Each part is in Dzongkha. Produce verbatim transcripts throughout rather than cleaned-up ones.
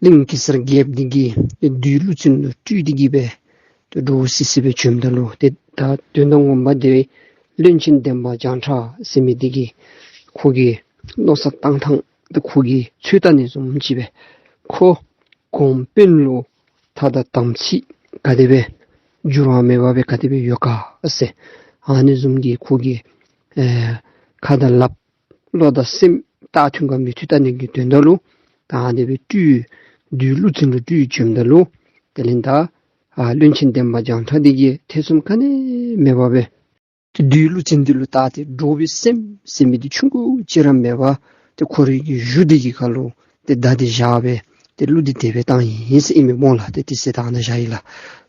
གླིང་གེ་སར་རྒྱལཔོ་འདི་གིས་བདུད་ཀླུ་བཙན་ལུ་སྤྲུལ་ཏེ་གི་སྦེ་ཏེ་འདྲོག་སི་སི་སྦེ་བྱོནམ་ད་ལུ་ཏེ་ད་དོན་དག་ངོ་མ་འདི་བློན་ཆེན་འདན་མ་བྱང་ཁྲ་ཟེར་མི་འདི་གིས་ཁོ་གི་མནོ་བསམ་བཏང་ཐངས་ཏེ་ཁོ་གིས་ཚོད་ལྟ་ནི་བཟུམ་ཅིག་སྦེ་ཁོ་གོང་དཔོན་ལུ་ཐ་དང་དམ་ཚིག་ག་དེ་སྦེ་འགྱུར་བ་མེད་པར་སྦེ་ག་དེ་སྦེ་ཡོད་ག་ཟེར། ཨ་ནི་བཟུམ་གྱི་ཁོ་གི་ཨེ་ཁ་དང་ལགཔ་བློ་དང་སེམས་རྟགས་མཐུན་ག་མི་མཐུན་བལྟ་ནི་གི་དོན་དག་ལུ་ད་ཨ་ནི་སྦེ་སྤྲུལ་བདུད་ཀླུ་བཙན་ལུ་སྤྲུལ་བྱོནམ་ད་ལུ་དེ་ལས་ད་ཨ་བློན་ཆེན་འདན་མ་བྱང་ཁྲ་འདི་གིས་ཐེ་ཚོམ་ག་ནི་མེད་པར་སྦེ་ཏེ་བདུད་ཀླུ་བཙན་འདི་ལུ་བལྟ་སྟེ་འདྲོག་པའི་སེམས་ཟེར་མི་འདི་ཆུང་ཀུ་ཅིག་ར་མེད་པར་ཏེ་ཁོ་རའི་གི་གཞུ་འདི་གི་ཁ་ལུ་ཏེ་མདའ་འདི་བཞག་སྦེ་ཏེ་གླུ་འདི་དེ་སྦེ་བཏང་ཡི་ཟེར་ཨིན་མས་སྨོ་ལགས། ཏེ་དེ་ཚེ་ད་ཨ་ནཱ་བཞག་ཡི་ལགས།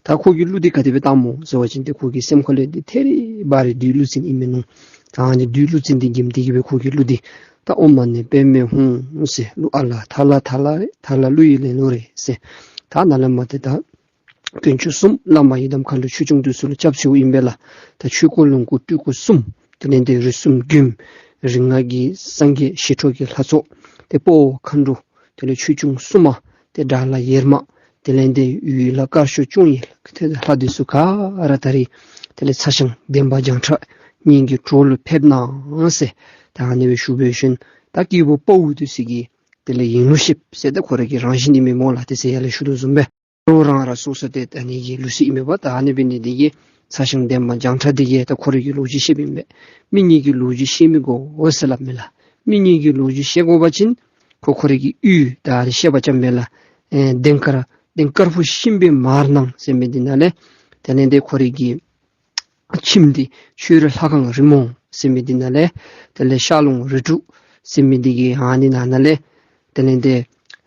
ད་ཁོ་གིས་གླུ་འདི་ག་དེ་སྦེ་བཏང་སྨོ་ཟེར་བ་ཅིན་ཏེ་ཁོ་གི་སེམས་ཁ་ལུ་ཏེ་ཐད་རི་བ་རི་བདུད་ཀླུ་བཙན་ཨིན་མས་མནོ། ད་ཨ་ནི་བདུད་ཀླུ་བཙན་འདི་འགེམས་ཏེ་གི་སྦེ་ཁོ་གིས་གླུ་འདི་ད་ཨོཾ་མ་ཎི་པདྨེ་ཧཱུྃ་ཟེར་གླུ་ཨ་ལ་ཐ་ལ་ཐ་ལ་ཐ་ལ་གླུ་ཡི་ལེན་ལུགས་རེད་ཟེར། ད་ནཱ་ལས་མར་ཏེ་ད་དཀོན་མཆོག་གསུམ་བླ་མ་ཡི་དམ་མཁའ་འགྲོ་ཆོས་སྐྱོང་འདི་ཚུ་ལུ་སྐྱབས་སུ་ཨིན་པས་ལགས། ད་ཆོས་སྐུ་ལོངས་སྐུ་སྤྲུལ་སྐུ་གསུམ་དེ་ལས་ཏེ་རིགས་གསུམ་མགོན་རིགས་ལྔ་གི་སངས་རྒྱས་ཞི་ཁྲོ་གི་ལྷ་ཚོགས་ཏེ་དཔའ་བོ་མཁའ་འགྲོ་དེ་ལས་ཆོས་སྐྱོང་སྲུང་མ་ཏེ་དགྲ་ལྷ་ཡེར་མ་དེ་ལས་ཏེ་ཡུལ་ལྷ་དཀར་ཕྱོགས་སྐྱོང་བའི་ལྷ་འདི་ཚུ་ག་ར་ད་རིས་དེ་ལས་ཚ་ཞང་འདན་མ་བྱང་ཁྲ་ངེ་གི་གྲོགས་ལུ་ཕེབས་གནང་ཟེར་ད་ཨ་ནི་སྦེ་ཞུ་བའི་ཤུལ་ད་སྐྱེས་བུ་དཔའ་བོ་འདི་ཚུ་གིས་དེ་ལས་ཡིན་ལུགས་ཤེསཔ་ཟེར་ད་ཁོ་ར་གི་རང་བཞིན་ཨིན་མས་སྨོ་ལགས། དེ་ཚེ་ཡར་ལས་ཞུ་དོ་བཟུམ་སྦེ་རོགས་རང་རང་སོ་སོ་ཏེ་ད་ཨ་ནི་གི་ལུགས་སྲོལ་ཨིན་མས་པ། ད་ཨ་ནི་འབད་ནི་འདི་གིས་ཚ་ཞང་འདན་མ་བྱང་ཁྲ་འདི་གིས་ད་ཁོ་ར་གི་ལོ་རྒྱུས་བཤདཔ་ཨིན་པས། མི་གཉིས་ཀྱི་ལོ་རྒྱུས་བཤད་མི་དགོ་ཟེར་སླབ་མས་ལགས། མི་གཉིས་ཀྱི་ལོ་རྒྱུས་བཤད་དགོ་པ་ཅིན་ཁོ་ཁོ་ར་གི་ཡུལ་ད་ཨ་ནི་བཤད་པ་ཅིན་མས་ལགས། ཨེ་གདན་དཀར་གདན་དཀར་པོ་གཤིན་པོའི་མར་ནང་ཟེར་མི་འདི་ནང་ལས་དེ་ལས་ཏེ་ཁོ་ར་གི་ཁྱིམ་འདི་ཆོས་རི་ལྷ་ཁང་རི་མོ་ཟེར་མི་འདི་ནང་ལས་དེ་ལས་ཤར་ལུང་རི་དྲུག་ཟེར་མི་འདི་གི་ཨ་ནི་ནང་ན་ལས་དེ་ལས་ཏེ་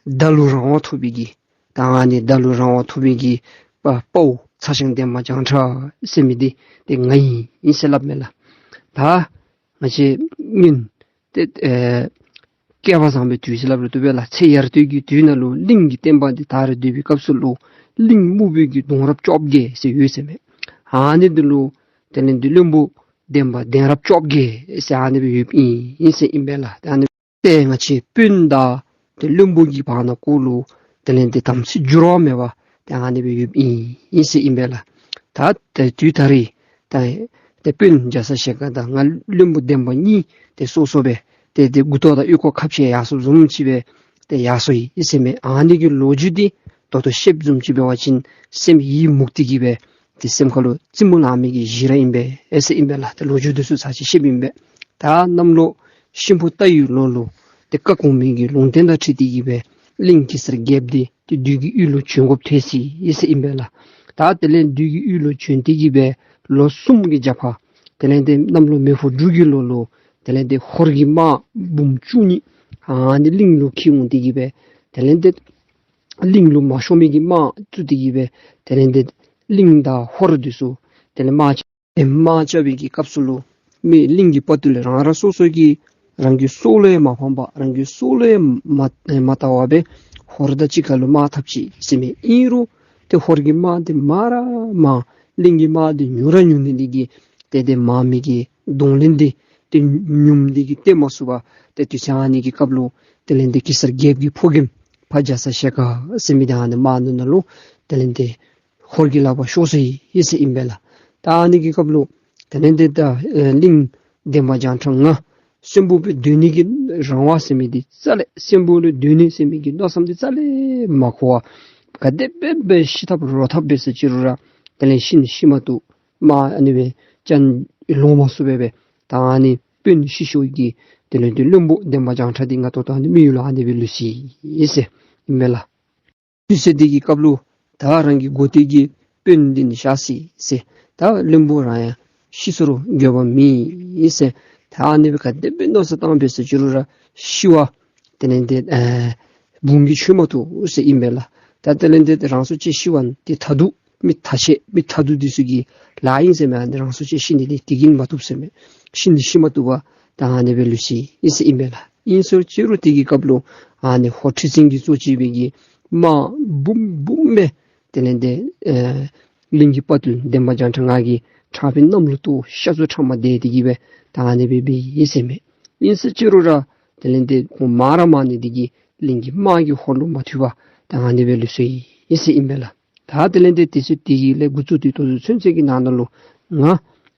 མདའ་ལུ་རང་དབང་ཐོབ་པའི་གི་ད་ཨ་ནི་མདའ་ལུ་རང་དབང་ཐོབ་པའི་གི་དཔའ་དཔའ་བོ་ཚ་ཞང་འདན་མ་བྱང་ཁྲ་ཟེར་མི་འདི་ཏེ་ང་ཨིན་ཟེར་སླབ་མས་ལགས། ད་ང་བཅས་སྔོན་ཏེ་ཨེ་སྐལ་བ་བཟང་པོའི་དུས་ཟེར་སླབ་རུང་བཏུབ་པས་ལགས། ཚེ་ཡར་དུས་ཀྱི་དུས་ནང་ལུ་གླིང་གི་བསྟན་པ་འདི་དར་སྡོད་པའི་སྐབས་སུ་ལུ་གླིང་སྨུག་པོའི་གི་གདོང་རབས་བཅོ་བརྒྱད་ཟེར་ཡོད་ཟེར་མས། ཨ་ནི་འདི་ལུ་དེ་ལས་ཏེ་བློན་པོ་འདན་མ་གདན་རབས་བཅོ་བརྒྱད་ཟེར་ཨ་ནི་སྦེ་ཡོདཔ་ཨིན་ཟེར་ཨིན་པས་ལགས། ད་ཨ་ནི་ཏེ་ང་བཅས་དཔོན་དང་ཏེ་བློན་པོ་གི་བར་ན་གུ་ལུ་དེ་ལས་ཏེ་དམ་ཚིག་འགྱུར་བ་མེད་པ་ཏེ་ཨ་ནི་སྦེ་ཡོདཔ་ཨིན་ཟེར་ཨིན་པས་ལགས། ད་ཏེ་དུས་ད་རིས་ད་ཏེ་དཔོན་རྒྱ་ཚ་ཞལ་དཀར་དང་ང་བློན་པོ་འདན་མ་གཉིས་ཏེ་སོ་སོ་སྦེ་ཏེ་ཏེ་མགུ་ཏོ་དང་ཨོལ་ལྐོག་ཁ་ཕྱེ་ཡར་སོངམ་བཟུམ་ཅིག་སྦེ་ཏེ་ཡར་སོ་ཡི་ཟེར་མས། ཨ་ནི་གི་ལོ་རྒྱུས་འདི་ད་ལྟོ་བཤདཔ་བཟུམ་ཅིག་འབད་བ་ཅིན་སེམས་ཡིད་མུག་སྟེ་གི་སྦེ་ཏེ་སེམས་ཁ་ལུ་ཙི་མོ་ལང་མི་གི་གཞི་ར་ཨིན་པས་ཨེ་ཟེར་ཨིན་པས་ལགས། ཏེ་ལོ་རྒྱུས་འདི་ཚུ་ཚར་ཅིག་བཤདཔ་ཨིན་པས། ད་གནམ་ལོ་ཤིང་ཕོ་རྟ་ཡི་ལོ་ལུ་ཏེ་བཀའ་དགོངས་མི་གི་ལུང་བསྟན་དང་འཁྲིལ་ཏེ་གི་སྦེ་གླིང་གེ་སར་རྒྱལཔོ་འདི་ཏེ་བདུད་ཀྱི་ཡུལ་ལུ་བྱོན་དགོཔ་ཐལ་སོ་ཡི་ཟེར་ཨིན་པས་ལགས། ད་དེ་ལས་བདུད་ཀྱི་ཡུལ་ལུ་བྱོན་ཏེ་གི་སྦེ་ལོ་གསུམ་གྱི་རྒྱབ་ཁར་དེ་ལས་ཏེ་གནམ་ལོ་མེ་ཕོ་འབྲུག་གི་ལོ་ལུ་དེ་ལས་ཏེ་ཧོར་གྱི་དམག་འབུམ་བཅུ་གཉིས་ཨ་ནི་གླིང་ལུ་འཁྱིད་འོང་སྟེ་གི་སྦེ་དེ་ལས་ཏེ་གླིང་ལུ་མ་ཤོང་མི་གི་དམག་བཙུགས་ཏེ་གི་སྦེ་དེ་ལས་ཏེ་གླིང་དང་ཧོར་འདི་ཚུ་དེ་ལས་དམག་རྐྱབ་དམག་རྐྱབ་པའི་གི་སྐབས་སུ་ལུ་མི་གླིང་གི་དཔའ་རྟུལ་རང་རང་སོ་སོ་གི་རང་གི་སྲོག་ལུ་ཡང་མ་ཕངས་པར་རང་གི་སྲོག་ལུ་ཡང་མ་མ་བལྟ་བར་སྦེ་ཧོར་དང་གཅིག་ཁར་ལུ་དམག་འཐབ་ཅི་ཟེར་མས། ཨིན་རུང་ཏེ་ཧོར་གྱི་དམག་འདི་མང་ར་མང་གླིང་གི་དམག་འདི་ཉུང་ར་ཉུང་ནི་འདི་གིས་ཏེ་ཏེ་མང་མི་གི་གདོང་ལེན་འདི་ཏེ་ཉུངམ་འདི་གིས་སྟོན་མ་ཚུགས་པར་ཏེ་དུས་ཚོད་ཨ་ནི་གི་སྐབས་ལུ་དེ་ལས་ཏེ་གེ་སར་རྒྱལཔོ་གི་ཕོ་རྒནམ་ཕ་རྒྱ་ཚ་ཞལ་དཀར་ཟེར་མི་འདི་ཨ་ནི་དམག་ནང་ན་ལུ་དེ་ལས་ཏེ་ཧོར་གྱི་ལག་པར་ཤོར་སོ་ཡི་ཟེར་ཨིན་པས་ལགས། ད་ཨ་ནི་གི་སྐབས་ལུ་དེ་ལས་ཏེ་ད་ཨེ་གླིང་འདན་མ་བྱང་ཁྲ་ང་གསོན་པོ་སྦེ་སྡོད་ནི་གི་རང་དབང་ཟེར་མི་འདི་རྩ་ལས་གསོན་པོ་ལུ་སྡོད་ནི་ཟེར་མི་གི་མནོ་བསམ་འདི་རྩ་ལས་མ་འཁོར་བར་ག་དེ་སྦེ་སྦེ་ཤི་འཐབ་རོ་འཐབ་འབད་ཟེར་ཅི་རུང་ར་དེ་ལས་ཤི་ནི་ཤི་མ་བཏུབ། དམག་ཨ་ནི་སྦེ་ཅང་ལོང་མ་ཚུགས་པར་སྦེ་ད་ཨ་ནི་དཔོན་ཤི་ཤོར་གི་དེ་ལས་ཏེ་བློན་པོ་འདན་མ་བྱང་ཁྲ་འདི་ང་ད་ལྟོ་ཨ་ནི་མི་ཡུལ་ལུ་ཨ་ནི་སྦེ་ལུས་སོ་ཡི་ཟེར་ཨིན་མས་ལགས། དུས་ཚོད་འདི་གི་སྐབས་ལུ་ད་རང་གི་འགོ་སྟོད་ཀྱི་དཔོན་འདི་ནི་གཤགས་སོ་ཡི་ཟེར། ད་བློན་པོ་རང་ཡང་ཤི་སོ་རུང་འགྱོད་པ་མེད་ཟེར། ད་ཨ་ནི་སྦེ་ག་དེ་སྦེ་མནོ་བསམ་བཏང་འབད་ཟེར་ཅི་རུང་ར་ཤི་བ་དེ་ལས་ཏེ་ཨེ་འབུངས་ཀྱིས་ཆོད་མ་བཏུབ་ཟེར་ཨིན་པས་ལགས། ད་དེ་ལས་ཏེ་རང་སྲོག་བཅད་ཤི་བ་འདི་ད་ལྟོ་མི་ཐ་ཤལ་མི་ཐ་དུ་འདི་ཚུ་གི་ལཱ་ཨིན་ཟེར་མས། ཨ་ནི་རང་སྲོག་བཅད་ཤི་ནི་འདི་དེ་གིས་མ་བཏུབ་ཟེར་མས། ཤི་ནི་ཤི་མ་བཏུབ་པར་ད་ཨ་ནི་སྦེ་ལུས་སོ་ཡི་ཟེར་ཨིན་པས་ལགས། ཨིན་ཟེར་ཅི་རུང་དེ་གི་སྐབས་ལུ་ཨ་ནི་ཧོར་ཁྲི་བཙན་གྱིས་གཙོ་བྱས་པའི་གི་དམག་འབུམ་འབུམ་སྦེ་དེ་ལས་ཏེ་ཨེ་གླིང་གི་དཔའ་རྟུལ་འདན་མ་བྱང་ཁྲ་ང་གིས་ཁྲག་པའི་གནམ་ལུ་གཏོར་ཤ་ཚུ་ཁྲག་མ་དེ་དེ་གིས་སྦེ་ད་ཨ་ནི་སྦེ་འབད་ཡི་ཟེར་མས། ཨིན་ཟེར་ཅི་རུང་ར་དེ་ལས་ཏེ་ཁོང་མང་ར་མང་ནི་འདི་གིས་གླིང་གི་དམག་གིས་ཧོར་ལུ་མ་ཐུབ་པར་ ད་ཨ་ནི་སྦེ་ལུས་སོ་ཡི་ཟེར་ཨིན་པས་ལགས། ད་དེ་ལས་ཏེ་དེ་ཚེ་དེ་གི་ལས་འགོ་བཙུགས་ཏེ་ད་ལྟོ་ཚུན་ཚོད་ཀྱི་ནང་ན་ལུ་ང་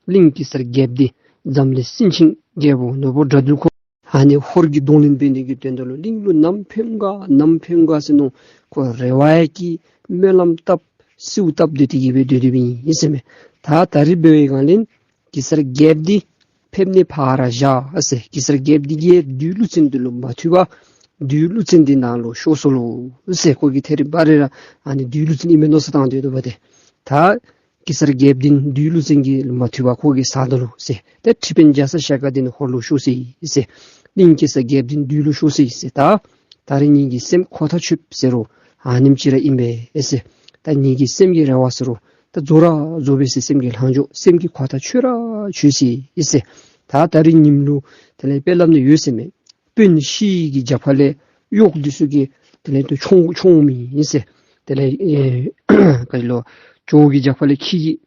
གླིང་གེ་སར་རྒྱལཔོ་འདི་འཛམ་གླིང་སེང་ཆེན་རྒྱལ་པོ་ནོར་བུ་དགྲ་འདུལ་ཁོ་ཨ་ནི་ཧོར་གྱི་གདོང་ལེན་འབད་ནི་གི་དོན་དག་ལུ་གླིང་ལུ་ནམ་ཕེབས་ག་ནམ་ཕེབས་ག་ཟེར་མནོ། ཁོ་རེ་བ་ཡང་བསྐྱེད་སྨོན་ལམ་བཏབ་གསོལཝ་བཏབ་སྟེ་དེ་གི་སྦེ་སྡོད་སྡོདཔ་ཨིན་ཟེར་མས། ད་ད་རིས་འབད་བའི་སྒང་ལས་གེ་སར་རྒྱལཔོ་འདི་ཕེབས་ནི་ཕར་བཞག་ཟེར། གེ་སར་རྒྱལཔོ་འདི་གིས་བདུད་ཀླུ་བཙན་འདི་ལུ་མ་ཐུབ་པར་བདུད་ཀླུ་བཙན་འདི་ནང་ལུ་ཤོར་སོ་ལོ་ཟེར། ཁོ་གིས་ཐད་རི་བ་རི་ར་ཨ་ནི་བདུད་ཀླུ་བཙན་ཨིན་མས་མནོ་བསམ་བཏང་སྡོད་དོ་བ་ཏེ། ད་གེ་སར་རྒྱལཔོ་འདི་བདུད་ཀླུ་བཙན་གྱིས་མ་ཐུབ་པར་ཁོ་གིས་ཟ་ད་ལོ་ཟེར། ཏེ་ཁྲི་དཔོན་རྒྱ་ཚ་ཞལ་དཀར་འདི་ནི་ཧོར་ལུ་ཤོར་སོ་ཡི་ཟེར། གླིང་གེ་སར་རྒྱལཔོ་འདི་བདུད་ལུ་ཤོར་སོ་ཡི་ཟེར། ད་ད་རིས་ངེ་གི་སེམས་ཁོ་ཐག་ཆོད་ཟེར་རུང་ཨ་ནེམ་ཅིག་ར་ཨིན་པས་ཟེར། ད་ངེ་གི་སེམས་ཀྱི་རེ་བ་ཟེར་རུང་ད་རྫོགས་ར་རྫོགས་པས་ཟེར། སེམས་ཀྱི་ལང་ཕྱོགས་སེམས་ཀྱི་ཁོ་ཐག་ཆོད་ར་ཆོད་སོ་ཡི་ཟེར། ད་ད་རིས་ཉིནམ་ལུ་དེ་ལས་དཔེ་སླབ་ནི་ཡོད་ཟེར་མས། དཔོན་ཤི་གི་རྒྱབ་ཁ་ལས་གཡོག་འདི་ཚུ་གིས་དེ་ལས་ཏེ་མཆོང་མཆོང་མི་ཨིན་ཟེར། དེ་ལས་ཨེ་ག་ཅི་ལོ་ཇོ་བོ་གི་རྒྱབ་ཁ་ལས་ཁྱི་གིས་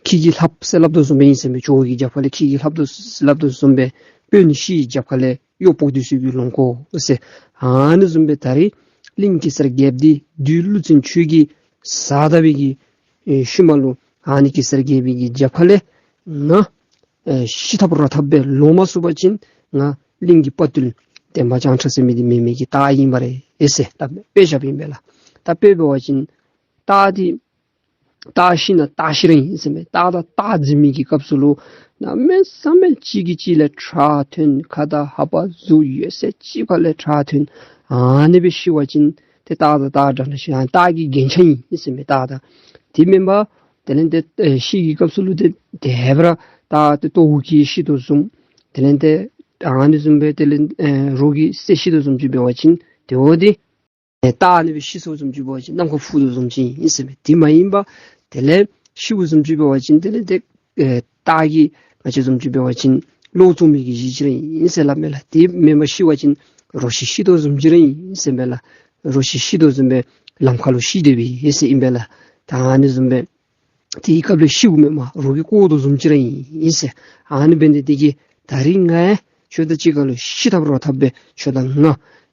ཁྱི་གིས་ལྷབ་ཟེར་སླབ་དོ་བཟུམ་སྦེ་ཨིན་ཟེར་མས། ཇོ་བོ་གི་རྒྱབ་ཁ་ལས་ཁྱི་གིས་ལྷབ་དོ་ཟེར་སླབ་དོ་བཟུམ་སྦེ་དཔོན་ཤི་གི་རྒྱབ་ཁ་ལས་གཡོགཔོ་འདི་ཚུ་གིས་ལོང་དགོ་ཟེར། ཨ་ནི་བཟུམ་སྦེ་ད་རིས་གླིང་གེ་སར་རྒྱལཔོ་འདི་བདུད་ཀླུ་བཙན་ཁྱོད་ཀྱིས་ཟ་ད་པའི་གི་ཨེ་ཤུལ་མ་ལུ་ཨ་ནི་གེ་སར་རྒྱལ་པོའི་གི་རྒྱབ་ཁ་ལས་ང་ཨེ་ཤི་ཐབས་རོ་ཐབས་སྦེ་ལོང་མ་ཚུགས་པ་ཅིན་ང་གླིང་གི་དཔའ་རྟུལ་འདན་མ་བྱང་ཁྲ་ཟེར་མི་འདི་མེན་མི་གི་རྟགས་ཨིན་པ་རེ་ཟེར་སླབ་མས། དཔེ་བཞགཔ་ཨིན་པས་ལགས། ད་དཔེ་འབད་བ་ཅིན་རྟ་འདི་རྟ་ཤི་ན་རྟ་ཤི་ར་ཨིན་ཟེར་མས། རྟ་དང་རྟ་འཛིང་མི་གི་སྐབས་སུ་ལུ་གནམ་མེད་ས་མེད་གཅིག་གིས་གཅིག་ལས་ཁྲག་ཐོན། ཁ་དང་ལྷ་པ་གཟུགས་ཡོད་ཚད་གཅིག་ཁ་ལས་ཁྲག་ཐོན། ཨ་ནི་སྦེ་ཤི་བ་ཅིན་ཏེ་རྟ་དང་རྟ་འདྲ་འདྲ་ཤི། ཨ་རྟ་གི་རྒྱན་ཆ་ཨིན་ཟེར་མས་རྟ་དང་། དེ་མེན་པར་དེ་ལས་ཏེ་ཨེ་ཤི་གི་སྐབས་སུ་ལུ་ཏེ་དེ་སྦེ་ར་རྟ་ཏེ་ལྟོཝ་བཀྱེས་ཤི་དོ་བཟུམ། དེ་ལས་ཏེ་ཨ་ནི་བཟུམ་སྦེ་དེ་ལས་ཨེ་རོ་གིས་བསད་ཤི་དོ་བཟུམ་ཅིག་འབད་བ་ཅིན་ཏེ་འོ་དེ་ཨེ་རྟ་ཨ་ནི་སྦེ་ཤི་སོ་བཟུམ་ཅིག་འབད་བ་ཅིན་ནམ་མཁའ་འཕུར་དོ་བཟུམ་ཅིག་ཨིན་ཟེར་མས། དེ་མ་ཡིན་པར་དེ་ལས་ཤིཝ་བཟུམ་ཅིག་འབད་བ་ཅིན་དེ་ལས་ཏེ་ཨེ་རྟ་གིས་ང་བཅས་བཟུམ་ཅིག་འབད་བ་ཅིན་གློ་བཙུགས་མི་གི་གཞི་ཅིག་ར་ཨིན་ཟེར་སླབ་མས་ལགས། དེ་མེན་པར་ཤི་བ་ཅིན་རོ་ཤི་ཤི་དོ་བཟུམ་ཅིག་ར་ཨིན་ཟེར་མས་ལགས། རོ་ཤི་ཤི་དོ་བཟུམ་སྦེ་ལམ་ཁ་ལུ་ཤི་སྡོད་པའི་ཨིན་ཟེར་ཨིན་པས་ལགས། ད་ཨ་ནི་བཟུམ་སྦེ་དེའི་སྐབས་ལུ་ཤིཝ་མེན་མས། རོ་གིས་བཀོ་དོ་བཟུམ་ཅིག་ར་ཨིན་ཟེར། ཨ་ནི་འབད་ནི་དེ་གིས་ད་རིས་ང་ཁྱོད་དང་གཅིག་ཁར་ལུ་ཤི་ཐབས་རོ་ཐབས་སྦེ་ཁྱོད་དང་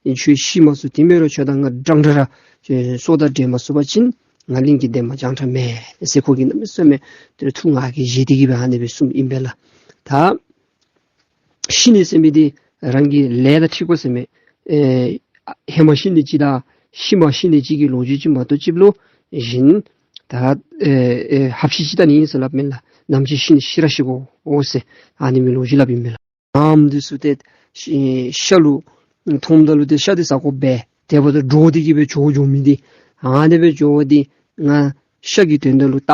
ང་ཁྱོད་ཤི་མ་ཚུགས། དེ་མེན་རུང་ཁྱོད་དང་ང་འདྲན་འདྲ་ར་སྲོག་དང་འབྲལ་མ་ཚུགས་པ་ཅིན་ང་གླིང་གི་འདན་མ་བྱང་ཁྲ་མེན་ཟེར་ཁོ་གིས་གནམ་མེད་ས་མེད་དེ་ཐུགས་ངར་གྱིས་བཞེས་ཏེ་གི་སྦེ་ཨ་ནི་སྦེ་གསུངམ་ཨིན་པས་ལགས། ད་ཤི་ནི་ཟེར་མི་འདི་རང་གི་ལས་དང་འཁྲིལ་དགོ་ཟེར་མས། ཨེ་ཧེ་མ་ཤི་ནི་ཅིག་དང་ཤུལ་མ་ཤི་ནི་ཅིག་གི་ལོ་རྒྱུས་ཅིག་མ་གཏོགས་ཅིག་ལུ་གཞན་ད་ཨེ་ཨེ་ཧབ་ཤི་ཅིག་ད་ནི་ཨིན་ཟེར་སླབ་མས་ལགས། ནམ་ཅིག་ཤི་ནི་ཤི་ར་ཤི་དགོ་འོང་ཟེར་ཨ་ནི་མི་ལོ་རྒྱུས་སླབ་ཨིན་མས་ལགས། ཨམ་འདི་ཚུ་ཏེ་ཤ་ལུ་མཐོངམ་ད་ལུ་ཏེ་ཤ་འདི་ཟ་དགོ་པས། དེ་འབདཝ་ད་འདྲོག་སྟེ་གི་སྦེ་འགྱོ་འགྱོ་མི་འདི་ཨ་ནི་སྦེ་འགྱོཝ་འདི་ང་ཤ་གི་དོན་དག་ལུ་རྟ་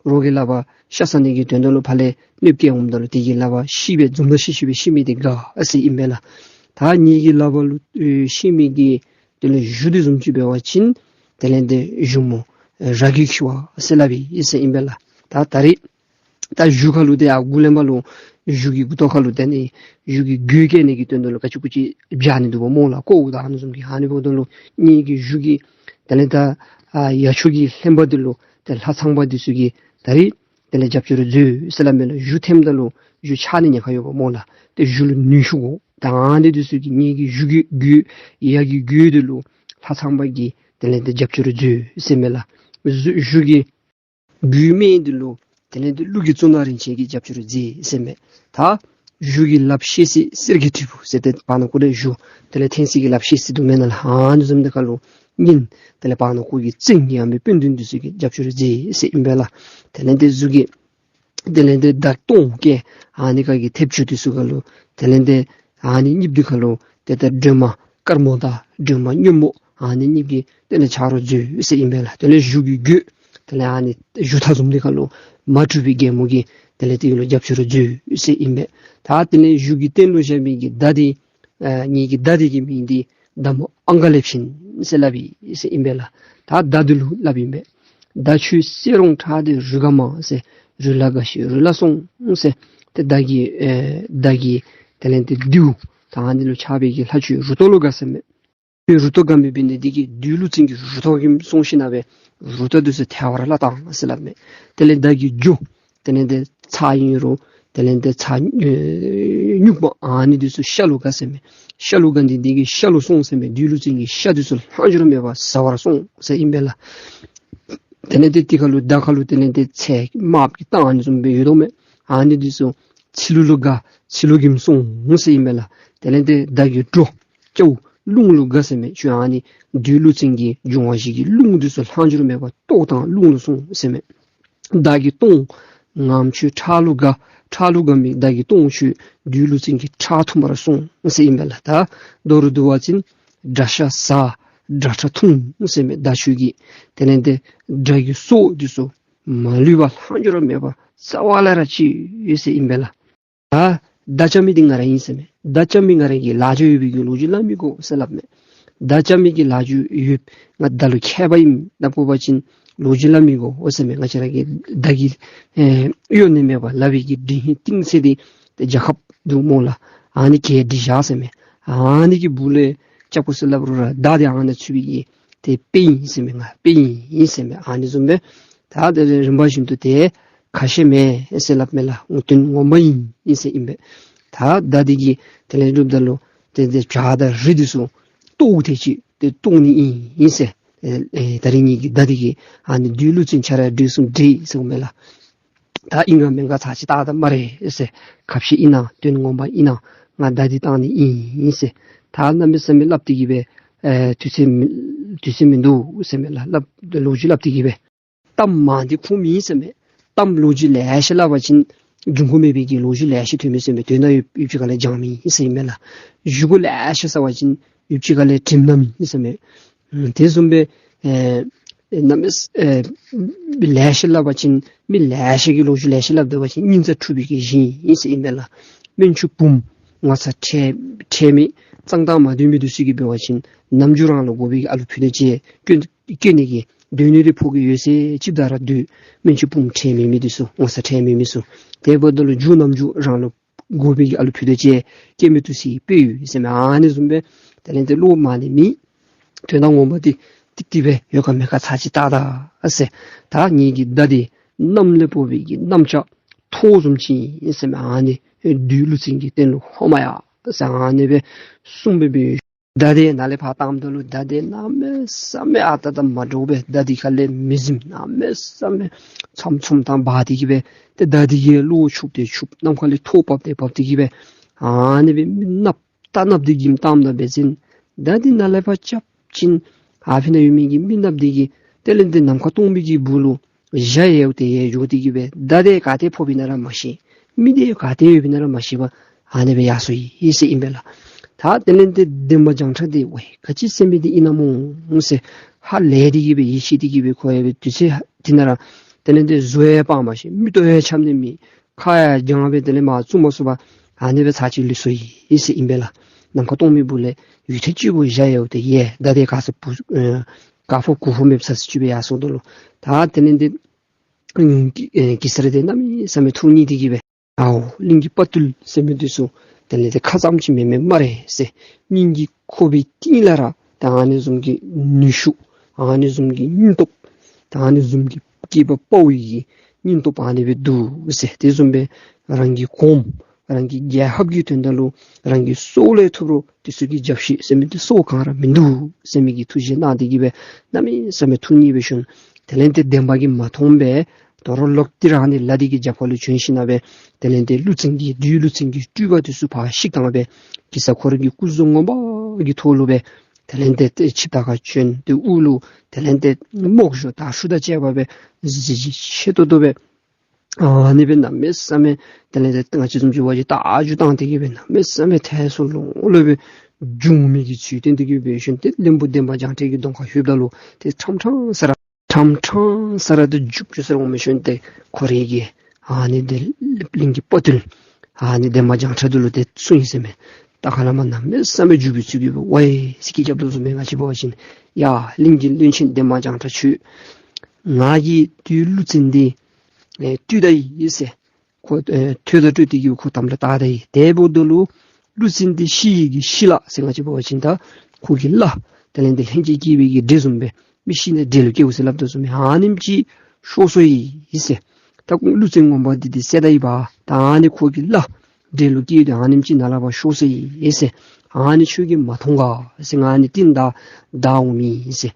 རོགས་ཀྱི་ལག་པར་ཤ་ཟ་ནི་གི་དོན་དག་ལུ་ཕར་ལས་གནོདཔ་བཀལ་འོངམ་ད་ལུ་དེ་གི་ལག་པར་ཤི་སྦེ་འཛུམ་དང་ཤིག་ཤིག་སྦེ་ཤི་མི་འདི་དགའ་ཟེར་ཨིན་པས་ལགས། ད་ངེ་གི་ལག་པར་ལུ་ཨེ་ཤི་མི་གི་དེ་ལས་གཞུ་འདི་བཟུམ་ཅིག་འབད་བ་ཅིན་དེ་ལས་ཏེ་གཞུ་མོ་ར་གི་ཁྱི་བ་ཟེར་སླབ་ཨིན་ཟེར་ཨིན་པས་ལགས། ད་ད་རིས་ད་གཞུ་ཁ་ལུ་ཏེ་ཨ་མགུ་ལེན་པ་ལུ་གཞུ་གི་མགུ་ཏོ་ཁ་ལུ་ཏེ་ནི་གཞུ་གི་རྒོད་བཀལ་ནི་གི་དོན་དག་ལུ་ག་ཅི་གུ་ཅི་སྦྱར་ནི་འདུག་པ་སྨོ་ལགས། ཀོཝ་དང་ཨ་ནི་བཟུམ་གྱི། ཨ་ནི་འབདཝ་ད་ལུ་ངེ་གི་གཞུ་གི་དེ་ལས་ད་ཨ་ཡ་མཆོག་གི་ལྷན་པ་འདི་ལུ་ཏེ་ལྷ་ཚངས་པ་འདི་ཚུ་གིས་ད་རིས་དེ་ལས་རྒྱབ་སྐྱོར་མཛོད་ཟེར་སླབ་མས་ལགས། གཞུ་འཐེནམ་ད་ལུ་གཞུ་ཆག་ནི་ཉེན་ཁ་ཡོདཔ་སྨོ་ལགས། ཏེ་གཞུ་ལུ་ནུས་ཤུགས་དགོ། ད་ཨ་ནི་འདི་ཚུ་གིས་ངེ་གི་གཞུ་གི་རྒོད་ཡ་གི་རྒོད་འདི་ལུ་ལྷ་ཚངས་པ་གིས་དེ་ལས་ཏེ་རྒྱབ་སྐྱོར་མཛོད་ཟེར་མས་ལགས། གཞུ་གཞུ་གི་རྒོད་སྨད་འདི་ལུ་དེ་ལས་ཏེ་ཀླུ་གི་གཙུག་ན་རིན་ཆེན་གྱིས་རྒྱབ་སྐྱོར་མཛད་ཟེར་མས། ད་གཞུ་གི་ལགཔ་བཤེད་སའི་གསེར་གྱི་ཐིགས་པོ་ཟེར་ཏེ་བར་ན་ཁུག་ལས་གཞུ་དེ་ལས་འཐེན་སའི་གི་ལགཔ་བཤེད་སའི་འདུག་མེན་ན་ལགས། ཨ་ནི་བཟུམ་འདི་ཁ་ལུ་གཉན་དེ་ལས་བར་ན་ཁུག་གི་བཙན་གྱི་ཨ་མི་དཔོན་བདུན་འདི་ཚུ་གིས་རྒྱབ་སྐྱོར་མཛད་ཟེར་ཨིན་པས་ལགས། དེ་ལས་ཏེ་གཟུགས་ཀྱི་དེ་ལས་ཏེ་མདའ་སྟོང་བཀལ། ཨ་ནི་ཁ་གི་མཐེབ་གཅོད་འདི་ཚུ་ཁ་ལུ་དེ་ལས་ཏེ་ཨ་ནི་གཉིསཔོ་འདི་ཁ་ལུ་ཏེ་ད་སྒྲོལ་མ་དཀར་མོ་དང་སྒྲོལ་མ་སྔོན་མོ་ཨ་ནི་གཉིསཔོ་གིས་དེ་ལས་ཆ་རོགས་མཛོད་ཟེར་ཨིན་པས་ལགས། དེ་ལས་གཞུ་གི་རྒོད་དེ་ལས་ཨ་ནི་གཞུ་མཐའ་བཟུམ་འདི་ཁ་ལུ་མ་གྲུ་པའི་རྒྱལ་མོ་གིས་དེ་ལས་དེ་ལུ་རྒྱབ་སྐྱོར་མཛོད་ཟེར་ཨིན་པས། ད་དེ་ལས་གཞུ་གི་སྟེང་ལུ་བཞག་མི་གི་མདའ་འདི་ཨ་ངེ་གི་མདའ་འདི་གི་མིང་འདི་མདའ་མོ་ཨང་ག་ལེབ་ཤིན་ཟེར་སླབ་ཨིན་ཟེར་ཨིན་པས་ལགས། ད་མདའ་འདི་ལུ་སླབ་ཨིན་པས། མདའ་ཆུ་སེ་རོང་ཁྲག་འདི་རུས་ཁ་མ་ཟེར། རུས་ལ་དགའ་ཞིང་རུས་ལ་སོང་ཟེར། ཏེ་མདའ་གི་ཨེ་མདའ་གི་དེ་ལས་ཏེ་མདེའུ་ད་ཨ་ནི་ལུ་ཆགས་པའི་གི་ལྷ་ཆོས་རུ་ཏོ་ལུ་དགའ་ཟེར་མས། རུ་ཏོ་དགའ་མི་འབད་ནི་འདི་གིས་བདུད་ཀླུ་བཙན་གྱི་རུ་ཏོ་གིས་སོང་ཞིན་ན་སྦེ་རུ་ཏོ་འདི་ཚུ་ཐལ་བར་བརླག་བཏང་ཟེར་སླབ་མས། དེ་ལས་མདའ་གི་རྒྱུ་དེ་ལས་ཏེ་ཚ་ཨིན་རུང་དེ་ལས་ཏེ་ཚ་ཨེ་སྨྱུག་མ་ཨ་ནི་འདི་ཚུ་ཤ་ལུ་དགའ་ཟེར་མས། ཤ་ལུ་དགའ་ནི་འདི་གིས་ཤ་ལུ་སོང་ཟེར་མས། བདུད་ཀླུ་བཙན་གྱི་ཤ་འདི་ཚུ་ལྷག་འཕྲོ་ར་མེད་པར་ཟ་བར་སོང་ཟེར་ཨིན་པས་ལགས། དེ་ལས་ཏེ་དེ་ཁར་ལུ་མདའ་ཁར་ལུ་དེ་ལས་ཏེ་ཚེ་དམརཔོ་གི་སྟངས་ཨ་ནི་བཟུམ་སྦེ་ཡོད་དོ་མས། ཨ་ནི་འདི་ཚུ་ཚིལ་ལུ་ལུ་དགའ་ཚིལ་ལུ་གིམ་སོང་ཟེར་ཨིན་པས་ལགས། དེ་ལས་ཏེ་མདའ་གི་སྒྲོ་སྐྱ་བོ་རླུང་ལུ་དགའ་ཟེར་མས། ཁྱོད་ཨ་ནི་བདུད་ཀླུ་བཙན་གྱི་འབྱུང་བ་བཞི་གི་རླུང་འདི་ཚུ་ལྷག་འཕྲོ་ར་མེད་པར་ཏོག་དང་རླུང་ལུ་སོང་ཟེར་མས། མདའ་གི་ལྟོང་ངམ་ཁྱོད་ཁྲག་ལུ་དགའ། ཁྲག་ལུ་དགའ་མི་མདའ་གི་ལྟོང་ཁྱོད་བདུད་ཀླུ་བཙན་གྱི་ཁྲག་འཐུང་བར་སོང་ཟེར་ཨིན་པས་ལགས། ད་མདོར་བསྡུ་བ་ཅིན་དགྲ་ཤ་ཟ་དགྲ་ཁྲག་འཐུང་ཟེར་མས་མདའ་ཁྱོད་ཀྱིས། དེ་ལས་ཏེ་དགྲ་གི་སྲོག་འདི་ཚུ་མ་ལུས་པར་ལྷག་འཕྲོ་ར་མེད་པར་རྩ་བ་ལས་ར་བཅད་ཡི་ཟེར་ཨིན་པས་ལགས། ད་མདའ་རྐྱབ་མི་འདི་ང་ར་ཨིན་ཟེར་མས། མདའ་རྐྱབ་མི་ང་ར་གི་ལག་འཇུ་ཡོད་པའི་གི་ལོ་རྒྱུས་སླབ་མི་དགོ་ཟེར་སླབ་མས། མདའ་རྐྱབ་མི་གི་ལག་འཇུ་ཡོད། ང་མདའ་ལུ་མཁས་པ་ཨིན་སླབ་དགོ་པ་ཅིན་ལོ་རྒྱུས་སླབ་མི་དགོ་ཟེར་མས། ང་བཅས་ར་གི་མདའ་གི་ཨེ་གཡོ་ནི་མེད་པར་ལག་པའི་གི་དྲི་ཧིང་གཏིང་ཚད་འདི་ཏེ་རྒྱལ་ཁབ་འདུག་སྨོ་ལགས། ཨ་ནི་གིས་སྒྲིག་བཞག་ཟེར་མས། ཨ་ནི་གི་སྦུག་ལས་རྐྱབ་དགོ་ཟེར་སླབ་རུང་ར་མདའ་འདི་ཨ་ནཱ་ཚུད་པའི་གི་ཏེ་དཔེ་ཨིན་ཟེར་མས། ང་དཔེ་ཨིན་ཟེར་མས། ཨ་ནི་བཟུམ་སྦེ་ད་དེ་རིམ་པ་བཞིན་དུ་ཏེ་ཁ་ཤས་མེན་ཟེར་སླབ་མས་ལགས། དོན་ངོ་མ་ཨིན་ཟེར་ཨིན་པས། ད་མདའ་འདི་གིས་དེ་ལས་སླབ་ད་ལུ་ཏེ་ཏེ་བྱ་དང་རི་འདི་ཚུ་བཏོག་སྟེ་ཅིག་ཏེ་བཏོག་ནི་ཨིན་ཟེར། ཨེ་ཨེ་ད་རིས་ངེ་གི་མདའ་འདི་གིས་ཨ་ནི་བདུད་ཀླུ་བཙན་ཆ་ར་བསྒྲལ་སོང་བསྒྲལ་ཟེར་མས་ལགས། ད་ཨིན་ག་མེན་ག་ཚར་ཅིག་བལྟ་ད་སྨ་རེ་ཟེར། ཁ་བཤད་ཨིན་ན་དོན་ངོ་མ་ཨིན་ན་ང་མདའ་འདི་བཏང་ནི་ཨིན་ཟེར། ད་གནམ་མེད་ས་མེད་སླབ་སྟེ་གི་སྦེ་ཨེ་དུས་ཚོད་མི་དུས་ཚོད་མིན་འདུག་ཟེར་མས་ལགས། སླབ་ལོ་རྒྱུས་སླབ་སྟེ་གི་སྦེ་གཏམ་མང་འདི་ཁུངས་མེད་ཟེར་མས། གཏམ་ལོ་རྒྱུས་ལེ་ཤ་སླབ་པ་ཅིན་འབྱུང་ཁུངས་མེད་པའི་གི་ལོ་རྒྱུས་ལེ་ཤ་ཐོན་མས་ཟེར་མས། དོན་དག་ཡོད་ཡོད་ཅིག་ག་ལས་འབྱང་མི་ཨིན་ཟེར་ཨིན་མས་ལགས། ཞུ་སྒོ་ལེ་ཤ་ཟ་བ་ཅིན་ཡོད་ཅིག་ག་ལས་དྲིམ་མནམ་ཨིན་ཟེར་མས། ཨུམ་དེ་བཟུམ་སྦེ་ཨེ་གནམ་མེད་ས་ཨེ་ལེ་ཤ་སླབ་པ་ཅིན་མི་ལེ་ཤ་གི་ལོ་རྒྱུས་ལེ་ཤ་སླབ་སྡོད་པ་ཅིན་སྙིང་རྩ་འཁྲུགས་པའི་གི་གཞི་ཨིན་ཟེར་ཨིན་མས་ལགས། སྨན་ཆུང་བུམོ་ངོ་ཚ་ཁྲེལ་ཁྲེལ་མེད་གཙང་ཐང་མ་སྡོད་མི་འདི་ཚུ་གིས་འབད་བ་ཅིན་ནམ་རྒྱུན་རང་ལུ་དགོ་པའི་གི་ཨ་ལུ་ཕུད་རྡོག་ཅིག་སྐྱོན་སྐྱོན་ནི་གི་སྡོད་ནི་འདི་ཕོག་གི་ཡོད་ཟེར་ཅིག་བདའ་ར་སྡོད། སྨན་ཆུང་བུམོ་ཁྲེལ་མེད་མི་འདི་ཚུ་ངོ་ཚ་ཁྲེལ་མེད་མི་ཚུ་དེ་འབདཝ་ད་ལུ་རྒྱུན་ནམ་རྒྱུན་རང་ལུ་དགོ་པའི་གི་ཨ་ལུ་ཕུད་རྡོག་ཅིག་སྐྱེལ་མི་བཏུབ་ཟེར་དཔེ་ཡོད་ཟེར་མས། ཨ་ནི་བཟུམ་སྦེ་དེ་ལས་ཏེ་བློ་མ་ལེགས་མི་དོན་དག་ངོ་མ་འདི་ཏིག་ཏིག་སྦེ་ཡོད་ག་མེད་ག་ཚར་ཅིག་བལྟ་ད་ཟེར། ད་ངེ་གི་མདའ་འདི་གནམ་ལས་སྤོ་བའི་གི་གནམ་ལྕགས་ཐོག་བཟུམ་ཅིག་ཨིན་ཟེར་མས། ཨ་ནི་བདུད་ཀླུ་བཙན་གྱི་སྟེང་ལུ་ཧོ་མ་ཡ་ཟེར་ཨ་ནི་སྦེ་གསུངས་སྦེ་སྦེ་མདའ་འདི་ནཱ་ལས་ཕར་བཏངམ་ད་ལུ་མདའ་འདི་གནམ་མེད་ས་མེད་ཨ་རྟག་དང་མ་འདྲཝ་སྦེ་མདའ་འདི་ཁ་ལས་མེ་ཟིམ་གནམ་མེད་ས་མེད་ཚམ་ཚོམ་དང་འབར་ཏེ་གི་སྦེ་ཏེ་མདའ་འདི་གིས་གློག་འཁྱུག་སྟེ་འཁྱུག་གནམ་ཁ་ལས་ཐོག་བབས་ཏེ་བབས་ཏེ་གི་སྦེ་ཨ་ནི་སྦེ་མི་ནགཔ་རྟ་ནགཔོ་འདི་གིས་བཏངམ་ད་འབད་བ་ཅིན་མདའ་འདི་ནཱ་ལས་ཕར་རྐྱབ་ཅིན་ཨ་ཕི་ན་ཡོད་མི་གི་མི་ནགཔོ་འདི་གིས་དེ་ལས་ཏེ་ནམ་མཁའ་སྟོང་པའི་གི་སྦུག་ལུ་བཞག་ཡོད་དེ་ཡོད་འགྱོ་སྟེ་གི་སྦེ་མདའ་འདི་ག་ཏེ་ཕོགཔ་ཨིན་ན་ར་མ་ཤེས། མི་འདི་ག་ཏེ་ཡོདཔ་ཨིན་ན་ར་མ་ཤེས་པར་ཨ་ནི་སྦེ་ཡར་སོ་ཡི་ཟེར་ཨིན་པས་ལགས། ད་དེ་ལས་ཏེ་འདན་མ་བྱང་ཁྲ་འདི་ཝའི་ག་ཅི་ཟེར་མི་འདི་ཨིན་ན་སྨོ་ཟེར་ཧ་ལས་ཏེ་གི་སྦེ་ཡིད་ཆེས་ཏེ་གི་སྦེ་ཁོ་ཡང་སྦེ་དུས་ཚོད་འདི་ནང་ར་དེ་ལས་ཏེ་བཟོ་ཡང་སྤང་མ་ཤེས། མིག་ཏོ་ཡང་འཆམ་ནི་མེད། ཁ་ཡང་རྒྱང་སྦེ་དེ་ལས་མར་བཙུམ་མ་ཚུགས་པར་ཨ་ནི་སྦེ་ཚར་ཅིག་ལུས་སོ་ཡི་ཟེར་ཨིན་པས་ལགས། ནམ་མཁའ་སྟོང་པའི་སྦུག་ལས་ཡུད་ཐེངས་གཅིག་གུ་བཞག་ཡོད་དེ་ཡོད། མདའ་འདི་ག་ས་བུ་ཨེ་ག་ཕོག་གུ་ཕོག་མེདཔ་ས་ས་ཅིག་སྦེ་ཡར་སོང་ད་ལུ་ད་དེ་ལས་ཏེ་ཨེ་གེ་སར་འདི་གནམ་མེད་ས་མེད་ཐུགས་མཉེས་ཏེ་གི་སྦེ་ཨའོ་གླིང་གི་དཔའ་ཐུལ་ཟེར་མི་འདི་ཚུ་དེ་ལས་ཏེ་ཁ་ཙམ་ཅིག་མེན་མས་སྨ་རེ་ཟེར། སྙིང་གི་ཁོག་པའི་གཏིང་ལས་ར་ད་ཨ་ནི་བཟུམ་གྱི་ནུས་ཤུགས་ཨ་ནི་བཟུམ་གྱི་སྙིང་སྟོབས་ད་ཨ་ནི་བཟུམ་གྱི་སྐྱེས་པ་དཔའ་བོའི་གི་སྙིང་སྟོབས་ཨ་ནི་སྦེ་འདུག་ཟེར། དེ་བཟུམ་སྦེ་རང་གི་གོངམ་རང་གི་རྒྱལ་ཁབ་ཀྱི་དོན་དག་ལུ་རང་གི་སྲོག་ལས་ཐུབ་རུང་དེ་ཚུ་གི་རྒྱབ་བཤུད་ཟེར་མི་འདི་སྲོག་གང་ར་མིན་འདུག་ཟེར་མི་གི་ཐུགས་བཞེད་གནང་སྟེ་གི་སྦེ་གནམ་མེད་ས་མེད་ཐུགས་མཉེས་སྦེ་བཞུགས། དེ་ལས་ཏེ་འདན་མ་གིས་མ་མཐོང་པར་དོ་རུང་ལོག་སྟེ་ར་ཨ་ནི་ལ་འདི་གི་རྒྱབ་ཁ་ལུ་བྱོན་ཞིནམ་ལས་དེ་ལས་ཏེ་ཀླུ་བཙན་གྱི་བདུད་ཀླུ་བཙན་གྱི་སྤྲུལ་པ་འདི་ཚུ་ཕར་བཤིག་བཏང་སྦེ་གེ་སར་ཁོ་རའི་གི་སྐུ་གཟུགས་ངོ་མ་གི་ཐོག་ལུ་སྦེ་དེ་ལས་ཏེ་ཏེ་ཆིབས་རྟ་ཁར་བྱོན་ཏེ་དབུ་ལུ་དེ་ལས་ཏེ་རྨོག་ཞོ་དར་ཕྱུག་དང་བཅས་པ་སྦེ་གཟི་བརྗིད་ཆེ་ཏོག་ཏོ་སྦེ་ཨ་ནི་སྦེ་གནམ་མེད་ས་མེད་དེ་ལས་ཏེ་ང་བཅས་བཟུམ་ཅིག་འབད་བ་ཅིན་རྟ་རྒྱུག་བཏང་སྟེ་གི་སྦེ་གནམ་མེད་ས་མེད་ཐལ་སོ་ལོང་ལོང་སྦེ་རྒྱུག་མི་གི་ཚུལ་བསྟན་ཏེ་གི་སྦེ་བྱོན་ཏེ་བློན་པོ་འདན་མ་བྱང་ཁྲ་གི་གདོང་ཁར་ལྷོདཔ་ད་ལུ་ཏེ་ཁྲམ་ཁྲམ་ཟེར་ར་ཁྲམ་ཁྲམ་ཟེར་ར་ཏེ་རྒྱུག་རྒྱུག་ཟེར་ར་འོངམ་བྱོན་ཏེ་ཁོ་རའི་གི་ཨ་ནི་འདི་གླིང་གི་དཔའ་ཐུལ་ཨ་ནི་འདན་མ་བྱང་ཁྲ་འདི་ལུ་ཏེ་གསུངས་ཡི་ཟེར་མས། ད་ཁ་ལས་མར་གནམ་མེད་ས་མེད་རྒྱུག་པའི་ཚུལ་གྱིས་སྦེ་ཝའི་ཟེར་སྐད་རྐྱབ་དོ་བཟུམ་སྦེ་ང་བཅས་འབད་བ་ཅིན་ཡ་གླིང་གི་བློན་ཆེན་འདན་མ་བྱང་ཁྲ་ཁྱོད་ང་གིས་བདུད་ཀླུ་བཙན་འདི་ཨེ་བཏུལ་ད་ཡི་ཟེར། ཁོ་ཨེ་ཐོད་དང་སྤྲོད་དེ་གི་ཁོ་དམ་ལ་བཏགས་ད་ཡི། དེ་འབདཝ་ད་ལུ་ཀླུ་བཙན་འདི་ཤི་ཡི་གི་ཤི་ལ་ཟེར་ང་བཅས་འབད་བ་ཅིན་ད་ཁོ་གི་བླ་དེ་ལས་ཏེ་ལྷན་སྐྱེས་སྐྱེས་པའི་གི་འདྲེ་བཟུམ་སྦེ་མི་ཤི་ན་འདྲེ་ལུ་སྐྱེཝ་ཟེར་སླབ་དོ་བཟུམ་སྦེ་ཨ་ནེམ་ཅིག་ཤོར་སོ་ཡི་ཟེར། ད་ཀླུ་བཙན་ངོ་མ་འདི་འདི་བསད་ད་ཡི་པ། ད་ཨ་ནི་ཁོ་གི་བླ་ འདྲེ་ལུ་སྐྱེས་ཏེ་ཨ་ནེམ་ཅིག་ནཱ་ལས་ཕར་ཤོར་སོ་ཡི་ཟེར། ཨ་ནི་ཁྱོད་ཀྱིས་མ་མཐོང་ག་ཟེར། ང་ཨ་ནི་རྟིང་བདའ་བདའ་འོང་མི་ཟེར།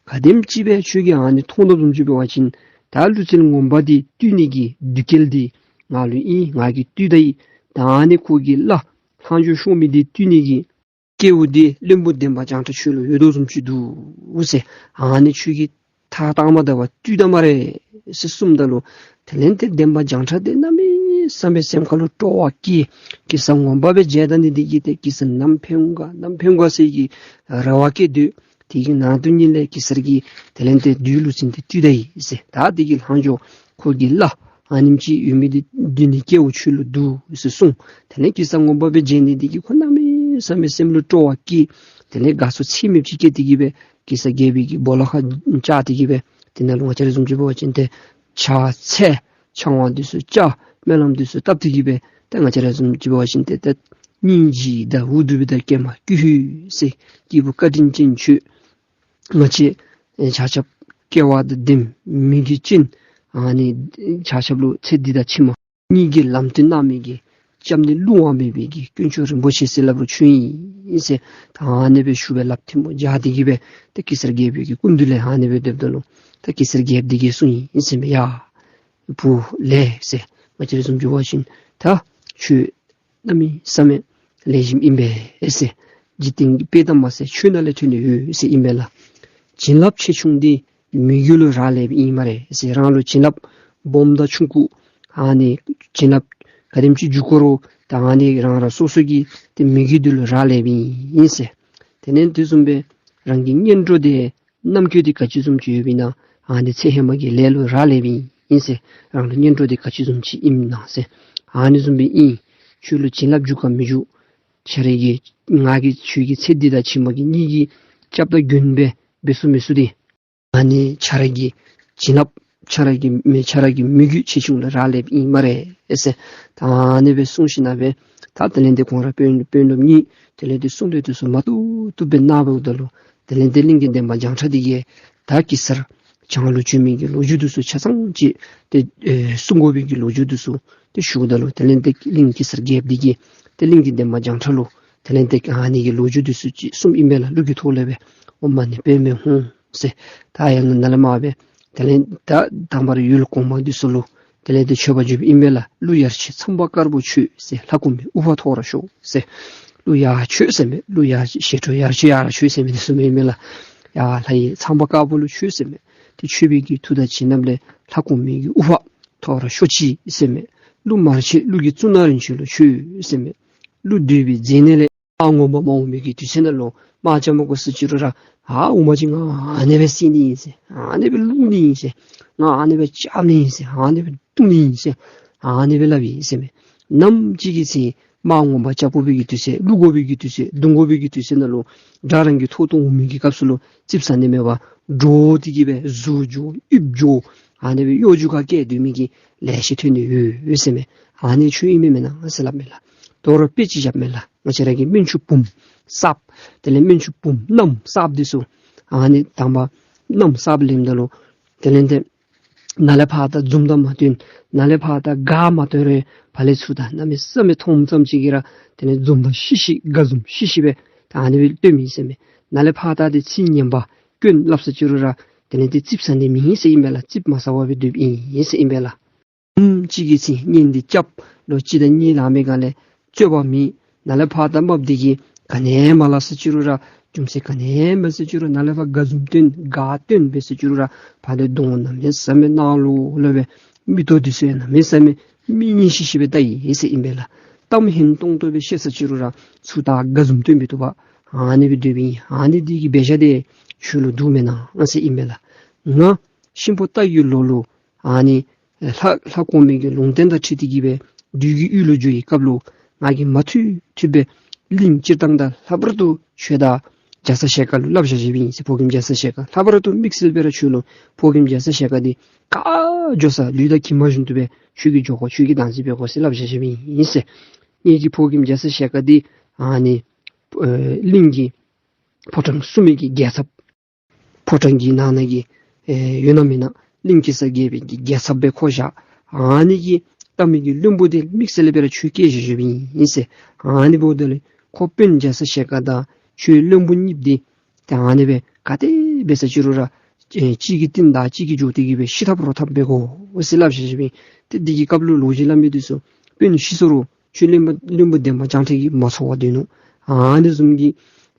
ག་དེམ་ཅིག་སྦེ་ཁྱོད་ཀྱིས་ཨ་ནི་མཐོང་དོ་བཟུམ་ཅིག་འབད་བ་ཅིན་ད་ཀླུ་བཙན་ངོ་མ་འདི་བཏུལ་ནི་གི་བདུད་རྐྱལ་འདི་ང་ལུ་ཨིན། ང་གིས་བཏུལ་ད་ཡི། ད་ཨ་ནི་ཁོ་གི་བླ་ལྷག་འཕྲོ་ཤོར་མི་འདི་བཏུལ་ནི་གི་སྐལཝ་འདི་བློན་པོ་འདན་མ་བྱང་ཁྲ་ཁྱོད་ལུ་ཡོད་དོ་བཟུམ་ཅིག་འདུག་ཟེར། ཨ་ནི་ཁྱོད་ཀྱིས་ཐག་བཏང་མ་ད་བར་བཏུལ་ད་སྨ་རེ་ཟེར་གསུངམ་ད་ལུ་དེ་ལས་ཏེ་འདན་མ་བྱང་ཁྲ་འདི་གནམ་མེད་ས་མེད་སེམས་ཁ་ལུ་སྤྲོ་བ་སྐྱེས། གེ་སར་ངོ་མ་སྦེ་མཇལ་ད་ནི་འདི་གིས་ཏེ་གེ་སར་ནམ་ཕན་འོང་ག་ནམ་ཕན་འོང་ག་ཟེར་གྱི་རེ་བ་བསྐྱེད་དེ་དེ་གི་ནང་དུ་ཉིད་ལས་གེ་སར་གྱིས་དེ་ལས་ཏེ་བདུད་ཀླུ་བཙན་འདི་བཏུལ་ད་ཡི་ཟེར། ད་དེ་གི་ལྷག་འཕྲོ་ཁོ་གི་བླ་ཨ་ནེམ་ཅིག་ཡོད་མི་འདི་བཏུལ་ནི་སྐལཝ་ཁྱོད་ལུ་འདུག་ཟེར་གསུངས། དེ་ལས་གེ་སར་ངོ་མ་སྦེ་མཇལ་ནི་འདི་གིས་ཁོ་གནམ་མེད་ས་མེད་སེམས་ལུ་སྤྲོ་བ་སྐྱེས། དེ་ལས་དགའ་ཚོར་ཚད་མེདཔ་ཅིག་སྐྱེས་ཏེ་གི་སྦེ་གེ་སར་རྒྱལ་པོའི་གི་སྦོ་ལོགས་ཁར་བཅར་ཏེ་གི་སྦེ་དེ་ནང་ལུ་ང་བཅས་ར་བཟུམ་ཅིག་འབད་བ་ཅིན་ཏེ་ཕྱག་འཚལ་ཕྱག་དབང་འདི་ཚུ་བཅར་སྨོན་ལམ་འདི་ཚུ་བཏབ་སྟེ་གི་སྦེ་ཏེ་ང་བཅས་ར་བཟུམ་ཅིག་འབད་བ་ཅིན་ཏེ་ཏེ་སྙིང་རྗེ་དང་འུ་སྡུག་པའི་དང་ཀྱེ་མ་ཀྱི་ཧུད་ཟེར་སྐྱེས་བུ་བཀའ་དྲིན་ཅན་ཁྱོད་ང་བཅས་ཨེ་ཆ་ཁྱབ་སྐལ་བ་དང་ལྡན་མི་གི་ཅན་ཨ་ནི་ཆ་ཁྱབ་ལུ་ཚེ་འདི་དང་ཕྱི་མ་གཉིས་ཀྱི་ལམ་སྟོན་གནང་མི་གི་སྐྱབས་གནས་བསླུ་བ་མེད་པའི་གི་དཀོན་མཆོག་རིན་པོ་ཆེ་ཟེར་སླབ་རུང་ཁྱོད་ཨིན་ཟེར། ད་ཨ་ནི་སྦེ་ཞུ་སྦེ་ལགཔ་ཐལ་མོ་སྦྱར་ཏེ་གི་སྦེ་ཏེ་གེ་སར་རྒྱལ་པོའི་གི་སྐུ་མདུན་ལས་ཨ་ནི་སྦེ་སྡོདཔ་ད་ལུ་ད་གེ་སར་རྒྱལཔོ་འདི་གིས་གསུངས་ཡི་ཟེར་མས། ཡ་བུ་ལེགས་ཟེར། ང་བཅས་ར་བཟུམ་ཅིག་འབད་བ་ཅིན་ད་ཁྱོད་གནམ་མེད་ས་མེད་ལེགས་ཤོམ་ཨིན་པས་ཟེར། འཇིག་རྟེན་གྱི་དཔེ་གཏམ་མ་ཟད་ཆོས་ནང་ལས་ཐོན་ནི་ཡོད་ཟེར་ཨིན་པས་ལགས། བྱིན་རླབས་ཆེ་ཆུང་འདི་མི་རྒྱུད་ལུ་རག་ལསཔ་ཨིན་སྨ་རེ་ཟེར། རང་ལུ་བྱིན་རླབས་སྦོམ་དང་ཆུང་ཀུ་ཨ་ནི་བྱིན་རླབས་ག་དེམ་ཅིག་འཇུག་དགོ་རུང་ད་ཨ་ནི་རང་རང་སོ་སོ་གི་ཏེ་མི་རྒྱུད་འདི་ལུ་རག་ལསཔ་ཨིན་ཟེར། དེ་ལས་དེ་བཟུམ་སྦེ་རང་གི་གཉེན་གྲོགས་འདི་རྣམ་འགྱུར་འདི་ག་ཅི་བཟུམ་ཅིག་ཡོདཔ་ཨིན་ན་ཨ་ནི་ཚེ་ཧེ་མ་གི་ལས་ལུ་རག་ལསཔ་ཨིན་ཟེར། རང་ལུ་གཉེན་གྲོགས་འདི་ག་ཅི་བཟུམ་ཅིག་ཨིནམ་ན་ཟེར། ཨ་ནི་བཟུམ་སྦེ་ཨིན། ཁྱོད་ལུ་བྱིན་རླབས་འཇུག་ག་མི་འཇུག་ཁྱོད་ར་གི་ང་གིས་ཁྱོད་ཀྱི་ཚེ་འདི་དང་ཕྱི་མ་གི་གཉིས་ཀྱི་སྐྱབས་དང་མགོན་སྦེ་འབད་ཚུགས་མི་ཚུགས་འདི་ཨ་ནི་ཁྱོད་ར་གི་བྱིན་རླབས་ཁྱོད་ར་གི་མི་ཁྱོད་ར་གི་མི་རྒྱུད་ཆེ་ཆུང་ལུ་རག་ལསཔ་ཨིན་སྨ་རེ་ཟེར། ད་ཨ་ནི་སྦེ་གསུངས་ཞིནམ་ལས་ད་དེ་ལས་ཏེ་ཁོང་ར་དཔོན་དཔོན་སློབ་གཉིས་དེ་ལས་ཏེ་གསུང་སྟེ་དེ་ཚུ་མ་བཏུབ་བཏུབ་སྦེ་གནངམ་ད་ལུ་དེ་ལས་ཏེ་གླིང་གི་འདན་མ་བྱང་ཁྲ་འདི་གིས་ད་གེ་སར་བྱང་ལུ་བྱོན་མི་གི་ལོ་རྒྱུས་འདི་ཚུ་ཆ་ཚང་ཅིག་ཏེ་ཨེ་གསུང་དགོ་པའི་གི་ལོ་རྒྱུས་འདི་ཚུ་ཏེ་ཞུཝ་ད་ལུ་དེ་ལས་ཏེ་གླིང་གེ་སར་རྒྱལཔོ་འདི་གིས་ཏེ་གླིང་གི་འདན་མ་བྱང་ཁྲ་ལུ་དེ་ལས་ཏེ་ཨ་ནི་གི་ལོ་རྒྱུས་འདི་ཚུ་ཅིག་གསུངམ་ཨིན་པས་ལགས། གླུ་གི་ཐོག་ལས་སྦེ་ཨོཾ་མ་ཎི་པདྨེ་ཧཱུྃ་ཟེར། ད་ཡང་ནཱ་ལས་མར་སྦེ་དེ་ལས་ད་དང་པ་ར་ཡུལ་གོང་མ་འདི་ཚུ་ལུ་དེ་ལས་ཏེ་མཆོད་པ་བརྗོདཔ་ཨིན་པས་ལགས། གླུ་ཡར་མཆོད་ཚངས་པ་དཀར་པོ་མཆོད་ཟེར། ལྷ་གོང་མའི་དབུ་འཕང་མཐོ་རུ་ཤོག་ཟེར། གླུ་ཡར་མཆོད་ཟེར་མས། གླུ་ཡར་ཞལ་དྲོད་ཡར་མཆོད་ཡར་མཆོད་ཟེར་མི་འདི་གསུངམ་ཨིན་མས་ལགས། ཡ་ལྷ་ཡི་ཚངས་པ་དཀར་པོ་ལུ་མཆོད་ཟེར་མས། ཏེ་མཆོད་པའི་གི་མཐུ་དང་བྱིན་རླབས་ལས་ལྷ་གོང་མའི་གི་དབུ་འཕང་མཐོ་རུ་ཤོག་ཅིག་ཟེར་མས། གླུ་མར་མཆོད་གླུ་གི་གཙུག་ན་རིན་ཆེན་ལུ་མཆོད་ཟེར་མས། གླུ་བསྡུས་པའི་མཛེ་ནད་ལས་དམག་ངོ་མ་མ་འོང་མི་གི་དུས་ཚོད་ནང་ལུ་དམག་རྐྱབ་མ་དགོ་ཟེར་ཅི་རུང་ར་ཨ་འོ་མ་ཅིག་ང་ཨ་ནི་སྦེ་བསད་ནི་ཨིན་ཟེར། ཨ་ནི་སྦེ་བླུག་ནི་ཨིན་ཟེར། ང་ཨ་ནི་སྦེ་རྐྱབ་ནི་ཨིན་ཟེར། ཨ་ནི་སྦེ་བརྡུང་ནི་ཨིན་ཟེར། ཨ་ནི་སྦེ་སླབ་ཨིན་ཟེར་མས། ནམ་ཅིག་གི་ཚེ་དམག་ངོ་མ་རྐྱབ་དགོ་པའི་གི་དུས་ཚོད་བླུག་དགོ་པའི་གི་དུས་ཚོད་བརྡུང་དགོ་པའི་གི་དུས་ཚོད་ནང་ལུ་དགྲ་རང་གི་ཐོག་ཏུ་འོང་མི་གི་སྐབས་སུ་ལུ་ཙིགཔ་ཟ་ནི་མེད་པར་འདྲོག་སྟེ་གི་སྦེ་གཟུགས་འགྱོ་ཡིབ་འགྱོ་ཨ་ནི་སྦེ་གཡོ་སྒྱུ་ཁར་སྐྱེས་སྡོད་མི་གི་ལེ་ཤ་ཐོན་ནི་ཡོད་ཟེར་མས། ཨ་ནི་ཁྱོད་ཨིན་མས་མེན་ན་ཟེར་སླབ་མས་ལགས། དོ་རུང་དཔེ་ཅིག་བཞགཔ་མས་ལགས། ང་བཅས་ར་གི་སྨན་ཆུང་བུམོ་གསརཔ་དེ་ལས་སྨན་ཆུང་བུམོ་མནའམ་གསརཔ་འདི་ཚུ་ཨ་ནི་དང་པ་མནའམ་གསརཔ་ལེནམ་ད་ལུ་དེ་ལས་ཏེ་ནཱ་ལས་ཕར་ད་འཛུམ་མདངས་མ་སྟོན། ནཱ་ལས་ཕར་ད་དགའ་མ་སྟོན་རུང་ཕར་ལས་ཚུར་ད་གནམ་མེད་ས་མེད་མཐོངམ་ཙམ་ཅིག་གིས་ར་དེ་ལས་འཛུམ་མདངས་ཤིག་ཤིག་དགའ་འཛུམ་ཤིག་ཤིག་སྦེ་ད་ཨ་ནི་སྦེ་སྟོནམ་ཨིན་ཟེར་མས། ནཱ་ལས་ཕར་ད་ཏེ་ཚིག་ངན་པ་སྐྱོན་སླབ་ཟེར་ཅི་རུང་ར་དེ་ལས་ཏེ་ཙིགཔ་ཟ་ནི་མེད་ཟེར་ཨིན་པས་ལགས། ཙིགཔ་མ་ཟ་བར་སྦེ་སྡོདཔ་ཨིན་ཟེར་ཨིན་པས་ལགས། ཨམ་ཅིག་གི་ཚེ་གཉེན་འདི་སྐྱབས་ལོ་གཅིག་དང་གཉིས་ལང་པའི་སྒང་ལས་རྩོད་པ་མེད། ནཱ་ལས་ཕར་ད་རྨགཔ་འདི་གིས་ག་ནི་མ་སླབ་ཟེར་ཅི་རུང་ར་རྒྱུ་མཚན་ག་ནི་མེད་ཟེར་ཅི་རུང་ནཱ་ལས་ཕར་དགའ་འཛུམ་སྟོན་དགའ་སྟོན་འབད་ཟེར་ཅི་རུང་ར་ཕར་ལས་གདོང་གནམ་མེད་ས་མེད་གནག་ལོ་ལོ་སྦེ་མིག་ཏོ་འདི་ཚུ་ཡང་གནམ་མེད་ས་མེད་མིག་གཉིས་ཤིག་ཤིག་སྦེ་བལྟ་ཡི་ཟེར་ཨིན་པས་ལགས། གཏམ་སྙན་ཏོང་ཏོ་སྦེ་བཤད་ཟེར་ཅི་རུང་ར་ཚུར་ད་དགའ་འཛུམ་སྟོན་མི་བཏུབ་པར་ཨ་ནི་སྦེ་སྡོདཔ་ཨིན། ཨ་ནི་འདི་གི་འབད་བཞག་འདི་ཁྱོད་ལུ་འདུག་མེན་ན་ཟེར་ཨིན་པས་ལགས། ང་གཤིན་པོ་རྟ་གི་ལོ་ལུ་ཨ་ནི་ལྷ་ལྷ་གོང་མའི་གི་ལུང་བསྟན་དང་འཁྲིལ་ཏེ་གི་སྦེ་བདུད་ཀྱི་ཡུལ་ལུ་འགྱོ་བའི་སྐབས་ལུ་ང་གིས་མ་ཐུབ་ཐུབ་སྦེ་གླིང་སྤྱིར་བཏང་དང་ལྷག་པར་དུ་ཁྱོད་དང་རྒྱ་ཚ་ཞལ་དཀར་ལུ་སླབ་བཞག་བཞགཔ་ཨིན་ཟེར། ཕོ་རྒནམ་རྒྱ་ཚ་ཞལ་དཀར་ལྷག་པར་དུ་དམིགས་བསལ་སྦེ་ར་ཁྱོད་ལུ་ཕོ་རྒནམ་རྒྱ་ཚ་ཞལ་དཀར་འདི་ག་འགྱོ་ས་ལུས་དང་གྱིབ་མ་བཞིན་དུ་སྦེ་ཁྱོད་ཀྱིས་འགྱོ་དགོ། ཁྱོད་ཀྱིས་བདག་འཛིན་འབད་དགོ་ཟེར་སླབ་བཞག་བཞགཔ་ཨིན་ཟེར། ངེ་གི་ཕོ་རྒནམ་རྒྱ་ཚ་ཞལ་དཀར་འདི་ཨ་ནི་ཨེ་གླིང་གི་ཕོ་བྲང་སྲུང་མི་གི་རྒྱལ་ཚབ་ཕོ་བྲང་གི་ནང་ན་གི་ཨེ་ཡོད་ན་མེན་ན་གླིང་གེ་སར་རྒྱལ་པོའི་གི་རྒྱལ་ཚབ་སྦེ་བསྐོ་བཞག། ཨ་ནི་གི་ བཏབ་མི་གི་བློན་པོ་དེ་དམིགས་བསལ་སྦེ་ར་ཁྱོད་བསྐྱལ་བཞག་བཞགཔ་ཨིན་ཟེར། ཨ་ནི་འབདཝ་ད་ལུ་ཁོ་དཔོན་རྒྱ་ཚ་ཞལ་དཀར་དང་ཁྱོད་བློན་པོ་གཉིས་འདི་ཏེ་ཨ་ནི་སྦེ་ག་དེ་འབད་ས་ཅི་རུང་ར་ཨེ་གཅིག་གི་རྟིང་བདའ་གཅིག་གིས་འགྱོ་སྟེ་གི་སྦེ་ཤི་འཐབ་རོ་འཐབ་འབད་དགོ་ཟེར་སླབ་བཞག་བཞགཔ་ཨིན། ཏེ་འདི་གི་སྐབས་ལུ་ལོ་རྒྱུས་སླབ་མི་འདི་ཚུ་དཔོན་ཤི་སོ་རུང་ཁྱོད་བློན་པོ་བློན་པོ་འདན་མ་བྱང་ཁྲ་གིས་མ་འཚོ་བར་སྡོད་ནུག། ཨ་ནི་བཟུམ་གྱི་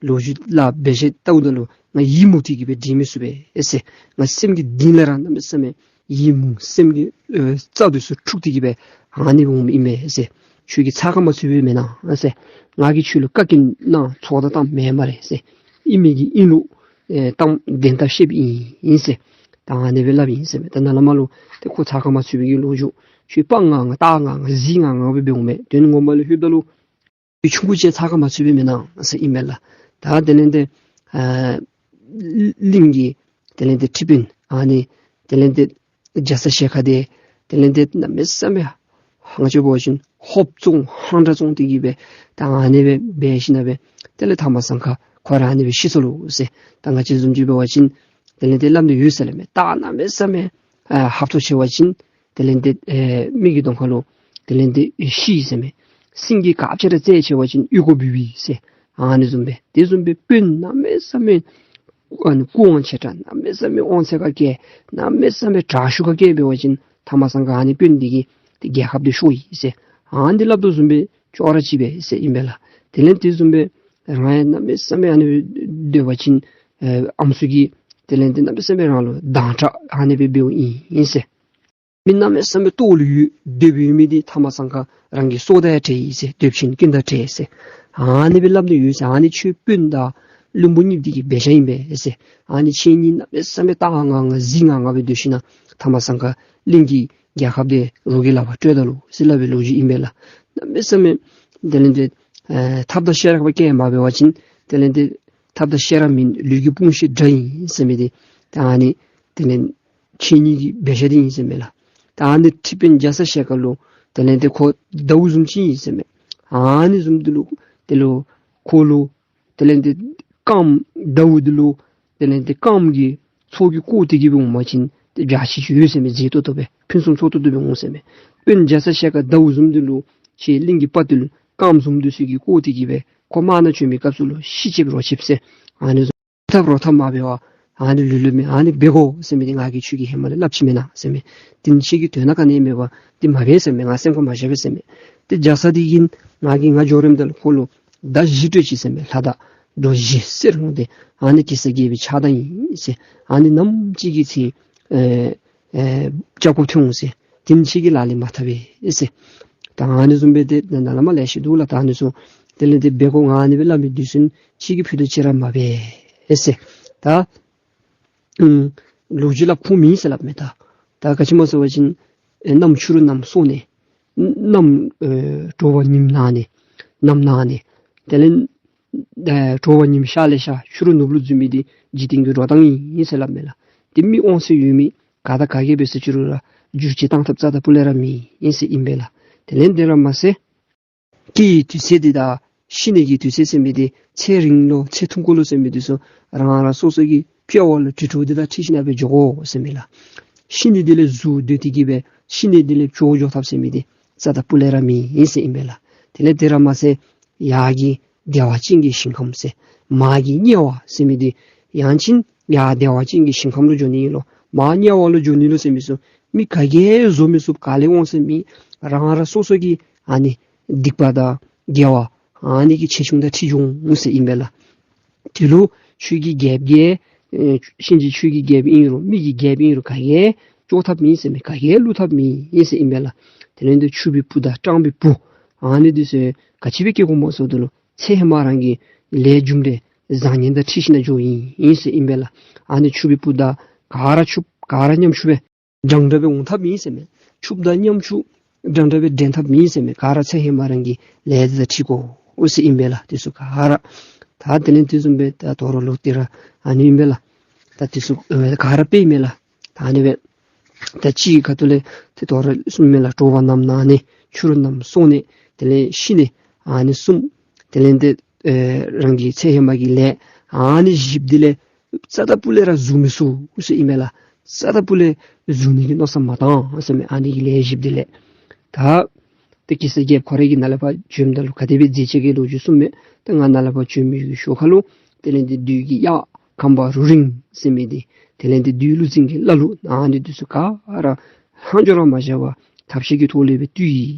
ལོ་རྒྱུས་སླབ་འབད་ཞིནམ་ལས་ད་ལྟོ་ལུ་ང་ཡིད་མུག་སྟེ་གི་སྦེ་སྡོད་མི་ཚུགས་པས་ཟེར། ང་སེམས་ཀྱི་གཏིང་ལས་ར་གནམ་མེད་ས་མེད་ཡིད་མུག། སེམས་ཀྱི་ཨེ་རྩ་འདི་ཚུ་འཁྲུགས་ཏེ་གི་སྦེ་ཨ་ནི་འོངམ་ཨིན་མས་ཟེར། ཁྱོད་ཀྱིས་ཚ་ཁ་མ་ཚུད་པས་མེན་ན་ཟེར། ང་གིས་ཁྱོད་ལུ་བཀའ་བཀྱོན་གནང་ཚོགས་བརྡ་བཏངམ་མེན་སྨ་རེ་ཟེར། ཨིན་མི་གི་ཨིན་ལུགས་ཨེ་བཏང་བདེན་བརྡ་བཤདཔ་ཨིན་ཨིན་ཟེར། ད་ཨ་ནི་སྦེ་སླབ་ཨིན་ཟེར་མས། ད་ནཱ་ལས་མར་ལུ་ཏེ་ཁོ་ཚ་ཁ་མ་ཚུད་པའི་གི་ལོ་རྒྱུས་ཁྱོད་དཔའ་ངར་ངར་སྟག་ངར་ངར་གཟིག་ངར་ངར་སྦེ་འབདཝ་མས། དོན་ངོ་མ་ལུ་ལྷོདཔ་ད་ལུ་ཁྱོད་ཆུང་ཀུ་ཅིག་ཚ་ཁ་མ་ཚུད་པས་མེན་ན་ཟེར་ཨིན་མས་ལགས། ད་དེ་ལས་ཏེ་ཨ་གླིང་གི་དེ་ལས་ཏེ་ཁྲི་དཔོན་ཨ་ནི་དེ་ལས་ཏེ་རྒྱ་ཚ་ཞལ་དཀར་དེ་དེ་ལས་ཏེ་གནམ་མེད་ས་མེད་ང་བཅས་འབད་བ་ཅིན་ཧོབ་བཙོང་ཧང་སྒྲ་བཙོང་སྟེ་གི་སྦེ་ད་ཨ་ནི་སྦེ་འབད་ཞིནམ་ལས་སྦེ་དེ་ལས་ཐ་མ་སང་ཁ་ཁོ་ར་ཨ་ནི་སྦེ་ཤི་སོ་ལོ་ཟེར། ད་ང་བཅས་བཟུམ་ཅིག་འབད་བ་ཅིན་དེ་ལས་ཏེ་སླབ་ནི་ཡོད་ཟེར་སླབ་མས། ད་གནམ་མེད་ས་མེད་ཨ་ཧབ་ཐོབ་ཆེ་བ་ཅིན་དེ་ལས་ཏེ་ཨེ་མི་གི་གདོང་ཁ་ལུ་དེ་ལས་ཏེ་ཤི་ཟེར་མས། སེང་གེ་ཁ་ཕྱེ་ར་རྩལ་ཆེ་བ་ཅིན་ཨོལ་ཀོ་འབུད་འབུད་ཟེར། ཨ་ནི་བཟུམ་སྦེ་དེ་བཟུམ་སྦེ་དཔོན་གནམ་མེད་ས་མེད་ཨ་ནི་སྐུ་དབང་ཆེ་དྲགས་གནམ་མེད་ས་མེད་དབང་ཚད་ཁ་སྐད་གནམ་མེད་ས་མེད་དྲག་ཤོས་ཁ་སྐད་འབད་བ་ཅིན་ཐ་མ་སང་ཁ་ཨ་ནི་དཔོན་འདི་གིས་ཏེ་རྒྱལ་ཁབ་འདི་ཤོར་ཡི་ཟེར། ཨ་ནི་སླབ་དོ་བཟུམ་སྦེ་ཅོག་ར་གཅིག་པས་ཟེར་ཨིན་པས་ལགས། དེ་ལས་དེ་བཟུམ་སྦེ་རང་ཡང་གནམ་མེད་ས་མེད་ཨ་ནི་སྡོད་པ་ཅིན་ཨེ་ཨམ་སྲུ་གིས་དེ་ལས་ཏེ་གནམ་མེད་ས་མེད་རང་ལུ་སྡང་དྲགས་ཨ་ནི་སྦེ་འབདཝ་ཨིན་ཨིན་ཟེར། མི་གནམ་མེད་ས་མེད་ལྟོ་ལུ་ཡོད་སྡོད་པའི་མི་འདི་ཐ་མ་སང་ཁ་རང་གི་སྲོག་དང་ཡང་བྲལ་ཡི་ཟེར། སྡོད་ཞིན་སྐྱོན་དང་བྲལ་ཟེར། ཨ་ནི་སྦེ་སླབ་ནི་ཡོད་ཟེར། ཨ་ནི་ཁྱོད་དཔོན་དང་བློན་པོ་གཉིས་འདི་གི་འབད་བཞག་ཨིན་པས་ཟེར། ཨ་ནི་ཁྱེད་གཉིས་གནམ་མེད་ས་མེད་སྟག་ངར་ངར་གཟིག་ངར་ངར་སྦེ་སྡོད་ཞིན་ན་ཐ་མ་སང་ཁ་གླིང་གི་རྒྱལ་ཁབ་འདི་རོགས་ཀྱི་ལག་པར་སྤྲོད་ད་ལོ་ཟེར་སླབ་པའི་ལོ་རྒྱུས་ཨིན་པས་ལགས། གནམ་མེད་ས་མེད་དེ་ལས་ཏེ་ཨེ་ཐབས་དང་ཤེས་རབ་ཀྱིས་མ་འབད་བ་ཅིན་དེ་ལས་ཏེ་ཐབས་དང་ཤེས་རབ་མེད་ལུས་ཀྱི་དཔུང་ཤེད་དྲག་ཨིན་ཟེར་མི་འདི་ད་ཨ་ནི་དེ་ལས་ཁྱེད་གཉིས་ཀྱིས་འབད་བཞག་འདི་ཨིན་ཟེར་མས་ལགས། ད་ཨ་ནི་ཁྲི་དཔོན་རྒྱ་ཚ་ཞལ་དཀར་ལུ་དེ་ལས་ཏེ་ཁོ་ཟླཝ་བཟུམ་ཅིག་ཨིན་ཟེར་མས། ཨ་ནི་བཟུམ་འདི་ལུ་དེ་ལུ་ཁོ་ལུ་དེ་ལས་ཏེ་རྐངམ་ཟླཝ་འདི་ལུ་དེ་ལས་ཏེ་རྐངམ་གི་ཚོགས་ཀྱིས་བསྐོར་ཏེ་གི་སྦེ་འོང་པ་ཅིན་ཏེ་འཇའ་ཆི་ཆི་ཡོད་ཟེར་མས། མཛེས་ཏོག་ཏོ་སྦེ་ཕུན་སུམ་ཚོགས་ཏོག་ཏོ་སྦེ་འོང་ཟེར་མས། དཔོན་རྒྱ་ཚ་ཞལ་དཀར་ཟླཝ་བཟུམ་འདི་ལུ་ཁྱེད་གླིང་གི་དཔའ་རྟུལ་རྐངམ་བཟུམ་འདི་ཚུ་གིས་བསྐོར་ཏེ་གི་སྦེ་ཁོ་དམག་ནང་བྱོན་པའི་སྐབས་སུ་ལུ་ཤི་ཆེབ་རོ་ཆེབ་ཟེར། ཨ་ནི་བཟུམ་ཐབས་རོགས་ཐབས་མ་འབད་བར་ཨ་ནི་ལུས་ལུས་མེད་ཨ་ནི་འབད་དགོ་ཟེར་མི་འདི་ང་གིས་ཁྱོད་ཀྱི་ཧེ་མ་ལས་སླབ་ཅི་མེན་ན་ཟེར་མས། དེ་ཁྱོད་ཀྱི་དོན་ན་ག་ནི་མེད་པར་འདི་མ་འབད་ཟེར་མས། ང་སེམས་ཁར་མ་བཞག་པས་ཟེར་མས། ཏེ་རྒྱ་ཚ་འདི་གིས་ང་གིས་ང་འགྱོ་རནམ་ད་ལུ་ཁོ་ལུ་མདའ་བཞི་སྤྲོད་ཅི་ཟེར་མས། ལྷ་མདའ་རྡོ་བཞི་གསེར་ཧོང་ཏེ་ཨ་ནི་གེ་སར་རྒྱལ་པོའི་ཕྱག་མདའ་ཨིན་ཟེར། ཨ་ནི་ནམ་ཅིག་གི་ཚེ་ཨེ་ཨེ་ལྕགས་ཁོག་ཐོན་འོང་ཟེར། དེ་ཁྱོད་ཀྱིས་ལག་ལེན་མ་འཐབ་པས་ཟེར། ད་ཨ་ནི་བཟུམ་སྦེ་ཏེ་ནཱ་ལས་མར་ལེ་ཤ་འདུག་ལགས། ད་ཨ་ནི་ཚུ་དེ་ལས་ཏེ་འབད་དགོ་ང་ཨ་ནི་སྦེ་སླབ་མི་འདི་ཚུ་ཁྱོད་ཀྱིས་ཕུད་རྡོག་ཅིག་ར་མ་འབད་ཟེར། ད་ཨུམ་ལོ་རྒྱུས་སླབ་ཁུངས་མེད་ཟེར་སླབ་མས། ད་ད་ག་ཅི་སྨོ་ཟེར་བ་ཅིན་ཨེ་གནམ་ཕྱི་རུ་གནམ་སྲོ་ནས་གནམ་ཨེ་དྲོ་པ་ཉིམ་ནག་ནས་གནམ་ནག་ནས་དེ་ལས་ཨེ་དྲོ་པ་ཉིམ་ཤར་ལས་ཤར་ཕྱི་རུ་ནུབ་ལུ་འཛུལ་མི་འདི་འཇིག་རྟེན་གྱི་འགྲོ་སྟངས་ཨིན་ཟེར་སླབ་མས་ལགས། ཏེ་མི་དབང་ཚད་ཡོད་མི་ག་དང་ག་གིས་འབད་ས་ཅི་རུང་ར་འགྱུར་བཅོས་བཏང་ཐབས་རྩ་དང་སྤུ་ལས་ར་མེད་ཨིན་ཟེར་ཨིན་པས་ལགས། དེ་ལས་དེ་ར་མ་ཚད་སྐྱེ་བའི་དུས་ཚོད་འདི་དང་ཤི་ནི་གི་དུས་ཚོད་ཟེར་མི་འདི་ཚེ་རིང་ལོ་ཚེ་ཐུང་ཀུ་ལོ་ཟེར་མི་འདི་ཚུ་རང་རང་སོ་སོ་གི་དཔྱལ་བ་ལུ་གྲི་ཕྲུག་འདི་དང་འཁྲིལ་ཞིན་ན་སྦེ་འགྱོ་དགོ་ཟེར་མས་ལགས། ཤི་ནི་འདི་ལས་གཟུགས་སྡོད་དེ་གི་སྦེ་ཤི་ནི་འདི་ལས་བྱོག་འགྱོ་ཐབས་ཟེར་མི་འདི་རྩ་དང་སྤུ་ལས་ར་མེད་ཨིན་ཟེར་ཨིན་པས་ལགས། དེ་ལས་དེ་ར་མ་ཚད་ཡར་གྱི་བདེ་བ་ཅན་གྱི་ཞིང་ཁམས་ཟེར། མར་གྱི་དམྱལ་བ་ཟེར་མི་འདི་ཡང་ཅིན་ཡར་བདེ་བ་ཅན་གྱི་ཞིང་ཁམས་ལུ་འགྱོ་ནི་ཨིན་ལོ། མར་དམྱལ་བ་ལུ་འགྱོ་ནི་ལོ་ཟེར་མི་ཚུ་མི་ག་གིས་བཟོ་མི་ཚུགས། ག་ལས་འོང་ཟེར་མི་རང་རང་སོ་སོ་གི་ཨ་ནི་སྡིག་པ་དང་དགེ་བ་ཨ་ནི་གི་ཆེ་ཆུང་དང་འཁྲིལ་འགྱོ་འོང་ཟེར་ཨིན་པས་ལགས། དེ་ལུ་ཆོས་ཀྱི་རྒྱལཔོ་གིས་ཨེ་གཤིན་རྗེ་ཆོས་ཀྱི་རྒྱལཔོ་ཨིན་རུང་མི་གི་རྒྱལཔོ་ཨིན་རུང་ག་གིས་བཅོ་ཐབས་མེད་ཟེར་མས། ག་གིས་བསླུ་ཐབས་མེད་ཨིན་ཟེར་ཨིན་པས་ལགས། དེ་ལས་འདི་ཕྱུག་པའི་བུ་དང་སྤྲང་པའི་བུ་ཨ་ནི་འདི་ཚུ་ག་ཅི་སྦེ་སྐྱེ་དགོཔ་སྨོ་ཟེར་བ་ཅིན་ཚེ་ཧེ་མ་རང་གི་ལས་རྒྱུ་འབྲས་བཟང་ངན་དང་འཁྲིལ་ཞིན་ན་འགྱོཝ་ཨིན་ཨིན་ཟེར་ཨིན་པས་ལགས། ཨ་ནི་ཕྱུག་པའི་བུ་དང་ག་ར་ཕྱུགཔ་ག་ར་ཉམ་ཆུང་སྦེ་འདྲན་འདྲ་སྦེ་འོང་ཐབས་མེད་ཟེར་མས། ཕྱུགཔ་དང་ཉམ་ཆུང་འདྲན་འདྲ་སྦེ་འདྲེན་ཐབས་མེད་ཟེར་མས། ག་ར་ཚེ་ཧེ་མ་རང་གི་ལས་དང་འཁྲིལ་དགོ་འོང་ཟེར་ཨིན་པས་ལགས། དེ་ཚུ་ག་ར་ད་དེ་ལས་དེ་བཟུམ་སྦེ་ད་དོ་རུང་ལོག་སྟེ་ར་ཨ་ནི་ཨིན་པས་ལགས། ད་དེ་ཚུ་ཨེ་ག་ར་དཔེ་ཨིན་མས་ལགས། ད་ཨ་ནི་སྦེ་ད་གཅིག་གི་ཁ་ཐུག་ལས་ཏེ་དོ་རུང་གསུམ་མས་ལགས། དྲོ་པ་གནམ་ནག་ནས་ཕྱི་རུ་གནམ་སྲོ་ནས་དེ་ལས་ཤི་ནས་ཨ་ནི་གསུམ། དེ་ལས་ཏེ་ཨེ་རང་གི་ཚེ་ཧེ་མ་གི་ལས་ཨ་ནི་བཞིཔོ་འདི་ལས་རྩ་དང་སྤུ་ལས་ར་གཟུགས་མི་ཚུགས་ཟེར་ཨིན་མས་ལགས། རྩ་དང་སྤུ་ལས་གཟུགས་ནི་གི་མནོ་བསམ་མ་བཏང་ཟེར་མས། ཨ་ནི་གི་ལས་བཞིཔོ་འདི་ལས། ད་ཏེ་གེ་སར་རྒྱལཔོ་ཁོ་ར་གིས་ནཱ་ལས་ཕར་བྱོནམ་ད་ལུ་ག་དེ་སྦེ་མཛད་ཅི་གི་ལོ་རྒྱུས་གསུངམ་མས། ཏེ་ང་ནཱ་ལས་ཕར་བྱོན་མི་གི་ཞོར་ཁ་ལུ་དེ་ལས་ཏེ་བདུད་ཀྱི་གཡག་ཁམ་པ་རུ་རིང་ཟེར་མི་འདི་དེ་ལས་ཏེ་བདུད་ཀླུ་བཙན་གྱི་བླ་ལུག་ཨ་ནི་འདི་ཚུ་ག་ར་ལྷག་འཕྲོ་ར་མ་བཞག་པར་ཐབས་ཤེས་ཀྱི་ཐོག་ལས་སྦེ་བཏུལ་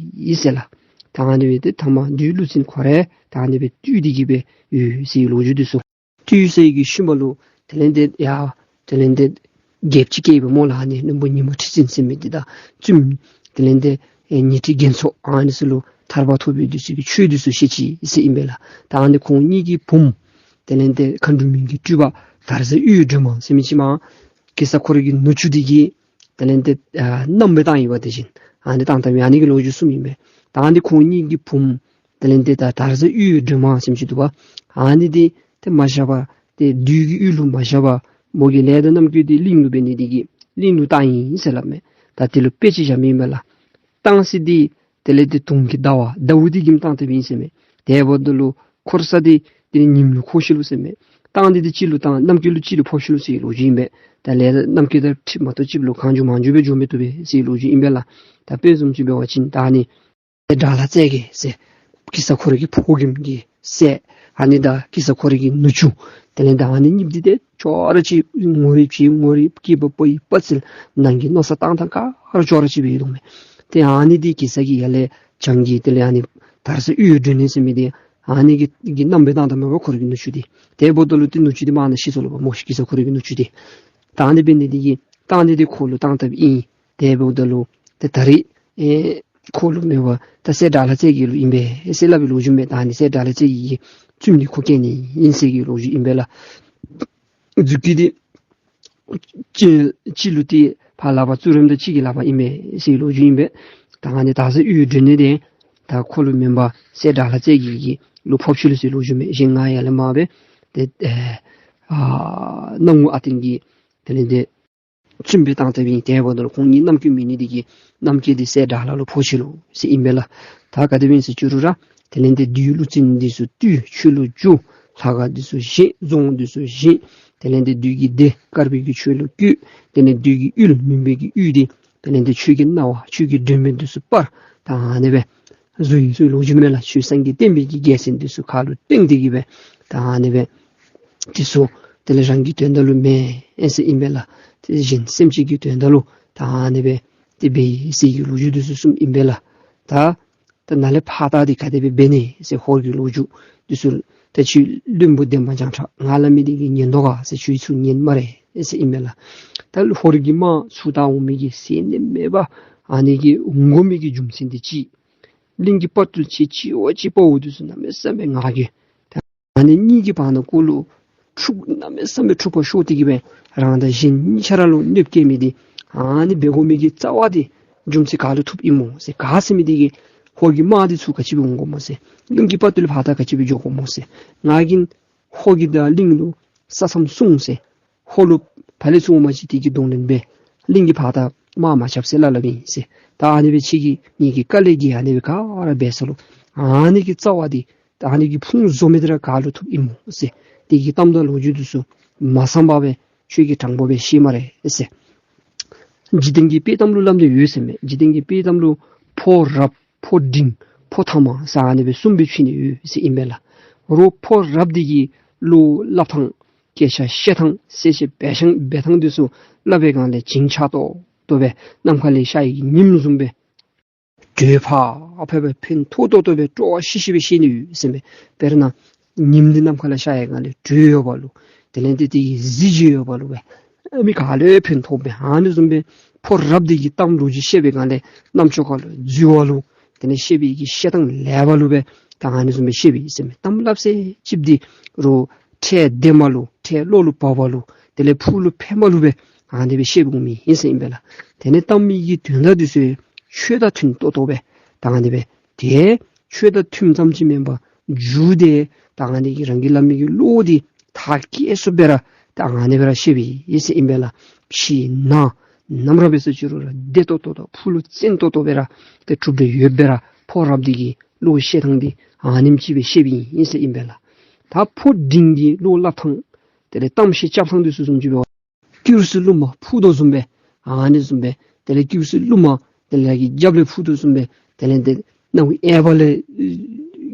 ཡི་ཟེར་ལགས། ད་ཨ་ནི་སྦེ་ཏེ་མཐའ་མ་བདུད་ཀླུ་བཙན་ཁོ་ར་ད་ཨ་ནི་སྦེ་བཏུལ་ཏེ་གི་སྦེ་ཡོད་ཟེར་ལོ་རྒྱུས་འདི་ཚུ། བཏུལ་ཚར་གི་ཤུལ་མ་ལུ་དེ་ལས་ཏེ་ཡ་དེ་ལས་ཏེ་རྒྱལཔོ་ཅིག་སྐྱེས་པས་སྨོ་ལགས། ཨ་ནི་བློན་པོ་ཉི་མ་ཁྲི་བཙན་ཟེར་མི་འདི་དང་བཙུནམོ་དེ་ལས་ཏེ་ཨེ་ཉི་ཁྲི་རྒྱལ་མཚོ་ཨ་ནི་ཚུ་ལུ་ཐར་པ་ཐོབ་པའི་འདི་ཚུ་གི་ཆོས་འདི་ཚུ་བཤད་ཅི་ཟེར་ཨིན་པས་ལགས། ད་ཨ་ནི་ཁོང་གཉིས་ཀྱི་བུམོ་དེ་ལས་ཏེ་མཁའ་འགྲོ་མའི་གི་སྤྲུལ་པ་དར་ཟབ་གཡུ་སྒྲོན་མ་ཟེར་མི་ཅིག་མར་གེ་སར་ཁོ་ར་གི་ནུ་གཅུང་འདི་གིས་དེ་ལས་ཏེ་ཨ་མནའམ་སྦེ་བཏང་ཡི་བ། དེ་བཞིན་ཨ་ནི་བཏང་བཏངམ་ཨ་ནི་གི་ལོ་རྒྱུས་གསུངམ་ཨིན་པས། ད་ཨ་ནི་ཁོང་གཉིས་ཀྱི་བུམོ་དེ་ལས་ཏེ་ད་དར་ཟབ་གཡུ་སྒྲོན་མ་ཟེར་མི་ཅིག་འདུག་པ། ཨ་ནི་འདི་ཏེ་མ་བཞག་པར་ཏེ་བདུད་ཀྱི་ཡུལ་ལུ་མ་བཞག་པར་མོ་གི་ལས་དང་རྣམ་ཀུན་འདི་གླིང་ལུ་འབད་ནི་འདི་གིས་གླིང་ལུ་བཏང་ཡི་ཟེར་སླབ་མས། ད་དེ་ལུ་དཔེ་ཅིག་བཞགཔ་ཨིན་པས་ལགས། བཏང་ས་འདི་དེ་ལས་ཏེ་དུང་གི་ཟླ་བ་ཟླཝ་འདི་གིས་བཏང་བཏངམ་ཨིན་ཟེར་མས། དེ་འབདཝ་ད་ལུ་འཁོར་ས་འདི་དེ་ནི་ཉིམ་ལུ་འཁོར་ཅི་ལོ་ཟེར་མས། བཏང་སྟེ་འདི་ཅིག་ལུ་བཏང་རྣམ་ཀུན་ལུ་ཅིག་ལུ་ཕོག་ཅི་ལོ་ཟེར་ལོ་རྒྱུས་ཨིན་པས། ད་ལས་རྣམ་ཀུན་དང་འཁྲིལ་མ་གཏོགས་ཅིག་ལུ་གང་བྱུང་མང་བྱུང་སྦེ་འགྱོ་མི་བཏུབ་པས་ཟེར་ལོ་རྒྱུས་ཨིན་པས་ལགས། ད་དཔེ་བཟུམ་ཅིག་འབད་བ་ཅིན་ད་ཨ་ནི་སྲས་དགྲ་ལྷ་རྩེ་རྒྱལ་ཟེར་གེ་སར་ཁོ་ར་གི་ཕོ་རྒནམ་གྱི་སྲས་ཨ་ནི་དང་གེ་སར་ཁོ་ར་གི་ནུ་གཅུང་དེ་ལས་ད་ཨ་ནི་གཉིསཔོ་འདི་ཏེ་ཅོག་ར་གཅིག་ངོ་རིས་གཅིག་ངོ་རིས་སྐྱེས་པ་ཕོ་ཡི་པ་ཚལ་ནང་གི་མནོ་བསམ་བཏང་ཐངས་ག་ར་ཅོག་ར་གཅིག་སྦེ་ཡོད་དོ་མས། ཏེ་ཨ་ནི་འདི་གེ་སར་གྱི་ཡར་ལས་བྱང་གི་དེ་ལས་ཨ་ནི་དར་ཟབ་གཡུ་སྒྲོན་མ་ཟེར་མི་འདི་ཨ་ནི་གི་གི་མནའམ་སྦེ་བཏང་བཏངམ་མས་པ་ཁོ་ར་གི་ནུ་གཅུང་འདི། དེ་འབདཝ་ད་ལུ་ཏེ་ནུ་གཅུང་འདི་མར་ནཱ་ཤི་སོ་ལོ་པ་སྨོ་ཤིག། གེ་སར་ཁོ་ར་གི་ནུ་གཅུང་འདི། ད་ཨ་ནི་འབད་ནི་འདི་གིས་བཏང་ནི་འདི་ཁོ་ལུ་བཏང་བཏངམ་ཨིན། དེ་འབདཝ་ད་ལུ་ཏེ་ད་རིས་ཨེ་ཁོ་ལུ་མེན་པར་ད་སྲས་དགྲ་ལྷ་རྩེ་རྒྱལ་ལུ་ཨིན་པས་ཟེར་སླབ་པའི་ལོ་རྒྱུས་མས། ད་ཨ་ནི་སྲས་དགྲ་ལྷ་རྩེ་རྒྱལ་གྱི་བཙུནམོ་འདི་ཁོ་སྐྱེ་ནི་ཨིན་ཟེར་གྱི་ལོ་རྒྱུས་ཨིན་པས་ལགས། མཛུབ་གུ་འདི་གཅིག་གཅིག་ལུ་ཏེ་ཕར་ལག་པར་བཙུགས་རནམ་ད་གཅིག་གི་ལག་པར་ཨིན་པས་ཟེར་ལོ་རྒྱུས་ཨིན་པས། ད་ཨ་ནི་དར་ཟབ་གཡུ་སྒྲོན་མ་འདི་ད་ཁོ་ལུ་མེན་པར་སྲས་དགྲ་ལྷ་རྩེ་རྒྱལ་གྱི་ལུ་ཕོག་ཅི་ལོ་ཟེར་ལོ་རྒྱུས་མས། གཞན་ང་ཡར་ལས་མར་སྦེ་ཏེ་ཨེ་ཨ་སྣང་ངུ་ཨ་བརྟན་གྱི་དེ་ལས་ཏེ་བཙུནམོ་སྦེ་བཏང་བཏངམ་ཨིན། དེ་འབདཝ་ད་ལུ་ཁོང་གཉིས་མནའམ་གཅིག་མེད་ནི་འདི་གིས་མནའམ་གཅིག་འདི་སྲས་དགྲ་ལྷ་ལུ་ཕོག་ཅི་ལོ་ཟེར་ཨིན་པས་ལགས། ད་ག་དེ་སྦེ་ཨིན་ཟེར་ཅི་རུང་ར་དེ་ལས་ཏེ་བདུད་ཀླུ་བཙན་འདི་ཚུ་བཏུལ་ཆོས་ལུ་བསྒྱུར་ལྷ་ཁང་འདི་ཚུ་བཞེངས་རྫོང་འདི་ཚུ་བཞེངས། དེ་ལས་ཏེ་བདུད་ཀྱི་སྡེ་དཀར་པོའི་གི་ཆོས་ལུ་བཀོད། དེ་ལས་བདུད་ཀྱི་ཡུལ་མུན་པའི་གི་ཡུལ་འདི་དེ་ལས་ཏེ་ཆོས་ཀྱི་སྣང་བ་ཆོས་ཀྱི་སྒྲོན་མེ་འདི་ཚུ་སྤར། ད་ཨ་ནི་སྦེ་བཟོ་ཡི་ཟེར་ལོ་རྒྱུས་མས་ལགས། ཆོས་སངས་རྒྱས་བསྟན་པའི་གི་རྒྱལ་མཚན་འདི་ཚུ་ཁ་ལུ་བསྟན་ཏེ་གི་སྦེ་ད་ཨ་ནི་སྦེ་འདི་ཚུ་དེ་ལས་རང་གི་དོན་དག་ལུ་མེན་ཟེར་ཨིན་པས་ལགས། དེ་གཞན་སེམས་ཅན་གྱི་དོན་དག་ལུ་ད་ཨ་ནི་སྦེ་ཏེ་འབད་ཡི་ཟེར་གྱི་ལོ་རྒྱུས་འདི་ཚུ་གསུངམ་ཨིན་པས་ལགས། ད་ད་ནཱ་ལས་ཕར་ད་འདི་ག་དེ་སྦེ་འབད་ནི་ཟེར་ཧོར་གྱི་ལོ་རྒྱུས་འདི་ཚུ་ད་ཁྱོད་བློན་པོ་འདན་མ་བྱང་ཁྲ་ང་སླབ་མི་འདི་གིས་ཉན་དོ་ག་ཟེར་ཁྱོད་ཚུ་ཉན་སྨ་རེ་ཟེར་ཨིན་པས་ལགས། ད་ཧོར་གྱི་དམག་ཚུར་ད་འོང་མི་གི་ཟད་ནི་མེད་པ་ཨ་ནི་གི་འོང་དགོ་མི་གི་རྒྱུ་མཚན་འདི་ཅིག་གླིང་གི་དཔའ་རྟུལ་ཆེ་ཆེ་བ་ཅིག་དཔའ་བོ་འདི་ཚུ་གནམ་མེད་ས་མེད་ང་རྒྱལ། ད་ཨ་ནི་གཉིས་ཀྱི་བར་ན་ཀོ་ལུ་འཁྲུག་གནམ་མེད་ས་མེད་འཁྲུག་པ་ཤོར་ཏེ་གི་སྦེ་རང་དང་གཞན་གཉིས་ཆ་ར་ལུ་གནོདཔ་བཀལ་མི་འདི་ཨ་ནི་འབད་དགོ་མི་གི་རྩ་བ་འདི་རྒྱུ་མཚན་ག་ལུ་ཐུགཔ་ཨིན་སྨོ་ཟེར། ག་ཟེར་མི་འདི་གིས་ཧོར་གྱི་དམག་འདི་ཚུར་ག་ཅི་སྦེ་འོང་དགོཔ་སྨོ་ཟེར། གླིང་གི་དཔའ་རྟུལ་ཕར་ད་ག་ཅི་སྦེ་འགྱོ་དགོཔ་སྨོ་ཟེར། ང་གིས་ཧོར་གྱི་དང་གླིང་ལུ་ས་མཚམས་སྲུང་ཟེར། ཧོར་ལུ་ཕར་ལས་ཚུར་འོང་མ་ཅིག་དེ་གི་གདོང་ལེན་འབད། གླིང་གི་ཕར་ད་དམག་མ་རྐྱབ་ཟེར་སླབ་སླབ་ཨིན་ཟེར། ད་ཨ་ནི་སྦེ་ཁྱོད་ཀྱིས་ངེ་གི་བཀའ་ལས་འགལ་ཨ་ནི་སྦེ་ག་ར་འབད་ས་ལུ་ཨ་ནི་གི་རྩ་བ་འདི་ད་ཨ་ནི་གི་ཕུང་བཟོ་མི་འདི་ར་ག་ལུ་ཐུགཔ་ཨིན་སྨོ་ཟེར། དེ་གི་གཏམ་དང་ལོ་རྒྱུས་འདི་ཚུ་མ་གསང་པར་སྦེ་ཁྱོད་ཀྱིས་དྲང་པོ་སྦེ་བཤད་སྨ་རེ་ཟེར། འཇིག་རྟེན་གྱི་དཔེ་གཏམ་ལུ་སླབ་ནི་ཡོད་ཟེར་མས། འཇིག་རྟེན་གྱི་དཔེ་གཏམ་ལུ་ཕོ་རབ་ཕོ་འབྲིང་ཕོ་ཐ་མ་ཟེར་ཨ་ནི་སྦེ་གསུམ་སྦེ་ཕྱེ་ནི་ཡོད་ཟེར་ཨིན་པས་ལགས། རོགས་ཕོ་རབ་འདི་གིས་བློ་སླབ་ཐངས་སྐད་ཆ་བཤད་ཐངས་གསལ་བཤད་འབད་ཐངས་འབད་ཐངས་འདི་ཚུ་སླབ་པའི་སྒང་ལས་བྱིན་ཆགས་ཏོག་ཏོ་སྦེ་ནམ་མཁའ་ལས་ཤར་ཡི་གི་ཉིམ་བཟུམ་སྦེ་དྲོད་ཕར་ཕབ་སྦེ་ཕན་ཐོགས་ཏོག་ཏོ་སྦེ་སྤྲོ་བ་ཤི་ཤི་སྦེ་བཤད་ནི་ཡོད་ཟེར་མས། དཔེར་ན་ཉིམ་འདི་ནམ་མཁའ་ལས་ཤར་ཡི་སྒང་ལས་དྲོད་ཡོད་པ་ལུ་དེ་ལས་ཏེ་དེ་གི་གཟི་བརྗིད་ཡོད་པ་ལུ་སྦེ་ཨ་མི་ག་ལུ་ཡང་ཕན་ཐོགས་པས། ཨ་ནི་བཟུམ་སྦེ་ཕོ་རབ་འདི་གིས་གཏམ་ལོ་རྒྱུས་བཤད་པའི་སྒང་ལས་རྣམ་ཅོ་ཁ་ལུ་འཛུལ་བ་ལུ་དེ་ལས་བཤད་པའི་གི་བཤད་ཐངས་ལེགས་པ་ལུ་སྦེ་ད་ཨ་ནི་བཟུམ་སྦེ་བཤད་པས་ཟེར་མས། གཏམ་སླབ་ས་ཅིག་འདི་རོགས་ཁྲལ་བདེ་མ་ལུ་ཁྲལ་བློ་ལུ་བབ་པ་ལུ་དེ་ལས་ཕུགས་ལུ་ཕན་པ་ལུ་སྦེ་ཨ་ནི་སྦེ་བཤད་དགོ་མི་ཨིན་ཟེར་ཨིན་པས་ལགས། དེ་ལས་གཏམ་གྱི་དོན་དག་འདི་ཚུ་ཆོས་དང་མཐུན་ཏོག་ཏོ་སྦེ་ད་ཨ་ནི་སྦེ་དེ་ཆོས་དང་མཐུན་ཙམ་ཅིག་མེན་པར་མཇུག་དེ་ད་ཨ་ནི་གི་རང་གིས་སླབ་མི་གི་བློ་འདི་ཐག་བཅད་སོ་སྦེ་ར་ད་ཨ་ནི་སྦེ་ར་བཤད་པས་ཨིན་ཟེར་ཨིན་པས་ལགས། ཕྱི་ནང་ནམ་ར་འབད་ས་ཅི་རུང་ར་བདེ་ཏོག་ཏོ་དང་ཕུགས་ལུ་བརྟན་ཏོག་ཏོ་སྦེ་ར་ཏེ་གྲུབ་འབྲས་ཡོདཔ་སྦེ་ར་ཕོ་རབ་འདི་གི་བློ་བཤད་ཐངས་འདི་ཨ་ནེམ་ཅིག་སྦེ་བཤད་པས་ཨིན་ཟེར་ཨིན་པས་ལགས། ད་ཕོ་འབྲིང་གི་བློ་སླབ་ཐངས་དེ་ལས་གཏམ་བཤད་རྐྱབ་ཐངས་འདི་ཚུ་བཟུམ་ཅིག་འབད་བ་སྐྱུར་སའི་རླུང་མ་ཕུ་དོ་བཟུམ་སྦེ་ཨ་ནི་བཟུམ་སྦེ་དེ་ལས་སྐྱུར་སའི་རླུང་མ་ དེ་ལས་ཀྱི་རྒྱབ་ལས་འཕུར་དོ་བཟུམ་སྦེ་དེ་ལས་དེ་སྣང་བའི་གཡས་པ་ལས་ཨེ་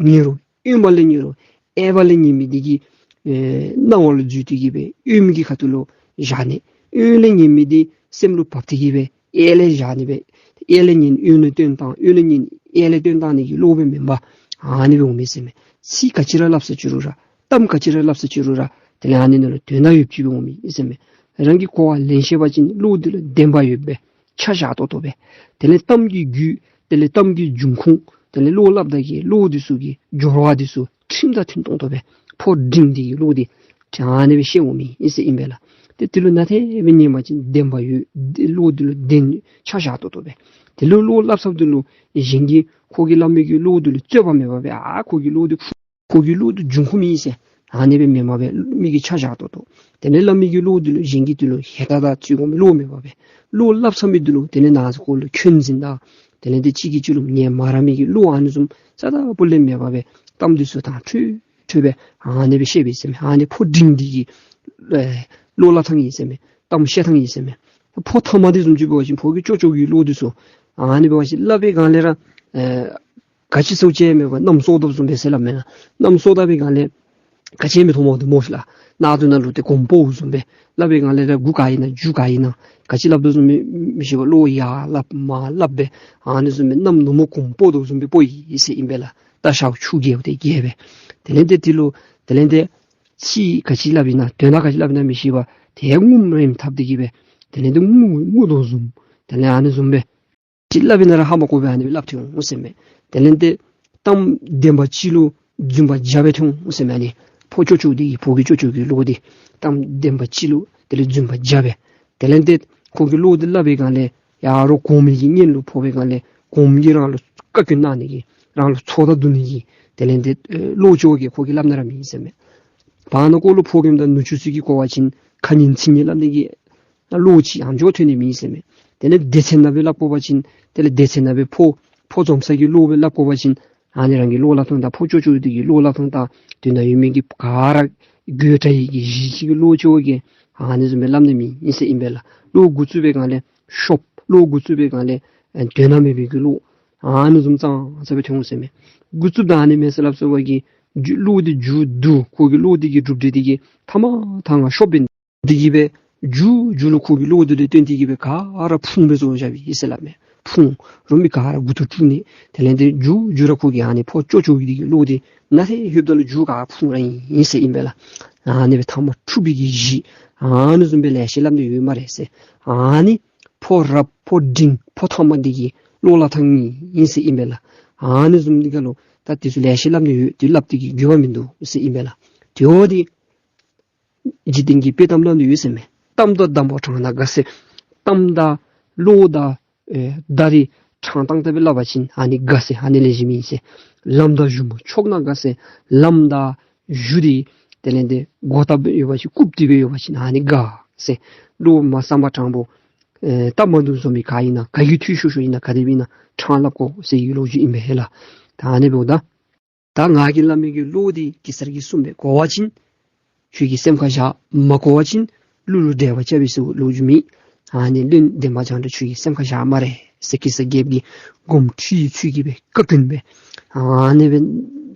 ཉན་རུང་གཡོན་པ་ལས་ཉན་རུང་གཡས་པ་ལས་ཉན་མི་འདི་གིས་ཨེ་སྣང་བ་ལུ་འཛུལ་ཏེ་གི་སྦེ་གཡོན་མི་གི་ཁ་ཐུག་ལུ་བཞག་ནི། གཡོན་ལས་ཉན་མི་འདི་སེམས་ལུ་བབས་ཏེ་གི་སྦེ་གཡས་ལས་བཞག་ནི་སྦེ། གཡས་ལས་ཉན་གཡོན་ལུ་བཏོན་བཏང་གཡོན་ལས་ཉན་གཡས་ལས་བཏོན་བཏང་ནི་གི་བློ་སྦེ་མེན་པར་ཨ་ནི་སྦེ་འོང་མི་ཟེར་མས། ཚིག་ག་ཅི་ར་སླབ་ས་ཅི་རུང་ར་གཏམ་ག་ཅི་ར་སླབ་ས་ཅི་རུང་ར་དེ་ལས་ཨ་ནི་ནང་ལུ་དོན་དག་ཡོདཔ་ཅིག་སྦེ་འོང་མི་ཨིན་ཟེར་མས། རང་གིས་གོ་བ་ལེན་ཤེས་པ་ཅིན་བློ་འདི་ལུ་བདེན་པ་ཡོདཔ་སྦེ་ཆ་བཞག་ཏོག་ཏོ་སྦེ། དེ་ལས་གཏམ་གྱི་རྒྱུད་དེ་ལས་གཏམ་གྱི་འབྱུང་ཁུངས་དེ་ལས་བློ་སླབ་ད་གི་བློ་འདི་ཚུ་གི་སྦྱོར་བ་འདི་ཚུ་ཁྲིམས་དང་མཐུན་ཏོག་ཏོ་སྦེ་ཕོ་འབྲིང་འདི་གི་བློ་འདི་ཨ་ནི་སྦེ་ཤེས་འོང་མི་ཨིན་ཟེར་ཨིན་པས་ལགས། ཏེ་དེ་ལུ་ནན་ཏན་སྦེ་ཉན་པ་ཅིན་བདེན་པ་ཡོད། བློ་འདི་ལུ་བདེན་ཆ་བཞག་ཏོག་ཏོ་སྦེ། དེ་ལུ་བློ་སླབ་ས་འདི་ལུ་གཞན་གྱིས་ཁོ་གིས་སླབ་མི་གི་བློ་འདི་ལུ་རྩོད་པ་མེད་པར་སྦེ་ཨ་ཁོ་གི་བློ་འདི་ཁོ་གི་བློ་འདི་འབྱུང་ཁུངས་མེད་ཟེར་ཨ་ནི་སྦེ་མེན་པར་སྦེ་མི་གི་ཆ་བཞག་ཏོག་ཏོ། དེ་ལས་སླབ་མི་གི་བློ་འདི་ལུ་གཞན་གྱིས་དེ་ལུ་ཧེ་ད་ད་རྩོད་དགོ་མི་བློ་མེད་པར་སྦེ། བློ་སླབ་ཚར་མི་འདི་ལུ་དེ་ལས་ནང་ཁོ་ལུ་འཁོན་འཛིན་དང་དེ་ལས་དེ་གཅིག་གིས་གཅིག་ལུ་ཉན་མ་ར་མི་གི་བློ་ཨ་ནི་བཟུམ་རྩ་དང་སྤུ་ལས་མེད་པར་སྦེ་གཏམ་འདི་ཚུ་དྭངས་འཕྲོས་འཕྲོས་སྦེ་ཨ་ནི་སྦེ་བཤད་པས་ཟེར་མས། ཨ་ནི་ཕོ་འབྲིང་འདི་གི་ཨེ་བློ་སླབ་ཐངས་ཨིན་ཟེར་མས། གཏམ་བཤད་ཐངས་ཨིན་ཟེར་མས། ཕོ་ཐ་མ་འདི་བཟུམ་ཅིག་འབད་བ་ཅིན་ཕོ་གི་ཅོག་ཅོག་གི་བློ་འདི་ཚུ་ཨ་ནི་འབད་བ་ཅིན་སླབ་པའི་སྒང་ལས་ར་ཨེ་ག་ཅི་ཟེར་ཅིག་མེད་པར་གནམ་སྲོ་དོ་བཟུམ་སྦེ་ཟེར་སླབ་མེན་ན། གནམ་སྲོ་ད་པའི་སྒང་ལས་ག་ཅི་མི་མཐོང་མ་འདུག་སྨོ་ཤིག་ལགས། ནང་དུ་ནང་ལུ་ཏེ་གོམ་པ་བཟུམ་སྦེ་སླབ་པའི་སྒང་ལས་ར་མགུ་ག་ཨིན་ན་མཇུག་ག་ཨིན་ན་ག་ཅི་སླབ་དོ་བཟུམ་མི་མི་ཤེས་པར་བློ་ཡར་སླབ་མར་སླབ་སྦེ་ཨ་ནི་བཟུམ་སྦེ་གནམ་ནུབ་མོ་གོམ་པ་བཟུམ་སྦེ་སྤོ་ཡི་ཟེར་ཨིན་པས་ལགས། ད་ཤརཝ་ཆུ་རྒྱས་པ་དེ་རྒྱས་སྦེ། དེ་ལས་དེ་དེ་ལུ་དེ་ལས་དེ་ཚིག་ག་ཅི་སླབ་ཨིན་ན་དོན་དག་ག་ཅི་སླབ་ཨིན་ན་མི་ཤེས་པར་ཏེ་ངུ་རེམ་འཐབ་སྟེ་གི་སྦེ་དེ་ལས་དེ་ངུ་ངུ་དོ་བཟུམ་དེ་ལས་ཨ་ནི་བཟུམ་སྦེ་ཅིག་སླབ་ཨིན་ན་ར་ཧ་མ་གོ་བར་ཨ་ནི་སྦེ་སླབ་སྟེ་འོང་ཟེར་མས། དེ་ལས་དེ་གཏམ་བདེན་པ་གཅིག་ལུ་རྫུན་པ་བརྒྱ་སྦེ་ཐོན་འོང་ཟེར་མས། ཨ་ནི་ཕོ་ཅོག་ཅོག་འདི་གི་ཕོ་གི་ཅོག་ཅོག་གི་བློ་འདི་གཏམ་བདེན་པ་གཅིག་ལུ་དེ་ལས་རྫུན་པ་བརྒྱ་སྦེ། དེ་ལས་དེ་ཁོ་གི་བློ་འདི་སླབ་པའི་སྒང་ལས་ཡ་རོགས་གོང་མའི་གི་གཉེན་ལུ་ཕོག་པའི་སྒང་ལས་གོང་མའི་གིས་རང་ལུ་བཀའ་བཀྱོན་གནང་ནི་གི་རང་ལུ་ཚོགས་བརྡ་བསྡུ་ནི་གི་དེ་ལས་དེ་ཨེ་བློ་ཅིག་གིས་ཁོ་གིས་སླབ་ནི་ར་མེད་ཟེར་མས། བར་ན་ཁོ་ལུ་ཕོ་རྒནམ་དང་ནུ་གཅུང་ཚུ་གིས་གོ་བ་ཅིན་ཁ་ངན་ཚིག་ངན་སླབ་ནི་གི་བློ་ཅིག་ཡང་ཅིན་ཐོན་ནི་མེད་ཟེར་མས། དེ་ལས་སྡེ་ཚན་ནང་སྦེ་སླབ་དགོ་པ་ཅིན་དེ་ལས་སྡེ་ཚན་ནང་སྦེ་ཕོ་ཕོ་འཛོམས་ས་གི་ལུ་སྦེ་སླབ་དགོ་པ་ཅིན་ཨ་ནི་རང་གི་བློ་སླབ་ཐངས་དང་ཕོ་ཅོག་ཅོག་འདི་གི་བློ་སླབ་ཐངས་དང་དེ་ནང་ཡོད་མི་གི་ག་ར་དགོད་བྲ་ཡི་གི་གཞི་གི་བློ་ཅིག་གིས་ཨ་ནི་བཟུམ་སྦེ་སླབ་ནི་མེད་ཟེར་ཨིན་པས་ལགས། བློ་འགོ་བཙུགས་པའི་སྒང་ལས་ཤོབ། བློ་འགོ་བཙུགས་པའི་སྒང་ལས་ཨེ་དོན་དག་མེད་པའི་གི་བློ་ཨ་ནི་བཟུམ་ཙང་ཙ་སྦེ་ཐོན་འོང་ཟེར་མས། འགོ་བཙུགསཔ་ད་ཨ་ནི་མེན་ཟེར་སླབ་སོང་བ་གི་རྒྱུ་བློ་འདི་མཇུག་བསྡུ་ཁོ་གི་བློ་འདི་གི་གྲུབ་འབྲས་འདི་གི་ཐ་མ་ཐ་མ་ཤོབ་ཨིན། འདི་གིས་སྦེ་མཇུག་མཇུག་ལུ་ཁོ་གི་བློ་འདི་ལུ་བརྟེན་ཏེ་གིས་སྦེ་ག་ར་ཕུང་སྦེ་བཟོ་བཞག་པས་ཟེར་སླབ་མས། ཕུང་རུང་མི་ག་ར་མགུ་ཏོ་བཀྲུ་ནི། དེ་ལས་དེ་མཇུག་མཇུག་ར་ཁོ་གི་ཨ་ནི་ཕོ་ཅོག་ཅོག་འདི་གི་བློ་འདི་ནང་ལྷོདཔ་ད་ལུ་མཇུག་ག་ཕུང་ར་ཨིན་ཟེར་ཨིན་པས་ལགས། ཨ་ནི་སྦེ་ཐ་མ་འཁྲུགས་པའི་གི་གཞི་ཨ་ནི་བཟུམ་སྦེ་ལེ་ཤ་སླབ་ནི་ཡོད་སྨ་རེ་ཟེར། ཨ་ནི་ཕོ་རབ་ཕོ་འབྲིང་ཕོ་ཐ་མ་འདི་གི་བློ་སླབ་ཐངས་ཨིན་ཟེར་ཨིན་པས་ལགས། ཨ་ནི་བཟུམ་འདི་ག་ལུ་ད་དེ་ཚུ་ལེ་ཤ་སླབ་ནི་ཡོད། དེ་སླབ་སྟེ་གིས་དགོས་པ་མིན་འདུག་ཟེར་ཨིན་པས་ལགས། དེ་འོ་དེ་འཇིག་རྟེན་གྱི་དཔྱེ་གཏམ་ནང་ལུ་ཡོད་ཟེར་མས། གཏམ་དང་གདམས་པ་དྲང་ན་དགའ་ཟེར། གཏམ་དང་བློ་དང་ཨེ་བརྡ་རེ་དྲང་ཏང་ཏ་སྦེ་སླབ་པ་ཅིན་ཨ་ནི་དགའ་ཟེར། ཨ་ནི་ལེགས་ཤོམ་ཨིན་ཟེར། ལམ་དང་གཞུ་མོ་ཕྱོགས་ན་དགའ་ཟེར། ལམ་དང་གཞུ་འདི་དེ་ལས་དེ་གོ་བཏབ་སྦེ་ཡོད་པ་ཅིན་བཀུག་སྟེ་སྦེ་ཡོད་པ་ཅིན་ཨ་ནི་དགའ་ཟེར། བློ་མ་བསམ་པ་དྲང་པོ་ཨེ་སྟབས་མ་བདེཝ་བཟོ་མི་ག་ཨིན་ན་ག་གི་འཐུས་ཤོར་ཤོརཝ་ཨིན་ན་ག་དེ་སྦེ་ཨིན་ན་དྲང་སླབ་དགོ་ཟེར་གྱི་ལོ་རྒྱུས་ཨིན་པས་ལགས། ད་ཨ་ནི་འབདཝ་ད་ད་ང་གིས་སླབ་མི་གི་བློ་འདི་གེ་སར་གྱིས་གསུངས་པས། གོ་བ་ཅིན་ཁྱོད་ཀྱིས་སེམས་ཁར་བཞག། མ་གོ་བ་ཅིན་གླུ་ལུ་འགྲེལ་པ་རྐྱབ་པས་ཟེར་ལོ་རྒྱུས་མེད། ཨ་ནི་བློན་འདན་མ་བྱང་ཁྲ་ཁྱོད་ཀྱིས་སེམས་ཁར་བཞག་སྨ་རེ་ཟེར་གེ་སར་རྒྱལཔོ་གིས་དགོངསམ་ཁྲེལ་ཚུལ་གྱིས་སྦེ་བཀའ་བཀྱོན་སྦེ་ཨ་ནི་སྦེ་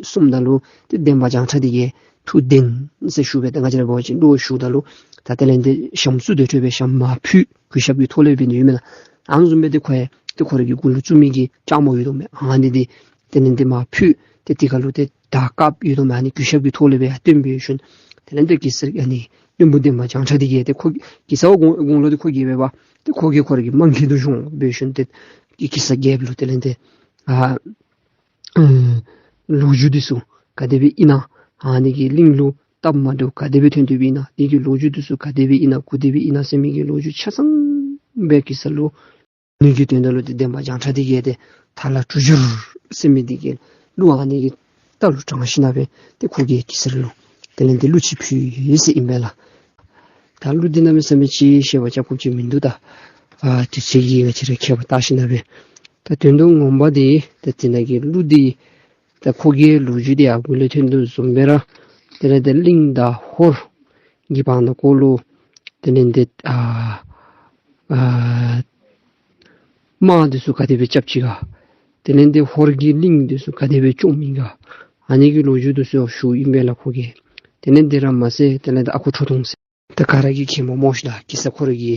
གསུངམ་ད་ལུ་ཏེ་འདན་མ་བྱང་ཁྲ་འདི་གིས་ཐུགས་བདེན་ཟེར་ཞུ་སྦེ་ད་ང་བཅས་ར་འབད་བ་ཅིན་བློ་ཞུཝ་ད་ལུ་ད་དེ་ལས་དེ་ཞྭམོ་བཙུགས་ཏེ་ཁྲོས་སྦེ་ཞྭམོ་མར་ཕུད། གུས་ཞབས་ཀྱི་ཐོག་ལས་འབད་ནི་ཡོད་མེན་ན། ཨ་ནི་བཟུམ་སྦེ་ཏེ་ཁོ་ཡང་ཏེ་ཁོ་ར་གི་མགུ་ལུ་བཙུགས་མི་གི་ལྕགས་མོ་ཡོད་དོ་མས། ཨ་ནི་འདི་དེ་ལས་དེ་མར་ཕུད། ཏེ་དེ་ཁར་ལུ་ཏེ་དར་དཀརཔོ་ཡོད་དོ་མས། ཨ་ནི་གུས་ཞབས་ཀྱི་ཐོག་ལས་སྦེ་ཡར་སྟོན་འབད་ཞིནམ་དེ་ལས་དེ་གེ་སར་ཨ་ནི་བློན་པོ་འདན་མ་བྱང་ཁྲ་འདི་གིས་ཏེ་ཁོ་གེ་སར་བ་དགུང་དགུང་ལོ་འདི་ཁོ་གིས་འབད་བ་ཏེ་ཁོ་གིས་ཁོ་ར་གི་མ་མཁྱེན་དོ་བཟུམ་འབད་ཞིནམ་ཏེ་གེ་སར་རྒྱལཔོ་ལུ་དེ་ལས་དེ་ཨ་ཨེ་ལོ་རྒྱུས་འདི་ཚུ་ག་དེ་སྦེ་ཨིན་ན། ཨ་ནི་གི་གླིང་ལུ་སྟབས་མ་བདེཝ་ག་དེ་སྦེ་ཐོན་ཏེ་སྦེ་ཨིན་ན། དེ་གི་ལོ་རྒྱུས་འདི་ཚུ་ག་དེ་སྦེ་ཨིན་ན་ག་དེ་སྦེ་ཨིན་ན་ཟེར་མི་གི་ལོ་རྒྱུས་ཆ་ཚང་སྦེ་གེ་སར་ལུ་ནི་གི་དོན་དག་ལུ་ཏེ་འདན་མ་བྱང་ཁྲ་འདི་གིས་ཏེ་ཐ་ལ་གྲུ་བཞུར་ཟེར་མི་འདི་གི་གླུ་ཨ་ནི་གི་རྟ་ལུ་དྲངས་ཞིནམ་སྦེ་ཏེ་ཁོ་གིས་གེ་སར་ལུ་དེ་ལས་དེ་གླུ་ཅིག་ཕུལ་ཡི་ཟེར་ཨིན་པས་ལགས། ད་གླུ་འདི་གནམ་མེད་ས་མེད་ཅིག་བཤད་པ་རྐྱབ་དགོཔ་ཅིག་མིན་འདུག། ད་ཨ་དུས་ཚོད་ཀྱིས་ང་བཅས་ར་ཁྱད་པར་བལྟ་ཞིནམ་སྦེ་ད་དོན་དུ་ངོ་མ་འདི་ད་དེ་ནང་གི་གླུ་འདི་ད་ཁོ་གི་ལོ་རྒྱུས་འདི་ཨ་གུ་ལས་ཐོན་དོ་བཟུམ་སྦེ་ར་དེ་ལས་དེ་གླིང་དང་ཧོར་གྱི་བར་ན་ཁོ་ལུ་དེ་ལས་དེ་ཨ་ཨ་ དམག་འདི་ཚུ་ག་དེ་སྦེ་རྐྱབ་ཅི་ག། དེ་ལས་འདི་ཧོར་གྱི་གླིང་འདི་ཚུ་ག་དེ་སྦེ་བཅོམ་ཡི་ག། ཨ་ནི་གི་ལོ་རྒྱུས་འདི་ཚུ་ཞུཝ་ཨིན་པས་ལགས་ཁོ་གིས། དེ་ལས་འདི་ར་མ་ཚད་དེ་ལས་འདི་ཨ་ཁུ་ཁྲོ་ཐུང་ཟེར་ད་ག་ར་གིས་མཁྱེནམ་སྨོ་ཤིག་ལགས། གེ་སར་ཁོ་ར་གི་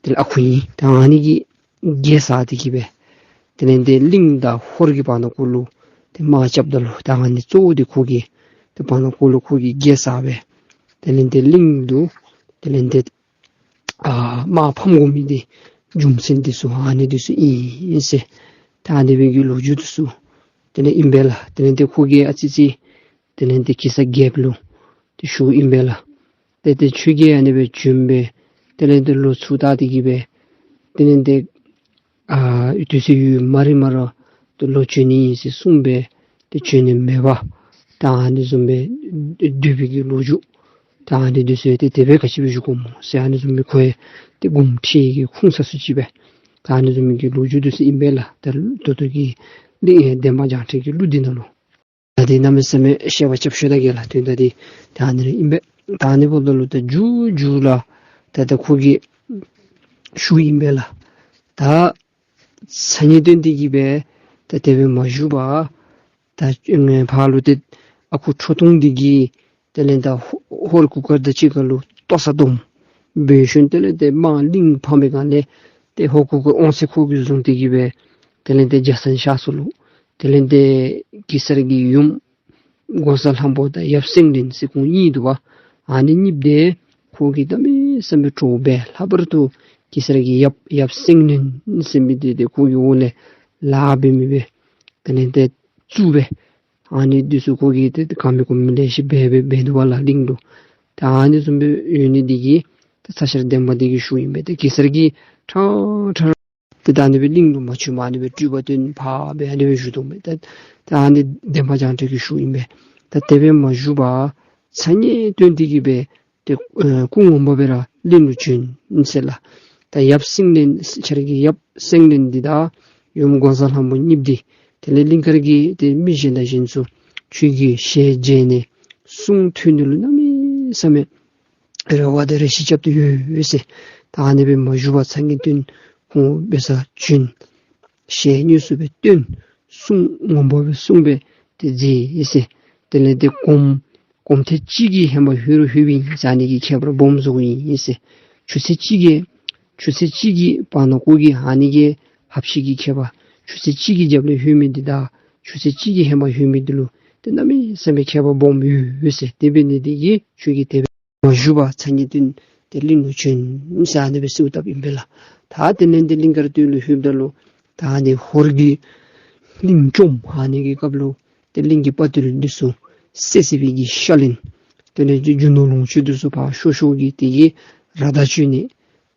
དེ་ལས་ཨ་ཁུ་ཨིན། ད་ཨ་ནི་གིས་རྒྱལ་ས་དེ་གི་སྦེ་དེ་ལས་འདི་གླིང་དང་ཧོར་གྱི་བར་ན་གུ་ལུ་ཏེ་དམག་རྐྱབ་ད་ལུ་ད་ཨ་ནི་གཙོ་བོ་འདི་ཁོ་གི་ཏེ་བར་ན་གུ་ལུ་ཁོ་གིས་རྒྱལ་ས་སྦེ་དེ་ལས་འདི་གླིང་དུ་དེ་ལས་འདི་ཨ་དམག་ཕམ་དགོ་མི་འདི་རྒྱུ་མཚན་འདི་ཚུ་ཨ་ནི་འདི་ཚུ་ཨིན་ཟེར། ད་ཨ་ནི་སྦེ་གི་ལོ་རྒྱུས་འདི་ཚུ་དེ་ལས་ཨིན་པས་ལགས། དེ་ལས་འདི་ཁོ་གིས་ཨ་ཙི་ཙི་དེ་ལས་འདི་གེ་སར་རྒྱལཔོ་ལུ་ཏེ་ཞུཝ་ཨིན་པས་ལགས། ཏེ་ཏེ་ཁྱོད་ཀྱིས་ཨ་ནི་སྦེ་བྱོན་སྦེ་དེ་ལས་འདི་ལོག་ཚུར་ད་དེ་གི་སྦེ་དེ་ལས་འདི་ཨ་དུས་ཚོད་ཡུན་མ་རིངམ་ར་ཏེ་ལོག་བྱོན་ནི་ཨིན་ཟེར་གསུངས་སྦེ་ཏེ་བྱོན་ནི་མེད་པར་ད་ཨ་ནི་བཟུམ་སྦེ་སྡོད་པའི་གི་ལོ་རྒྱུས། ད་ཨ་ནི་འདི་ཚུ་ཏེ་དེ་སྦེ་ག་ཅི་སྦེ་བཞུགས་དགོཔ་སྨོ་ཟེར་ཨ་ནི་བཟུམ་སྦེ་ཁོ་ཡང་ཏེ་དགོངསམ་ཁྲེལ་གྱི་ཁུངས་ས་སུ་ཅིག་སྦེ་ད་ཨ་ནི་བཟུམ་གྱི་ལོ་རྒྱུས་འདི་ཚུ་ཨིན་པས་ལགས། ད་ད་ལྟོ་གི་ལས་འདན་མ་བྱང་ཁྲ་གི་གླུ་འདི་ནང་ལུ། ད་འདི་གནམ་མེད་ས་མེད་བཤད་པ་རྐྱབ་ཤོར་ད་གེ་ལགས། དོན་དག་འདི་ད་ཨ་ནི་ར་ཨིན་པས། ད་ཨ་ནི་འབདཝ་ད་ལུ་ད་མཇུག་མཇུག་ལུ་ད་ད་ཁོ་གིས་ཞུཝ་ཨིན་པས་ལགས། ད་ཚ་ཉེ་སྟོན་ཏེ་གི་སྦེ་ད་དེ་སྦེ་མ་བཞུགས་པར་ད་ཨེ་ཕར་ལུ་ཏེ་ཨ་ཁུ་ཁྲོ་ཐུང་འདི་གིས་དེ་ལས་ད་ཧོ་ཧོར་གུར་དཀར་དང་གཅིག་ཁར་ལུ་ལྟོ་ཚང་བསྡོམས་འབད་ཞིནམ་དེ་ལས་ཏེ་དམག་གླིང་ཕམ་པའི་སྒང་ལས་ཏེ་ཧོར་གུར་དཀར་དབང་ཚད་ཁོ་གིས་བཟུང་སྟེ་གི་སྦེ་དེ་ལས་ཏེ་རྒྱ་ཚ་ཤ་སོ་ལུ་དེ་ལས་ཏེ་གེ་སར་གྱི་ཡུམ་འགོག་བཟའ་ལྷ་མོ་དང་ཡབ་སེང་བློན་ཟེར་ཁོང་གཉིས་འདུག་པ། ཨ་ནི་གཉིས་འདི་ཁོ་གིས་གནམ་མེད་ས་མེད་སྤྲོ་བ་སྦེ་ལྷག་པར་དུ་གེ་སར་གྱི་ཡབ་ཡབ་སེང་བློན་ཟེར་མི་འདི་ཏེ་ཁོ་གི་འོག་ལས་ལཱ་འབད་མི་སྦེ་དེ་ལས་ཏེ་བཙུགས་སྦེ་ཨ་ནི་འདི་ཚུ་ཁོ་གིས་ཏེ་གང་མིན་གོང་མིན་ལེ་ཤ་འབད་འབད་འབད་འདུག་པ་ལགས་གླིང་ལུ། ད་ཨ་ནི་བཟུམ་སྦེ་ཡོད་ནི་འདི་གིས་ད་ཚ་ཤར་འདན་མ་འདི་གིས་ཞུཝ་ཨིན་པས། ཏེ་གེ་སར་གྱིས་ཕྲང་ཕྲང་ཏེ་ད་ཨ་ནི་སྦེ་གླིང་ལུ་མ་བྱོནམ་ཨ་ནི་སྦེ་སྤྲུལ་པ་སྟོན་ཕར་སྦེ་ཨ་ནི་སྦེ་བཞུགས་དོ་མས། ད་ད་ཨ་ནི་འདན་མ་བྱང་ཁྲ་གིས་ཞུཝ་ཨིན་པས། ད་དེ་སྦེ་མ་བཞུགས་པར་ཚ་ཉེ་སྟོན་ཏེ་གི་སྦེ་ཏེ་ཨེ་སྐུ་ངོ་མ་སྦེ་ར་གླིང་ལུ་བྱོན་ཟེར་ལགས། ད་ཡབ་སེང་བློན་ཁྱོད་ར་གི་ཡབ་སེང་བློན་འདི་དང་ཡུམ་འགོག་བཟའ་ལྷ་མོ་གཉིས་འདི་དེ་ལས་གླིང་དཀར་གྱི་ཏེ་མི་གཞན་དང་གཞན་ཚུ་ཁྱོད་ཀྱི་ཞལ་མཇལ་ནི་གསུང་ཐོས་ནི་ལུ་གནམ་མེད་ས་མེད་རེ་བ་དང་རེ་ཞིག་རྐྱབ་སྟེ་ཡོད་ཟེར། ད་ཨ་ནི་སྦེ་མ་བཞུགས་པར་ཚ་ཉེ་སྟོན་ཁོང་འབད་སར་བྱོན། ཞལ་དངོས་སུ་སྦེ་སྟོན། གསུང་ངོ་མ་སྦེ་གསུངས་སྦེ་ཏེ་མཛད་ཟེར། དེ་ལས་ཏེ་གོམ་གོམ་ཐེངས་གཅིག་གིས་ཧེ་མ་ལྷོད་རུང་ལྷོད་པའི་ཨིན་ཟེར་ཨ་ནི་གི་ཁྱད་པར་སྦོམ་བཟོ་ཡི་ཟེར། ཆུ་ཚོད་གཅིག་གིས་ཆུ་ཚོད་གཅིག་གིས་བར་ན་གུ་གི་ཨ་ནི་གི་ཧབ་ཤིག་གི་ཁྱད་པར་ཆུ་ཚོད་གཅིག་གིས་རྒྱབ་ལས་ལྷོད་མི་འདི་དང་ཆུ་ཚོད་གཅིག་གིས་ཧེ་མ་ལྷོད་མི་འདི་ལུ་ཏེ་གནམ་མེད་ས་མེད་ཁྱད་པར་སྦོམ་ཡོད་ཟེར། དེ་འབད་ནི་འདི་གིས་ཁྱོད་ཀྱིས་དེ་སྦེ་མ་བཞུགས་པར་ཚ་ཉེ་སྟོན་ཏེ་གླིང་ལུ་བྱོན་ཟེར་ཨ་ནི་སྦེ་གསོལཝ་བཏབ་ཨིན་པས་ལགས། ད་དེ་ལས་ཏེ་གླིང་དཀར་སྟོད་ལུ་ལྷོདཔ་ད་ལུ་ད་ཨ་ནི་ཧོར་གྱིས་གླིང་བཅོམ་ཨ་ནི་གི་སྐབས་ལུ་ཏེ་གླིང་གི་དཔའ་རྟུལ་འདི་ཚུ་བསད་བསད་པའི་གི་ཤ་ལན། དེ་ལས་ཏེ་རྒྱུ་ནོར་ལོངས་སྤྱོད་འདི་ཚུ་ཕར་ཤོར་ཤོར་གྱི་དེ་གི་ར་བདའ་བཅུག་ནི།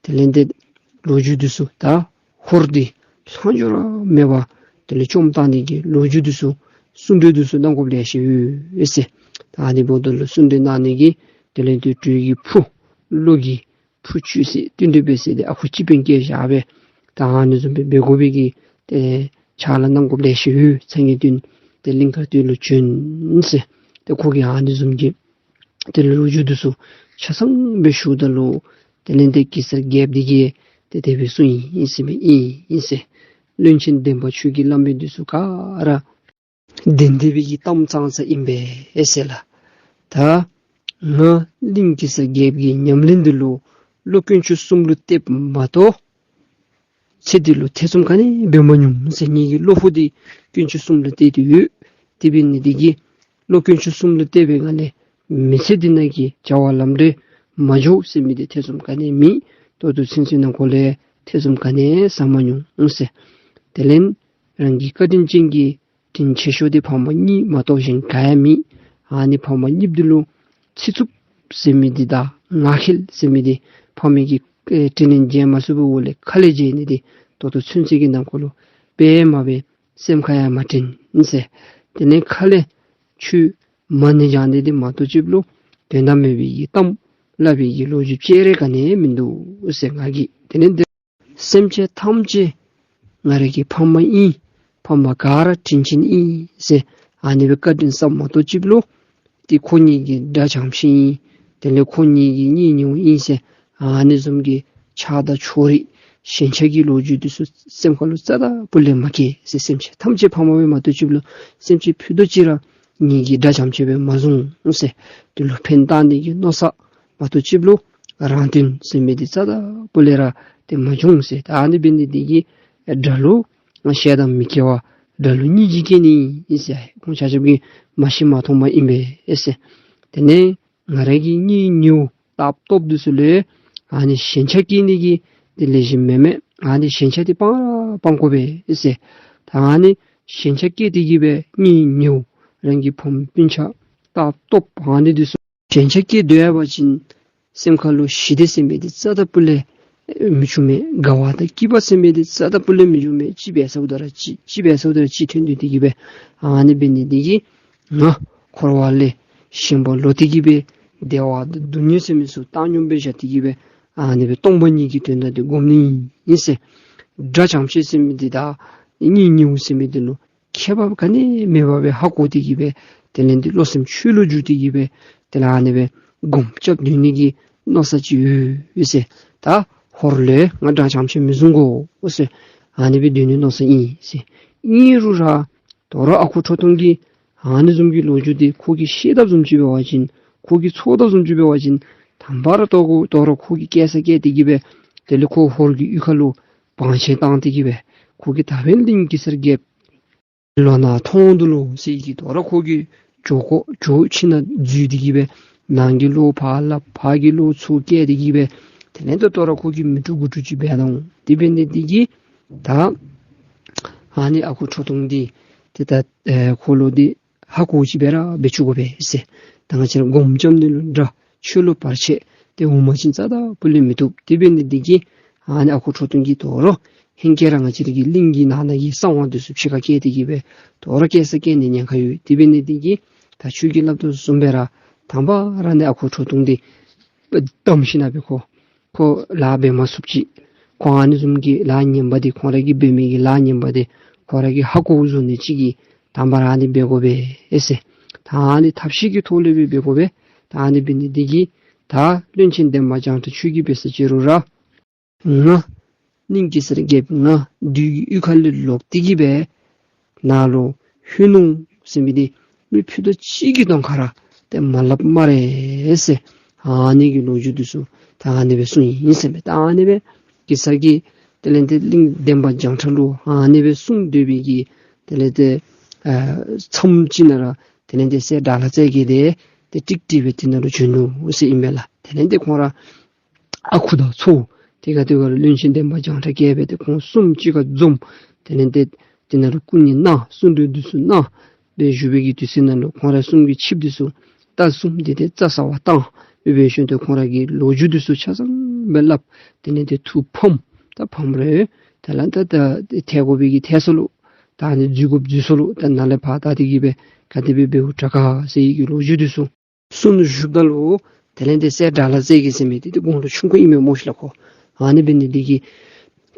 དེ་ལས་ཏེ་ལོ་རྒྱུས་འདི་ཚུ་ད་ཧོར་འདི་ལྷག་འཕྲོ་ར་མེད་པར་དེ་ལས་བཅོམ་བཏང་ནི་གི་ལོ་རྒྱུས་འདི་ཚུ་གསུང་གྲོས་འདི་ཚུ་གནང་དགོཔ་ལེ་ཤ་ཡོད་ཟེར། ད་ཨ་ནི་འབདཝ་ད་ལུ་གསུང་གྲོས་གནང་ནི་གི་དེ་ལས་ཏེ་གྲོས་ཀྱི་ཕུ་བློ་གི་ཕུ་བཅུད་ཟེར་བསྟུན་གྲོས་འབད་ཟེར་ཏེ་ཨ་ཁུ་སྤྱི་དཔོན་བཀལ་བཞག་སྦེ་ད་ཨ་ནི་བཟུམ་སྦེ་འབད་དགོ་པའི་གི་ཏེ་ཕྱག་ལཱ་གནང་དགོཔ་ལེ་ཤ་ཡོད། ཚ་ཉེ་སྟོན་ཏེ་གླིང་དཀར་སྟོད་ལུ་བྱོན་ཟེར། ཏེ་ཁོ་གིས་ཨ་ནི་བཟུམ་གྱི་དེ་ལས་ལོ་རྒྱུས་འདི་ཚུ་ཆ་ཚང་སྦེ་ཞུཝ་ད་ལུ་དེ་ལས་ཏེ་གེ་སར་རྒྱལཔོ་འདི་གིས་ཏེ་དེ་སྦེ་གསུངས་ཡི་ཟེར་མས། ཨིན་ཨིན་ཟེར། བློན་ཆེན་འདན་མ་ཁྱོད་ཀྱིས་སླབ་མི་འདི་ཚུ་ག་ར་བདེན་བདེན་པའི་གི་གཏམ་ཙང་ཙ་ཨིན་པས་ཟེར་ལགས། ད་ང་གླིང་གེ་སར་རྒྱལཔོ་གི་ཉམས་ལེན་འདི་ལུ་བློ་དཀོན་མཆོག་གསུམ་ལུ་གཏདཔ་མ་གཏོགས་ཚེ་འདི་ལུ་ཐེ་ཚོམ་ག་ནི་འབད་མ་མྱོང་ཟེར། ངེ་གི་བློ་ཕུགས་འདི་དཀོན་མཆོག་གསུམ་ལུ་གཏད་དེ་ཡོད། དེ་འབད་ནི་འདི་གིས་བློ་དཀོན་མཆོག་གསུམ་ལུ་གཏད་པའི་སྒང་ལས་མི་ཚེ་འདི་ནང་གི་བྱ་བ་ལམ་འགྲོ་མ་འགྱོ་ཟེར་མི་འདི་ཐེ་ཚོམ་ག་ནི་མེད། ད་ལྟོ་ཚུན་ཚོད་ནང་འཁོད་ལས་ཐེ་ཚོམ་ག་ནི་ཟ་མ་མྱོང་ཟེར། དེ་ལས་རང་གི་བཀའ་དྲིན་ཅན་གྱི་དྲིན་ཆེ་ཤོས་འདི་ཕ་མ་གཉིས་མ་གཏོགས་གཞན་ག་ཡང་མེད། ཨ་ནི་ཕ་མ་གཉིསཔོ་འདི་ལུ་ཚིག་རྩུབ་ཟེར་མི་འདི་དང་ངག་འཁྱལ་ཟེར་མི་འདི་ཕ་མའི་གི་ཨེ་དྲིན་ལན་འཇལ་མ་ཚུགས་པའི་འོག་ལས་ཁ་ལས་འཇལ་ནི་འདི་ད་ལྟོ་ཚུན་ཚོད་ཀྱི་ནང་འཁོད་ལུ་དཔེ་མ་སྦེ་སེམས་ཁར་ཡང་མ་དྲན་ཟེར། དེ་ལས་ཁ་ལས་ཆོས་མ་ཎི་བགྱང་ནི་འདི་མ་གཏོགས་ཅིག་ལུ་དོན་དག་མེད་པའི་གི་གཏམ་སླབ་པའི་གི་ལོ་རྒྱུས་ཅིག་ར་ག་ནི་མིན་འདུག་ཟེར། ང་གིས་དེ་ལས་འདི་སེམས་ཅན་ཐམས་ཅད་ང་རའི་གི་ཕ་མ་ཨིན། ཕ་མ་ག་ར་དྲིན་ཅན་ཨིན་ཟེར་ཨ་ནི་སྦེ་བཀའ་དྲིན་བསམ་མ་གཏོགས་ཅིག་ལུ་ཏེ་ཁོང་གཉིས་ཀྱི་དགྲ་བྱམས་ཤིང་ཨིན། དེ་ལས་ཁོང་གཉིས་ཀྱི་གཉེན་ཉེཝ་ཨིན་ཟེར་ཨ་ནི་བཟུམ་གྱི་ཆགས་སྡང་ཕྱོགས་རིས་ ཞེན་ཆགས་ཀྱི་ལོ་རྒྱུས་འདི་ཚུ་སེམས་ཁ་ལུ་རྩ་དང་སྤུ་ལས་མ་སྐྱེ་ཟེར། སེམས་ཅན་ཐམས་ཅད་ཕ་མ་སྦེ་མ་གཏོགས་ཅིག་ལུ་སེམས་ཅན་ཕུད་རྡོག་གཅིག་ར་ངེ་གི་དགྲ་ཙམ་ཅིག་སྦེ་མ་བཟུང་ཟེར། དེ་ལུ་ཕན་བཏགས་ནི་གི་མནོ་བསམ་མ་གཏོགས་ཅིག་ལུ་རང་དོན་ཟེར་མི་འདི་རྩ་དང་སྤུ་ལས་ར་ཏེ་མ་བྱུང་ཟེར། ད་ཨ་ནི་འབད་ནི་འདི་གིས་དགྲ་ལུ་ཞེ་སྡང་མི་སྐྱེ་བར་དགྲ་ལུ་སྙིང་རྗེ་སྐྱེ་ནི་ཨིན་ཟེར། ཁོང་ཆ་ཁྱབ་ཀྱིས་མ་ཤེས་མ་མཐོང་པ་ཨིན་པས་ཟེར། དེ་ལས་ང་ར་གི་གཉེན་ཉེཝ་ལྟ་སྟོབས་འདི་ཚུ་ལུ་ཨ་ནི་ཞེན་ཆགས་སྐྱེ་ནི་གི་དེ་ལེགས་ཤོམ་མེན་མས། ཨ་ནི་ཞེན་ཆགས་འདི་སྤང་ར་སྤང་དགོ་པས་ཟེར། ད་ཨ་ནི་ཞེན་ཆགས་སྐྱེ་སྟེ་གི་སྦེ་གཉེན་ཉེཝ་རང་གི་ཕམ་སྤུན་ཆ་ལྟ་སྟོབས་ཨ་ནི་འདི་ཚུ་ཞེན་ཆགས་སྐྱེ་སྡོད་པ་ཅིན་སེམས་ཁ་ལུ་ཞི་བདེ་ཟེར་མི་འདི་རྩ་དང་སྤུ་ལས་མི་འབྱུང་མས། དགའ་བ་དང་སྐྱིད་པ་ཟེར་མི་འདི་རྩ་དང་སྤུ་ལས་མི་འབྱུང་མས། གཅིག་འབད་ས་འུ་ད་ར་གཅིག་གཅིག་འབད་ས་འུ་ད་ར་གཅིག་ཐོན་ཏེ་གི་སྦེ་ཨ་ནི་འབད་ནི་འདི་གིས་ང་འཁོར་བ་ལས་ཞེན་པ་ལོག་སྟེ་གི་སྦེ་བདེ་བ་དང་སྡུག་བསྔལ་ཟེར་མི་ཚུ་བཏང་སྙོམས་སྦེ་བཞག་སྟེ་གི་སྦེ་ཨ་ནི་སྦེ་སྟོང་པ་ཉིད་ཀྱི་དོན་དག་འདི་སྒོམ་ནི་ཨིན་ཟེར། དགྲ་ཙམ་ཅིག་ཟེར་མི་འདི་དང་གཉེན་ཉེཝ་ཟེར་མི་འདི་ལུ་ཁྱད་པར་ག་ནི་མེད་པར་སྦེ་ཧ་གོ་སྟེ་གི་སྦེ་དེ་ལས་འདི་བློ་སེམས་ཆོས་ལུ་བསྒྱུར་ཏེ་གི་སྦེ་དེ་ལས་ཨ་ནི་སྦེ་སྒོམ་རྐྱབ་སྡོད་ནི་གི་མནོ་བསམ་ཅིག་ཡོད་ཟེར། ད་ཧོར་ལས་ང་དགྲ་ཙམ་ཅིག་མི་བཟུང་དགོ་ཟེར་ཨ་ནི་སྦེ་སྡོད་ནི་མནོ་བསམ་ཨིན་ཟེར། ཨིན་རུང་ར་དོ་རུང་ཨ་ཁུ་ཁྲོ་ཐུང་གིས་ཨ་ནི་བཟུམ་གྱི་ལོ་རྒྱུས་འདི་ཁོ་གིས་ཤེས་དོ་བཟུམ་ཅིག་འབད་བ་ཅིན་ཁོ་གིས་ཚོར་དོ་བཟུམ་ཅིག་འབད་བ་ཅིན་དང་པ་ར་དོ་ཁོ་དོ་རུང་ཁོ་གིས་སྐྱེལ་ས་བསྐྱལ་ཏེ་གི་སྦེ་དེ་ལས་ཁོ་ཧོར་གྱི་གཡུས་ཁ་ལུ་བང་ཆེན་བཏང་སྟེ་གི་སྦེ་ཁོ་གིས་ད་འབདན་གླིང་གེ་སར་རྒྱལཔོ་ལོ་ན་མཐོང་འདུག་ལོ་ཟེར་གི་དོ་རུང་ཁོ་གིས་ཇོ་ཁོ་ཇོ་ཁྱིམ་ནང་འཛུལ་ཏེ་གི་སྦེ་ནང་གི་ལོག་ཕར་སླབ་ཕར་གྱི་ལོག་ཚུར་བསྐྱལ་ཏེ་གི་སྦེ་དེ་ལས་ད་དོ་རུང་ཁོ་གིས་མི་དཀྲུག་དགུ་དཀྲུག་ཅིག་འབད་དོ། དེ་འབད་ནི་འདི་གིས་ད་ཨ་ནི་ཨ་ཁུ་ཁྲོ་ཐུང་འདི་ཏེ་ད་ཨེ་ཁོ་ལུ་འདི་ཧ་གོཝ་ཅིག་སྦེ་ར་འབད་བཅུག་དགོ་པས་ཟེར། ད་ང་བཅས་ར་སྒོམ་རྐྱབ་ནི་ལུ་དགྲ་ཆོས་ལུ་བར་ཆད་དེ་འོང་པ་ཅིན་རྩ་དང་སྤུ་ལས་མི་བཏུབ། དེ་འབད་ནི་འདི་གིས་ཨ་ནི་ཨ་ཁུ་ཁྲོ་ཐུང་གིས་དོ་རུང་ཧེང་སྐལ་ར་ང་བཅས་ར་གི་གླིང་གི་ནང་ན་གི་གསང་བ་འདི་ཚུ་ཕྱི་ཁར་བསྐྱལ་ཏེ་གི་སྦེ་དོ་རུང་སྐྱེལ་ས་བསྐྱལ་ནི་ཉེན་ཁ་ཡོད། དེ་འབད་ནི་འདི་གིས་ད་ཁྱོད་ཀྱིས་སླབ་དོ་བཟུམ་སྦེ་ར་དང་པ་ར་ནི་ཨ་ཁུ་ཁྲོ་ཐུང་འདི་བསྡམས་ཞིན་ན་སྦེ་ཁོ་ཁོ་ལཱ་འབད་མ་ཚུགསཔ་ཅིག་ཁོ་ཨ་ནི་བཟུམ་གྱི་ལཱ་ངན་པ་འདི་ཁོང་ར་གིས་འབད་མི་གི་ལཱ་ངན་པ་འདི་ཁོ་ར་གིས་ཧ་གོ་བཟོ་ནི་ཅིག་གིས་དང་པ་ར་ཨ་ནི་འབད་དགོ་པས་ཨེ་ཟེར། ད་ཨ་ནི་ཐབས་ཤེས་ཀྱི་ཐོག་ལས་སྦེ་འབད་དགོ་པས། ད་ཨ་ནི་འབད་ནི་འདི་གིས་ད་བློན་ཆེན་འདན་མ་བྱང་ཁྲ་ཁྱོད་ཀྱིས་འབད་ས་ཅིག་རུང་ར་ང་གླིང་གེ་སར་རྒྱལཔོ་ང་བདུད་ཀྱི་གཡུས་ཁ་ལས་ལོག་སྟེ་གི་སྦེ་ནཱ་ལུ་ལྷོད་ནུག་ཟེར་མི་འདི་མི་ཕུད་རྡོག་གཅིག་གི་གདོང་ཁར་ར་ཏེ་མ་སླབ་སྨ་རེ་ཟེར། ཨ་ནི་གི་ལོ་རྒྱུས་འདི་ཚུ་ད་ཨ་ནི་སྦེ་གསུངས་ཡི་ཟེར་མས། ད་ཨ་ནི་སྦེ་གེ་སར་གྱིས་དེ་ལས་ཏེ་གླིང་འདན་མ་བྱང་ཁྲ་ལུ་ཨ་ནི་སྦེ་གསུངས་སྡོད་པའི་གི་དེ་ལས་ཏེ་ཨ་མཚམས་ཅིག་ནང་ར་དེ་ལས་ཏེ་སྲས་དགྲ་ལྷ་རྩེ་རྒྱལ་འདི་ཏེ་ཀྲིག་ཀྲི་སྦེ་དེ་ནང་ལུ་བྱོན་ནུག་ཟེར་ཨིན་པས་ལགས། དེ་ལས་ཏེ་ཁོང་ར་ཨ་ཁུ་དང་ཚའོ་དེ་ག་དེ་ག་ར་བློན་ཆེན་འདན་མ་བྱང་ཁྲ་བཀལ་སྦེ་ཏེ་ཁོང་གསུམ་གཅིག་ཁར་འཛོམས། དེ་ལས་ཏེ་དེ་ནང་ལུ་སྐུ་ཉིད་གནང་གསུང་གྲོས་འདི་ཚུ་གནང་སྦེ་བཞུགས་པའི་གི་དུས་ཚོད་ནང་ལུ་ཁོང་ར་གསུམ་གྱི་ཆིབས་འདི་ཚུ་རྟ་གསུམ་འདི་ཏེ་རྩྭ་ཟ་བར་བཏང་སྦེ་འབད་ཞིནམ་ཏེ་ཁོང་ར་གི་ལོ་རྒྱུས་འདི་ཚུ་ཆ་ཚང་སྦེ་སླབ། དེ་ལས་ཏེ་ཐུགས་ཕམ་ད་ཕམ་རུང་དེ་ལས་ད་ད་ཐལ་དགོ་པའི་གི་ཐལ་སོ་ལུ་ད་ཨ་ནི་འཛུལ་དགོཔ་འཛུལ་སོ་ལུ་ད་ནཱ་ལས་ཕར་ད་དེ་གིས་སྦེ་ག་དེ་སྦེ་འབདཝ་དྲག་ག་ཟེར་བའི་གི་ལོ་རྒྱུས་འདི་ཚུ་གསུངས་བཞུགསཔ་ད་ལུ་དེ་ལས་ཏེ་སྲས་དགྲ་ལྷ་རྩེ་རྒྱལ་ཟེར་མི་འདི་ཏེ་དགུང་ལོ་ཆུང་ཀུ་ཨིན་མས་སྨོ་ཤིག་ལགས་ཁོ། ཨ་ནི་འབད་ནི་འདི་གིས་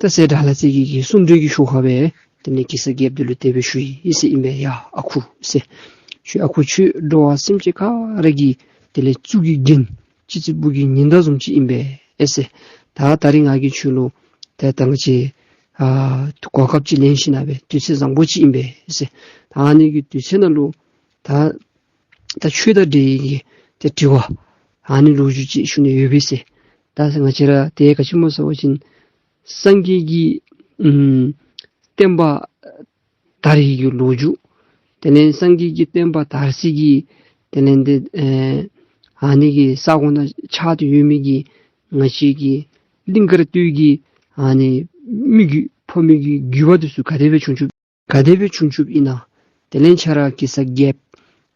ད་སྲས་དགྲ་ལྷ་རྩེ་རྒྱལ་གྱིས་གསུང་གྲོས་ཀྱི་ཞོར་ཁར་སྦེ་དེ་ལས་གེ་སར་རྒྱལཔོ་འདི་ལུ་དེ་སྦེ་ཞུ་ཡི་ཟེར་ཨིན་པས། ཡ་ཨ་ཁུ་ཟེར། ཁྱོད་ཨ་ཁུ་ཁྱོད་འགྲོ་བ་སེམས་ཅན་ག་ར་གི་དེ་ལས་གཙུག་གི་རྒྱན་སྤྱི་གཙུག་བུ་གི་ཉི་ཟླ་བཟུམ་ཅིག་ཨིན་པས་ཨེ་ཟེར། ད་ད་རིས་ང་གིས་ཁྱོད་ལུ་ཏེ་ད་ང་བཅས་ཨ་གོ་སྐབས་ཅིག་ལེན་ཞིན་ན་སྦེ་དུས་ཚོད་བཟང་པོ་ཅིག་ཨིན་པས་ཨེ་ཟེར། ད་ཨ་ནི་གི་དུས་ཚོད་ནང་ལུ་ད་ད་ཆོས་དང་འབྲེལ་བའི་གི་ཏེ་དྲི་བ་ཨ་ནི་ལོ་རྒྱུས་ཅིག་ཞུ་ནི་ཡོད་པས་ཟེར། ད་ང་བཅས་ར་ཏེ་ག་ཅི་སྨོ་ཟེར་བ་ཅིན་སངས་རྒྱས་ཀྱི་ཨམ་བསྟན་པ་དར་བའི་གི་ལོ་རྒྱུས། དེ་ལས་སངས་རྒྱས་ཀྱི་བསྟན་པ་དར་སའི་གི་དེ་ལས་ཏེ་ཨེ་ཨ་ནི་གི་ས་གོ་ནང་ཆགས་ཏེ་ཡོད་མི་གི་ང་བཅས་ཀྱི་གླིང་དཀར་སྟོད་ཀྱི་ཨ་ནི་མི་རྒྱུད་ཕོ་མོ་གི་རྒྱུད་པ་འདི་ཚུ་ག་དེ་སྦེ་བྱུང་བྱུངམ་ག་དེ་སྦེ་བྱུང་བྱུངམ་ཨིན་ན། དེ་ལས་ཁྱོད་ར་གེ་སར་རྒྱལཔོ་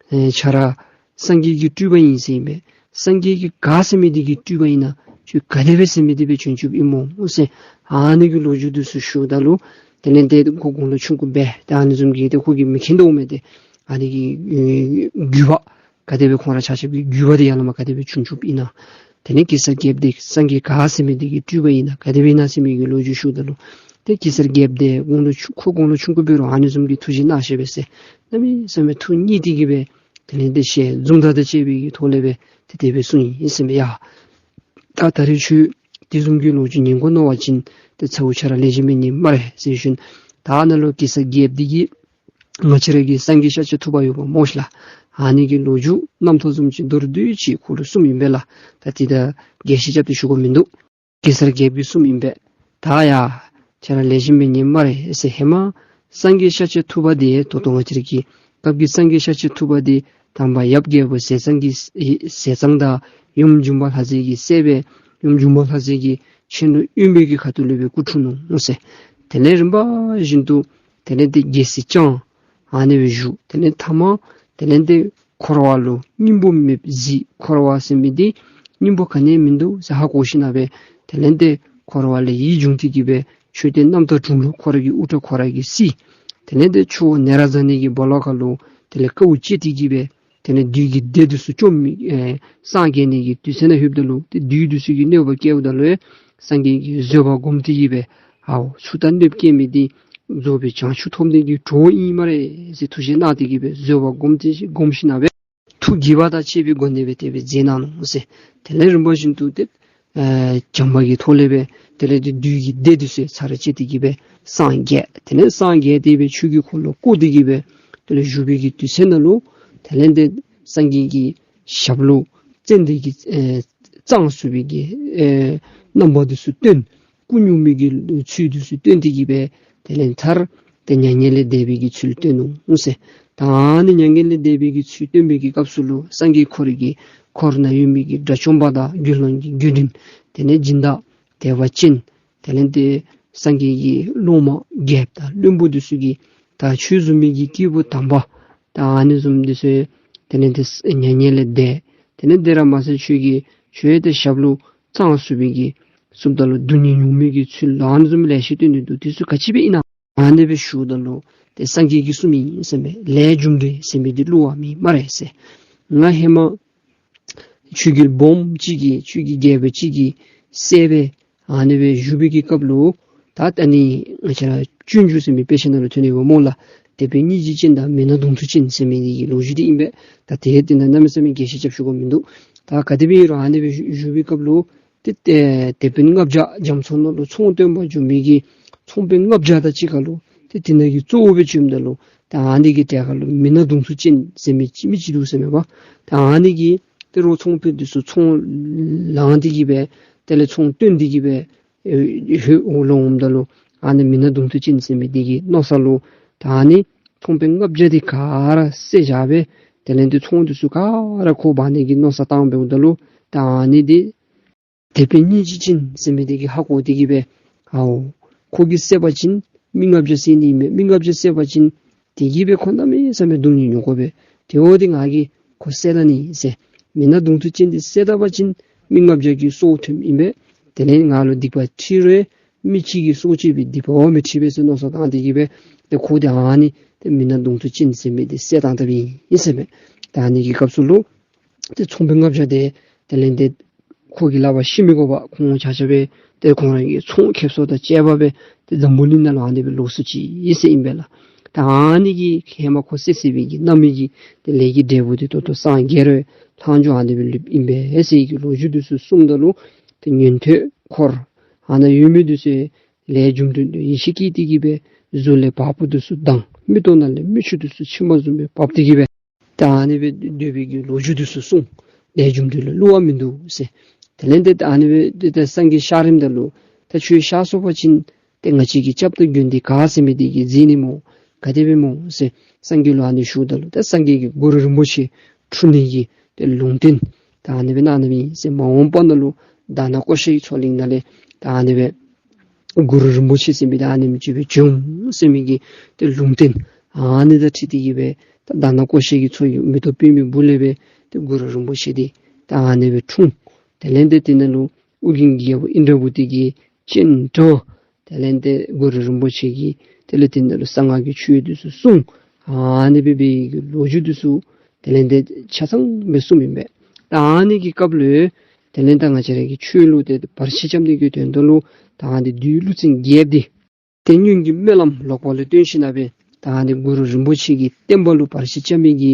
ཨེ་ཁྱོད་ར་སངས་རྒྱས་ཀྱི་སྤྲུལ་པ་ཨིན་ཟེར་ཨིན་པས། སངས་རྒྱས་ཀྱི་ག་ཟེར་མི་འདི་གི་སྤྲུལ་པ་ཨིན་ན། ཁྱོད་ག་དེ་སྦེ་ཟེར་མི་འདི་སྦེ་བྱུང་བྱུངམ་ཨིན་སྨོ་ཟེར། ཨ་ནི་གི་ལོ་རྒྱུས་འདི་ཚུ་ཞུཝ་ད་ལུ་དེ་ལས་ཏེ་ཁོ་དགུང་ལོ་ཆུང་ཀུ་སྦེ་ད་ཨ་ནི་བཟུམ་གྱི་ཏེ་ཁོ་གིས་མི་མཁྱེན་དོ་མས་ཏེ། ཨ་ནི་གི་ཨེ་རྒྱུད་པ་ག་དེ་སྦེ་ཁོང་ར་ཆ་ཁྱབ་ཀྱི་རྒྱུད་པ་འདི་ཡར་ལས་མར་ག་དེ་སྦེ་བྱུང་བྱུངམ་ཨིན་ན། དེ་ལས་གེ་སར་རྒྱལཔོ་འདི་སངས་རྒྱས་ག་ཟེར་མི་འདི་གི་སྤྲུལ་པ་ཨིན་ན་ག་དེ་སྦེ་ཨིན་ན་ཟེར་མི་གི་ལོ་རྒྱུས་ཞུཝ་ད་ལུ་ཏེ་གེ་སར་རྒྱལཔོ་འདི་དགུང་ལོ་ཆུང་ཁོ་དགུང་ལོ་ཆུང་ཀུ་འབད་རུང་ཨ་ནི་བཟུམ་གྱི་ཐུགས་རྗེ་གནང་ཤེས་པས་ཟེར། གནམ་མེད་ས་མེད་ཐུགས་མཉེས་ཏེ་གི་སྦེ་དེ་ལས་ཏེ་ཞལ་འཛུམ་མདངས་དང་བཅས་པའི་གི་ཐོག་ལས་སྦེ་ཏེ་དེ་སྦེ་གསུངས་ཡི་ཟེར་མས། ཡ་ད་ད་རིས་ཁྱོད་ དེ་བཟུམ་གྱི་ལོ་རྒྱུས་ཉན་དགོ་མནོ་བ་ཅིན་ཏེ་ཚ་བོ་ཁྱེད་ར་ལེགས་ཤོམ་སྦེ་ཉན་སྨ་རེ་ཟེར་ཞུ་ནི། ད་ནཱ་ལུ་གེ་སར་རྒྱལཔོ་འདི་གིས་ང་བཅས་ར་གི་སངས་རྒྱས་ཤཱཀྱ་ཐུབ་པ་ཡོདཔ་སྨོ་ཤིག་ལགས། ཨ་ནི་གི་ལོ་རྒྱུས་རྣམ་ཐར་བཟུམ་ཅིག་མདོར་བསྡུས་ཅིག་ཁོ་ལུ་གསུངམ་ཨིན་པས་ལགས། ད་དེ་ད་རྒྱས་བཤད་རྐྱབ་སྟེ་ཞུ་དགོཔ་མིན་འདུག། གེ་སར་རྒྱལཔོ་གིས་གསུངམ་ཨིན་པས། ད་ཡ་ཁྱེད་ར་ལེགས་ཤོམ་སྦེ་ཉན་སྨ་རེ་ཟེར། ཧེ་མ་སངས་རྒྱས་ཤཱཀྱ་ཐུབ་པ་འདི་ད་ལྟོ་ང་བཅས་ར་གི་སྐབས་ཀྱི་སངས་རྒྱས་ཤཱཀྱ་ཐུབ་པ་འདི་དམ་པ་ཡབ་རྒྱལ་པོ་ཟས་གཙང་གི་ཟས་གཙང་དང་ཡུམ་འབྱུང་པོ་ལྷ་མཛེས་ཀྱི་སྲས་སྦེ་ཡུམ་འབྱུང་པོ་ལྷ་མཛེས་ཀྱི་མཆེད་ལུ་གཡོན་པའི་གི་ཁ་ཐུག་ལུ་སྦེ་སྐུ་འཁྲུངས་ནུག་ཟེར། དེ་ལས་རིམ་པ་བཞིན་དུ་དེ་ལས་ཏེ་རྒྱལ་སྲིད་བསྐྱངས། ཨ་ནི་སྦེ་བཞུགས། དེ་ལས་མཐའ་མ་དེ་ལས་ཏེ་འཁོར་བ་ལུ་སྙིང་པོ་མེདཔ་གཟིགས། འཁོར་བ་ཟེར་མི་འདི་སྙིང་པོ་ག་ནི་ཡང་མིན་འདུག་ཟེར་ཧ་གོ་ཞིནམ་ལས་དེ་ལས་ཏེ་འཁོར་བ་ལས་ཡིད་བྱུང་སྟེ་གི་སྦེ་མཆོད་རྟེན་རྣམ་དག་དྲུང་ལུ་ཁོ་ར་གི་དབུ་སྐྲ་ཁོ་ར་གིས་བསིལ། དེ་ལས་ཏེ་ཆུ་བོ་ནཻ་རཉྫ་ནའི་གི་སྦོ་ལོགས་ཁ་ལུ་དེ་ལས་དཀའཝ་སྤྱད་དེ་གི་སྦེ་དེ་ལས་བདུད་ཀྱི་སྡེ་འདི་ཚུ་བཅོམ་མི་ཨེ་སངས་རྒྱས་ནི་གི་དུས་ཚོད་ནང་ལྷོདཔ་ད་ལུ་ཏེ་བདུད་འདི་ཚུ་གིས་གནོད་པ་བཀལཝ་ད་ལུ་སངས་རྒྱས་ཀྱིས་བཟོད་པ་བསྒོམས་ཏེ་གི་སྦེ་ཨའོ་ཚུར་ད་གནོདཔ་བཀལ་མི་འདི་རྫོགས་པའི་བྱང་ཆུབ་ཐོབ་ནི་གི་གྲོགས་ཨིན་སྨ་རེ་ཟེར་ཐུགས་བཞེད་གནང་སྟེ་གི་སྦེ་བཟོད་པ་བསྒོམས་ཏེ་བསྒོམ་ཞིནམ་ལས་ཐུགས་དགྱེས་པ་དང་བཅས་པའི་སྒོ་ནས་སྦེ་དེ་སྦེ་མཛད་གནང་ནུག་ཟེར། དེ་ལས་རིམ་པ་བཞིན་དུ་ཏེ་ཨེ་བྱམས་པ་གི་ཐོག་ལས་སྦེ་དེ་ལས་ཏེ་བདུད་ཀྱི་སྡེ་འདི་ཚུ་ཚར་བཅད་དེ་གི་སྦེ་སངས་རྒྱས། དེ་ལས་སངས་རྒྱས་ཏེ་སྦེ་ཆོས་ཀྱི་འཁོར་ལོ་བསྐོར་ཏེ་གི་སྦེ་དེ་ལས་བཞུགས་པའི་གི་དུས་ཚོད་ནང་ལུ་དེ་ལས་ཏེ་སངས་རྒྱས་ཀྱི་ཞབས་ལུ་ཙན་དན་གྱི་ཨེ་རྩང་བཙུགས་པའི་གི་ཨེ་རྣམ་པ་འདི་ཚུ་སྟོན། སྐུ་སྙུང་མི་གི་ཚུལ་འདི་ཚུ་སྟོན་ཏེ་གི་སྦེ་དེ་ལས་མཐར་ཏེ་མྱ་ངན་ལས་འདས་པའི་གི་ཚུལ་སྟོན་ནུག་ཟེར། ད་ཨ་ནི་མྱ་ངན་ལས་འདས་པའི་གི་ཚུལ་སྟོན་པའི་གི་སྐབས་སུ་ལུ་སངས་རྒྱས་ཁོ་རའི་གི་འཁོར་ནང་ཡོད་མི་གི་དགྲ་བཅོམ་པ་དང་དགེ་སློང་གི་དགེ་འདུན་དེ་ལས་སྦྱིན་བདག་དད་པ་ཅན་དེ་ལས་ཏེ་སངས་རྒྱས་ཀྱི་སློབ་མ་རྒྱལཔོ་དང་བློན་པོ་འདི་ཚུ་གིས་ད་ཁྱོད་བཟུམ་མའི་གི་སྐྱེས་བུ་དམ་པ་ད་ཨ་ནི་བཟུམ་འདི་ཚུ་དེ་ལས་ཏེ་མྱ་ངན་ལས་འདས། དེ་ལས་དེ་ར་མ་ཚད་ཁྱོད་ཀྱི་ཁྱོད་ཏེ་ཞབས་ལུ་རྩང་བཙུགས་པའི་གི་བཙུགསཔ་ད་ལུ་སྡུག་བསྔལ་མྱོང་མི་གི་ཚུལ་ལུ་ཨ་ནི་བཟུམ་ལེ་ཤ་སྟོན་ནི་འདུག། དེ་ཚུ་ག་ཅི་སྦེ་ཨིན་ན། ཨ་ནི་སྦེ་ཞུཝ་ད་ལུ་ཏེ་སངས་རྒྱས་ཀྱིས་གསུངམ་ཨིན་ཟེར་མས། ལས་རྒྱུ་འབྲས་ཟེར་མི་འདི་བསླུ་བ་མེད་སྨ་རེ་ཟེར། ང་ཧེ་མ་ཆོས་རྒྱལ་སྦོམ་ཅིག་གི་ཆོས་ཀྱི་རྒྱལ་པོ་ཅིག་གི་སྲས་སྦེ་ཨ་ནི་སྦེ་བཞུགས་པའི་གི་སྐབས་ལུ་ད་ད་ནི་ང་བཅས་ར་སྤྱོད་འཇུག་ཟེར་མི་དཔེ་ཆ་ནང་ལུ་ཐོན་ནི་ཡོདཔ་སྨོ་ལགས། དེད་དཔོན་སྙིང་རྗེ་ཅན་དང་མི་སྣང་གདོང་ཐུག་ཅན་ཟེར་མི་འདི་གི་ལོ་རྒྱུས་འདི་ཨིན་པས། ད་དེ་དེ་ནང་གནམ་མེད་ས་མེད་རྒྱས་བཤད་རྐྱབ་ཞུ་དགོཔ་མིན་འདུག། ད་ག་དེ་སྦེ་ཨིན་རུང་ཨ་ནི་སྦེ་བཞུགས་བཞུགས་པའི་སྐབས་ལུ་ཏེ་ཏེ་དེད་དཔོན་ལྔ་བརྒྱ་རྒྱ་མཚོ་ནང་ལུ་ཚོང་བཏོན་པར་འགྱོ་མི་གི་ཚོང་དཔོན་ལྔ་བརྒྱ་དང་གཅིག་ཁར་ལུ་ཏེ་དེ་ནང་གི་གཙོ་བོ་སྦེ་བྱོནམ་ད་ལུ་ད་ཨ་ནི་གི་གྲལ་ཁར་ལུ་མི་སྣང་གདོང་ཐུག་ཅན་ཟེར་མི་ཅིག་མི་ཅིག་འདུག་ཟེར་མས་པ། ད་ཨ་ནི་གིས་ཏེ་རོགས་ཚོང་དཔོན་འདི་ཚུ་ཚོང་ལངས་ཏེ་གི་སྦེ་དེ་ལས་ཚོང་བཏོན་ཏེ་གི་སྦེ་ཨེ་ཧོད་འོག་ལུ་འོངམ་ད་ལུ་ཨ་ནི་མི་སྣང་གདོང་ཐུག་ཅན་ཟེར་མི་འདི་གི་མནོ་བསམ་ལུ་ད་ཨ་ནི་ཚོང་དཔོན་ལྔ་བརྒྱ་འདི་ག་ར་བསད་བཞག་སྦེ་དེ་ལས་ཏེ་ཚོང་འདི་ཚུ་ག་ར་ཁོ་འབག་ནི་གི་མནོ་བསམ་བཏང་འབདཝ་ད་ལུ་ད་ཨ་ནི་འདི་དེད་དཔོན་སྙིང་རྗེ་ཅན་ཟེར་མི་འདི་གིས་ཧ་གོ་སྟེ་གི་སྦེ་ཨའོ་ཁོ་གིས་བསད་པ་ཅིན་མི་ལྔ་བརྒྱ་བསད་ནི་ཨིན་མས། མི་ལྔ་བརྒྱ་བསད་པ་ཅིན་དེ་གིས་སྦེ་ཁོ་གནམ་མེད་ས་མེད་སྡུག་བསྔལ་མྱོང་དགོ་པས། དེ་འོ་དེ་ང་གིས་ཁོ་བསད་ད་ནི་ཟེར། མི་སྣང་གདོང་ཐུག་ཅན་འདི་བསད་ད་པ་ཅིན་མི་ལྔ་བརྒྱ་གི་སྲོག་ཐོནམ་ཨིན་པས། དེ་ལས་ང་ལུ་སྡིག་པ་འཁྲི་རུང་མི་གཅིག་གི་སྲོག་བཅད་པའི་སྡིག་པ་འོང་མི་འཁྲི་བས་ཟེར་མནོ་བསམ་བཏང་སྟེ་གི་སྦེ་ཏེ་ཁོ་འདི་ཨ་ནི་ཏེ་མི་སྣང་གདོང་ཐུག་ཅན་ཟེར་མི་འདི་བསད་བཏང་དཔ་ཨིན་ཟེར་མས། ད་ཨ་ནི་གི་སྐབས་སུ་ལུ་ཏེ་ཚོང་དཔོན་ལྔ་བརྒྱ་འདི་དེ་ལས་ཏེ་ཁོ་གི་ལག་པར་ཤི་མི་དགོ་པར་ཁོང་ཆ་ཁྱབ་སྦེ་ཏེ་ཁོང་རའི་གི་ཚོང་ཁེབ་སང་དང་བཅས་པ་སྦེ་ཏེ་འཛམ་བུ་གླིང་ནང་ལུ་ཨ་ནི་སྦེ་ལོག་སོ་ཅི་ཟེར་ཨིན་པས་ལགས། ད་ཨ་ནི་གི་ཧེ་མ་ཁོ་བསད་བསད་པའི་གི་རྣམ་སྨིན་གྱི་ཏེ་ལས་ཀྱི་འབྲས་བུ་འདི་ད་ལྟོ་སངས་རྒྱས་རུང་ལྷག་འཕྲོ་ཨ་ནི་སྦེ་ལུསཔ་ཨིན་པས་ཟེར་གྱི་ལོ་རྒྱུས་འདི་ཚུ་གསུངམ་ད་ལུ་ཏེ་ཉན་ཐོས་འཁོར་ཨ་ནཱ་ཡོད་མི་འདི་ཚུ་ལས་རྒྱུ་འབྲས་ལུ་ཡིད་ཆེས་བསྐྱེད་དེ་གི་སྦེ་གཟུགས་ལས་བ་སྤུ་འདི་ཚུ་ལྡང་། མིག་ཏོ་ནང་ལས་མིག་ཆུ་འདི་ཚུ་མཆིལ་མ་བཟུམ་སྦེ་འབབ་སྟེ་གི་སྦེ་ད་ཨ་ནི་སྦེ་སྡོད་པའི་གི་ལོ་རྒྱུས་འདི་ཚུ་གསུངས། ལས་རྒྱུ་འབྲས་ལུ་བསླུ་བ་མིན་འདུག་ཟེར། དེ་ལས་ཏེ་ད་ཨ་ནི་སྦེ་ཏེ་ད་སངས་རྒྱས་གཤགས་རནམ་ད་ལུ་ད་ཁྱོད་གཤགས་སོང་པ་ཅིན་ཏེ་ང་བཅས་ཀྱི་སྐྱབས་དང་མགོན་འདི་ག་ཟེར་མི་འདི་གིས་མཛད་ནི་སྨོ། ག་དེ་སྦེ་སྨོ་ཟེར་སངས་རྒྱས་ལུ་ཨ་ནི་ཞུཝ་ད་ལུ་ད་སངས་རྒྱས་ཀྱིས་གུ་རུ་རིན་པོ་ཆེ་འཁྲུངས་ནི་གི་ཏེ་ལུང་བསྟན་ད་ཨ་ནི་སྦེ་གནང་གནངམ་ཨིན་ཟེར། མ་འོངས་པ་ནང་ལུ་དྷ་ན་ཀོ་ཤའི་མཚོ་གླིང་ནང་ལས་ད་ཨ་ནི་སྦེ་གུ་རུ་རིན་པོ་ཆེ་ཟེར་མི་འདི་ཨ་ནེམ་ཅིག་སྦེ་འབྱུང་ཟེར་མི་གི་ཏེ་ལུང་བསྟན་ཨ་ནི་དང་འཁྲིལ་ཏེ་གི་སྦེ་ད་དྷ་ན་ཀོ་ཤའི་གི་མཚོ་ཡི་མེ་ཏོག་པདྨའི་སྦུག་ལས་སྦེ་ཏེ་གུ་རུ་རིན་པོ་ཆེ་འདི་ད་ཨ་ནི་སྦེ་འཁྲུངས། དེ་ལས་ཏེ་དེ་ནང་ལུ་ཨོ་རྒྱན་གྱི་རྒྱལ་པོ་ཨིནྡྲ་བྷུ་ཏི་གིས་སྤྱན་དྲངས། དེ་ལས་ཏེ་གུ་རུ་རིན་པོ་ཆེ་གིས་དེ་ལས་དེ་ནང་ལུ་གསང་སྔགས་ཀྱི་ཆོས་འདི་ཚུ་གསུངས། ཨ་ནི་སྦེ་འབད་བའི་གི་ལོ་རྒྱུས་འདི་ཚུ་དེ་ལས་ཏེ་ཆ་ཚང་སྦེ་གསུངམ་ཨིན་པས། ད་ཨ་ནི་གི་སྐབས་ལུ་དེ་ལས་ད་ང་བཅས་ར་གི་ཆོས་ལུ་ཏེ་བར་ཆད་རྐྱབ་ནི་གི་དོན་དག་ལུ་ད་ཨ་ནི་བདུད་ཀླུ་བཙན་རྒྱལཔོ་འདི་ཏེ་སྔོན་གྱི་སྨོན་ལམ་ལོག་པ་ལུ་བརྟེན་ཞིནམ་ལས་ད་ཨ་ནི་གུ་རུ་རིན་པོ་ཆེ་གི་བསྟན་པ་ལུ་བར་ཆད་རྐྱབ་མི་གི་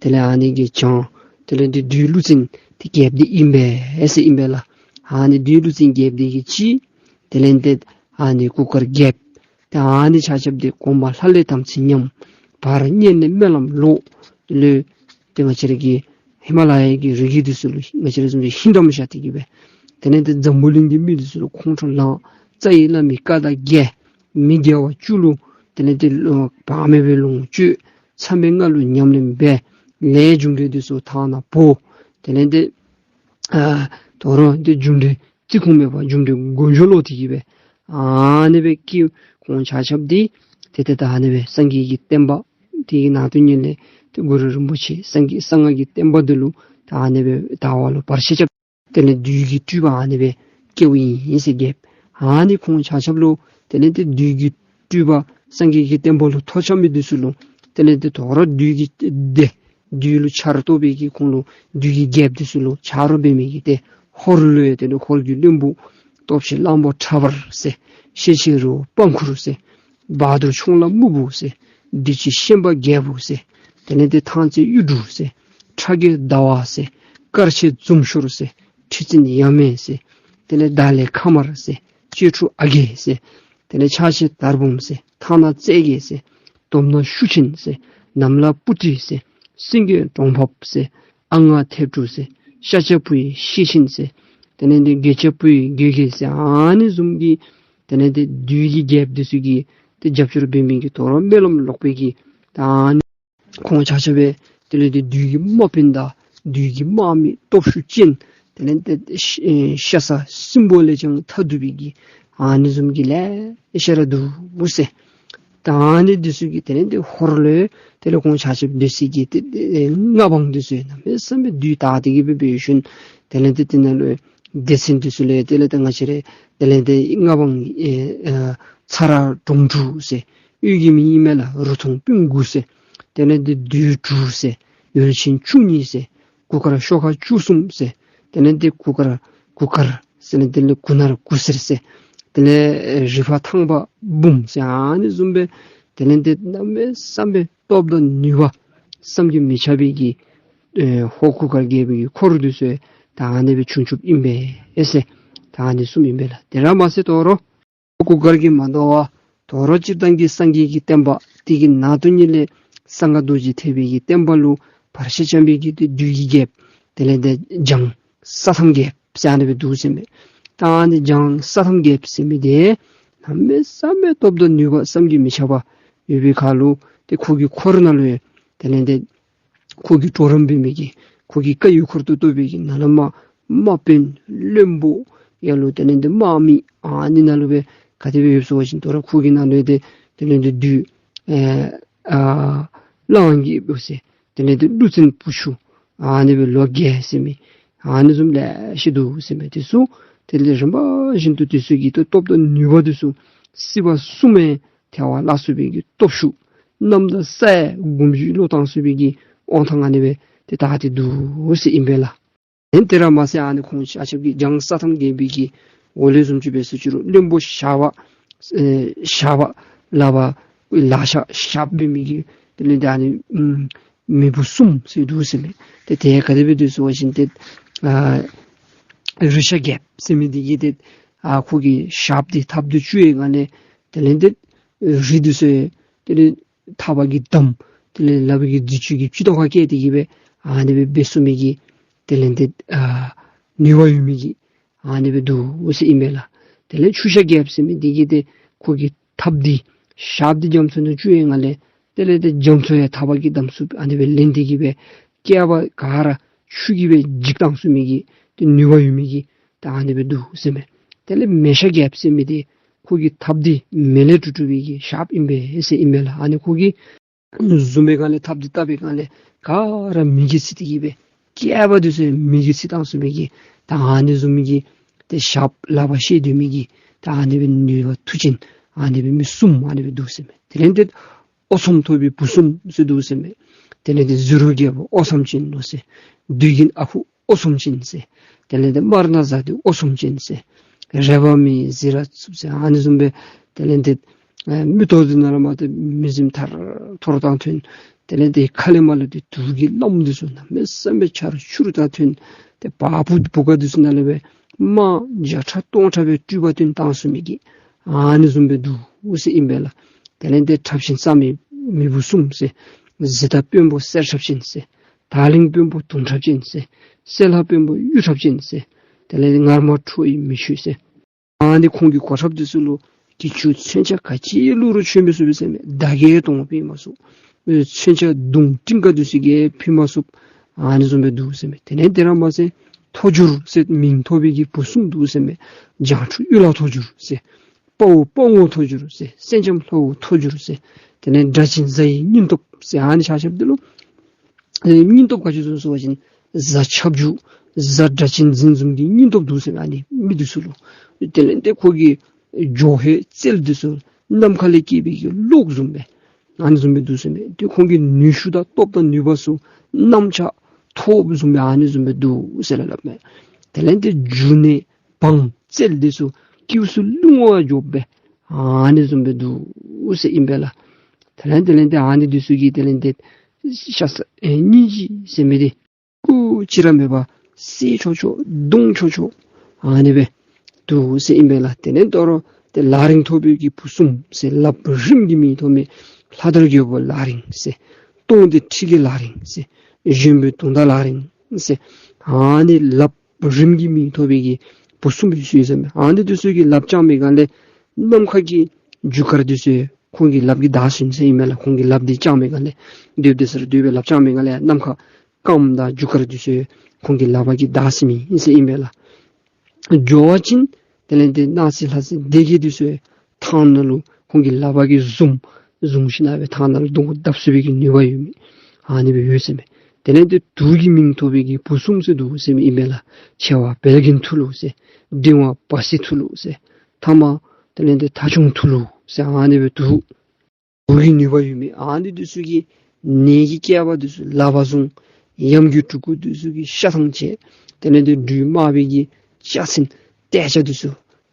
དེ་ལས་ཨ་ནི་གི་བྱང་དེ་ལས་ཏེ་བདུད་ཀླུ་བཙན་ཏེ་རྒྱལཔོ་འདི་ཨིན་པས་ཟེར་ཨིན་པས་ལགས། ཨ་ནི་བདུད་ཀླུ་བཙན་རྒྱལཔོ་འདི་གིས་གཅིག། དེ་ལས་ཏེ་ཨ་ནི་གུར་དཀར་རྒྱལཔོ། ཏེ་ཨ་ནི་ཆ་ཁྱབ་འདི་གོང་མ་ལྷ་ལས་དམ་ཚིག་ཉམས། བར་གཉན་ནས་སྨོན་ལམ་ལོག། ལུ་ཏེ་ང་བཅས་ར་གི་ཧི་མ་ལ་ཡ་གི་རི་རྒྱུད་འདི་ཚུ་ལུ་ང་བཅས་ར་བཟུམ་ཅིག་ཧིང་འདམ་བཞག་སྟེ་གི་སྦེ། དེ་ལས་ཏེ་འཛམ་བུ་གླིང་གི་མི་འདི་ཚུ་ལུ་ཁོང་ཁྲོ་ལངས། རྩ་བའི་བླ་མའི་བཀའ་དང་འགལ། མི་དགེ་བ་བཅུ་ལུ་དེ་ལས་ཏེ་བག་མེད་པའི་ལོངས་སྤྱོད། མཚམས་མེད་ལྔ་ལུ་ཉམས་ལེན་འབད། ལས་རྒྱུ་འབྲས་འདི་ཚུ་ཐ་ན་བོ། དེ་ལས་ཏེ་ཨ་དོ་རུང་ཏེ་རྒྱུ་འབྲས་རྩིས་ཁུངས་མེད་པར་རྒྱུ་འབྲས་མགོ་མཇུག་ལོག་སྟེ་གི་སྦེ། ཨ་ནི་སྦེ་སྐྱེ་ཁོང་ཆ་ཁྱབ་འདི་ཏེ་ཏེ་ད་ཨ་ནི་སྦེ་སངས་རྒྱས་ཀྱི་བསྟན་པ་དེ་གི་ནང་དུ་ཉིད་ལས་ཏེ་གུ་རུ་རིན་པོ་ཆེ་སངས་རྒྱས་གསང་སྔགས་ཀྱི་བསྟན་པ་འདི་ལུ་ད་ཨ་ནི་སྦེ་དར་བ་ལུ་བར་ཆད་རྐྱབ། དེ་ལས་བདུད་ཀྱི་སྤྲུལ་པ་ཨ་ནི་སྦེ་སྐྱེཝ་ཨིན་ཟེར་གི། ཨ་ནི་ཁོང་ཆ་ཁྱབ་ལུ་དེ་ལས་ཏེ་བདུད་ཀྱི་སྤྲུལ་པ་སངས་རྒྱས་ཀྱི་བསྟན་པ་ལུ་ཐོ་འཆམ་མི་འདི་ཚུ་ལུ་དེ་ལས་ཏེ་དོ་རུང་བདུད་ཀྱི་སྡེ་བདུད་ལུ་ཆ་རོགས་གཏོགས་པའི་གི་ཁོང་ལུ་བདུད་ཀྱི་རྒྱལཔོ་འདི་ཚུ་ལུ་ཆ་རོགས་འབད་མི་གི་ཏེ་ཧོར་ལུ་ཡང་དེ་ལས་ཧོར་གྱི་བློན་པོ་སྟོབས་ཆེན་གླང་པོ་ཁྲ་འབར་ཟེར། ཤེས་ཆེན་རི་བོ་པང་ཁུར་ཟེར། བ་དུར་ཁྱུང་ལ་སྨུག་པོ་ཟེར། བདུད་ཀྱི་ཤན་པ་རྒྱལ་པོ་ཟེར། དེ་ལས་ཏེ་ཐང་རྩེ་གཡུ་འབྲུག་ཟེར། ཁྲ་རྒོད་ཟླ་བ་ཟེར། དཀར་ཆེན་འཛུམ་ཤོར་ཟེར། ཁྲི་བཙན་ཡ་མེན་ཟེར། དེ་ལས་ད་ལས་ཁ་དམར་ཟེར། གཅེས་ཕྲུག་ཨ་རྒས་ཟེར། དེ་ལས་ཕྱག་ཆེན་དར་འབུམ་ཟེར། ཐང་ནག་རྩེ་རྒྱལ་ཟེར། དོམ་ནག་ཤུགས་ཆེན་ཟེར། ནམ་ལྷ་སྤུ་གྲི་ཟེར། སེང་གེ་འབྲོང་འབབ་ཟེར། ཨ་ང་མཐེབ་དྲུག་ཟེར། ཤ་ཆ་བུ་ཡི་ཤེད་ཆེན་ཟེར། དེ་ལས་ཏེ་རྒྱལ་ཆ་བུ་ཡི་རྒྱལ་རྒྱལ་ཟེར། ཨ་ནི་བཟུམ་གྱི་དེ་ལས་ཏེ་བདུད་ཀྱི་རྒྱལཔོ་འདི་ཚུ་གིས་ཏེ་རྒྱབ་སྐྱོར་འབད་མི་གི་དོ་རུང་སྨོན་ལམ་ལོག་པའི་གི་ད་ཨ་ནི་ཁོང་ཆ་ཁྱབ་སྦེ་དེ་ལས་ཏེ་བདུད་ཀྱི་དམག་དཔོན་དང་བདུད་ཀྱི་དམག་མི་སྟོབས་ཤུགས་ཅན། དེ་ལས་ཏེ་ཤ་ཤ་ཟ་སྲིན་པོ་ལས་ཀྱང་ཐ་དད་པའི་གི་ཨ་ནི་བཟུམ་གྱི་ལེ་ཤ་ར་འདུག་ཟེར། ད་ཨ་ནི་འདི་ཚུ་གིས་དེ་ལས་ཏེ་ཧོར་ལུ་དེ་ལས་ཁོང་ཆ་ཁྱབ་སྡོད་སའི་གི་ཏེ་ཏེ་མངའ་འབངས་འདི་ཚུ་གནམ་མེད་ས་མེད་བདུད་དར་ཏེ་གི་སྦེ་འབད་ཞིནམ་དེ་ལས་ཏེ་དེ་ནང་ལུ་སྡེ་ཚན་འདི་ཚུ་ལས་དེ་ལས་ཏེ་ང་བཅས་ར་དེ་ལས་ཏེ་མངའ་འབངས་ཨེ་ཨ་ཚ་ར་གྲོང་དྲུག་ཟེར། གཡུལ་གྱི་མི་ཨིན་མས་ལགས། རུ་ཐོང་སྤུན་དགུ་ཟེར། དེ་ལས་ཏེ་བདུད་དྲུག་ཟེར། ཡུལ་ཆེན་བཅུ་གཉིས་ཟེར། གུར་དཀར་ཤོག་ཁ་བཅུ་གསུམ་ཟེར། དེ་ལས་ཏེ་གུར་དཀར་གུར་དཀར་ཟེར་ནི་དེ་ལས་གུར་ནག་གུར་སེར་ཟེར། དེ་ལས་རི་ཕག་ཐང་པ་འབུམ་ཟེར། ཨ་ནི་བཟུམ་སྦེ་དེ་ལས་ཏེ་གནམ་མེད་ས་མེད་སྟོབས་དང་ནུས་པ་བསམ་གྱིས་མི་ཁྱབ་པའི་གི་ཨེ་ཧོར་གུར་དཀར་རྒྱལ་པོའི་གི་འཁོར་འདི་ཚུ་ད་ཨ་ནི་སྦེ་བྱུང་བྱུངམ་ཨིན་པས་ཟེར། ད་ཨ་ནི་གསུངམ་ཨིན་པས་ལགས། དེ་ར་མ་ཚད་དོ་རུང་གུར་དཀར་གྱིས་མ་དོ་བར་དོ་རུང་སྤྱིར་བཏང་གི་སངས་རྒྱས་ཀྱི་བསྟན་པ་དེ་གི་ནང་དུ་ཉིད་ལས་གསང་སྔགས་རྡོ་རྗེ་ཐེག་པའི་གི་བསྟན་པ་ལུ་བར་ཆད་རྐྱབ་པའི་གི་ཏེ་བདུད་ཀྱི་རྒྱལཔོ་དེ་ལས་ཏེ་འཇང་ས་ཐམ་རྒྱལཔོ་ཟེར་ཨ་ནི་སྦེ་འདུག་ཟེར་མས། ད་ཨ་ནི་འཇང་ས་ཐམ་རྒྱལཔོ་ཟེར་མི་དེ་གནམ་མེད་ས་མེད་སྟོབས་དང་ནུས་པ་བསམ་གྱིས་མི་ཁྱབ་པ་ཡོད་པའི་ཁར་ལུ་ཏེ་ཁོ་གི་འཁོར་ནང་ལུ་ཡང་དེ་ལས་ཏེ་ཁོ་གི་གྲོགས་རམ་འབད་མི་གི་ཁོ་གི་བཀའ་ཡི་འཁོར་དུ་གཏོགས་པའི་གི་ནཱ་ལས་མར་དམག་དཔོན་བློན་པོ་ཡང་ལུ་དེ་ལས་ཏེ་དམག་མི་ཨ་ནི་ནང་ལུ་སྦེ་ག་དེ་སྦེ་ཡོདཔ་ཟེར་བ་ཅིན་དོ་རུང་ཁོ་གི་ནང་ལུ་ཏེ་དེ་ལས་ཏེ་བདུད་ཨེ་ཨ་གླང་རྒྱལ་པོ་ཟེར། དེ་ལས་ཏེ་ཀླུ་བཙན་བུ་ཆུང་ཨ་ནི་སྦེ་ལོ་བརྒྱད་ཟེར་མི་ཨ་ནི་བཟུམ་ལེ་ཤ་འདུག་ཟེར་མས། དེ་ཚུ་དེ་ལས་རིམ་པ་བཞིན་དུ་དེ་ཚུ་གི་ཏེ་སྟོབས་དང་ནུས་པ་དེ་ཚུ་སྲིད་པ་གསུམ་ཡང་ཐལ་བར་བརླག་ཚུགས་པའི་གི་སྟོབས་ཤུགས། གནམ་དང་ས་ཡང་འགུམ་འཇུག་ལོག་བཏང་ཚུགས་པའི་གི་དབང་ཐང་ཨ་ནི་སྦེ་ཏེ་དར་ཏེ་འདུག་ཟེར་ཨིན་པས་ལགས། ཨེ་དེ་ར་མ་ཚད་ཨ་ནི་ཁོང་ཆ་ཁྱབ་ཀྱིས་འཇང་ས་ཐམ་རྒྱལ་པོའི་གི་འོག་ལས་བཟུམ་ཅིག་འབད་ཟེར་ཅི་རུང་བློན་པོ་ཞགས་པ་ཨེ་ཞགས་པ་ལག་པར་ལག་ཆ་ཞགསཔ་འབད་མི་གི་དེ་ལས་ཏེ་ཨ་ནི་ཨམ་མེས་པོ་གསུམ་ཟེར་འདུག་ཟེར་མས། ཏེ་དེ་ག་དེ་སྦེ་འདུག་ཟེར་བ་ཅིན་ཏེ་ཨ་རུ་ཤ་རྒྱལཔོ་ཟེར་མི་དེ་གིས་ཏེ་ཨ་ཁོ་གི་ཞགསཔ་དེ་ཐགཔ་དེ་བཅུག་པའི་སྒང་ལས་དེ་ལས་ཏེ་རི་དེ་ཚུ་དེ་ལས་ཐགཔ་གིས་བསྡམས། དེ་ལས་ལགཔ་གིས་རྫི་ཅུང་གི་སྤྱི་ཏོག་ཁར་བཀལ་ཏེ་གི་སྦེ་ཨ་ནི་སྦེ་འབད་ཚུགས་མི་གི་དེ་ལས་ཏེ་ཨ་ནུས་པ་ཡོད་མི་གི་ཨ་ནི་སྦེ་འདུག་ཟེར་ཨིན་མས་ལགས། དེ་ལས་ཆུ་ཤ་རྒྱལཔོ་ཟེར་མི་དེ་གིས་ཏེ་ཁོ་གི་ཐགཔ་དེ་ཞགསཔ་དེ་རྒྱ་མཚོ་ནང་བཅུག་པའི་སྒང་ལས་དེ་ལས་ཏེ་རྒྱ་མཚོ་ཡང་ཐགཔ་གིས་བསྡམ་ཚུགསཔ་ཨ་ནི་སྦེ་ལེན་ཏེ་གི་སྦེ་བསྐལ་པ་ག་ར་ཆུ་གིས་སྦེ་འཇིག་བཏང་ཚུགས་མི་གི་ཏེ་ནུས་པ་ཡོད་མི་གི་ད་ཨ་ནི་སྦེ་འདུག་ཟེར་མས། དེ་ལས་མེ་ཤ་རྒྱལཔོ་ཟེར་མི་དེ་ཁོ་གི་ཐགཔ་དེ་མེ་ལས་གྲུབ་གྲུབ་པའི་གི་ཞགསཔ་ཨིན་པས་ཟེར་ཨིན་མས་ལགས། ཨ་ནི་ཁོ་གིས་བཟུང་པའི་སྒང་ལས་ཐགཔ་དེ་བཏབ་པའི་སྒང་ལས་ག་ར་མེ་གིས་འཚིག་སྟེ་གི་སྦེ་བསྐལ་པ་དེ་ཚུ་མེ་གིས་འཚིག་བཏང་ཚུགས་མི་གི་ད་ཨ་ནི་བཟུམ་མའི་གི་ཏེ་ཞགསཔ་ལག་པར་བཤེད་སྡོད་མི་གི་ད་ཨ་ནི་སྦེ་ནུས་པ་མཐུ་ཅན་ཨ་ནི་སྦེ་མི་གསུམ་ཨ་ནི་སྦེ་འདུག་ཟེར་མས། དེ་ལས་ཏེ་ཨོ་ཚོམ་ཐོབ་པའི་བུ་གསུམ་ཟེར་འདུག་ཟེར་མས། དེ་ལས་ཏེ་ཟི་རུ་རྒྱལ་པོ་ཨོ་ཚོམ་ཅན་ལོ་ཟེར། བདུད་རྒན་ཨ་ཁུ་ཨོ་ཚོམ་ཅན་ཟེར། དེ་ལས་ཏེ་དམར་ནག་བཟའ་སྡེ་ཨོ་ཚོམ་ཅན་ཟེར། རལ་པ་མེད་ཟི་ར་ཚུབ་ཟེར། ཨ་ནི་བཟུམ་སྦེ་དེ་ལས་ཏེ་ཨེ་མིག་ཏོ་དེ་ནང་ལས་མར་ཏེ་མི་གཟིམ་ཐར་ཐོར་དང་ཐོན། དེ་ལས་ཏེ་ཁ་ལས་མར་ལུ་ཏེ་དུག་གི་རླངསམ་དེ་ཚུ་གནམ་མེད་ས་མེད་ཆར་ཆུ་རུ་དང་ཐོན། ཏེ་བ་སྤུ་བུ་ག་དེ་ཚུ་ནང་ལས་སྦེ་ དམག་བརྒྱ་ཕྲག་སྟོང་ཕྲག་སྦེ་སྤྲུལ་པ་སྟོན་བཏང་ཚུགས་མི་གི་ཨ་ནི་བཟུམ་སྦེ་འདུག་ཟེར་ཨིན་པས་ལགས། དེ་ལས་ཏེ་ཁྲབ་ཆེན་གཙང་མའི་མེས་པོ་གསུམ་ཟེར། གཟི་མདའ་དཔོན་པོ་གསེར་ཁྲབ་ཆེན་ཟེར། དར་ལིང་དཔོན་པོ་དུང་ཁྲབ་ཆེན་ཟེར། སེར་ལྷ་དཔོན་པོ་གཡུ་ཁྲབ་ཆེན་ཟེར། དེ་ལས་ཏེ་ངར་མ་ཁྲོ་བོའི་མེ་མཆོད་ཟེར། ཨ་ནི་ཁོང་གི་གོ་ཁྲབ་འདི་ཚུ་ལུ་གྱི་ཅུང་མཚོན་ཆ་ག་ཅི་བླུགས་རུང་ཆོད་མི་ཚུགས་པས་ཟེར་མས། མདའ་གིས་གཏོང་ཕོད་མ་ཚུགས། མཚོན་ཆ་མདུང་ཊིང་ཀ་འདི་ཚུ་གིས་ཕུད་མ་ཚུགས། ཨ་ནི་བཟུམ་སྦེ་འདུག་ཟེར་མས། དེ་ལས་དེ་ར་མ་ཚད་ཐོ་འགྱུར་ཟེར་མིང་ཐོབ་པའི་གི་བུ་གསུམ་འདུག་ཟེར་མས། བྱང་ཕྱོགས་གཡུ་ལྷ་ཐོ་འགྱུར་ཟེར། དཔའ་བོ་དཔའ་རྔོག་ཐོ་འགྱུར་ཟེར། སེང་ལྕམ་ལྷ་བུ་ཐོ་འགྱུར་ཟེར། དེ་ལས་སྒྲ་གཅན་གཟའ་ཡི་སྙིང་སྟོབས་ཟེར། ཨ་ནི་ཆ་ཁྱབ་འདི་ལུ་ཨེ་སྙིང་སྟོབས་ག་ཅི་བཟུམ་ཟེར་བ་ཅིན་གཟའ་ཁྱབ་འཇུག་གཟའ་སྒྲ་གཅན་འཛིན་བཟུམ་གྱི་སྙིང་སྟོབས་འདུག་ཟེར་མས། ཨ་ནི་མི་འདི་ཚུ་ལུ། དེ་ལས་ཏེ་ཁོ་གི་འགྱོ་ཧེ་རྩལ་འདི་ཚུ་ནམ་མཁའ་ལས་སྐྱེས་པའི་གི་གློག་བཟུམ་སྦེ་ཨ་ནི་བཟུམ་སྦེ་འདུག་ཟེར་མས། ཏེ་ཁོང་གི་ནུས་ཤུགས་དང་སྟོབས་དང་ནུས་པ་ཚུ་གནམ་ལྕགས་ཐོག་བཟུམ་སྦེ་ཨ་ནི་བཟུམ་སྦེ་འདུག་ཟེར་སླབ་མས། དེ་ལས་ཏེ་འཇུ་ནི་བང་རྩལ་འདི་ཚུ་སྐྱེ་བོ་ཚུ་བསླུ་བར་འགྱོ་བས་ཨ་ནི་བཟུམ་སྦེ་འདུག་ཟེར་ཨིན་པས་ལགས། དེ་ལས་དེ་ལས་ཏེ་ཨ་ནི་འདི་ཚུ་གིས་དེ་ལས་ཏེ་ཤ་ཟ་ཨེ་སྙིང་རྗེ་ཟེར་མི་འདི་སྐུ་ཅིག་ར་མེད་པར་བསད་ཆོག་ཆོག་བརྡུང་ཆོག་ཆོག་ཨ་ནི་སྦེ་འདུག་ཟེར་ཨིན་པས་ལགས། དེ་ལས་དོ་རུང་ཏེ་ལག་རིང་ཐོབ་པའི་གི་བུ་གསུམ་ཟེར། ལགཔ་རིངམོ་གི་མིང་ཐོབ་མི་ལྷ་དར་རྒོད་པོ་ལག་རིང་ཟེར། སྟོང་སྡེ་ཁྲི་གི་ལག་རིང་ཟེར། གཞོན་པའི་དུང་ཟླ་ལག་རིང་ཟེར། ཨ་ནི་ལགཔ་རིངམོ་གི་མིང་ཐོབ་པའི་གི་བུ་གསུམ་ཡོད་ཟེར་མས། ཨ་ནི་འདི་ཚུ་གིས་ལགཔ་བརྐྱངས་པའི་སྒང་ལས་ནམ་མཁའ་གི་རྒྱུ་སྐར་འདི་ཚུ་ཁོང་གི་ལགཔ་གིས་བདའ་ཚུགས་ཟེར་ཨིན་མས་ལགས། ཁོང་གི་ལགཔ་འདི་བརྐྱངས་པའི་སྒང་ལས་སྡོདཔ་ད་ས་ར་སྡོད་པའི་ལགཔ་བརྐྱངས་པའི་སྒང་ལས་ནམ་མཁའ་སྐརམ་དང་རྒྱུ་སྐར་འདི་ཚུ་ཁོང་གི་ལགཔ་གིས་བདའ་ཚུགས་མི་ཨིན་ཟེར་ཨིན་མས་ལགས། འགྱོ་བ་ཅིན་དེ་ལས་ཏེ་སྣང་སྲིད་ལྷ་སྲིན་སྡེ་བརྒྱད་འདི་ཚུ་ཐང་ནང་ལུ་ཁོང་གི་ལགཔ་གིས་བཟུང་བཟུང་ཞིནམ་ལས་ཐང་ནང་ལུ་སྡོང་བུ་བརྡབ་ཚུགས་པའི་གི་ནུས་པ་ཡོད་མི་ཨ་ནི་སྦེ་ཡོད་ཟེར་མས། དེ་ལས་ཏེ་དུག་གི་མིང་ཐོབ་པའི་གི་བུ་གསུམ་ཟེར་འདུག་ཟེར་མི་ཨིན་མས་ལགས། ཆེ་བ་བད་ཀན་ཐུ་ལུ་ཟེར། འབྲིང་བ་བ་སེ་ཐུ་ལུ་ཟེར། ཐ་མ་དེ་ལས་ཏེ་ཐ་ཆུང་ཐུ་ལུ་ཟེར། ཨ་ནི་སྦེ་དུག་དུག་གི་ནུས་པ་ཡོད་མི་ཨ་ནི་འདི་ཚུ་གིས་ནད་ཀྱི་བསྐལ་པ་འདི་ཚུ་ལག་པར་བཟུང་། ཡམས་ཀྱི་འཁྲུག་རྒོད་འདི་ཚུ་གིས་ཤ་ཐང་བཅད། དེ་ལས་ཏེ་སྦྲུལ་དམར་པོའི་གི་ལྕགས་ཚན་ཏེ་ལྕགས་འདི་ཚུ་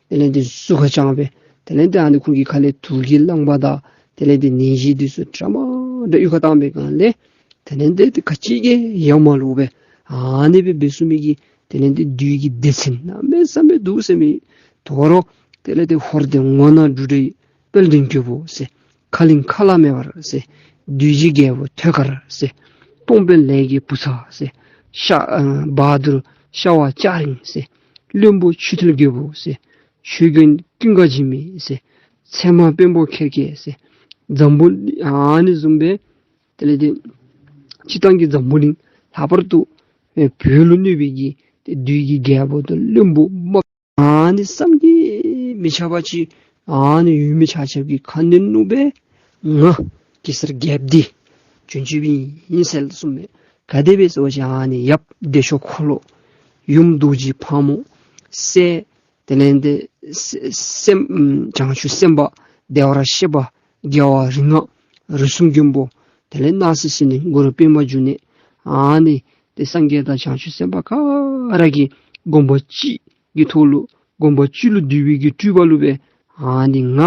དེ་ལས་ཏེ་གཟུགས་ཁར་བཅངས་སྦེ་དེ་ལས་ཏེ་ཨ་ནི་ཁོང་གི་ཁ་ལས་དུག་གི་རླངས་པ་དང་དེ་ལས་ཏེ་ནད་གཞི་འདི་ཚུ་འདྲ་མ་འདྲ་གཡུག་ཁ་བཏང་པའི་སྒང་ལས་དེ་ལས་ཏེ་ག་ཅི་གིས་ཡང་མ་ལོག་པས། ཨ་ནི་སྦེ་འབད་ཚུགས་མི་གི་དེ་ལས་ཏེ་བདུད་ཀྱི་སྡེ་ཚན་གནམ་མེད་ས་མེད་འདུག་ཟེར་མི། དོ་རུང་དེ་ལས་ཏེ་ཧོར་སྡེ་ངོ་ནག་འབྲུག་སྒྲ་ཡི་དཔལ་ལྡན་རྒོད་པོ་ཟེར། ཁ་གླིང་ཁ་ལ་མེ་འབར་ཟེར། བདུད་ཀྱི་རྒྱལ་པོ་ཐོད་དཀར་ཟེར། སྟོང་དཔོན་ལས་ཀྱི་བུ་ཚ་ཟེར། ཤ་ཨ་བ་དུར་ཤ་བ་ལྕགས་རིང་ཟེར། བློན་པོ་ཆུ་ཐིལ་རྒོད་པོ་ཟེར། ཆོས་མགོན་ཀུན་དགའ་འཇིགས་མེད་ཟེར། ཚེ་དམར་དཔོན་པོ་ཁེར་སྐྱེས་ཟེར། འཛམ་བུ་ཨ་ནི་བཟུམ་སྦེ་དེ་ལས་ཏེ་སྤྱིར་བཏང་གི་འཛམ་བུ་གླིང་ལྷག་པར་དུ་ཨེ་བོད་ལུ་གནོད་པའི་གི་ཏེ་བདུད་ཀྱི་རྒྱལ་པོ་དང་བློན་པོ་དམག་ཨ་ནི་བསམ་གྱིས་མི་ཁྱབ་པ་ཅིག་ཨ་ནི་ཡོད་མི་ཆ་ཁྱབ་ཀྱི་ཁ་གནོན་ལུ་སྦེ་ང་གེ་སར་རྒྱལཔོ་འདི་བྱོན་བྱོནམ་ཨིན་ཟེར་གསུངས་མས། ག་དེ་སྦེ་ཟེར་བ་ཅིན་ཨ་ནི་ཡབ་བདེ་མཆོག་འཁོར་ལོ། ཡུམ་རྡོ་རྗེ་ཕག་མོ། སྲས་དེ་ལས་ཏེ་སེ་སེམས་བྱང་ཆུབ་སེམས་དཔའ་བདེ་བར་གཤེགས་པ་རྒྱལ་བ་རིགས་ལྔ་རིགས་གསུམ་མགོན་པོ། དེ་ལས་སྣང་སྲིད་སྲི་མནན་གུ་རུ་པདྨ་འབྱུང་གནས། ཨ་ནི་ཏེ་སངས་རྒྱས་དང་བྱང་ཆུབ་སེམས་དཔའ་ག་ར་གིས་དགོངས་པ་གཅིག་གི་ཐོག་ལུ་དགོངས་པ་གཅིག་ལུ་འདུས་པའི་གི་སྤྲུལ་པ་ལུ་སྦེ་ཨ་ནི་ང་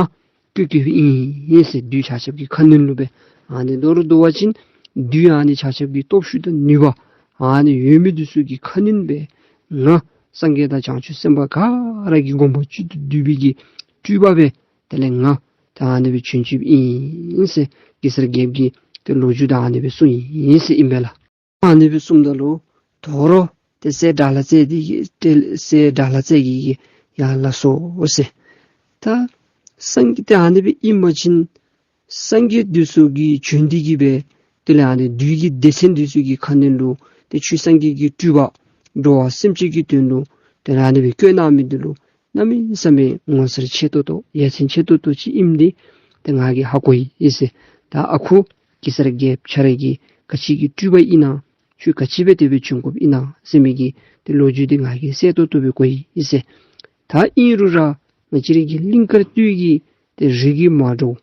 བསྐོས་བསྐོསཔ་ཨིན་ཟེར་བདུད་ཆ་ཁྱབ་ཀྱི་ཁ་གནོན་ལུ་སྦེ་ཨ་ནི་མདོར་བསྡུ་བ་ཅིན་བདུད་ཨ་ནི་ཆ་ཁྱབ་ཀྱི་སྟོབས་ཤུགས་དང་ནུས་པ་ཨ་ནི་ཡོད་མི་འདི་ཚུ་གི་ཁ་གནོན་སྦེ་ང་སངས་རྒྱས་དང་བྱང་ཆུབ་སེམས་དཔའ་ག་ར་གིས་དགོངས་པ་གཅིག་ཏུ་འདུས་པའི་གི་སྤྲུལ་པ་སྦེ་དེ་ལས་ང་ད་ཨ་ནི་སྦེ་བྱོན་བྱོནམ་ཨིན་ཟེར་གེ་སར་རྒྱལཔོ་གིས་ཏེ་ལོ་རྒྱུས་ད་ཨ་ནི་སྦེ་གསུངས་ཡི་ཟེར་ཨིན་པས་ལགས། ཨ་ནི་སྦེ་གསུངམ་ད་ལུ་དོ་རུང་ཏེ་སྲས་དགྲ་ལྷ་རྩེ་འདི་གིས་ཏེ་སྲས་དགྲ་ལྷ་རྩེ་གིས་ཡར་ལ་སོང་ཟེར། ད་སངས་རྒྱས་ཏེ་ཨ་ནི་སྦེ་ཨིན་པ་ཅིན་སངས་རྒྱས་འདི་ཚུ་གིས་བྱོན་ཏེ་གིས་སྦེ་དེ་ལས་ཨ་ནི་བདུད་ཀྱི་སྡེ་ཚན་འདི་ཚུ་གི་ཁ་གནོན་ལུ་ཏེ་ཆོས་སངས་རྒྱས་ཀྱི་སྤྲུལ་པ་འགྲོ་བ་སེམས་ཅན་གྱི་དོན་ལུ་དེ་ལས་ཨ་ནི་སྦེ་བསྐོས་གནང་མི་འདི་ལུ་གནམ་མེད་ས་མེད་ངོ་མཚར་ཆེ་ཏོག་ཏོ་ཡ་མཚན་ཆེ་ཏོག་ཏོ་ཅིག་ཨིནམ་འདི་ཏེ་ང་གིས་ཧ་གོ་ཡི་ཟེར། ད་ཨ་ཁུ་གེ་སར་རྒྱལཔོ་ཁྱོད་ར་གིས་ག་ཅི་གི་སྤྲུལ་པ་ཨིན་ན་ཁྱོད་ག་ཅི་སྦེ་དེ་སྦེ་བྱོན་དགོཔ་ཨིན་ན་ཟེར་མི་གི་ཏེ་ལོ་རྒྱུས་འདི་ང་གིས་གསལ་ཏོག་ཏོ་སྦེ་གོ་ཡི་ཟེར། ད་ཨིན་རུང་ར་ང་བཅས་ར་གི་གླིང་དཀར་སྟོད་ཀྱི་ཏེ་རིགས་ཀྱི་མ་འདྲཝ་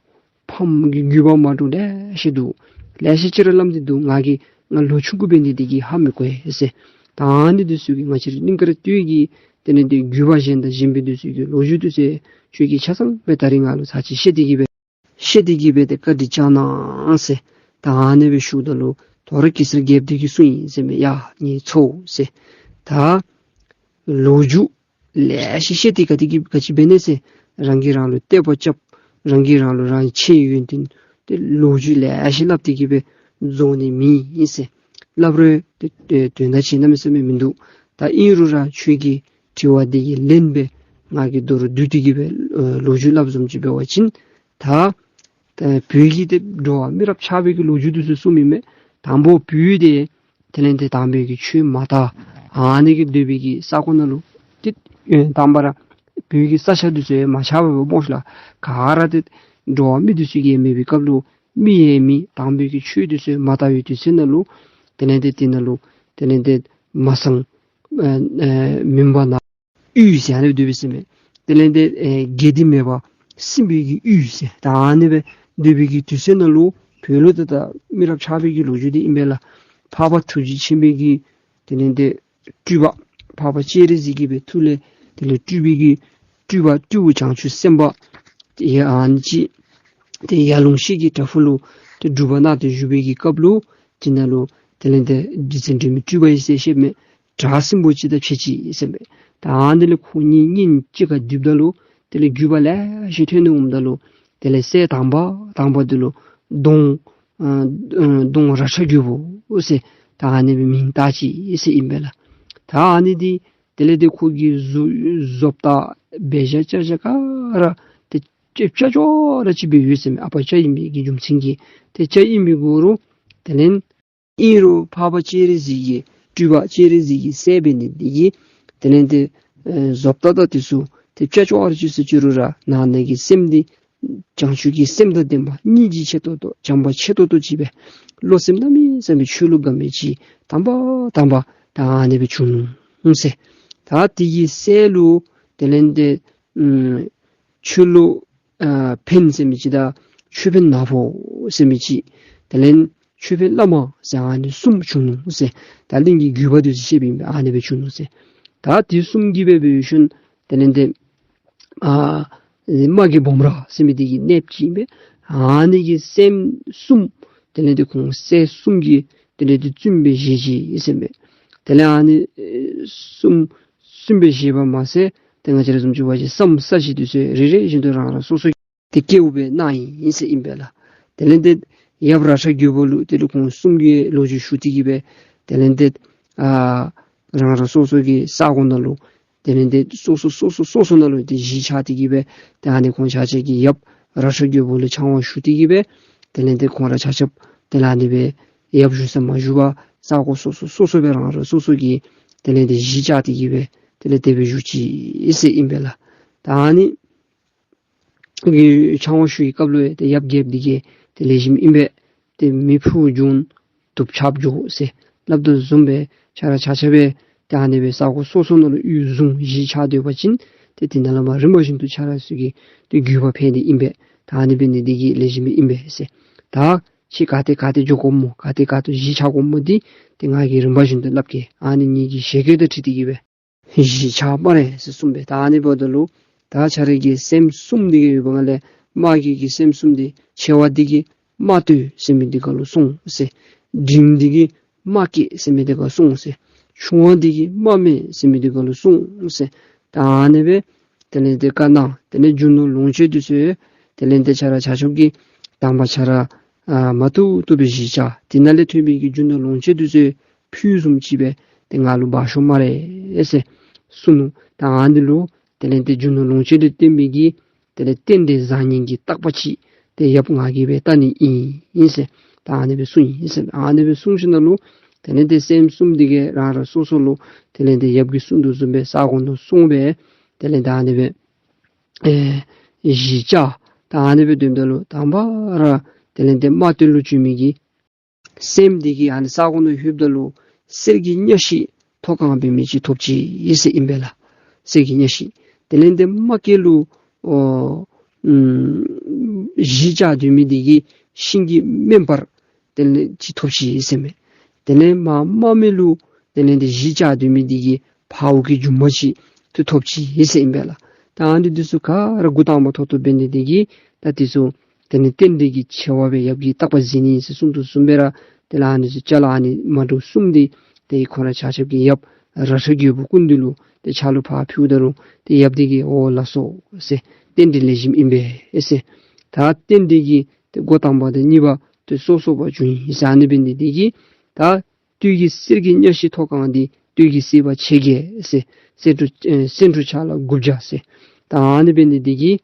ཕམ་གྱི་རྒྱུད་པ་མ་འདྲཝ་ལེ་ཤ་འདུག། ལེ་ཤ་ཅིག་ར་སླབ་སྟེ་འདུག། ང་གིས་ང་ལོ་ཆུང་ཀུ་འབད་ནི་འདི་གིས་ཧ་མི་གོ་ཡི་ཟེར། ད་ཨ་ནི་འདི་ཚུ་གི་ང་བཅས་ར་གླིང་དཀར་སྟོད་ཀྱི་དེ་ལས་ཏེ་རྒྱུད་པ་གཞན་དང་གཞན་པའི་འདི་ཚུ་གི་ལོ་རྒྱུས་འདི་ཚུ་ཁྱོད་ཀྱིས་ཆ་ཚང་སྦེ་ད་རིས་ང་ལུ་ཚར་གཅིག་བཤད་དེ་གིས་སྦེ་བཤད་དེ་གིས་སྦེ་ཏེ་བཀའ་དྲིན་བསྐྱང་གནང་ཟེར། ད་ཨ་ནི་སྦེ་ཞུཝ་ད་ལུ་དོ་རུང་གེ་སར་རྒྱལཔོ་འདི་གིས་གསུངས་ཡི་ཟེར་མས། ཡ་ངེའི་ཚའོ་ཟེར། ད་ལོ་རྒྱུས་ ལེ་ཤ་བཤད་དེ་ག་དེ་གི་ག་ཅི་འབད་ནི་ཟེར། རང་གིས་རང་ལུ་གཏད་པ་རྐྱབ། རང་གིས་རང་ལུ་རང་ཆེ་ཡོན་ཏན་ཏེ་ལོ་རྒྱུས་ལེ་ཤ་སླབ་སྟེ་གི་སྦེ་རྫོགས་ནི་མེད་ཟེར། སླབ་རུང་ཏེ་ཏེ་དོན་དག་ཅིག་གནམ་མེད་ས་མེད་མིན་འདུག། ད་ཨིན་རུང་ར་ཁྱོད་ཀྱི་དྲི་བ་འདི་གི་ལན་སྦེ་ང་གིས་མདོར་བསྡུས་ཏེ་གི་སྦེ་ཨེ་ལོ་རྒྱུས་སླབ་བཟུམ་ཅིག་འབད་བ་ཅིན་ད་ད་བོད་ཀྱི་ཏེ་འགྲོ་བ་མི་རབས་ཆགས་པའི་གི་ལོ་རྒྱུས་འདི་ཚུ་གསུངམ་ཨིན་མས། དང་པོ་བོད་དེ་དེ་ལས་ཏེ་དམ་པའི་གི་ཆོས་མ་དར་ཨ་ནི་གི་སྡོད་པའི་གི་ས་གོ་ནང་ལུ་ཏེ་ཨེ་དང་པ་ར་བོད་ཀྱི་ས་ཆ་འདི་ཚུ་ཡང་མ་ཆགས་པར་སྦེ་སྨོ་ཤ་ལགས། ག་ར་ཏེ་འགྲོ་བ་མི་འདི་ཚུ་གི་ཡང་མེད་པའི་སྐབས་ལུ་མི་ཡང་མེད། དམ་པའི་གི་ཆོས་འདི་ཚུ་ཡང་མ་དར་བའི་དུས་ཚོད་ནང་ལུ་དེ་ལས་ཏེ་དེ་ནང་ལུ་དེ་ལས་ཏེ་མ་སངས་ཨེ་ཨེ་མུན་པ་ནག་ཡུལ་ཟེར་ཨ་ནི་སྦེ་འདོད་པས་ཟེར་མས། དེ་ལས་ཏེ་ཨེ་དགེ་སྡིག་མེད་པར་སྲིད་པའི་གི་ཡུལ་ཟེར། ད་ཨ་ནི་སྦེ་འདོད་པའི་གི་དུས་ཚོད་ནང་ལུ་བོད་ལུ་ད་ད་མི་རབས་ཆགས་པའི་གི་ལོ་རྒྱུས་འདི་ཨིན་པས་ལགས། འཕགས་པ་ཐུགས་རྗེ་ཆེན་པོའི་གི་དེ་ལས་ཏེ་སྤྲུལ་པ་འཕགས་པ་སྤྱན་རས་གཟིགས་ཀྱི་སྦེ་ཐུགས་ལས་དེ་ལས་སྤྲུལ་པའི་གི་སྤྲུལ་པ་སྤྲེའུ་བྱང་ཆུབ་སེམས་དཔའ་ཡ་ཨ་ནི་ཅིག་ཏེ་ཡར་ལུང་ཤིང་གི་བྲག་ཕུག་ལུ་ཏེ་སྒྲུབ་པ་གནང་སྟེ་བཞུགས་པའི་གི་སྐབས་ལུ་དེ་ནང་ལུ་དེ་ལས་ཏེ་རྗེ་བཙུན་སྒྲོལ་མའི་སྤྲུལ་པ་ཡི་ཟེར་བཤད་མས། བྲག་སྲིན་པོ་ཅིག་དང་ཕྱད་ཅི་ཟེར་མས། ད་ཨ་ནི་ལས་ཁོང་གཉིས་གཉེན་གཅིག་ཁར་སྡོདཔ་ད་ལུ་དེ་ལས་བརྒྱུད་པ་ལེ་ཤ་ཐོན་ནི་འོངམ་ད་ལུ་དེ་ལས་སྲས་དང་པ་དང་པ་འདི་ལུ་གདོང་ཨ་ཨ་གདོང་ར་ཁྲ་རྒོད་པོ་ཟེར་ད་ཨ་ནི་སྦེ་མིང་བཏགས་ཅི་ཟེར་ཨིན་པས་ལགས། ད་ཨ་ནི་འདི་དེ་ལས་ཏེ་ཁོ་གི་བཟོ་བཟོ་ལྟ་འབད་བཞག་བྱ་བྱ་ག་ར་ཏེ་སྐྱ་སྐྱ་ཅོག་ར་ཅིག་སྦེ་ཡོད་ཟེར་མས། ཨ་པ་སྐྱ་ཨིན་པའི་གི་རྒྱུ་མཚན་གྱིས། ཏེ་སྐྱ་ཨིན་པའི་གུ་རུ་དེ་ལས་ཨིན་རུང་འཕགས་པ་སྤྱན་རས་གཟིགས་ཀྱི་སྤྲུལ་པ་སྤྱན་རས་གཟིགས་ཀྱི་སྲས་འབད་ནི་འདི་གིས་དེ་ལས་ཏེ་ཨེ་བཟོ་ལྟ་དང་འདི་ཚུ་ཏེ་སྐྱ་ཅོག་ར་ཅིག་ཟེར་ཅི་རུང་ར་ནང་ན་གི་སེམས་འདི་བྱང་ཆུབ་ཀྱི་སེམས་དང་ལྡན་པ་སྙིང་རྗེ་ཆེ་ཏོག་ཏོ་བྱམས་པ་ཆེ་ཏོག་ཏོ་ཅིག་སྦེ་བློ་སེམས་གནམ་མེད་ས་མེད་ཆོས་ལུ་དགའ་མི་ཅིག་དམ་པ་དམ་པ་ད་ཨ་ནི་སྦེ་བྱུང་ནུག་ཟེར། ད་དེ་གི་སྲས་ལུ་དེ་ལས་ཏེ་ཨམ་ཆོས་ལུ་ཨ་ཕན་ཟེར་མི་ཅིག་དང་ཆོས་ཕན་ནག་པོ་ཟེར་མི་ཅིག་དེ་ལས་ཆོས་ཕན་བླ་མ་ཟེར་ཨ་ནི་གསུམ་བྱུང་ནུག་ཟེར། ད་གླིང་གི་བརྒྱུད་པ་འདི་ཚུ་བཤདཔ་ཨིན་པས། ཨ་ནི་སྦེ་བྱུང་ནུག་ཟེར། ད་དེ་གསུམ་གྱིས་སྦེ་འབད་ཞིནམ་དེ་ལས་ཏེ་ཨ་དམག་གི་སྦོམ་ར་ཟེར་མི་འདི་གི་གནསཔ་ཅིག་ཨིན་པས། ཨ་ནི་གི་སྲསམོ་གསུམ་དེ་ལས་ཏེ་ཁོང་སྲས་གསུམ་གྱི་དེ་ལས་ཏེ་བཙུནམོ་སྦེ་བཞེས་ཅི་ཟེར་མས། དེ་ལས་ཨ་ནི་ཨེ་གསུམ་བཙུནམོ་སྦེ་བཞེས་པ་མ་ཟད་ཏེ་ང་བཅས་ར་བཟུམ་ཅིག་འབད་བ་ཅིན་ས་མོ་ས་གཞི་འདི་ཚུ་རེ་རེ་བཞིན་དུ་རང་རང་སོ་སོ་ཏེ་སྐྱེཝ་སྦེ་གནང་ཡི་ཟེར་ཨིན་པས་ལགས། དེ་ལས་ཏེ་ཡབ་ར་ཁྲ་རྒོད་པོ་ལུ་དེ་ལུ་ཁོང་གསུམ་གྱིས་ལོ་རྒྱུས་ཞུ་སྟེ་གི་སྦེ་དེ་ལས་ཏེ་ཨ་རང་རང་སོ་སོ་གི་ས་གོ་ནང་ལུ་དེ་ལས་ཏེ་སོ་སོ་སོ་སོ་སོ་སོ་ནང་ལུ་ཏེ་གཞིས་ཆགས་ཏེ་གི་སྦེ་ཏེ་ཨ་ནི་ཁོང་ཆ་ཁྱབ་ཀྱིས་ཡབ་ར་ཁྲ་རྒོད་པོ་ལུ་ཕྱག་དབང་ཞུ་སྟེ་གི་སྦེ་དེ་ལས་ཏེ་ཁོང་ར་ཆ་ཁྱབ་དེ་ལས་ཨ་ནི་སྦེ་ཡབ་བཞུགས་ས་མ་བཞུགས་པར་ས་གོ་སོ་སོ་སོ་སོ་སྦེ་རང་རང་སོ་སོ་གི་དེ་ལས་ཏེ་གཞིས་ཆགས་ཏེ་གི་སྦེ་དེ་ལས་དེ་སྦེ་བཞུགས་ཅི་ཟེར་ཨིན་པས་ལགས། ད་ཨ་ནི་གི་ཕྱག་དབང་ཞུ་བའི་སྐབས་ལུ་ཏེ་ཡབ་རྒྱལཔོ་འདི་གིས་ཏེ་ལེགས་ཤོམ་ཨིན་པས། ཏེ་མི་ཕུ་བྱུང་དུག་ཆབ་འགྱོ་ཟེར་སླབ་དོ་བཟུམ་སྦེ་ཁྱེད་ར་ཆ་ཁྱབ་སྦེ་ཏེ་ཨ་ནི་སྦེ་ས་གོ་སོ་སོ་ནང་ལུ་ཡུལ་བཟུང་གཞིས་ཆགས་སྡོད་པ་ཅིན་ཏེ་དེ་ནང་ལས་མར་རིམ་པ་བཞིན་དུ་ཁྱེད་ར་ཚུ་གི་ཏེ་བརྒྱུད་པ་འཕེལ་ཏེ་ཨིན་པས། ད་ཨ་ནི་འབད་ནི་འདི་གིས་ལེགས་ཤོམ་ཨིན་པས་ཟེར། ད་ཁྱེད་ག་ཏེ་ག་ཏེ་འགྱོ་དགོཔ་སྨོ་ག་ཏེ་ག་ཏེ་གཞིས་ཆགས་དགོཔ་སྨོ་འདི་ཏེ་ང་གིས་རིམ་པ་བཞིན་དུ་སླབ་གེ། ཨ་ནི་ངེ་གི་ཞལ་བཀོད་དང་འཁྲིལ་ཏེ་གི་སྦེ་གཞིས་ཆགས་སྨ་རེ་ཟེར་གསུངས་པས། ད་ཨ་ནི་འབདཝ་ད་ལུ་ད་ཁྱེད་ར་གི་སྲསམོ་གསུམ་འདི་གི་ཡོད་པ་ལས་དམག་གི་གི་སྲསམོ་གསུམ་འདི་ཆེ་བ་འདི་གིས་རྨ་སྟོད་ཟེར་མི་འདི་ཁར་ལུ་སོང་ཟེར། འབྲིང་འདི་གིས་རྨ་སྐྱེད་ཟེར་མི་འདི་ཁར་སོང་ཟེར། ཆུང་བ་འདི་གིས་རྨ་སྨད་ཟེར་མི་འདི་ཁར་ལུ་སོང་ཟེར། ད་ཨ་ནི་སྦེ་དེ་ལས་ཏེ་བཀའ་གནང་། དེ་ལས་རྒྱུ་ནོར་ལོངས་སྤྱོད་འདི་ཚུ་དེ་ལས་ཏེ་ཁྱེད་ར་ཆ་ཁྱབ་ཀྱིས་དང་པ་ཁྱེད་ར་ཨ་མ་ཏོག་ཏོ་སྦེ་གཞིས་ཆགས། དེ་ནང་ལས་ཐོན་པའི་གི་རྒྱུ་ནོར་ལོངས་སྤྱོད་འདི་ཚུ་ཕུལ་བཟུམ་ཅིག་སྦེ་ཏེ་ང་ལུ་འབག་ཤོག་སྨ་རེ་ཟེར་གསུངས་ནུག། ད་ཨ་ནི་ལུ་དེ་ལས་ཏེ་རྒྱུ་ནོར་ལོངས་སྤྱོད་ལུ་བརྟེན་པའི་གི་དེ་ལས་རྟེན་འབྲེལ་བཟང་ངན་གྱི་བརྟག་པ་ཅིག་ཏེ་ཡབ་ང་གིས་སྦེ་བལྟ་ནི་ཨིན་ཨིན་ཟེར། ད་ཨ་ནི་སྦེ་གསུངས་ཡི་ཟེར། ཨ་ནི་སྦེ་གསུངས་ཞིནམ་ལས་དེ་ལས་ཏེ་སྲསམོ་གསུམ་འདི་གིས་རང་རང་སོ་སོ་ལུ་དེ་ལས་ཏེ་ཡབ་ཀྱིས་གསུངས་དོ་བཟུམ་སྦེ་ས་གོ་ནང་སོང་སྦེ་དེ་ལས་ད་ཨ་ནི་སྦེ་ཨེ་གཞིས་ཆགས། ད་ཨ་ནི་སྦེ་སྡོདཔ་ད་ལུ་དང་པ་ར་དེ་ལས་ཏེ་རྨ་སྟོད་ལུ་བྱོན་མི་གི་སྲསམོ་འདི་གིས་ཨ་ནི་ས་གོ་ནང་ལྷོདཔ་ད་ལུ་གསེར་གྱི་གཉའ་ཤིང་མཐོ་གང་འབད་མི་ཅིག་ཐོབ་ཅི་ཟེར་ཨིན་པས་ལགས། གསེར་གྱི་གཉའ་ཤིང་། དེ་ལས་ཏེ་རྨ་སྐྱེད་ལུ་ཨོ་ཨམ་གཞིས་ཆགས་སྡོད་མི་འདི་གིས་ཤིང་གི་སྨན་པར་དེ་ལས་ཅིག་ཐོབ་ཅི་ཟེར་མས། དེ་ལས་མར་རྨ་སྨད་ལུ་དེ་ལས་ཏེ་གཞིས་ཆགས་སྡོད་མི་འདི་གིས་ཕ་འོག་གི་རྒྱུ་མ་ཅིག་ཏེ་ཐོབ་ཅི་ཟེར་ཨིན་པས་ལགས། ད་ཨ་ནི་འདི་ཚུ་ག་ར་མགུ་དང་པ་ཐོག་ཏུ་འབད་ནི་འདི་གིས་ད་འདི་ཚུ་དེ་ནི་རྟེན་འབྲེལ་གྱི་ཆེ་བ་སྦེ་ཡབ་ཀྱིས་བརྟག་པ་གཟིགས་ནི་ཟེར་གསུངས་དོ་བཟུམ་སྦེ་ར་དེ་ལས་ཨ་ནི་ཚུ་ཅ་ལ་ཨ་ནི་མ་འདྲཝ་གསུམ་འདི་ཏེ་ཁོང་ར་ཆ་ཁྱབ་ཀྱིས་ཡབ་ར་ཁྲ་རྒོད་པོ་སྐུ་མདུན་ལུ་ ཏེ་ཕྱག་ལུ་ཕར་ཕུལཝ་ད་ལུ་ཏེ་ཡབ་འདི་གིས་འོ་ལགས་སོ་ཟེར། རྟེན་འབྲེལ་ལེགས་ཤོམ་ཨིན་པས་ཟེར། ད་རྟེན་འབྲེལ་གྱི་ཏེ་འགོ་དང་པ་དང་གཉིས་པ་ཏེ་སོ་སོ་བ་བྱུང་ཡི་ཟེར། ཨ་ནི་འབད་ནི་འདི་གིས་ད་སྟོད་ཀྱི་གསེར་གྱི་གཉའ་ཤིང་ཐོག་ཁང་འདི་སྟོད་ཀྱི་གསེར་པ་ཆས་བརྒྱད་ཟེར། གསེར་འཕྲུ་ཨེ་གསེར་འཕྲུ་ཆ་ལ་དགུ་བརྒྱ་ཟེར། ད་ཨ་ནི་འབད་ནི་འདི་གིས་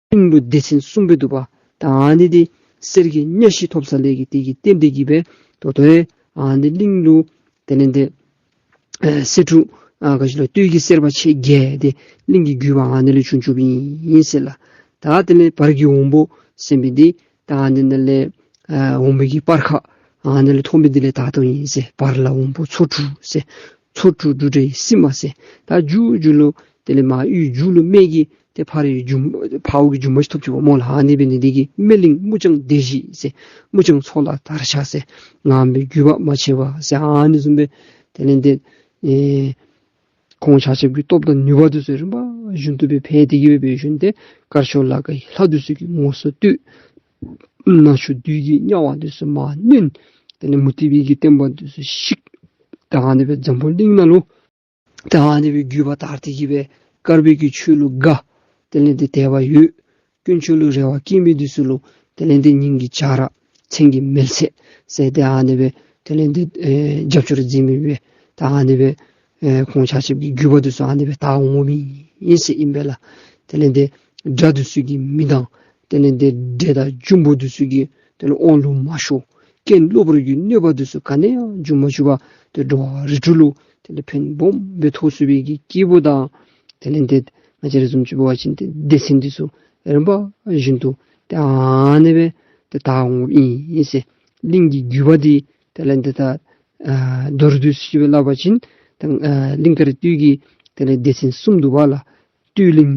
གླིང་ལུ་སྡེ་ཚན་གསུམ་སྦེ་འདུག་པ། ད་ཨ་ནི་འདི་གསེར་གྱི་གཉའ་ཤིང་ཐོབ་ས་ལས་ཀྱི་དེ་གི་རྟེན་འབྲེལ་གྱིས་སྦེ་ད་ལྟོ་ཨེ་ཨ་ནི་གླིང་ལུ་དེ་ལས་འདི་ཨེ་གསེར་འཕྲུ་ཨ་ག་ཅི་ལོ་སྟོད་ཀྱི་གསེར་པ་ཆས་བརྒྱད་དེ་གླིང་གི་བརྒྱུད་པ་ཨ་ནི་ལས་བྱུང་བྱུངམ་ཨིན་ཟེར་ལགས། ད་དེ་ལས་བར་གྱི་འོམ་བུ་ཟེར་མི་འདི་ད་ཨ་ནི་ནང་ལས་ཨ་འོམ་བུ་གི་སྤར་ཁ་ཨ་ནི་ལས་ཐོན་མི་འདི་ལས་ད་ལྟོ་ཨིན་ཟེར། བར་ལ་འོམ་བུ་ཚོ་དྲུག་ཟེར། ཚོ་དྲུག་འབྲུག་སྒྲ་ཡི་སིལ་མ་ཟེར། ད་མཇུག་མཇུག་ལུ་དེ་ལས་མར་གཡུ་མཇུག་ལུ་སྨད་ཀྱི་ཏེ་ཕ་རོལ་གྱི་མཇུག་ཕ་འོག་གི་མཇུག་མ་ཅིག་ཐོབ་ཅི་པ་སྨོ་ལགས། ཨ་ནི་འབད་ནི་འདི་གིས་སྨད་གླིང་མུ་ལྕང་སྡེ་བཞི་ཟེར། མུ་ལྕང་མཚོ་ལ་དར་ཆ་ཟེར། ངང་པའི་བརྒྱུད་པ་མ་ཆད་པ་ཟེར། ཨ་ནི་བཟུམ་སྦེ་དེ་ལས་འདི་ཨེ་ཁོང་ཆ་ཁྱབ་ཀྱི་སྟོབས་དང་ནུས་པ་འདི་ཚུ་རིམ་པ་བཞིན་དུ་སྦེ་འཕེལ་ཏེ་གི་སྦེ་འབད་ཞིནམ་ཏེ་དཀར་ཕྱོགས་ལ་དགའ་བའི་ལྷ་འདི་ཚུ་གི་ངོ་སོ་བསྟོད། ནག་ཕྱོགས་བདུད་ཀྱི་དམྱལ་བ་འདི་ཚུ་མར་ནོན། དེ་ལས་མུ་སྟེགས་པའི་གི་བསྟན་པ་འདི་ཚུ་བཤིག། ད་ཨ་ནི་སྦེ་འཛམ་བུ་གླིང་ནང་ལུ་ད་ཨ་ནི་སྦེ་བརྒྱུད་པ་དར་ཏེ་གི་སྦེ་དཀར་པོའི་གི་ཆོས་ལུ་དགའ། དེ་ལས་འདི་དད་པ་ཡོད། དཀོན་མཆོག་ལུ་རེ་བ་བསྐྱེད་མི་འདི་ཚུ་ལུ་དེ་ལས་འདི་སྙིང་གི་བྱ་ར་མཚན་གྱི་མེལ་ཚེ་ཟེར་ཏེ་ཨ་ནི་སྦེ་དེ་ལས་འདི་ཨེ་རྒྱབ་སྐྱོར་མཛད་མི་སྦེ་ད་ཨ་ནི་སྦེ་ཨེ་ཁོང་ཆ་ཁྱབ་ཀྱི་བརྒྱུད་པ་འདི་ཚུ་ཨ་ནི་སྦེ་དར་འོང་མི་ཨིན་ཟེར་ཨིན་པས་ལགས། དེ་ལས་འདི་དགྲ་འདི་ཚུ་གིས་མི་དང་དེ་ལས་འདི་འདྲེ་དང་འབྱུང་པོ་འདི་ཚུ་གིས་དེ་ལས་དབང་ལུ་མ་ཤོར། རྐྱེན་གློ་བུར་གྱི་གནོད་པ་འདི་ཚུ་ག་ནི་ཡང་འབྱུང་མ་བཅུག་པར་ཏེ་འགྲོ་བ་རིགས་དྲུག་ལུ་དེ་ལས་ཕན་སྦོམ་སྦེ་ཐོགས་ཚུགས་པའི་གི་སྐྱེས་བུ་དང་དེ་ལས་འདི་ང་བཅས་ར་བཟུམ་ཅིག་འབད་བ་ཅིན་ཏེ་སྡེ་ཚན་འདི་ཚུ་རིམ་པ་བཞིན་དུ་ཏེ་ཨ་ནི་སྦེ་ཏེ་དར་འོང་ཨིན་ཟེར། གླིང་གི་བརྒྱུད་པ་འདི་དེ་ལས་འདི་ད་ཨ་མདོར་བསྡུས་ཅིག་སྦེ་སླབ་པ་ཅིན་ད་ཨ་གླིང་དཀར་སྟོད་ཀྱི་དེ་ལས་སྡེ་ཚན་གསུམ་འདུག་པ་ལགས། སྟོད་གླིང་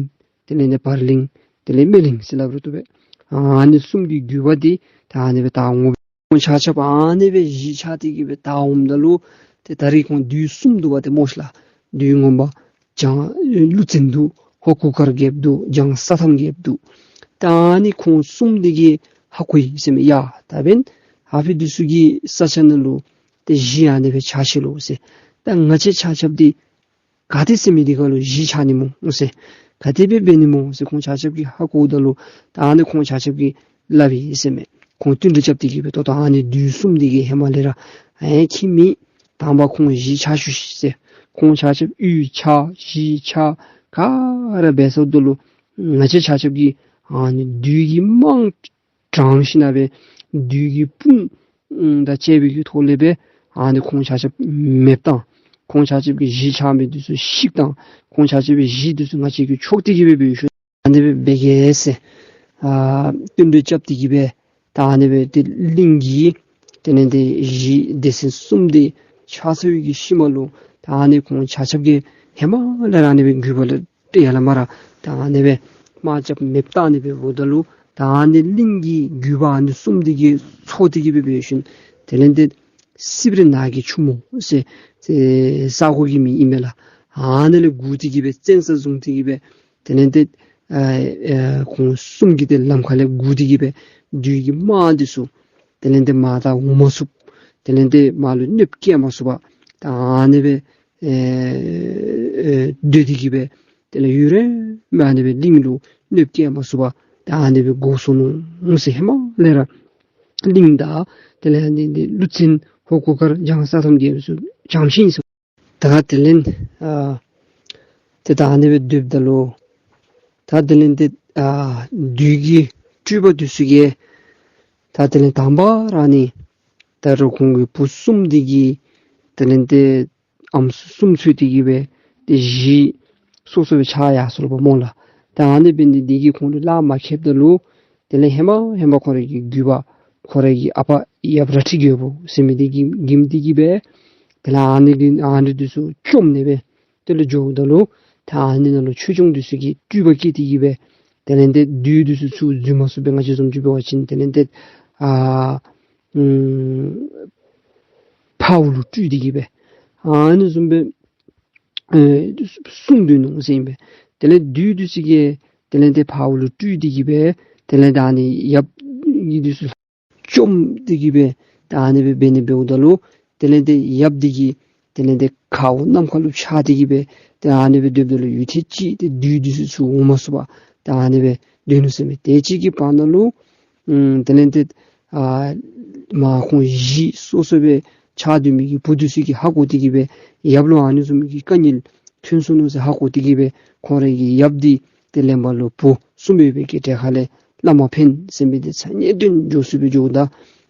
དེ་ལས་འདི་བར་གླིང་དེ་ལས་སྨད་གླིང་ཟེར་སླབ་རུང་བཏུབ་པས། ཨ་ནི་གསུམ་གྱི་བརྒྱུད་པ་འདི་ད་ཨ་ནི་སྦེ་དར་འོང་། ཁོང་ཆ་ཁྱབ་ཨ་ནི་སྦེ་གཞིས་ཆགས་ཏེ་གི་སྦེ་དར་འོངམ་ད་ལུ་ཏེ་ད་རིས་ཁོང་བདུད་གསུམ་འདུག་པ་ཏེ་སྨོ་ཤ་ལགས། བདུད་ངོ་མ་བྱང་ཀླུ་བཙན་འདུག། ཧོར་གུར་དཀར་རྒྱལཔོ་འདུག། བྱང་ས་ཐམ་རྒྱལཔོ་འདུག། ད་ཨ་ནི་ཁོང་གསུམ་འདི་གིས་ཧ་གོ་ཡི་ཟེར་མས། ཡ་ད་འབདན་ཨ་ཕི་འདི་ཚུ་གི་ས་ཆ་ནང་ལུ་ཏེ་གཞིས་ཨ་ནི་སྦེ་ཆགས་ཅི་ལོ་ཟེར། ད་ང་བཅས་ཆ་ཁྱབ་འདི་ག་ཏེ་ཟེར་མི་འདི་ཁར་ལུ་གཞིས་ཆགས་ནི་སྨོ་ཟེར། ག་དེ་སྦེ་འབད་ནི་སྨོ་ཟེར་ཁོང་ཆ་ཁྱབ་ཀྱིས་ཧ་གོཝ་ད་ལུ་ད་ཨ་ནི་ཁོང་ཆ་ཁྱབ་ཀྱིས་སླབ་ཡི་ཟེར་མས། ཁོང་བསྟུན་གྲོས་རྐྱབ་སྟེ་གི་སྦེ་ད་ལྟོ་ཨ་ནི་བདུད་གསུམ་འདི་གིས་ཧེ་མ་ལས་ར་ཨེ་ཁྱིམ་མེད། དང་པ་ཁོང་གཞིས་ཆགས་བཅུག་ཤིག་ཟེར། ཁོང་ཆ་ཁྱབ་གཡུས་ཆགས་གཞིས་ཆགས་ག་ར་འབད་སོངམ་ད་ལུ་ང་བཅས་ཆ་ཁྱབ་ཀྱིས་ཨ་ནི་བདུད་ཀྱི་དམག་དྲངས་ཞིནམ་སྦེ་བདུད་ཀྱི་དཔུང་ཨུམ་དང་བཅས་པའི་གི་ཐོག་ལས་སྦེ་ཨ་ནི་ཁོང་ཆ་ཁྱབ་མེདཔ་བཏང་། ཁོང་ཆ་ཁྱབ་ཀྱི་གཞིས་ཆགས་མི་འདི་ཚུ་བཤིག་བཏང་། ཁོང་ཆ་ཁྱབ་ཀྱི་གཞིས་འདི་ཚུ་ང་བཅས་ཀྱིས་འཕྱོག་སྟེ་གི་སྦེ་འབད་ཤོག། ཨ་ནི་སྦེ་འབད་གེ་ཟེར་ཨ་བསྟུན་གྲོས་རྐྱབ་སྟེ་གི་སྦེ་ད་ཨ་ནི་སྦེ་ཏེ་གླིང་གི་དེ་ལས་འདི་གཞིས་སྡེ་ཚན་གསུམ་འདི་ཆགས་ཚར་བའི་གི་ཤུལ་མ་ལུ་ད་ཨ་ནི་ཁོང་ཆ་ཁྱབ་ཀྱིས་ཧེ་མ་ལས་ར་ཨ་ནི་སྦེ་བརྒྱུད་པ་ལུ་ཏེ་ཡར་ལས་མར་ད་ཨ་ནི་སྦེ་དམག་རྐྱབ་མེདཔ་བཏང་ནི་སྦེ་འབདཝ་ད་ལུ་ད་ཨ་ནི་གླིང་གི་བརྒྱུད་པ་ཨ་ནི་གསུམ་འདི་གིས་ཚོགས་ཏེ་གི་སྦེ་འབད་ཞིནམ་དེ་ལས་འདི་སིབ་རི་ནགས་ཀྱི་ཕྱུག་མོ་ཟེར་ཟེར་ས་གོ་གི་མིང་ཨིན་མས་ལགས། ཨ་ནི་ལས་སྒུག་སྟེ་གི་སྦེ་བཙན་ས་བཟུང་སྟེ་གི་སྦེ་དེ་ལས་འདི་ཨ་ཨ་ཁོང་གསུམ་གྱིས་ཏེ་ལམ་ཁ་ལས་སྒུག་སྟེ་གི་སྦེ་བདུད་ཀྱི་དམག་འདི་ཚུ་དེ་ལས་འདི་མར་ད་འོང་མ་ཚུགས། དེ་ལས་འདི་མར་ལུ་གནོདཔ་བཀལ་མ་ཚུགས་པར་ད་ཨ་ནི་སྦེ་ཨེ་ཨེ་སྡོད་དེ་གི་སྦེ་དེ་ལས་ཡུན་རིངམོ་ཨ་ནི་སྦེ་གླིང་ལུ་གནོདཔ་བཀལ་མ་ཚུགས་པར་ད་ཨ་ནི་སྦེ་འགོར་སོ་ནུག་ཟེར། ཧེ་མ་ལས་ར་གླིང་དང་དེ་ལས་ཨ་ནི་འདི་ཀླུ་བཙན་ཧོར་གུར་དཀར་བྱང་ས་ཐམ་རྒྱལཔོ་ཚུ་བྱང་ཞིང་ཟེར། ད་དེ་ལས་ཨ་ཏེ་ད་ཨ་ནི་སྦེ་སྡོདཔ་ད་ལུ་ད་དེ་ལས་འདི་ཨ་བདུད་ཀྱི་སྤྲུལ་པ་འདི་ཚུ་གིས་ད་དེ་ལས་དང་པ་ར་ཨ་ནི་ད་རུང་ཁོང་གི་བུ་གསུམ་འདི་གིས་དེ་ལས་འདི་ཨམ་སྲུ་གསུམ་འཚོལ་ཏེ་གི་སྦེ་ཏེ་གཞིས་སོ་སོ་སྦེ་ཆགས་ཡར་སོ་ལོ་པ་སྨོ་ལགས། ད་ཨ་ནི་འབད་ནི་འདི་གིས་ཁོང་ལུ་ལཱ་མ་ཁེལཝ་ད་ལུ་དེ་ལས་ཧེ་མ་ཧེ་མ་ཁོ་རའི་གི་བརྒྱུད་པ་ཁོ་རའི་གི་ཨ་པ་ཡབ་རལ་གྲི་རྒྱལ་པོ་ཟེར་མི་འདི་གིས་འགྱིམ་སྟེ་གི་སྦེ་དེ་ལས་ཨ་ནི་འདི་ཨ་ནི་འདི་ཚུ་བཅོམ་ནི་སྦེ་དེ་ལས་འགྱོཝ་ད་ལུ་ད་ཨ་ནི་ནང་ལུ་ཆོས་སྐྱོང་འདི་ཚུ་གིས་སྤྲུལ་པ་བསྐྱེད་དེ་གི་སྦེ་དེ་ལས་འདི་བདུད་འདི་ཚུ་ཚུར་འཛུལ་མ་ཚུགས་པས། ང་བཅས་བཟུམ་ཅིག་འབད་བ་ཅིན་དེ་ལས་འདི་ཨ་ཨུམ་ཕརཝ་ལུ་སྤྲུལ་ཏེ་གི་སྦེ་ཨ་ནི་བཟུམ་སྦེ་ཨེ་སྲུང་སྡོད་ནུག་ཟེར་ཨིན་པས། དེ་ལས་བདུད་འདི་ཚུ་གིས་དེ་ལས་འདི་ཕརཝ་ལུ་སྤྲུལ་ཏེ་གི་སྦེ་དེ་ལས་ད་ཨ་ནི་ཡབ་ཀྱི་འདི་ཚུ་བཅོམ་སྟེ་གི་སྦེ་ད་ཨ་ནི་སྦེ་འབད་ནི་འབདཝ་ད་ལུ་དེ་ལས་འདི་ཡབ་འདི་གིས་དེ་ལས་འདི་ཁཝ་ནམ་མཁའ་ལུ་འཕྱར་ཏེ་གི་སྦེ་ ཏེ་ཨ་ནི་སྦེ་སྡོདཔ་ད་ལུ་ཡུད་ཐེངས་ཅིག་ཏེ་བདུད་འདི་ཚུ་ཚུར་འོང་མ་ཚུགས་པར་ཏེ་ཨ་ནི་སྦེ་སྡོད་ནུག་ཟེར་མས། དེ་ཅིག་གི་བར་ན་ལུ་ཨམ་དེ་ལས་ཏེ་ཨ་མར་ཁོང་བཞི་སོ་སོ་སྦེ་ཆགས་སྡོད་མི་གི་བུ་འདི་ཚུ་གིས་ཧ་གོ་སྟེ་གིས་སྦེ་ཡབ་ལུ་ཨ་ནི་བཟུམ་གྱི་དཀའ་ངལ་ཐོན་སོ་ནུག་ཟེར་ཧ་གོ་སྟེ་གིས་སྦེ་ཁོང་རའི་གི་ཡབ་འདི་ཏེ་ལེན་པར་ལུ་བུ་གསུམ་ཡོད་པའི་གི་གྲལ་ཁ་ལས་བླ་མ་ཕན་ཟེར་མི་འདི་ཚ་ཉེ་དོན་འགྱོ་ཚུགས་པའི་འགྱོཝ་ད་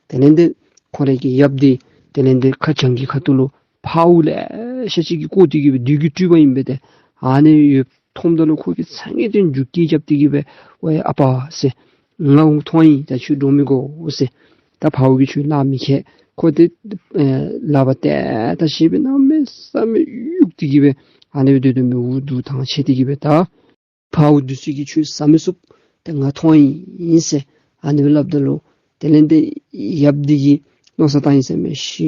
དེ་ལས་ཏེ་ཁོང་རའི་གི་ཡབ་འདི་དེ་ལས་ཏེ་ཁ་བྱང་གི་ཁ་ཐུག་ལུ་འཕརཝ་ལེ་ཤ་ཅིག་གིས་བསྐོར་ཏེ་གིས་སྦེ་བདུད་ཀྱི་སྤྲུལ་པ་ཨིན་པས་ཏེ། ཨ་ནི་ཡོདཔ་མཐོངམ་ད་ལུ་ཁོ་གིས་ཚ་ངེ་ཏེ་མཇུག་སྐད་རྐྱབ་སྟེ་གིས་སྦེ་ཝའེ་ཨ་པ་ཟེར། ང་འོང་ཐོན་ཡི། ད་ཁྱོད་འདྲོག་མི་དགོ་ཟེར། ད་འཕརཝ་གིས་ཁྱོད་གླགས་མི་ཁེལ། ཁོ་དེ་ཨེ་ལག་པ་ཏེ་ད་ཞེ་སྦེ་གནམ་མེད་ས་མེད་གཡུགས་ཏེ་གིས་སྦེ་ཨ་ནི་སྦེ་སྡོད་དོ་མས། འུ་སྡུག་ཐང་ཆད་དེ་གིས་སྦེ་ད་འཕརཝ་འདི་ཚུ་གིས་ཁྱོད་ཟ་མི་ཚུགས། ད་ང་ཐོན་ཡི་ཟེར་ཨ་ནི་སྦེ་སླབ་ད་ལུ་དེ་ལས་ཏེ་ཡབ་འདི་གིས་མནོ་བསམ་བཏང་ཡི་ཟེར་མས། ཤི་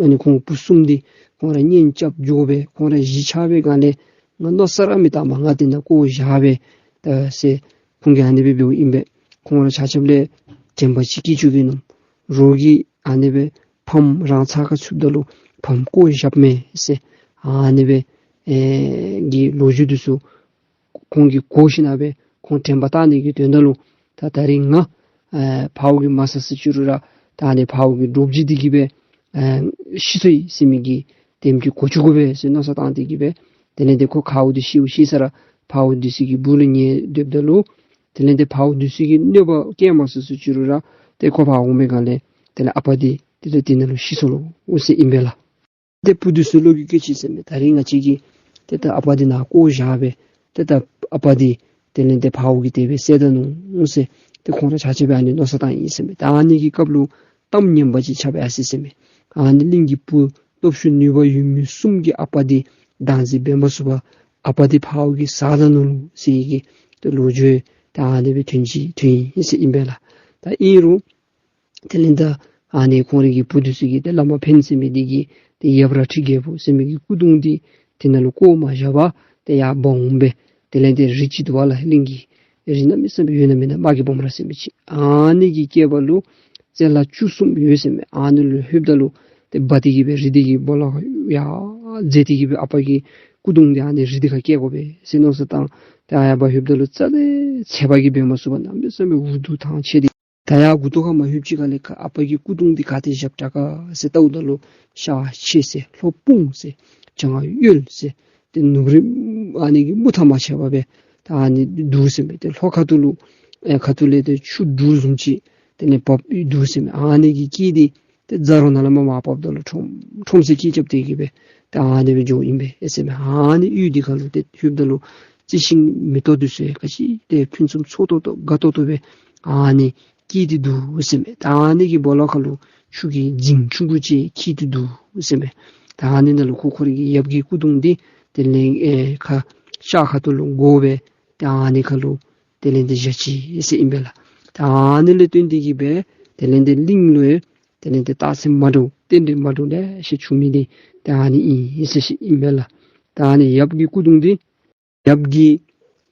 ཨ་ནི་ཁོང་བུ་གསུམ་འདི་ཁོང་ར་གཉེན་རྐྱབ་འགྱོ་སྦེ་ཁོང་ར་གཞིས་ཆགས་པའི་སྒང་ལས་ང་མནོ་བསམ་ར་མི་བཏང་པར་ང་དེ་ནང་བཀོ་བཞག་པས་ད་ཟེར་ཁོང་གིས་ཨ་ནི་སྦེ་འབདཝ་ཨིན་པས། ཁོང་ར་ཆ་ཁྱབ་ལས་དྲན་པ་ཅིག་སྐྱེ་བཅུག་གེ་མནོ། རོགས་ཀྱིས་ཨ་ནི་སྦེ་ཕམ་རང་ཚ་ཁར་ཚུདཔ་ད་ལུ་ཕམ་བཀོ་བཞགཔ་མས་ཟེར་ཨ་ནི་སྦེ་ཨེ་གི་ལོ་རྒྱུས་འདི་ཚུ་ཁོང་གིས་གོ་ཞིན་ན་སྦེ་ཁོང་དྲན་པ་བཏང་ནི་གི་དོན་དག་ལུ་ད་ད་རིས་ང་ཨེ་འཕརཝ་གིས་མ་ཟ་ཟེར་ཅི་རུང་ར་ད་ཨ་ནི་འཕརཝ་གི་འདྲོག་བྱེལ་འདི་གིས་སྦེ་ཨེ་ཤི་སོ་ཡི་ཟེར་མི་གི་དེམ་ཅིག་གོ་བཅུག་དགོ་པས་ཟེར་མནོ་བསམ་བཏང་སྟེ་གིས་སྦེ་དེ་ལས་ཏེ་ཁོ་འཕརཝ་འདི་ཤིཝ་ཤེས་ས་ར་འཕརཝ་འདི་ཚུ་གི་སྦུག་ལུ་ཉལ་སྡོདཔ་ད་ལུ་དེ་ལས་ཏེ་འཕརཝ་འདི་ཚུ་གིས་གནོད་པ་བཀལ་མ་ཚུགས་ཟེར་ཅི་རུང་ར་ཏེ་ཁོ་ཕར་འོང་པའི་སྒང་ལས་དེ་ལས་ཨ་པ་འདི་དེ་ལས་དེ་ནང་ལུ་ཤི་སོ་ནུག་ཟེར་ཨིན་པས་ལགས། ཏེ་བུ་འདི་ཚུ་ལོག་གི་སྐད་ཅིག་ཟེར་མས། ད་རིས་ང་བཅས་ཀྱིས་ཏེ་ད་ཨ་པ་འདི་ནཱ་བཀོ་བཞག་པས། ཏེ་ད་ཨ་པ་འདི་དེ་ལས་ཏེ་འཕརཝ་གིས་དེ་སྦེ་བསད་ད་ནུག་ཟེར་ཏེ་ཁོང་ར་ཆ་ཁྱབ་ཨ་ནི་མནོ་བསམ་བཏང་ཡི་ཟེར་མས། ད་ཨ་ནི་གི་སྐབས་ལུ་གཏམ་ངན་པ་ཅིག་ཁྱབ་ཡར་སོ་ཡི་ཟེར་མས། ཨ་ནི་གླིང་གི་བུ་སྟོབས་ཤུགས་ནུས་པ་ཡོད་མི་གསུམ་གྱི་ཨ་པ་འདི་བདག་འཛིན་འབད་མ་ཚུགས་པར་ཨ་པ་འདི་འཕརཝ་གིས་ཟ་ད་ནུག་ཟེར་གྱི་ཏེ་ལོ་རྒྱུས་ད་ཨ་ནི་སྦེ་ཐོན་ཅི་ཐོན་ཡི་ཟེར་ཨིན་པས་ལགས། ད་ཨིན་རུང་དེ་ལས་ད་ཨ་ནི་ཁོང་རའི་གི་བུ་འདི་ཚུ་གིས་ཏེ་བླ་མ་ཕན་ཟེར་མི་འདི་གིས་ཏེ་ཡབ་རལ་གྲི་རྒྱལ་པོ་ཟེར་མི་གི་སྐུ་གདུང་འདི་དེ་ནང་ལུ་བཀོ་མ་བཞག་པར་ཏེ་ཡར་འབག་འོང་སྦེ་དེ་ལས་ཏེ་རི་ཅིག་འདུག་པ་ལགས། གླིང་གི་རི་གནམ་མེད་ས་མེད་ཡོད་ན་མེད་ན་དམག་གི་སྦོམ་ར་ཟེར་མི་ཅིག་ཨ་ནི་གི་སྐེད་པ་ལུ་རྩེ་ལྷ་བཅུ་གསུམ་ཡོད་ཟེར་མས། ཨ་ནི་ལུ་ལྷོདཔ་ད་ལུ་ཏེ་འབག་སྟེ་གིས་སྦེ་རི་འདི་གི་སྦོ་ལོགས་ཡར་འཛེགས་ཏེ་གིས་སྦེ་ཨ་པ་གི་སྐུ་གདུང་འདི་ཨ་ནི་རི་འདི་ཁར་བསྐྱལ་དགོ་པས་ཟེར་མནོ་བསམ་བཏང་། ཏེ་ཨ་ཡར་འབག་ལྷོདཔ་ད་ལུ་རྩ་ལས་ཚད་པ་གིས་འབད་མ་ཚུགས་པར་གནམ་མེད་ས་མེད་འུ་སྡུག་ཐང་ཆད་དེ། ད་ཡར་མགུ་ཏོ་ཁར་མ་ལྷོད་ཅིག་ཁ་ལས་ཁ་ཨ་པ་གི་སྐུ་གདུང་འདི་ག་ཏེ་བཞགཔ་དྲག་ག་ཟེར་བལྟཝ་ད་ལུ་ཤ་ཆེ་ཟེར་ལྷོ་སྤུངས་ཟེར་བྱང་གཡོལ་ཟེར་ཏེ་ནུབ་རི་ཨ་ནི་གི་མུ་མཐའ་མ་ཆད་པ་སྦེ་ད་ཨ་ནི་འདུག་ཟེར་མས། ཏེ་ལྷོ་ཁ་ཐུག་ལུ་ཨེ་ཁ་ཐུག་ལས་ཏེ་ཆུ་འབྲུག་བཟུམ་ཅིག་དེ་ལས་འབབ་འདུག་ཟེར་མས། ཨ་ནི་གི་སྐད་འདི་ཏེ་རྫ་རོང་ནང་ལས་མར་མར་བབས་ད་ལུ་ཁྲོམ་ཁྲོམ་ཟེར་སྐད་རྐྱབ་སྟེ་གིས་སྦེ་ད་ཨ་ནི་སྦེ་འགྱོཝ་ཨིན་པས་ཟེར་མས། ཨ་ནི་གཡུས་འདི་ཁ་ལུ་ཏེ་ལྷོདཔ་ད་ལུ་རྩི་ཤིང་མེ་ཏོག་འདི་ཚུ་ག་ཅི་ཏེ་ཕུན་སུམ་ཚོགས་ཏོག་ཏོ་དགའ་ཏོག་ཏོ་སྦེ་ཨ་ནི་སྐྱེས་ཏེ་འདུག་ཟེར་མས། ད་ཨ་ནི་གི་སྦོ་ལོགས་ཁ་ལུ་ཆུ་གི་རྫིང་ཆུང་ཀུ་ཅིག་འཁྱིལ་ཏེ་འདུག་ཟེར་མས། ད་ཨ་ནི་ནང་ལུ་ཁོ་ཁོ་རའི་གི་ཡབ་ཀྱི་སྐུ་གདུང་འདི་དེ་ལས་ཨེ་ཁ་ཤར་ཁ་ཐུག་ལུ་བསྒོར་སྦེ་ད་ཨ་ནི་ཁ་ལུ་དེ་ལས་ཏེ་བཞག་ཅི་ཟེར་ཨིན་པས་ལགས། ད་ཨ་ནི་ལས་བརྟེན་ཏེ་གིས་སྦེ་དེ་ལས་ཏེ་གླིང་ལུ་དེ་ལས་ཏེ་རྟགས་མཚན་མ་འདྲཝ་རྟེན་འབྲེལ་མ་འདྲཝ་ལེ་ཤ་བྱུང་མི་འདི་ད་ཨ་ནི་ཨིན་ཟེར་ཨིན་པས་ལགས། ད་ཨ་ནི་ཡབ་ཀྱི་སྐུ་གདུང་འདི་ཡབ་ཀྱི་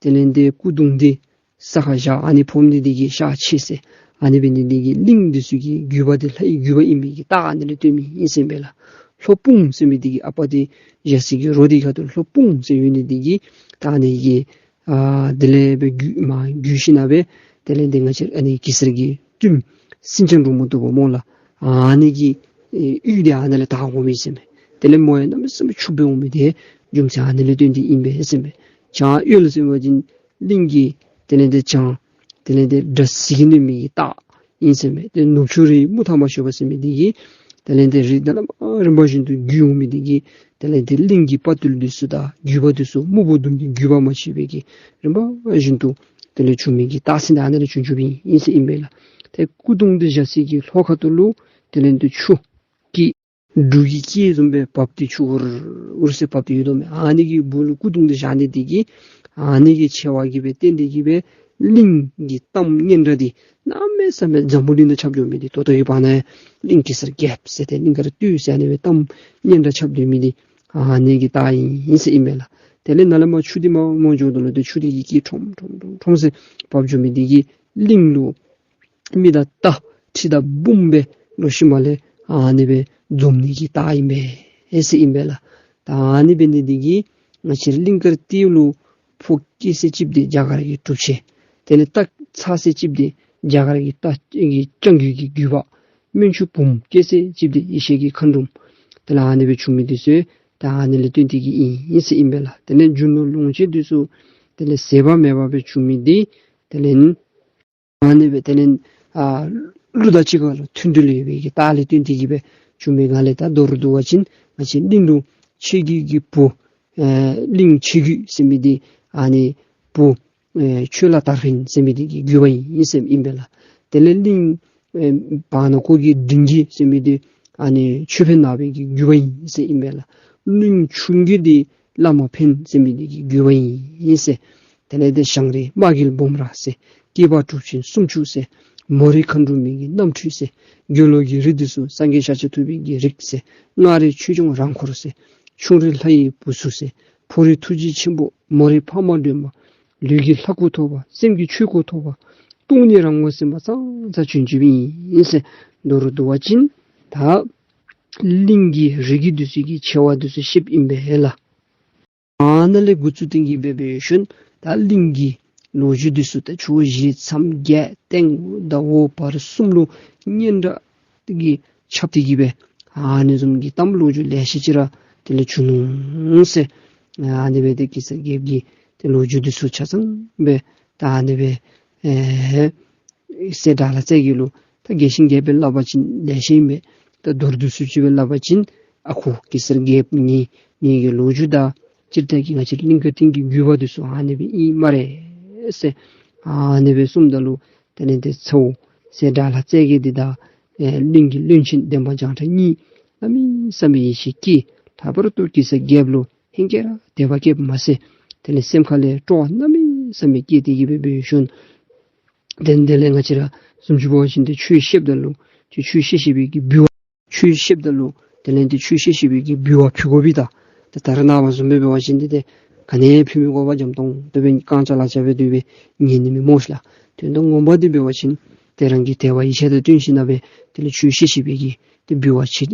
དེ་ལས་ཏེ་སྐུ་གདུང་འདི་ས་ཁར་བཞག་ཨ་ནི་ཕོག་ནི་འདི་གིས་ཤ་ཆེ་ཟེར་ཨ་ནི་འབད་ནི་འདི་གིས་གླིང་འདི་ཚུ་གི་རྒྱུད་པ་འདི་ལྷའི་རྒྱུད་པ་ཨིན་མི་གི་རྟགས་ཨ་ནི་ལས་སྟོན་མི་ཨིན་ཟེར་ཨིན་པས་ལགས། ལྷོ་སྤུངས་ཟེར་མི་འདི་གིས་ཨ་པ་འདི་བཞག་སའི་གི་རོ་འདི་ཁ་ཐུག་ལྷོ་སྤུངས་ཟེར་ཡོད་ནི་འདི་གིས་ད་ཨ་ནི་གི་ཨ་དེ་ལས་སྦེ་བརྒྱུད་མ་བརྒྱུད་ཞིན་ན་སྦེ་དེ་ལས་ཏེ་ང་བཅས་ཨ་ནི་གེ་སར་གྱི་བཙུནམོ་སེང་ལྕམ་འབྲུག་མོ་དོ་པོ་སྨོ་ལགས། ཨ་ནི་གི་ཨེ་གཡུས་འདི་ཨ་ནི་ལས་དར་འོང་མི་ཟེར་མས། དེ་ལས་མོ་ཡང་གནམ་མེད་ས་མེད་ཕྱུགཔོ་སྦེ་འོང་མི་འདི་རྒྱུ་མཚན་ཨ་ནི་ལས་བརྟེན་ཏེ་ཨིན་པས་ཟེར་མས། བྱང་གཡོལ་ཟེར་བ་ཅིན་གླིང་གི་དེ་ལས་ཏེ་བྱང་དེ་ལས་ཏེ་དགྲ་ཟིལ་གྱིས་གནོན་མི་གི་རྟགས་ཨིན་ཟེར་མས། ཏེ་ནུབ་ཕྱོགས་རིའི་མུ་མཐའ་མ་ཤོར་བ་ཟེར་མི་འདི་གིས་དེ་ལས་ཏེ་རི་དེ་ལས་མར་རིམ་པ་བཞིན་དུ་བརྒྱུད་འོང་མི་འདི་གིས་དེ་ལས་ཏེ་གླིང་གི་དཔའ་རྟུལ་འདི་ཚུ་དང་རྒྱུད་པ་འདི་ཚུ་སྨུག་པོ་གདོང་གི་རྒྱུད་པ་མ་ཆད་པའི་གི་རིམ་པ་བཞིན་དུ་དེ་ལས་བྱུང་མི་གི་རྟགས་མཚན་ཨ་ནི་ལས་བྱུང་བྱུངམ་ཨིན་ཟེར་ཨིན་པས་ལགས། ཏེ་སྐུ་གདུང་འདི་བཞག་སའི་གི་ལྷོ་ཁ་ཐུག་ལུ་དེ་ལས་ཏེ་ཆུ་གི་འབྲུག་གི་སྐད་བཟུམ་སྦེ་འབབ་སྟེ་ཆུ་འུར་འུར་ཟེར་འབབ་སྟེ་ཡོད་དོ་མས། ཨ་ནི་གི་སྦུག་ལུ་སྐུ་གདུང་འདི་བཞག་ནི་འདི་གིས་ཨ་ནི་གི་ཆེ་བ་གིས་སྦེ་བརྟེན་ཏེ་གིས་སྦེ་གླིང་གི་གཏམ་སྙན་གྲགས་འདི་གནམ་མེད་ས་མེད་འཛམ་བུ་གླིང་ནང་ཁྱབ་འགྱོ་མི་འདི་ད་ལྟོ་གི་བར་ན་གླིང་གེ་སར་རྒྱལཔོ་ཟེར་ཏེ་གླིང་དཀར་སྟོད་ཟེར་ཨ་ནི་སྦེ་གཏམ་སྙན་གྲགས་ཁྱབ་སྡོད་མི་འདི་ཨ་ནི་གི་རྟགས་ཨིན་ཟེར་ཨིན་པས་ལགས། དེ་ལས་ནཱ་ལས་མར་ཆུ་འདི་མར་མར་འགྱོཝ་ད་ལུ་ཏེ་ཆུ་འདི་གི་སྐད་ཁྲོམ་ཁྲོམ་ཁྲོམ་ཁྲོམ་ཟེར་འབབ་འགྱོ་མི་འདི་གིས་གླིང་ལུ་མི་དང་རྟ་ཁྲི་དང་འབུམ་སྦེ་ལོག་ཤུལ་མ་ལས་ཨ་ནི་སྦེ་འཛོམས་ནི་གི་རྟགས་ཨིན་པས་ཟེར་ཨིན་པས་ལགས། ད་ཨ་ནི་འབད་ནི་འདི་གིས་ ང་བཅས་ར་གླིང་དཀར་སྟོད་ལུ་ཕོ་སྐྱེས་ས་ཅིག་འདི་རྒྱ་གར་གྱི་གྲུབ་ཆེན། དེ་ལས་རྟ་ཚ་ས་ཅིག་འདི་རྒྱ་གར་གྱི་རྟ་གི་རྐྱང་རྒོད་ཀྱི་རྒྱུད་པ། སྨན་ཆུང་བུམོ་སྐྱེས་ས་ཅིག་འདི་ཡེ་ཤེས་ཀྱི་མཁའ་འགྲོམ། དེ་ལས་ཨ་ནི་སྦེ་བྱུང་མི་འདི་ཚུ་ད་ཨ་ནི་ལས་བརྟེན་ཏེ་གི་ཨིན་ཨིན་ཟེར་ཨིན་པས་ལགས། དེ་ལས་རྒྱུ་ནོར་ལོངས་སྤྱོད་འདི་ཚུ་དེ་ལས་ཟད་པ་མེད་པ་སྦེ་བྱུང་མི་འདི་དེ་ལས་ཨ་ནི་སྦེ་དེ་ལས་ཨ་ཀླུ་དང་གཅིག་ཁར་ལུ་མཐུན་འབྲེལ་ཡོད་པའི་གི་རྟགས་ལས་བརྟེན་ཏེ་གི་སྦེ་བྱུང་མི་ང་ལས་ད་མདོར་བསྡུ་བ་ཅིན་ང་བཅས་གླིང་ལུ་ཆོས་རྒྱལ་གྱི་བུ་ཨེ་གླིང་ཆོས་རྒྱལ་ཟེར་མི་འདི་ཨ་ནི་བུ་ཨེ་ཆོས་ལ་དར་འཕེན་ཟེར་མི་འདི་གི་རྒྱུད་པ་ཨིན་ཟེར་ཨིན་པས་ལགས། དེ་ལས་གླིང་ཨེ་བར་ན་ཁོ་གི་འབྲིང་རྒྱལ་ཟེར་མི་འདི་ཨ་ནི་ཆོས་འཕེན་ནང་པའི་གི་རྒྱུད་པ་ཨིན་ཟེར་ཨིན་པས་ལགས། གླིང་ཆུང་རྒྱལ་འདི་བླ་མ་འཕེན་ཟེར་མི་འདི་གི་རྒྱུད་པ་ཨིན་ཟེར། དེ་ལས་དེ་ཞང་རི་དམག་གི་སྦོམ་ར་ཟེར་སྐྱེས་པ་གྲུབ་ཆེན་སུམ་ཅུ་ཟེར། མོ་རའི་མཁའ་འགྲོ་མའི་གི་རྣམ་འཕྲུལ་ཟེར། རྒྱུ་ནོར་གྱི་རིགས་འདི་ཚུ་སངས་རྒྱས་ཤཱཀྱ་ཐུབ་པའི་གི་རིགས་ཟེར། མངའ་རིས་ཆོས་སྐྱོང་རང་འཁོར་ཟེར། ཆུང་རིས་ལྷ་ཡི་བུ་ཚུ་ཟེར། ཕོ་རིས་ཐུགས་རྗེ་ཆེན་པོ། མོ་རིས་འཕགས་མ་སྒྲོལ་མ། ལུས་ཀྱི་ལྷ་སྐུ་ཐོབ་པ། སེམས་ཀྱི་ཆོས་སྐུ་ཐོབ་པ། སྟོང་ཉིད་རང་ངོ་ཟིན་པ་ཙང་ཙང་བྱུང་བྱུངམ་ཨིན་ཟེར། མདོར་བསྡུ་བ་ཅིན་ད་གླིང་གི་རིགས་རྒྱུད་འདི་ཚུ་གི་ཆེ་བ་འདི་ཚུ་བཤདཔ་ཨིན་པས་ལགས། ཨ་ནཱ་ལས་འགོ་བཙུགས་ཏེ་གི་སྦེ་འབད་ཞིནམ་ད་གླིང་གི་ལོ་རྒྱུས་འདི་ཚུ་ད་ཕྱོགས་བཞི་མཚམས་བརྒྱད་སྟེང་ཟླ་འོག་བར་གསུམ་ལུ་སྙན་གྲགས་ཀྱིས་ཁྱབ་སྟེ་གི་སྦེ་ཨ་ནི་བཟུམ་གྱི་གཏམ་ལོ་རྒྱུས་ལེ་ཤ་ཅིག་ར་དེ་ལས་བྱུང་ནུག་ཟེར། ཨ་ནི་སྦེ་ཏེ་གེ་སར་རྒྱལཔོ་གི་ཏེ་ལོ་རྒྱུས་འདི་ཚུ་ཆ་ཚང་སྦེ་ད་ཨ་ནི་སྦེ་ཨེ་སྲས་དགྲ་ལྷ་རྩེ་རྒྱལ་ལུ་ད་རྒྱས་ཤིང་རྒྱསཔ་སྦེ་སླབ་པ་ཅིན་ལེ་ཤ་ཨིན་པས། ད་མདོར་བསྡུས་སུ་ཅིག་སྦེ་སླབ་པ་ཅིན་ཨ་ཁུ་གེ་སར་རྒྱལཔོ་ངེ་ངེ་གི་ལོ་རྒྱུས་དང་སྤྱིར་བཏང་གི་ང་བཅས་གླིང་དཀར་སྟོད་ཀྱི་རྒྱུད་པ་འདི་ཚུ་ཨ་ནི་སྦེ་ཨིན་སྨ་རེ་ཟེར། ཨ་ནི་སྦེ་གསུངམ་ད་ལུ་དེ་ལས་ཏེ་ཚ་བོ་སྲས་དགྲ་ལྷ་རྩེ་རྒྱལ་འདི་དང་ཨེ་གླིང་གི་བློན་ཆེན་འདན་མ་བྱང་ཁྲ་གཉིས་གནམ་མེད་ས་མེད་ཡིད་ཆེས་སྐྱེས། ལྷག་པར་དུ་གེ་སར་རྒྱལཔོ་ལུ་ཧིང་གིས་ར་དད་པ་སྐྱེསཔ་མ་ཚད་དེ་ལས་སེམས་ཁ་ལས་སྤྲོ་བ་གནམ་མེད་ས་མེད་སྐྱེས་ཏེ་གི་སྦེ་འབད་ཞིནམ་དེ་ལས་དེ་ལས་ང་བཅས་ར་བཟུམ་ཅིག་འབད་བ་ཅིན་ཏེ་ཆོས་བཤདཔ་ད་ལུ་ཆོས་ཆོས་བཤད་བཤད་པའི་གི་འབུལ་བ་ཆོས་བཤདཔ་ད་ལུ་དེ་ལས་ཏེ་ཆོས་བཤད་བཤད་པའི་གི་འབུལ་བ་ཕུལ་དགོ་པས། ད་ད་ད་རེས་ནངས་པ་བཟུམ་སྦེ་འབད་བ་ཅིན་ཏེ་ཏེ་ག་ནི་ཡང་ཕུལ་མི་དགོ་པར་འཇམ་ཏོང་ཏོ་སྦེ་རྐང་ལྕགས་ལག་ལྕགས་སྦེ་སྡོད་སྦེ་ཉན་ནི་མི་སྨོ་ཤ་ལགས། དོན་དག་ངོ་མ་འདི་འབད་བ་ཅིན་ཏེ་རང་གི་དད་པ་ཡིད་ཆེས་དང་བསྟུན་ཞིནམ་སྦེ་དེ་ལས་ཆོས་བཤད་བཤད་པའི་གི་ཏེ་འབུལ་བ་ཆེ་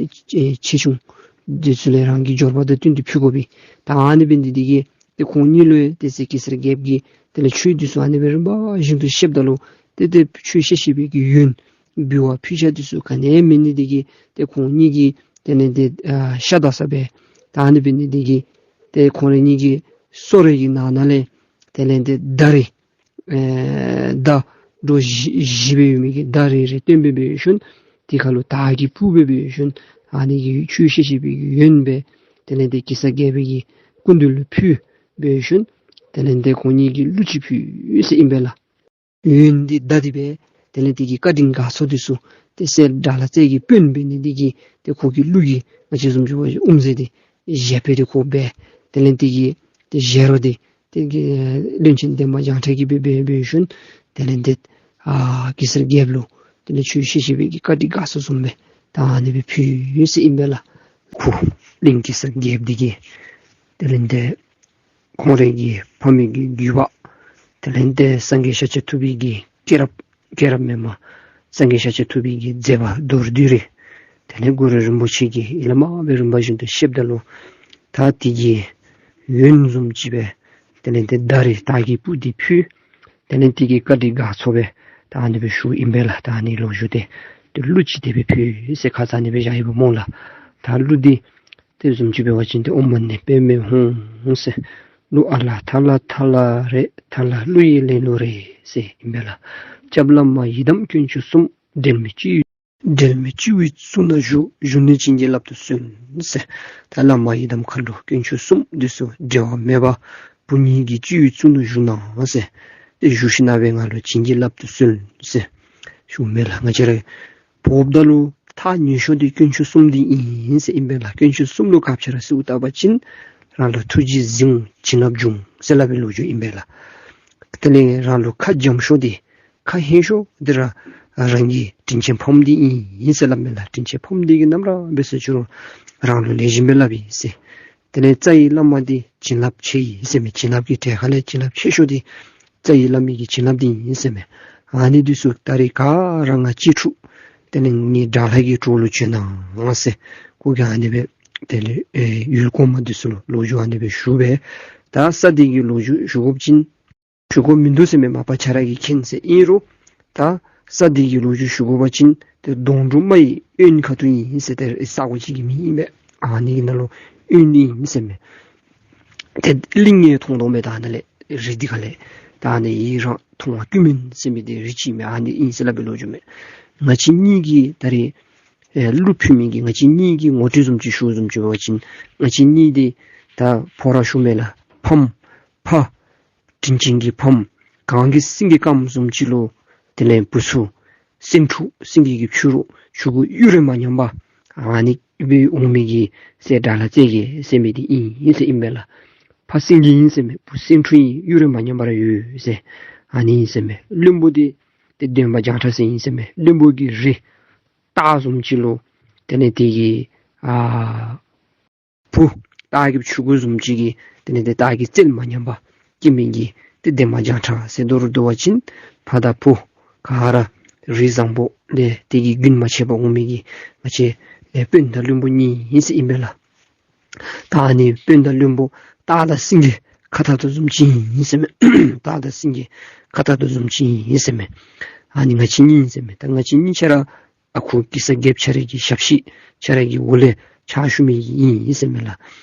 ཆེ་ཆུང་འདི་ཚུ་ལས་རང་གི་འབྱོར་པ་དང་བསྟུན་ཏེ་ཕུལ་དགོ་པས། ད་ཨ་ནི་འབད་ནི་འདི་གིས་ཏེ་ཁོང་གཉིས་ལུ་ཏེ་སྲས་གེ་སར་རྒྱལཔོ་གིས་དེ་ལས་ཆོས་འདི་ཚུ་ཨ་ནི་སྦེ་རིམ་པ་བཞིན་དུ་བཤདཔ་ད་ལུ་ཏེ་ཏེ་ཆོས་བཤད་བཤད་པའི་གི་ཡོན་འབུལ་བ་ཕུལ་ཆ་འདི་ཚུ་ག་ནི་ཡང་མེད་ནི་འདི་གིས་ཏེ་ཁོང་གཉིས་ཀྱིས་དེ་ལས་ཏེ་ཨ་ཤ་བདའ་ས་སྦེ་ད་ཨ་ནི་འབད་ནི་འདི་གིས་ཏེ་ཁོང་ར་གཉིས་ཀྱི་སོ་རེ་གི་ནང་ན་ལས་དེ་ལས་ཏེ་མདའ་རེ་ཨེ་མདའ་སྒྲོ་བཞི་བཞི་སྦེ་ཡོད་མི་གི་མདའ་རེ་རེ་བཏོན་སྦེ་འབད་ཞིནམ་དེ་ཁར་ལུ་དར་གྱི་སྤུ་སྦེ་འབད་ཞིནམ་ཨ་ནི་གི་ཆོས་བཤད་བཤད་པའི་གི་ཡོན་སྦེ་དེ་ལས་ཏེ་གེ་སར་རྒྱལ་པོ་གི་སྐུ་མདུན་ལུ་ཕུལ་སྦེ་ཞིནམ་དེ་ལས་ཏེ་ཁོང་གཉིས་ཀྱིས་གླུ་ཅིག་ཕུལ་ཟེར་ཨིན་པས་ལགས། ཡོན་འདི་བདའ་སྟེ་སྦེ་དེ་ལས་དེ་གི་བཀའ་དྲིན་དགའ་ཚོར་འདི་ཚུ་ཏེ་སྲས་དགྲ་ལྷ་རྩེ་རྒྱལ་གྱི་དཔོན་འབད་ནི་འདི་གིས་ཏེ་ཁོ་གི་གླུ་གིས་ང་བཅས་བཟུམ་ཅིག་འབད་བ་ཅིན་དབུ་མཛད་འདི་བཞེས་སྦེ་ཏེ་ཁོ་སྦེ་དེ་ལས་དེ་གི་ཏེ་བཞེས་རོགས་འདི་དེ་གི་བློན་ཆེན་འདན་མ་བྱང་ཁྲ་གིས་སྦེ་འབད་འབད་ཞིནམ་དེ་ལས་ཏེ་ཨ་གེ་སར་རྒྱལཔོ་ལུ་དེ་ལས་ཆོས་བཤད་བཤད་པའི་གི་བཀའ་དྲིན་དགའ་ཚོར་བཟུམ་སྦེ་ད་ཨ་ནི་སྦེ་ཕུལ་ཡི་ཟེར་ཨིན་པས་ལགས། ཁོ་གླིང་གེ་སར་རྒྱལཔོ་འདི་གིས་དེ་ལས་ཏེ་ཁོང་རའི་གི་ཕ་མེས་ཀྱི་རྒྱུད་པ་དེ་ལས་ཏེ་སངས་རྒྱས་ཤཱཀྱ་ཐུབ་པའི་གི་སྐྱེས་རབས་སྐྱེས་རབས་མེན་པར་སངས་རྒྱས་ཤཱཀྱ་ཐུབ་པའི་གི་མཛད་པ་མདོར་བསྡུས་རེ་དེ་ལས་གུ་རུ་རིན་པོ་ཆེ་གིས་ཡི་ལ་མ་སྦེ་རིམ་པ་བཞིན་དུ་བཤདཔ་ད་ལུ་ད་དེ་གི་ཡོན་བཟུམ་ཅིག་སྦེ་དེ་ལས་ཏེ་མདའ་རེ་དར་གྱི་སྤུ་འདི་ཕུལ། དེ་ལས་དེ་གི་བཀའ་དྲིན་དགའ་ཚོར་སྦེ་ད་ཨ་ནི་སྦེ་ཞུཝ་ཨིན་པས་ལགས། ད་ཨ་ནི་ལོ་རྒྱུས་འདི་ཏེ་གླུ་ཅིག་དེ་སྦེ་ཕུལ་ཟེར་ཁ་ཙ་ཨ་ནི་སྦེ་བཞག་ཡི་པ་སྨོ་ལགས། ད་གླུ་འདི་དེ་བཟུམ་ཅིག་འབད་བ་ཅིན་ཏེ་ཨོཾ་མ་ཎི་པདྨེ་ཧཱུྃ་ཟེར། གླུ་ཨ་ལ་ཐ་ལ་ཐ་ལ་རེད། ཐ་ལ་གླུ་ཡི་ལེན་ལུགས་རེད་ཟེར་ཨིན་པས་ལགས། སྐྱབས་བླ་མ་ཡི་དམ་དཀོན་མཆོག་གསུམ། འབྲལ་མེད་སྤྱི་བོའི་གཙུག་ན་བཞུགས། བཞུགས་ནས་བྱིན་གྱིས་བརླབ་ཏུ་གསོལ་ཟེར། ད་བླ་མ་ཡི་དམ་མཁའ་འགྲོ་དཀོན་མཆོག་གསུམ་འདི་ཚུ་འབྲལ་བ་མེད་པར་བུ་ངེ་གི་སྤྱི་བོའི་གཙུག་ན་བཞུགས་གནང་ཟེར། ཏེ་བཞུགས་ཞིནམ་སྦེ་ང་ལུ་བྱིན་གྱིས་བརླབ་ཏུ་གསོལ་ཟེར་ཞུཝ་མས་ལགས། ང་བཅས་ར་འབོཝ་ད་ལུ་ཐག་ཉེ་ཤོས་འདི་དཀོན་མཆོག་གསུམ་འདི་ཨིན་ཟེར་ཨིན་པས་ལགས། དཀོན་མཆོག་གསུམ་ལུ་སྐབས་ཅིག་ར་གསོལཝ་བཏབ་པ་ཅིན་རང་ལུ་ཐུགས་རྗེ་གཟིགས་འོང་བྱིན་རླབས་འབྱུང་ཟེར་སླབ་པའི་ལོ་རྒྱུས་ཨིན་པས་ལགས། དེ་ལས་རང་ལུ་ཁ་འཇམ་ཤོས་འདི་ཁ་ཧན་ཤོས་འདི་ར་རང་གི་དྲིན་ཅན་ཕམ་འདི་ཨིན་ཟེར་སླབ་མས་ལགས། དྲིན་ཅན་ཕམ་འདི་གིས་ནམ་ར་འབད་ཟེར་ཅི་རུང་རང་ལུ་ལེགས་ཤོམ་སྦེ་སླབ་ཨིན་ཟེར། དེ་ལས་རྩ་བའི་བླ་མ་འདི་བྱིན་རླབས་ཆེ་ཨིན་ཟེར་མས། བྱིན་རླབས་ཀྱི་གྲས་ཁ་ལས་བྱིན་རླབས་ཆེ་ཤོས་འདི་རྩ་བའི་བླ་མའི་གི་བྱིན་རླབས་འདི་ཨིན་ཟེར་མས། ཨ་ནི་འདི་ཚུ་ད་རེས་ག་ར་ང་གཅེས་ཕྲུག་དེ་ལས་ངེ་དགྲ་ལྷ་གི་གྲོགས་ལུ་བྱོན་གནང་ཟེར་ཁོ་གིས་ཨ་ནི་སྦེ་ དེ་ལས་ཨེ་ཡུལ་གོང་མ་འདི་ཚུ་ལུ་ལོ་རྒྱུས་ཨ་ནི་སྦེ་ཞུ་སྦེ། ད་ས་འདི་གི་ལོ་རྒྱུས་ཞུ་དགོཔ་ཅིན་ཞུ་དགོཔ་མིན་འདུག་ཟེར་མས། མ་པ་ཁྱོད་ར་གིས་མཁྱེན་ཟེར། ཨིན་རུང་ད་ས་འདི་གི་ལོ་རྒྱུས་ཞུ་དགོ་པ་ཅིན་ཏེ་དོང་འབྲུག་རྨ་ཡི་དབོན་ཁ་ཐུག་ཨིན་ཟེར། ཏེ་ས་གོ་ཅིག་གི་མིང་ཨིན་པས། ཨ་ནི་གི་ནང་ལུ་དབོན་ཨིན་ཟེར་མས། ཏེ་གླིང་ཡང་མཐོང་དོ་མས། ད་ཨ་ནཱ་ལས་རི་འདི་ཁ་ལས་ད་ཨ་ནི་ཡི་རང་མཐོང་བ་ཀུན་སྨོན་ཟེར་མི་འདི་རི་ཅིག་མས། ཨ་ནི་ཨིན་ཟེར་སླབ་པའི་ལོ་རྒྱུས་མས། ང་བཅས་གཉིས་ཀྱིས་ད་རེས་ཨེ་གླུ་ཕུལ་མི་གི་ང་བཅས་གཉིས་ཀྱིས་ངོ་སྤྲོད་བཟུམ་ཅིག་ཞུ་བཟུམ་ཅིག་འབད་བ་ཅིན་ང་བཅས་གཉིས་འདི་ད་ཕོ་ར་ཞུ་མས་ལགས། ཕམ་ཕ་དྲིན་ཅན་གྱི་ཕམ་གངས་ཀྱི་སེང་གེ་དཀརམོ་བཟུམ་ཅིག་ལུ་དེ་ལས་བུ་ཚུ་སེང་ཕྲུག་སེང་གེ་གི་ཕྱུག་རོགས་ཕྱུ་གུ་གཡུ་རལ་མ་ཉམས་པ་ཨ་ནི་སྦེ་འོང་མི་གི་སྲས་དགྲ་ལྷ་རྩེ་རྒྱལ་ཟེར་མི་འདི་ཨིན་ཟེར་ཨིན་པས་ལགས། ཕ་སེང་གེ་ཨིན་ཟེར་མས། བུ་སེང་ཕྲུག་ཨིན། གཡུ་རལ་མ་ཉམས་པར་ཡོད་ཟེར་ཨ་ནི་ཨིན་ཟེར་མས། བློན་པོ་འདི་ཏེ་འདན་མ་བྱང་ཁྲ་ཟེར་ཨིན་ཟེར་མས། བློན་པོ་གི་རས་སྟག་བཟུམ་ཅིག་ལུ་དེ་ལས་དེ་གི་ཨ་བུ་སྟག་གི་ཕྱུ་གུ་བཟུམ་ཅིག་གི་དེ་ལས་དེ་སྟག་གི་རྩལ་མ་ཉམས་པ་སྐྱེ་མི་གི་ཏེ་འདན་མ་བྱང་ཁྲ་ཟེར་དོ་རུང་འདུག་པ་ཅིན་ཕ་དང་བུ་ག་ར་རིགས་བཟང་པོ་ལས་དེ་གི་རྒྱུན་མ་ཆད་པར་འོང་མི་གི་ང་བཅས་ཨེ་དཔོན་དང་བློན་པོ་གཉིས་ཨིན་ཟེར་ཨིན་པས་ལགས། ད་ཨ་ནི་དཔོན་དང་བློན་པོ་སྟག་དང་སེང་གེ་ཁ་ཐག་དོ་བཟུམ་ཅིག་ཨིན་ཟེར་མས། སྟག་དང་སེང་གེ་ཁ་ཐག་དོ་བཟུམ་ཅིག་ཨིན་ཟེར་མས། ཨ་ནི་ང་བཅས་གཉིས་ཨིན་ཟེར་མས། ད་ང་བཅས་གཉིས་ཆ་ར་ཨ་ཁུ་གེ་སར་རྒྱལཔོ་ཁྱོད་ར་གི་ཞབས་ཕྱི་ཁྱོད་ར་གི་འོག་ལས་ཕྱག་ཞུ་མི་ཨིན་ཟེར་མས་ལགས།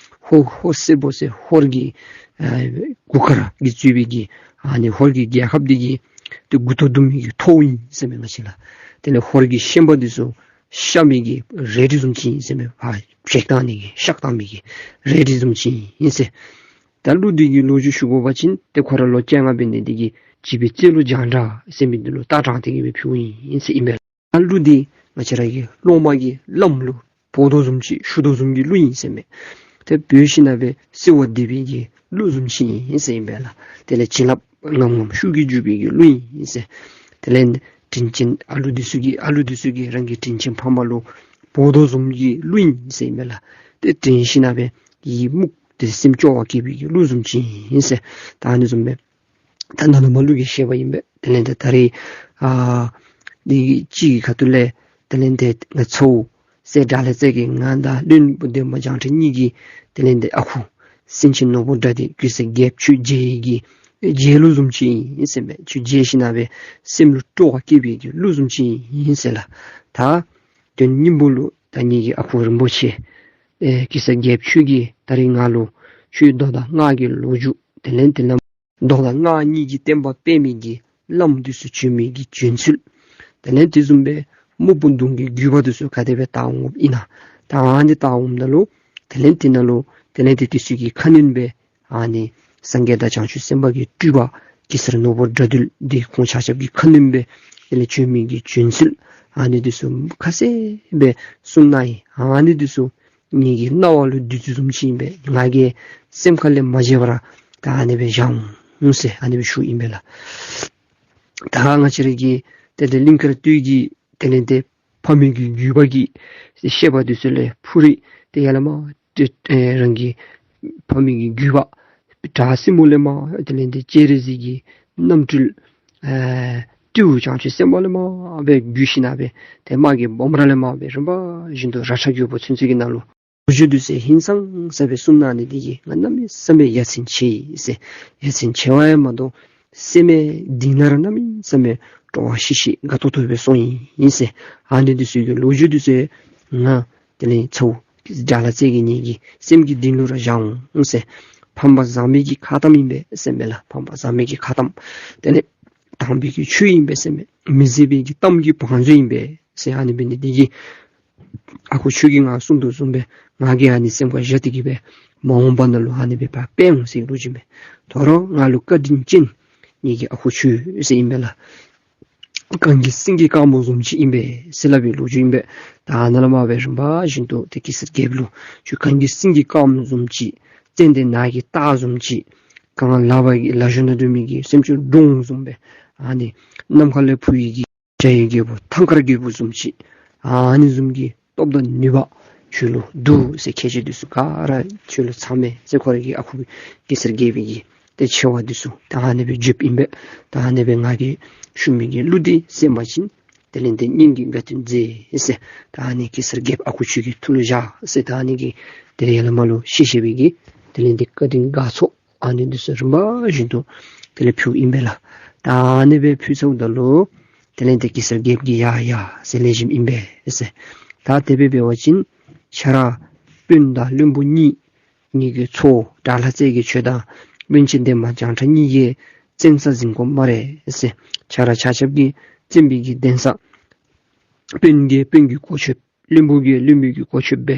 ཧོར་ཧོར་སེར་པོ་ཟེར་ཧོར་གྱི་ཨ་གུར་དཀར་གྱིས་གཙོས་པའི་གི་ཨ་ནི་ཧོར་གྱི་རྒྱལ་ཁབ་འདི་གི་ཏེ་མགུ་ཏོ་བརྡུང་མི་གི་ཐོཝ་ཨིན་ཟེར་མས་ང་བཅས་ལགས། དེ་ལས་ཧོར་གྱི་ཤན་པ་འདི་ཚུ་གཤག་མི་གི་རལ་གྲི་བཟུམ་ཅིག་ཨིན་ཟེར་མས། ཕར་བཤེད་བཏང་ནི་གི་གཤག་བཏང་མི་གི་རལ་གྲི་བཟུམ་ཅིག་ཨིན་ཟེར། ད་གླུ་འདི་གི་ལོ་རྒྱུས་ཞུ་དགོ་པ་ཅིན་ཏེ་ཁོ་ར་ལོ་བཅོ་ལྔ་འབད་ནི་འདི་གིས་བྱིས་པའི་རྩེ་ལུ་རྒྱང་གྲགས་ཟེར་མི་འདི་ལུ་རྟ་དྲངས་ཏེ་གི་སྦེ་ཕུལཝ་ཨིན་ཟེར་ཨིན་པས། ད་གླུ་འདི་ང་བཅས་ར་གི་སློབ་མ་གི་བླམ་ལུ་འབོ་དོ་བཟུམ་ཅིག་ཞུ་དོ་བཟུམ་གྱི་གླུ་ཨིན་ཟེར་མས། ཏེ་འབོ་ཞིན་ན་སྦེ་བསིལ་བ་འདེབས་པའི་གི་གླུ་བཟུམ་ཅིག་ཨིན་ཟེར་ཨིན་པས་ལགས། དེ་ལས་བྱིན་རླབས་ངམ་ངམ་ཤུགས་ཀྱིས་འཇུག་པའི་གི་གླུ་ཨིན་ཟེར། དེ་ལས་དྲིན་ཅན་ཨ་ལུ་འདི་ཚུ་གིས་ཨ་ལུ་འདི་ཚུ་གིས་རང་གི་དྲིན་ཅན་ཕ་མ་ལུ་འབོ་དོ་བཟུམ་གྱི་གླུ་ཨིན་ཟེར་ཨིན་པས་ལགས། ཏེ་དྲན་ཞིན་ན་སྦེ་ཡིད་མུག་སྟེ་སེམས་སྐྱོ་བ་སྐྱེ་བའི་གི་གླུ་བཟུམ་ཅིག་ཨིན་ཟེར། ད་ཨ་ནི་བཟུམ་སྦེ་ད་ནཱ་ལུ་མ་ལུ་གི་བཤད་པ་ཨིན་པས། དེ་ལས་ཏེ་ད་རེས་ཨ་འདི་གི་ཅིག་གི་ཁ་ཐུག་ལས་དེ་ལས་ཏེ་ང་ཚ་བོ་སྲས་དགྲ་ལྷ་རྩེ་རྒྱལ་གྱིས་ང་དང་བློན་པོ་འདན་མ་བྱང་ཁྲ་གཉིས་ཀྱིས་དེ་ལས་ཏེ་ཨ་ཁུ་སེང་ཆེན་ནོར་བུ་དགྲ་འདུལ་གེ་སར་རྒྱལཔོ་ཁྱོད་མཇལ་ཡི་གི་མཇལ་ལུགས་བཟུམ་ཅིག་ཨིན་ཟེར་མས། ཁྱོད་མཇལ་ཞིན་ན་སྦེ་སེམས་ལུ་སྤྲོ་བ་སྐྱེ་བའི་གི་ལུགས་བཟུམ་ཅིག་ཨིན་ཟེར་ལགས། ད་དོན་སྙིང་པོ་ལུ་ད་ངེ་གི་ཨ་ཁུ་རིན་པོ་ཆེ་ཨེ་གེ་སར་རྒྱལཔོ་ཁྱོད་ཀྱིས་ད་རེས་ང་ལུ་ཁྱོད་མདོ་དང་སྔགས་ཀྱི་ལོ་རྒྱུས་དེ་ལས་ཏེ་ནམ་མདོ་དང་སྔགས་གཉིས་ཀྱི་བསྟན་པ་སྤེལ་མི་གི་བླམ་འདི་ཚུ་བྱོན་མི་གི་བྱོན་ཚུལ། དེ་ལས་དེ་བཟུམ་སྦེ་སྨུག་པོ་གདོང་གི་རྒྱུད་པ་འདི་ཚུ་ག་དེ་སྦེ་དར་འོངམ་ཨིན་ན། ད་ཨ་ནི་དར་འོངམ་ད་ལུ་དེ་ལས་དེ་ནང་ལུ་དེ་ལས་དེ་དེ་ཚུ་གི་ཁ་གནོན་སྦེ་ཨ་ནི་སངས་རྒྱས་དང་བྱང་ཆུབ་སེམས་དཔའ་གི་སྤྲུལ་པ་གེ་སར་ནོར་བུ་དགྲ་འདུལ་འདི་ཁོང་ཆ་ཁྱབ་ཀྱི་ཁ་གནོན་སྦེ་དེ་ལས་བྱོན་མི་གི་བྱོན་ཚུལ་ཨ་ནི་འདི་ཚུ་ཁ་གསལ་སྦེ་གསུངས་གནང་ཡི། ཨ་ནི་འདི་ཚུ་ངེ་གི་རྣ་བ་ལུ་བདུད་རྩི་བཟུམ་ཅིག་ཨིན་པས། ང་གི་སེམས་ཁ་ལས་མ་བརྗེད་པར་ད་ཨ་ནི་སྦེ་བཞག་འོང་ཟེར་ཨ་ནི་སྦེ་ཞུཝ་ཨིན་པས་ལགས། ད་ང་བཅས་ར་གི་ཏེ་ཏེ་གླིང་དཀར་སྟོད་ཀྱི་དེ་ལས་ཏེ་ཕ་མེས་ཀྱི་རྒྱུད་པ་གི་བཤད་པ་འདི་ཚུ་ལས་ཕུ་རི་ཏེ་ཡར་ལས་མར་ཏེ་ཨེ་རང་གི་ཕ་མེས་ཀྱི་རྒྱུད་པ་བྲག་སྲིན་མོ་ལས་མར་དེ་ལས་ཏེ་སྤྱན་རས་གཟིགས་ཀྱི་རྣམ་སྤྲུལ་ཨེ་སྤྲེའུ་བྱང་ཆུབ་སེམས་དཔའ་ལས་མར་སྦེ་བརྒྱུད་ཞིན་ན་སྦེ་ཏེ་དམག་གི་སྦོམ་ར་ལས་མར་སྦེ་རིམ་པ་བཞིན་དུ་ར་ཁྲ་རྒོད་པོ་ཚུན་ཚོད་ཀྱི་ནང་ལུ་ལོ་རྒྱུས་འདི་ཚུ་ཧིང་སངས་ས་སྦེ་གསུངས་གནང་ནི་འདི་གིས་ང་གནམ་མེད་ས་མེད་ཡ་མཚན་ཆེ་ཡི་ཟེར། ཡ་མཚན་ཆེ་བ་ཡང་མ་གཏོགས་སེམས་གཏིང་ལས་ར་གནམ་མེད་ས་མེད་སྤྲོ་བ་ཤིག་ཤིག་དགའ་ཏོག་ཏོ་སྦེ་སོང་ཡི་ཟེར། ཨ་ནི་འདི་ཚུ་གི་ལོ་རྒྱུས་འདི་ཚུ་ང་དེ་ལས་ཚ་བོ་དགྲ་ལྷ་རྩེ་རྒྱལ་ངེ་གི་སེམས་ཀྱི་གཏིང་ལུ་ར་བཞག་འོང་ཟེར། ཕམ་པ་བཟང་མོ་གི་ཁ་གཏམ་ཨིན་པས་ཟེར་མས་ལགས། ཕམ་པ་བཟང་མོ་གི་ཁ་གཏམ། དེ་ལས་དམ་པའི་གི་ཆོས་ཨིན་པས་ཟེར་མས། མི་བཟད་པའི་གི་གཏམ་གྱི་བང་མཛོད་ཨིན་པས་ཟེར། ཨ་ནི་འབད་ནི་འདི་གིས་ཨ་ཁུ་ཁྱོད་ཀྱིས་ང་གསུང་དོ་བཟུམ་སྦེ་ང་གིས་ཨ་ནི་སེམས་ཁར་བཞག་སྟེ་གི་སྦེ་མ་འོངས་པ་ནང་ལུ་ཨ་ནི་སྦེ་ཕར་སྤེལ་འོང་ཟེར་ལོ་རྒྱུས་མས། དོ་རུང་ང་ལུ་བཀའ་དྲིན་ཅན་ངེ་གི་ཨ་ཁུ་ཁྱོད་ཟེར་ཨིན་པས་ལགས། གངས་ཀྱི་སེང་གེ་དཀར་མོ་བཟུམ་ཅིག་ཨིན་པས་ཟེར་སླབ་པའི་ལོ་རྒྱུས་ཨིན་པས། ད་ནཱ་ལས་མར་སྦེ་རིམ་པ་བཞིན་དུ་ཏེ་གེ་སར་རྒྱལཔོ་ལུ་ཁྱོད་གངས་ཀྱི་སེང་གེ་དཀར་མོ་བཟུམ་ཅིག་ཙན་དན་ནགས་ཀྱི་སྟག་བཟུམ་ཅིག་གངས་ལག་པ་གི་ལག་ཞོན་ན་འགྲོ་མི་གི་སེམས་ཅན་འབྲོང་བཟུམ་སྦེ་ཨ་ནི་ནམ་མཁའ་ལས་འཕུར་བའི་གི་བྱ་ཡི་རྒྱལ་པོ་ཐང་དཀར་རྒྱལ་པོ་བཟུམ་ཅིག་ཨ་ནི་བཟུམ་གྱི་སྟོབས་དང་ནུས་པ་ཁྱོད་ལུ་འདུག་ཟེར། ཁྱད་ཆོས་འདི་ཚུ་ག་ར་ཁྱོད་ལུ་ཚང་མས་ཟེར། ཁོ་ར་གི་ཨ་ཁུ་གེ་སར་རྒྱལ་པོའི་གི་ཏེ་ཆེ་བ་འདི་ཚུ་ད་ཨ་ནི་སྦེ་བརྗོདཔ་ཨིན་པས། ད་ཨ་ནི་སྦེ་ང་གིས་ཞུ་མི་གི་གླུ་འདི་གསན་པ་ཅིན་དེ་ལས་ཏེ་སྙིང་གི་དགའ་སྟོན་མཛད་ཟེར། ད་ཨ་ནི་གེ་སར་རྒྱལཔོ་ཨ་ཁུ་ཁྱོད་ཀྱི་ཐུགས་ལུ་བཞག་ཟེར། ད་ཨ་ནི་གི་ དེ་ལས་ཡར་ལས་མར་ལུ་བཤད་བཤད་པའི་གི་དེ་ལས་འདི་བཀའ་དྲིན་དགའ་ཚོར་ཨ་ནི་འདི་ཚུ་རིམ་པ་བཞིན་དུ་དེ་ལས་ཕུལཝ་ཨིན་པས་ལགས། ད་ཨ་ནི་སྦེ་ཕུལ་ཚརཝ་ད་ལུ་དེ་ལས་འདི་གེ་སར་རྒྱལཔོ་གིས་ཡ་ཡ་ཟེར་ལེགས་ཤོམ་ཨིན་པས་ཟེར། ད་དེ་སྦེ་འབད་བ་ཅིན་ཁྱོད་ར་དཔོན་དང་བློན་པོ་གཉིས་གཉིས་ཀྱི་ཚོགས་དགྲ་ལྷ་རྩེ་རྒྱལ་ཁྱོད་དང་བློན་ཆེན་འདན་མ་བྱང་ཁྲ་གཉིས་ཀྱིས་བཙན་ས་ཟིན་དགོ་སྨ་རེ་ཟེར། ཁྱོད་ར་ཆ་ཁྱབ་ཀྱིས་བཙན་པོའི་གི་གདན་ས་དཔོན་གྱིས་དཔོན་གྱི་གོ་ཆོད་བློན་པོ་གིས་བློན་པོའི་གི་གོ་ཆོད་སྦེ་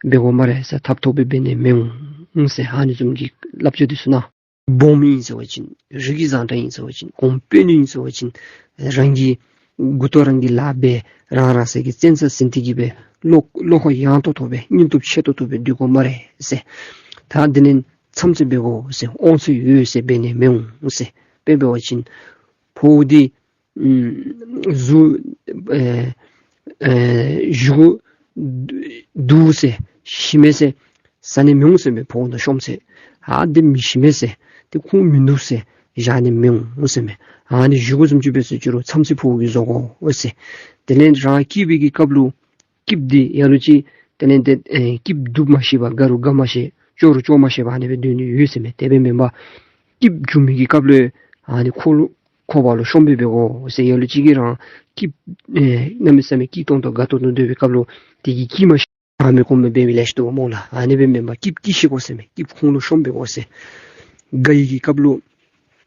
འབད་དགོ་སྨ་རེ་ཟེར། ཐབ་ཐོབ་སྦེ་འབད་ནི་མི་འོང་ཟེར། ཨ་ནི་བཟུམ་གྱི་བསླབ་བྱ་འདི་ཚུ་གནང་། སྦོམ་ཨིན་ཟེར་བ་ཅིན་རིགས་ཀྱི་བཟང་དྲགས་ཨིན་ཟེར་བ་ཅིན་གོང་དཔོན་ཨིན་ཟེར་བ་ཅིན་རང་གི་མགུ་ཏོ་རང་གིས་ལག་སྦེ་རང་རང་སོའི་གི་བཙན་ས་ཟིན་ཏེ་གི་སྦེ་བློ་བློ་ཁོག་ཡངས་ཏོག་ཏོ་སྦེ་སྙིང་སྟོབས་ཆེ་ཏོག་ཏོ་སྦེ་སྡོད་དགོ་སྨ་རེ་ཟེར། ད་དེ་ལས་མཚམས་ཚོད་འབད་དགོ་ཟེར། དབང་ཚད་ཡོད་ཟེར་འབད་ནི་མི་འོང་ཟེར། དཔེ་འབད་བ་ཅིན་ཕོཝ་འདི་ཨམ་གཟུགས་ཨེ་ཨེ་བཞེས་སྒོ་འདུག་ཟེར་ཞིམ་མས་ཟེར་ཟ་ནི་མི་འོང་ཟེར་མས། ཕོཝ་ནང་ཤོངམ་ཟེར་ཨ་འདི་མི་ཞིམ་མས་ཟེར་འདི་ཁུངས་མིན་འདུག་ཟེར་བཞག་ནི་མི་འོང་ཟེར་མས། ཨ་ནི་བཞེས་སྒོ་བཟུམ་ཅིག་འབད་སོང་ཅི་རུང་མཚམས་ཚོད་ཕོཝ་གིས་བཟོ་དགོ་ཟེར། དེ་ལས་རང་སྐྱིད་པའི་གི་སྐབས་ལུ་སྐྱིདཔ་འདི་ལ་ལུ་ཅིག་དེ་ལས་འདི་ཨེ་སྐྱིདཔ་སྡུག་མ་ཤེས་པར་དགའ་རུང་དགའ་མ་ཤེས་སྐྱོ་རུང་སྐྱོ་མ་ཤེས་པར་ཨ་ནི་སྦེ་སྡོད་ནི་ཡོད་ཟེར་མས། དེ་སྦེ་མེན་པར་སྐྱིདཔ་བྱུང་མི་གི་སྐབས་ལུ་ཨ་ནི་ཁོ་ལུ་ཁོ་བ་ལུ་ཤོངམ་སྦེ་འབད་དགོ་ཟེར། ལ་ལུ་ཅིག་གིས་རང་སྐྱིད་ཨེ་གནམ་མེད་ས་མེད་སྐྱིད་ཏོང་ཏོ་དགའ་ཏོག་ཏོ་སྡོད་པའི་སྐབས་ལུ་དེ་གིས་སྐྱིད་མ་ཤེས་ཨ་མི་ཁོམ་སྦེ་འབད་མི་ལེ་ཤ་འདུག་སྨོ་ལགས། ཨ་ནི་སྦེ་མེན་པར་སྐྱིདཔ་སྐྱིད་ཤེས་དགོ་ཟེར་མས། སྐྱིདཔ་ཁོང་ལུ་ཤོངམ་འབད་དགོ་ཟེར། དགའ་བའི་གི་སྐབས་ལུ་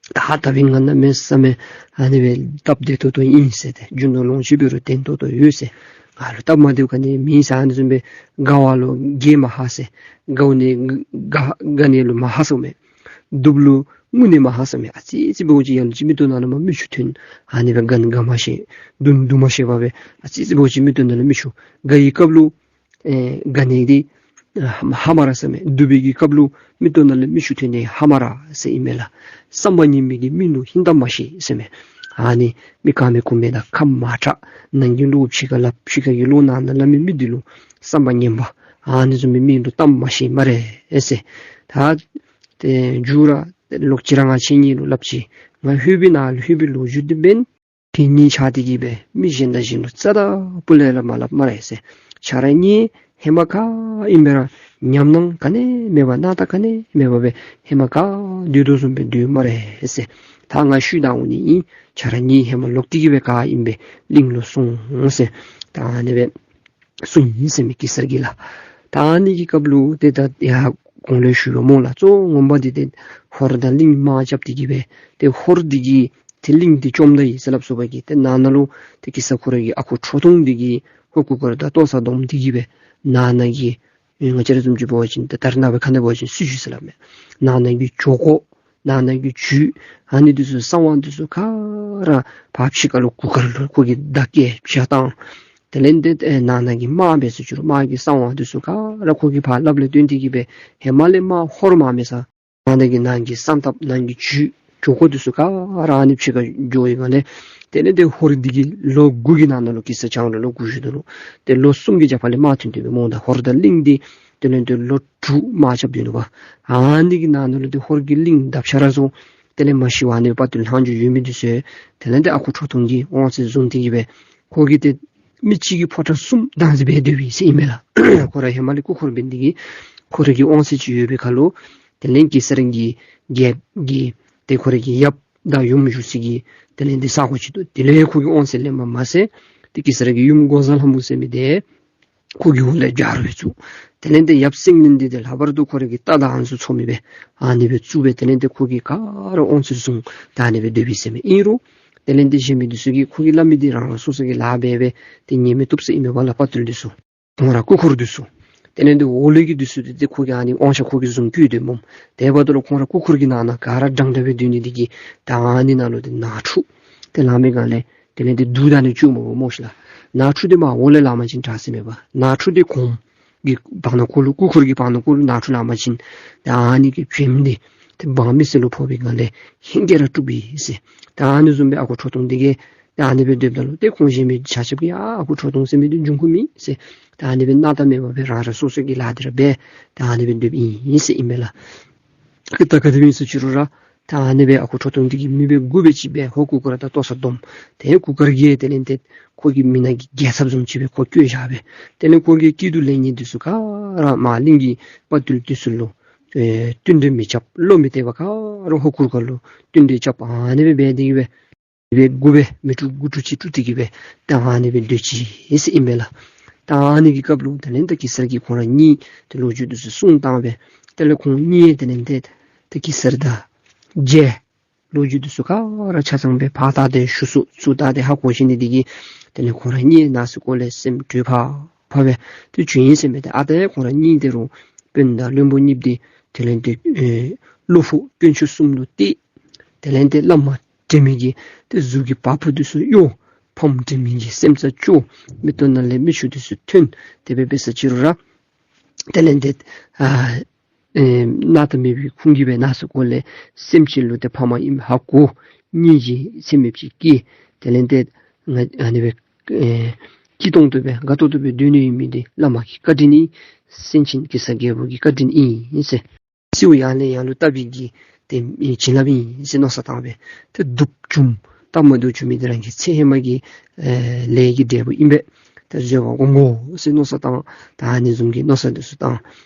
ད་ད་འབདན་ང་གནམ་མེད་ས་མེད་ཨ་ནི་སྦེ་སྟབས་བདེ་ཏོག་ཏོ་ཨིན་ཟེར་ཏེ་རྒྱུ་ནོར་ལོངས་སྤྱོད་འབད་རུང་བརྟན་ཏོག་ཏོ་ཡོད་ཟེར། ང་ལུ་སྟབས་མ་བདེཝ་ག་ནི་མེད་ཟེར། ཨ་ནི་བཟུམ་སྦེ་དགའ་བ་ལུ་དགྱེས་མ་ཧ་ཟེར། དགའ་ནི་དགའ་དགའ་ནི་ལུ་མ་ཧ་ཟེར་མས། སྡུག་ལུ་ངུ་ནི་མ་ཧ་ཟེར་མས། ཨ་ཙི་ཙི་འབད་བ་ཅིན་ལ་ལུ་ཅིག་མིག་ཏོ་ནང་ལུ་མར་མིག་ཆུ་ཐོན། ཨ་ནི་སྦེ་དགའ་ནི་དགའ་མ་ཤེས་སྡུག་ནི་སྡུག་མ་ཤེས་པར་སྦེ་ཨ་ཙི་ཙི་འབད་བ་ཅིན་མིག་ཏོ་ནང་ལུ་མིག་ཆུ། དགའ་བའི་སྐབས་ལུ་ཨེ་དགའ་ནི་འདི་ཧ་མ་ར་ཟེར་མས། སྡུག་པའི་གི་སྐབས་ལུ་མིག་ཏོ་ནང་ལས་མིག་ཆུ་ཐོན་ནི་ཧ་མ་ར་ཟེར་ཨིན་མས་ལགས། བསམ་པ་ངན་པའི་གི་མི་ལུ་ཧིང་གཏམ་མ་བཤད་ཟེར་མས། ཨ་ནི་མི་ག་མེད་གུ་མེད་དང་ཁ་མ་གྲག། ནང་གི་ལོག་ཕྱི་ཁར་སླབ། ཕྱི་ཁ་གི་ལོག་ནང་ན་སླབ་མི་མི་འདི་ལུ་བསམ་པ་ངན་པ་ཨ་ནི་བཟུམ་མའི་མི་ལུ་གཏམ་མ་བཤད་སྨ་རེ་ཟེར། ད་ཏེ་མཇུག་ར་ལོག་ཅི་ར་ང་ཁྱེད་གཉིས་ལུ་སླབ་ཅི། ང་ལྷོད་པའི་ནང་ལྷོད་པའི་ལོ་རྒྱུས་འདི་འབདན། ཁྱེད་གཉིས་ཆ་སྟེ་གི་སྦེ་མི་གཞན་དང་གཞན་ལུ་རྩ་དང་སྤུ་ལས་ར་མ་སླབ་སྨ་རེ་ཟེར། ཁྱེད་ར་གཉིས་ཧེ་མ་ག་ཨིན་པའི་ར་ཉམས་སྣང་ག་ནི་མེད་པར་སྣང་དག་ག་ནི་མེད་པར་སྦེ་ཧེ་མ་ག་སྡོད་དོ་བཟུམ་སྦེ་སྡོད་སྨ་རེ་ཟེར། ད་ང་ཤུལ་ད་འོང་ནི་ཨིན། ཁྱེད་ར་གཉིས་ཧེ་མ་ལོག་སྟེ་གི་སྦེ་ག་ཨིན་པའི་གླིང་ལུ་སོང་ཟེར། ད་ཨ་ནི་སྦེ་གསུངས་ཡི་ཟེར་མས་གེ་སར་གྱིས་ལགས། ད་ཨ་ནི་གི་སྐབས་ལུ་ཏེ་ད་ཡར་གོང་ལུ་ཞུ་བ་སྨོ་ལགས། གཙོ་བོ་ངོ་མ་འདི་ཏེ་ཧོར་དང་གླིང་དམག་རྐྱབ་སྟེ་གི་སྦེ་ཏེ་ཧོར་འདི་གིས་ཏེ་གླིང་འདི་བཅོམ་ད་ཡི་ཟེར་སླབ་སོང་པ་གི། ཏེ་ནང་ན་ལུ་ཏེ་གེ་སར་ཁོ་ར་གི་ཨ་ཁུ་ཁྲོ་ཐུང་འདི་གིས་ཧོར་གུར་དཀར་དང་ལྟོ་ཚང་བསྡོམས་ཏེ་གི་སྦེ་ནང་ན་གི་ང་བཅས་ར་བཟུམ་ཅིག་འབད་བ་ཅིན་ཏེ་ད་རེས་ནངས་པ་ཁ་ནང་འབད་བ་ཅིན་སྲི་ཞུ་ཟེར་སླབ་མས། ནང་ན་གི་ཇོ་ཁོ་ནང་ན་གི་ཇུས་ཨ་ནི་འདི་ཚུ་གསང་བ་འདི་ཚུ་ག་ར་ཕར་ཕྱི་ཁ་ལུ་གུར་དཀར་ལུ་ཁོ་གིས་བདའ་སྐད་བྱ་བཏང་། དེ་ལས་འདི་ཨེ་ནང་ན་གི་དམག་འབད་སོང་ཅི་རུང་དམག་གི་གསང་བ་འདི་ཚུ་ག་ར་ཁོ་གིས་ཕར་སླབ་ལས་བརྟེན་ཏེ་གི་སྦེ་ཧེ་མ་ལས་དམག་ཧོར་དམག་མེད་ས་ནང་ན་གི་ནང་གི་གསང་ཐབས་ནང་གི་ཇུས་ཇོ་ཁོ་འདི་ཚུ་ག་ར་ཨ་ནི་ཕྱི་ཁར་འགྱོ་བའི་སྒང་ལས་དེ་ལས་འདི་ཧོར་འདི་གིས་ལོ་དགུ་གི་ནང་ན་ལུ་གེ་སར་བྱང་ར་ལོ་དགུ་བཞུགས་དོ་ལོ། ཏེ་ལོ་གསུམ་གྱི་རྒྱབ་ཕར་ལས་དམག་ཐོན་ཏེ་སྦེ་སྨོ། ད་ཧོར་དང་གླིང་འདི་དེ་ལས་འདི་ལོ་དྲུག་དམག་རྐྱབ་སྡོད་ནུག་པ། ཨ་ནི་གི་ནང་ན་ལུ་ཏེ་ཧོར་གྱིས་གླིང་བརྡབ་ཤ་ར་བཟོ། དེ་ལས་མ་ཤི་བར་ཨ་ནི་དཔའ་བརྟུལ་ལྷག་མཇུག་ཡོད་མི་འདི་ཚུ་དེ་ལས་འདི་ཨ་ཁུ་ཁྲོ་ཐུང་གིས་དབང་ཚད་བཟུང་སྟེ་གི་སྦེ་ཁོ་གིས་ཏེ་མི་གཅིག་གིས་ཕོ་བྲང་གསུམ་བདག་འཛིན་འབད་སྡོད་པས་ཟེར་ཨིན་མས་ལགས། ཁོ་ར་ཧེ་མ་ལས་སྐུ་འཁོར་འབད་ནི་འདི་གིས་ཁོ་ར་གི་དབང་ཚད་ཅིག་ཡོད་པའི་ཁར་ལུ་དེ་ལས་གེ་སར་གྱི་རྒྱལཔོ་གི་ཏེ་ཁོ་ར་གི་ཡབ་དང་ཡུམ་བཞུགས་སའི་གི་དེ་ལས་འདི་ས་གོ་ཅིག་འདུག། དེ་ལས་ཁོ་གིས་དབང་ཚད་ལེན་པ་མ་ཚད་ཏེ་གེ་སར་གྱི་ཡུམ་འགོག་བཟའ་ལྷ་མོ་ཟེར་མི་འདི་ཁོ་གི་འོག་ལས་རྒྱལ་རབས་བཙུགས། དེ་ལས་འདི་ཡབ་སེང་བློན་འདི་ཏེ་ལྷག་པར་དུ་ཁོ་ར་གི་རྟ་དང་ཨ་ནི་ཚུ་འཚོ་མི་སྦེ་ཨ་ནི་སྦེ་བཙུགས་སྦེ་དེ་ལས་འདི་ཁོ་གིས་ག་ར་དབང་ཚད་བཟུང་ད་ཨ་ནི་སྦེ་སྡོད་པས་ཟེར་མས། ཨིན་རུང་དེ་ལས་འདི་གཞན་མི་འདི་ཚུ་གིས་ཁོ་གིས་སླབ་མི་འདི་རང་རང་སོ་སོ་གི་ལཱ་འབད་སྦེ་ཏེ་ཉན་མི་བཏུབ་ཟེར་ཨིན་མས་པ་ལགས། དཔའ་བརྟུལ་འདི་ཚུ་ཁོང་ར་སྐུ་འཁོར་འདི་ཚུ་དེ་ལས་འདི་འོག་ལས་ཀྱི་འདི་ཚུ་འདི་ཏེ་ཁོ་གིས་ཨ་ནི་དབང་ཆ་ཁོ་གིས་བཟུང་བཀོད་དེ་སྨོ། དེ་འབདཝ་ད་ལུ་ཁོང་ར་སྐུ་འཁོར་གྱི་ནང་ན་ག་ར་འདྲན་འདྲ་སྦེ་སྡོད་ནི་འདི་གིས་ད་ཨ་ནི་ནང་ལུ་ཏེ་ནང་འཁྲུག་ཏེ་ལང་པའི་སྒང་ལས་དེ་ལས་འདི་སྡུག་ད་ནི་བཅུག་མ་པ་སྨོ་ཤི་ལགས། ནང་འཁྲུག་འདི་མར་འོག་ལས་ལང་པ་ཅིན་དྲག་ཟེར་མས་པ། ནང་འཁྲུག་འདི་གོང་གི་བར་ན་ཁོ་ལུ་སྐུ་འཁོར་གྱི་བར་ན་ཁོ་ལུ་ནང་འཁྲུག་ལང་པ་ཅིན་ད་ཨ་ནི་གི་བྱེམ་འདི་ཏེ་འབངས་མི་སེར་ལུ་ཕོག་པའི་སྒང་ལས་ཧིང་གིས་ར་དཀྲུག་པས་ཟེར། ད་ཨ་ནི་བཟུམ་སྦེ་ཨ་ཁུ་ཁྲོ་ཐུང་འདི་གིས་ད་ཨ་ནི་སྦེ་སྡོདཔ་ད་ལུ་ཏེ་ཁོང་གཞན་མི་ཆ་ཁྱབ་ཀྱིས་ཨ་ཨ་ཁུ་ཁྲོ་ཐུང་ཟེར་མི་འདི་འབྱུང་ཁུངས་མེད་ཟེར། ད་ཨ་ནི་སྦེ་སྣང་དག་མེད་པར་སྦེ་རང་རང་སོ་སོ་གི་ལཱ་འདི་ར་འབད་ད་ཨ་ནི་སྦེ་སྡོདཔ་ཨིན་ཟེར་ཨིན་མས་ལགས། ད་ག་དེ་སྦེ་ཨིན་ཟེར་ཅི་རུང་ར་ ད་ཨ་ནི་སྦེ་ཨ་ཁུ་ཁྲོ་ཐུང་འདི་གིས་མི་སྦེ་དགུ་སྦེ་ཅིག་སྦེ་ཧོར་གུར་དཀར་དང་ལྟོ་ཚང་བསྡོམས། ཏེ་གུར་དཀར་གྱིས་དེ་ལས་ཏེ་ཁོ་གི་མི་ནང་གི་རྒྱལ་ཚབ་བཟུམ་ཅིག་སྦེ་ཁོ་བསྐོས་བཞག་སྦེ། དེ་ལས་ཁོ་གི་སྐྱིད་སྡུག་ལེགས་ཉེས་འདི་ཚུ་ག་ར་མར་གླིང་གི་དཔའ་རྟུལ་འདི་ཚུ་ལུ་ཨེ་བསྟུན་གྲོས་མི་རྐྱབ། བློ་མི་གཏད་པར་ག་ར་ཧོར་གུར་དཀར་ལུ་བསྟུན་གྲོས་རྐྱབ། ཨ་ནི་སྦེ་འབད་དེ་གིས་སྦེ་སྦེ་དགུ་སྦེ་མི་དཀྲུགས་དགུ་དཀྲུགས་ཅིག་དཀྲུགས་ཏེ་གིས་སྦེ་ད་ཨ་ནི་སྦེ་སྡོད་ཅི་ཟེར་ཨིན་པས་ལགས། ད་ཨ་ནི་གི་སྐབས་ལུ་དེ་ལས་ད་གེ་སར་གྱིས་ཁོང་ར་གཉིས་ཏེ་ལོ་རྒྱུས་འདི་ཚུ་གསུངས་བཏང་སྦེ། དེ་ལས་ཁོང་གཉིས་དེ་ལས་ཏེ་ཏེ་གེ་སར་དང་མཇལ། ལོ་རྒྱུས་འདི་ཚུ་ག་ར་ཆ་ཚང་སྦེ་ཕར་བལྟ་སྟེ་ཞུ་སུ་ཚུར་བལྟ་སྟེ་ཧ་གོ་ཞིནམ་ལས་དེ་གིས་དེ་ལས་ཁོང་ར་གཉིས་ནང་སེམས་ཁོག་ལས་སེམས་སྐྱོ་ཕ་ཕ་སྦེ་ཏེ་བྱོན་ཡི་ཟེར་མས། ཏེ་ཨ་ད་ཁོང་ར་གཉིས་དེ་རུ་དཔོན་དང་བློན་པོ་གཉིས་འདི་དེ་ལས་ཏེ་ཨེ་བློ་ཕུགས་དཀོན་མཆོག་གསུམ་ལུ་གཏད། དེ་ལས་ཏེ་བླ་མ་དྲན་མི་གི་ཏེ་གཟུགས་ཀྱི་བ་སྤུ་འདི་ཚུ་གཡོ། ཕམ་དྲན་མི་གི་སེམས་རྩ་སྐྱོ། མིག་ཏོ་ནང་ལས་མིག་ཆུ་འདི་ཚུ་ཐོན། དེ་སྦེ་འབད་ས་ཅིག་རུང་ར་དེ་ལས་ཏེ་ཨ་ཨེ་སྣང་དག་མེད་པའི་ཁུངས་ཀྱིས་སྦེ་ནང་སེམས་ཁོག་ལས་སེམས་ཅན་ལུ་ཏེ་ཕ་མ་ཨིནམ་ཧ་གོ། སྙིང་རྗེ་ཚད་མེདཔ་ཅིག་སྐྱེས། དེ་ལས་ཏེ་ང་ཨ་ནི་སྦེ་ཨེ་སྐྱིད་ཏོང་ཏོ་སྦེ་དགའ་ཏོག་ཏོ་སྦེ་སྡོད་ནི་ཨིན་མི་འདི་བླ་མ་གི་བཀའ་དྲིན་ཨིན། སེང་ཆེན་གེ་སར་རྒྱལ་པོ་གི་བཀའ་དྲིན་ཨིན་ཟེར། གསོལཝ་ཡང་ལས་ཡང་ལུ་བཏབ་པའི་གི་ཏེ་ཨེ་བྱིན་རླབས་ཨིན་ཟེར་མནོ་བསམ་བཏང་སྦེ་ཏེ་སྡུག་བྱུངམ་སྟབས་མ་བདེཝ་བྱུང་མི་འདི་རང་གི་ཚེ་ཧེ་མ་གི་ཨེ་ལས་ཀྱི་འབྲས་བུ་ཨིན་པས། ཏེ་བཟོད་པ་སྒོམ་དགོ་ཟེར་མནོ་བསམ་བཏང་། ད་ཨ་ནི་བཟུམ་གྱི་མནོ་བསམ་འདི་ཚུ་བཏང་།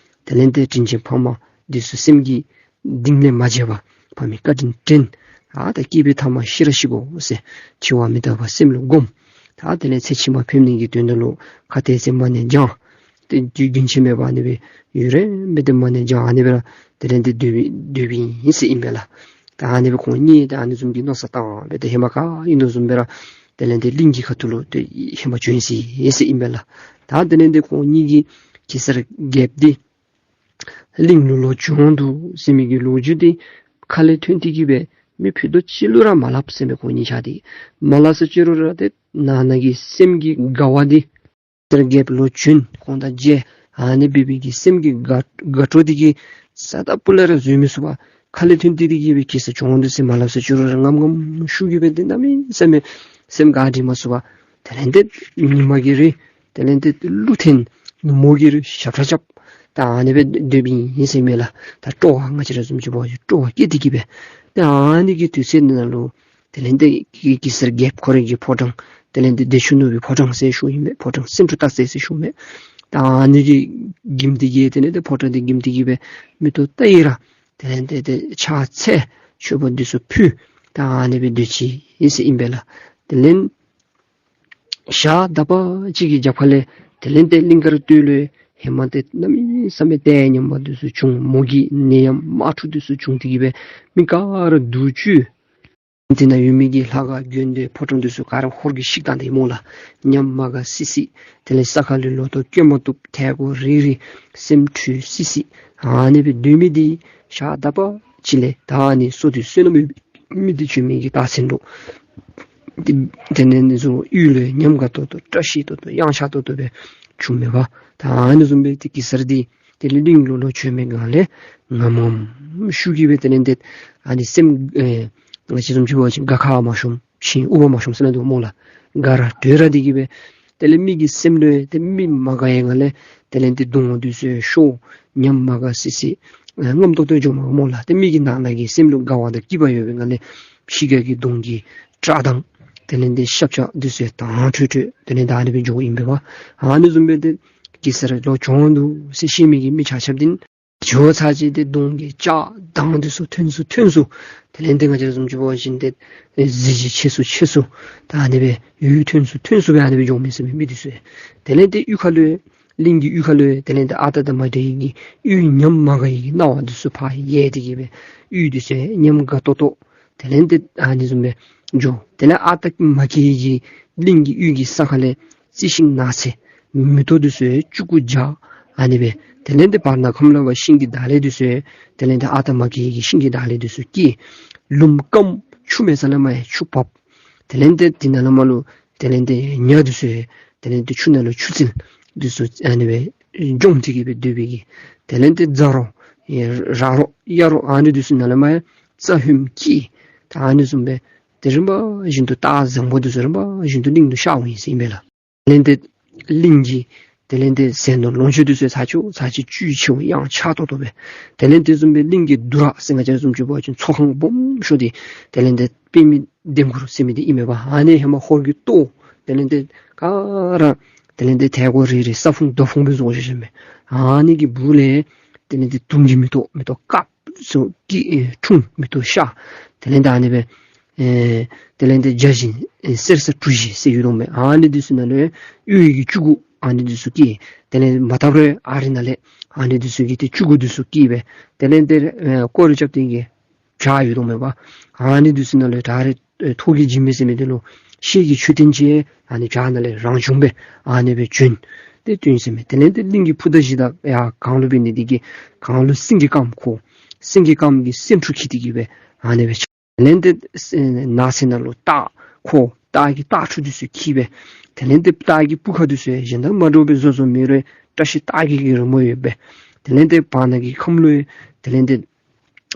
དེ་ལས་ཏེ་དྲིན་ཅན་ཕ་མ་འདི་ཚུ་སེམས་ཀྱི་གཏིང་ལས་མ་བརྗེད་པར་ཕ་མའི་བཀའ་དྲིན་དྲན། ཨ་ད་སྐྱེས་པའི་ཐ་མ་ཤི་ར་ཤི་དགོ་ཟེར་འཆི་བ་མི་རྟག་པ་སེམས་ལུ་སྒོམ། ད་དེ་ལས་ཚེ་ཕྱི་མ་ཕན་ནི་གི་དོན་དག་ལུ་ཁ་ཏས་ཚེ་མ་ཎི་བགྱང་། ཏེ་དུས་རྒྱུན་ཆད་མེད་པར་ཨ་ནི་སྦེ་ཡུན་རིངམོ་སྦེ་ཏེ་མ་ཎི་བགྱང་ཨ་ནི་སྦེ་ར་དེ་ལས་ཏེ་སྡོད་པའི་སྡོད་པའི་ཨིན་ཟེར་ཨིན་པས་ལགས། ད་ཨ་ནི་སྦེ་ཁོང་གཉིས་ད་ཨ་ནི་བཟུམ་གྱི་མནོ་བསམ་བཏང་སྦེ་ཏེ་ཧེ་མ་ག་ཨིན་དོ་བཟུམ་སྦེ་ར་དེ་ལས་ཏེ་གླིང་གི་ཁ་ཐུག་ལུ་ཏེ་ཧེ་མ་བྱོན་ཡི་ཟེར་ཨིན་པས་ལགས། ད་དེ་ལས་ཏེ་ཁོང་གཉིས་ཀྱིས་གེ་སར་རྒྱལཔོ་འདི་གླིང་ལུ་ལོག་བྱོན་འདུག་ཟེར་མི་གི་ལོ་རྒྱུས་འདི་ཁ་ལས་ཐོན་ཏེ་གིས་སྦེ་མི་ཕུད་རྡོག་གཅིག་ལུ་ར་མ་སླབ་ཟེར་མས། ཁོང་གཉིས་ཆ་འདི་མ་སླབ་ས་ཅིག་རུང་ར་ཏེ་ནང་ན་གི་སེམས་ཀྱི་དགའ་བ་འདི་གེ་སར་རྒྱལཔོ་ལོག་བྱོན་ཁོང་དང་མཇལ་ཨ་ནི་འབད་བའི་གི་སེམས་ཀྱི་དགའ་དགའ་སྤྲོ་འདི་གིས་རྩ་དང་སྤུ་ལས་ར་བཟོད་མི་ཚུགས་པར་ཁ་ལས་ཐོན་ཏེ་གིས་སྦེ་གེ་སར་བྱོན་འདུག་ཟེར་མ་སླབ་ས་ཅིག་རུང་ར་ངམ་ངམ་ཤུགས་ཀྱིས་སྦེ་ཏེ་གནམ་མེད་ས་མེད་སེམས་དགའ་སྟེ་མ་ཚུགས་པར་དེ་ལས་ཏེ་ཉི་མ་གི་རི་དེ་ལས་ཏེ་ཀླུ་འཐེན། ནུབ་མོ་གི་རི་ཞབས་ཁྲ་རྐྱབ། ད་ཨ་ནི་སྦེ་སྡོད་པའི་ཨིན་ཟེར་མས་ལགས། ད་སྤྲོ་བ་ང་བཅས་ར་བཟུམ་ཅིག་འབད་བ་ཅིན་སྤྲོ་བ་སྐྱེས་ཏེ་གིས་སྦེ་ད་ཨ་ནི་གི་དུས་ཚོད་ནང་ལུ་དེ་ལས་ཏེ་གེ་གེ་སར་རྒྱལཔོ་ཁོ་རའི་གི་ཕོ་བྲང་དེ་ལས་ཏེ་བདེ་ཆེན་ནོར་བུའི་ཕོ་བྲང་ཟེར་ཞུཝ་ཨིན་མས། ཕོ་བྲང་སེང་འབྲུག་སྟག་རྩེ་ཟེར་ཞུཝ་མས། ད་ཨ་ནི་གི་གིམ་འདི་གི་དེ་ལས་ཏེ་ཕོ་བྲང་འདི་གིམ་འདི་གིས་སྦེ་མིག་ཏོ་བལྟ་ཡི་ར་དེ་ལས་ཏེ་ཏེ་ཕྱག་འཚལ་མཆོད་པ་འདི་ཚུ་ཕུལ། ད་ཨ་ནི་སྦེ་སྡོད་ཅི་ཨིན་ཟེར་ཨིན་པས་ལགས། དེ་ལས་ཞག་དག་པ་ཅིག་གི་རྒྱབ་ཁ་ལས་དེ་ལས་ཏེ་གླིང་དཀར་སྟོད་ལུ་ཧེ་མ་ཏེ་གནམ་མེད་ས་མེད་ལྟས་ངན་པ་འདི་ཚུ་བྱུང་། མོ་གི་ནད་ཡམས་དམག་འཁྲུག་འདི་ཚུ་བྱུང་སྟེ་གིས་སྦེ་མི་ག་ར་སྡུག་བཅུག། དེ་ནང་ཡོད་མི་གི་ལྷ་ཁང་དགོན་སྡེ་ཕོ་བྲང་འདི་ཚུ་ག་ར་ཧོར་གྱིས་བཤིག་བཏང་སྟེ་སྨོ་ལགས། ཉམས་མ་དགའ་སི་སི། དེ་ལས་ས་ཁ་ལས་ལོ་ཐོག་སྐྱེ་མ་བཏུབ། ཐལ་གོ་རིལ་རི། སེམས་འཁྲུལ་སི་སི། ཨ་ནི་སྦེ་སྡོད་མི་འདི་ཞག་དག་པ་ཅིག་ལས་ད་ཨ་ནི་བསོད་བདེ་བསོད་ནམས་ཡོད་མི་འདི་བྱོན་མི་གི་རྟགས་མཚན་འདུག། དེ་དེ་ནས་ནི་ཚུ་གཡུས་ལུ་ཉམས་དགའ་ཏོག་ཏོ་བཀྲ་ཤིས་ཏོག་ཏོ་གཡང་ཆགས་ཏོག་ཏོ་སྦེ་བྱུང་མས་པ། ད་ཨ་ནི་བཟུམ་སྦེ་ཏེ་གེ་སར་འདི་དེ་ལས་གླིང་ལུ་ལོག་བྱོན་མི་སྒང་ལས་ངམ་ངམ་ཤུགས་ཀྱིས་སྦེ་དེ་ལས་ཏེ་ཨ་ནི་སེམས་ཨེ་ང་བཅས་བཟུམ་ཅིག་འབད་བ་ཅིན་དགའ་ཁ་མ་ཤོམ་ཤིང་དབུ་མ་མ་ཤོམ་ཟེར་ན་འདུག་སྨོ་ལགས། དགའ་ར་སྤྲོ་ར་འདི་གིས་སྦེ་དེ་ལས་མི་གི་སེམས་ལུ་ཏེ་མི་མ་དགའ་བའི་སྒང་ལས་དེ་ལས་ཏེ་གདོང་འདི་ཚུ་ཤོར། ཉམས་མ་དགའ་སི་སི་ཨེ་རྔམ་ཏོག་ཏོ་འགྱོཝ་སྨོ་ལགས། ཏེ་མི་གི་ནང་ན་གི་སེམས་ལུ་དགའ་བ་དང་སྐྱིད་པ་ཡོད་པའི་སྒང་ལས་ཕྱི་ཁ་གི་གདོང་གི་བཀྲག་མདངས་དེ་ལས་ཏེ་ཞབས་ཆ་འདི་ཚུ་དྭངས་འཕྲོས་འཕྲོས་དེ་ལས་ད་ཨ་ནི་སྦེ་འགྱོཝ་ཨིན་པས་པ། ཨ་ནི་བཟུམ་སྦེ་ཏེ་གེ་སར་ལོག་བྱོན་འདུག་ཟེར་ཤེས་མི་གི་མི་ཆ་ཁྱབ་འདི་ནི་འགྱོ་ཚར་ཅིག་ཏེ་གདོང་གི་བཀྲག་མདངས་འདི་ཚུ་ཐོན་སུ་ཐོན་སུ་དེ་ལས་ཏེ་ང་བཅས་བཟུམ་ཅིག་འབད་བ་ཅིན་ཏེ་གཟི་བརྗིད་ཆེ་སུ་ཆེ་སུ་ད་ཨ་ནི་སྦེ་ཡུལ་ཐོན་སུ་ཐོན་སུ་སྦེ་ཨ་ནི་སྦེ་འགྱོཝ་མས་ཟེར་མས་མི་འདི་ཚུ། དེ་ལས་ཏེ་གཡུས་ཁ་ལུ་གླིང་གི་གཡུས་ཁ་ལུ་དེ་ལས་ཏེ་ཨ་རྟག་དང་མ་འདྲ་བའི་གི་གཡུས་ཉམས་མ་དགའ་བའི་གི་སྣང་བ་འདི་ཚུ་ཕར་ཡལ་ཏེ་གིས་སྦེ་གཡུས་འདི་ཚུ་ཉམས་དགའ་ཏོག་ཏོ་དེ་ལས་ཏེ་ཨ་ནི་བཟུམ་སྦེ་འགྱོ། དེ་ལས་ཨ་རྟག་མ་སྐྱེས་ཀྱི་གླིང་གི་གཡུས་ཀྱི་ས་ཁ་ལས་རྩི་ཤིང་ནགས་ཚལ་མེ་ཏོག་འདི་ཚུ་ཡང་ལྕུག་གུ་འཇའ་ཨ་ནི་སྦེ། དེ་ལས་ཏེ་བར་ན་ཁམས་ལ་བ་ཤིང་གི་འདབ་ལེབ་འདི་ཚུ་ཡང་དེ་ལས་ཏེ་ཨ་རྟག་མ་སྐྱེས་ཀྱི་ཤིང་གི་འདབ་ལེབ་འདི་ཚུ་སྐྱེས། ལུངམ་སྐམ། ཆུ་མེད་ས་ལས་མར་ཡང་ཆུ་འབབ། དེ་ལས་ཏེ་དེ་ནང་ལས་མར་ལུ་དེ་ལས་ཏེ་ཉ་འདི་ཚུ་ཡང་དེ་ལས་ཏེ་ཆུ་ནང་ལུ་ཆུ་རྩལ་འདི་ཚུ་ཨ་ནི་སྦེ་འཇོམས་ཏེ་གིས་སྦེ་སྡོད་པའི་གི། དེ་ལས་ཏེ་རྫ་རོ་ཡང་ར་རོ་གཡའ་རོ་ཨ་ནི་འདི་ཚུ་ནང་ལས་མར་ཡང་རྩྭ་ཧོནམ་སྐྱེས། ད་ཨ་ནི་བཟུམ་སྦེ་ཏེ་རིམ་པ་བཞིན་དུ་རྟགས་བཟང་པོ་འདི་ཚུ་རིམ་པ་བཞིན་དུ་གླིང་དུ་ཤརཝ་ཨིན་ཟེར་ཨིན་པས་ལགས། དེ་ལས་ཏེ་གླིང་གི་ དེ་ལས་ཏེ་ཟས་ནོར་ལོངས་སྤྱོད་འདི་ཚུ་ཚར་གཅིག་ཚར་གཅིག་བཅུད་ཆེ་བ་གཡང་ཆགས་ཏོག་ཏོ་སྦེ། དེ་ལས་དེ་བཟུམ་སྦེ་གླིང་གི་འདུ་ར་ཟེར་ང་བཅས་བཟུམ་ཅིག་འབད་བ་ཅིན་ཚོགས་ཁང་སྦོམ་ཤོས་འདི་དེ་ལས་ཏེ་པདྨའི་ལྡེམ་གུར་ཟེར་མི་འདི་ཨིན་མས་པ། ཨ་ནི་ཧེ་མ་ཧོར་གྱི་ལྟོ་དེ་ལས་ཏེ་ག་ར་དེ་ལས་ཏེ་ཐལ་གོ་རེ་རེ་ས་ཕུང་རྡོ་ཕུང་སྦེ་བཟོ་བཞག་བཞགཔ་མས། ཨ་ནི་གི་སྦུག་ལས་དེ་ལས་ཏེ་དུང་གི་མེ་ཏོག་མེ་ཏོག་དཀརཔོ་ཚུ་སྐྱེས། ཨེ་འཁྲུངས། མེ་ཏོག་ཤར། དེ་ལས་ཏེ་ཨ་ནི་སྦེ་ཨེ་དེ་ལས་ཏེ་བརྒྱ་བྱིན་ཨེ་གསེར་ས་གྲུ་བཞི་ཟེར་ཡོད་དོ་མས། ཨ་ནི་འདི་ཚུ་ནང་ལུ་གཡུ་ཡི་གི་བཅུད་ཀོ་ཨ་ནི་འདི་ཚུ་སྐྱེས། དེ་ལས་མ་དག་རུང་ཨ་རི་ནང་ལས་ཨ་ནི་འདི་ཚུ་གི་ཏེ་བཅུད་ཀོ་འདི་ཚུ་སྐྱེས་སྦེ་དེ་ལས་ཏེ་ཨེ་སྐོར་ར་རྐྱབ་སྟེ་གི་བྱག་ཡོད་དོ་མས་པ། ཨ་ནི་འདི་ཚུ་ནང་ལས་ད་རེས་ཨེ་ཐོག་གི་འཇིགས་མེད་ཟེར་མི་འདི་ལུ་ཤེལ་གྱི་མཆོད་རྟེན་ཅིག་ཨ་ནི་བྱག་ནང་ལས་རང་བྱུང་སྦེ་ཨ་ནི་སྦེ་བྱོན་ཏེ་བྱོན་ཟེར་མས། དེ་ལས་ཏེ་གླིང་གི་ཕུ་མདའ་བཞི་དང་ཡར་གངས་ལུ་འབད་ནི་འདི་གིས་གངས་ལུ་སེང་གེ་དཀརམོ་ཁོ་སེང་གེ་དཀརམོ་གི་སེང་ཕྲུག་འཁྱིད་དེ་གི་སྦེ་ཨ་ནི་སྦེ་དེ་ལས་ཏེ་ཨེ་ནགས་ཚལ་ནང་ལུ་སྟག་ཁོ་སྟག་གི་སྟག་ཕྲུག་འདི་ཚུ་འཁྱིད་སྦེ་དེ་ལས་ཏེ་སྟག་གི་སྤུ་ཁ་འདི་ཚུ་གཞན་དང་མ་འདྲཝ་སྦེ་བཟོ་བཟོཝ་མས་རུང་བཀྲ་ཤིས་རྟགས་བརྒྱད་ཀྱི་རི་མོ་ཡོད་པས། དེ་ལས་ཏེ་བར་ན་གི་ཁམས་ལུ་དེ་ལས་ཏེ་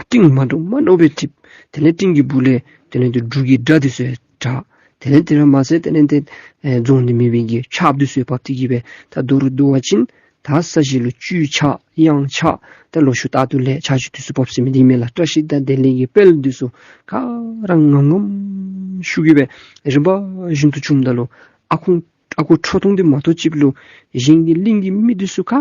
སྤྲིན་མ་འདྲཝ་མ་འདྲཝ་སྦེ་འཐིབས། དེ་ལས་སྤྲིན་གྱི་སྦུག་ལས་དེ་ལས་ཏེ་འབྲུག་གི་སྒྲ་འདི་ཚུ་གྲགས། དེ་ལས་དེ་ར་མ་ཚད་དེ་ལས་ཏེ་ཨེ་རྫོགས་ནི་མེད་པའི་གི་ཆརཔ་འདི་ཚུ་བབས་ཏེ་གི་སྦེ་ད་མདོར་བསྡུ་བ་ཅིན་ད་ས་གཞི་ལུ་བཅུད་ཆགས་གཡང་ཆགས་ད་ལོ་ཕྱུགས་རྟག་ཏུ་ལེགས་ཆར་ཆུ་དུས་སུ་བབས་ཟེར་མི་འདི་མས་ལགས། བཀྲ་ཤིས་དང་བདེ་ལེགས་ཀྱི་དཔལ་འདི་ཚུ་ག་ར་ངམ་ངམ་ཤུགས་ཀྱིས་སྦེ་རིམ་པ་བཞིན་དུ་བྱུངམ་ད་ལུ་ཨ་ཁུ་ཨ་ཁུ་ཁྲོ་ཐུང་འདི་མ་གཏོགས་ཅིག་ལུ་གཞན་གྱི་གླིང་གི་མི་འདི་ཚུ་ག་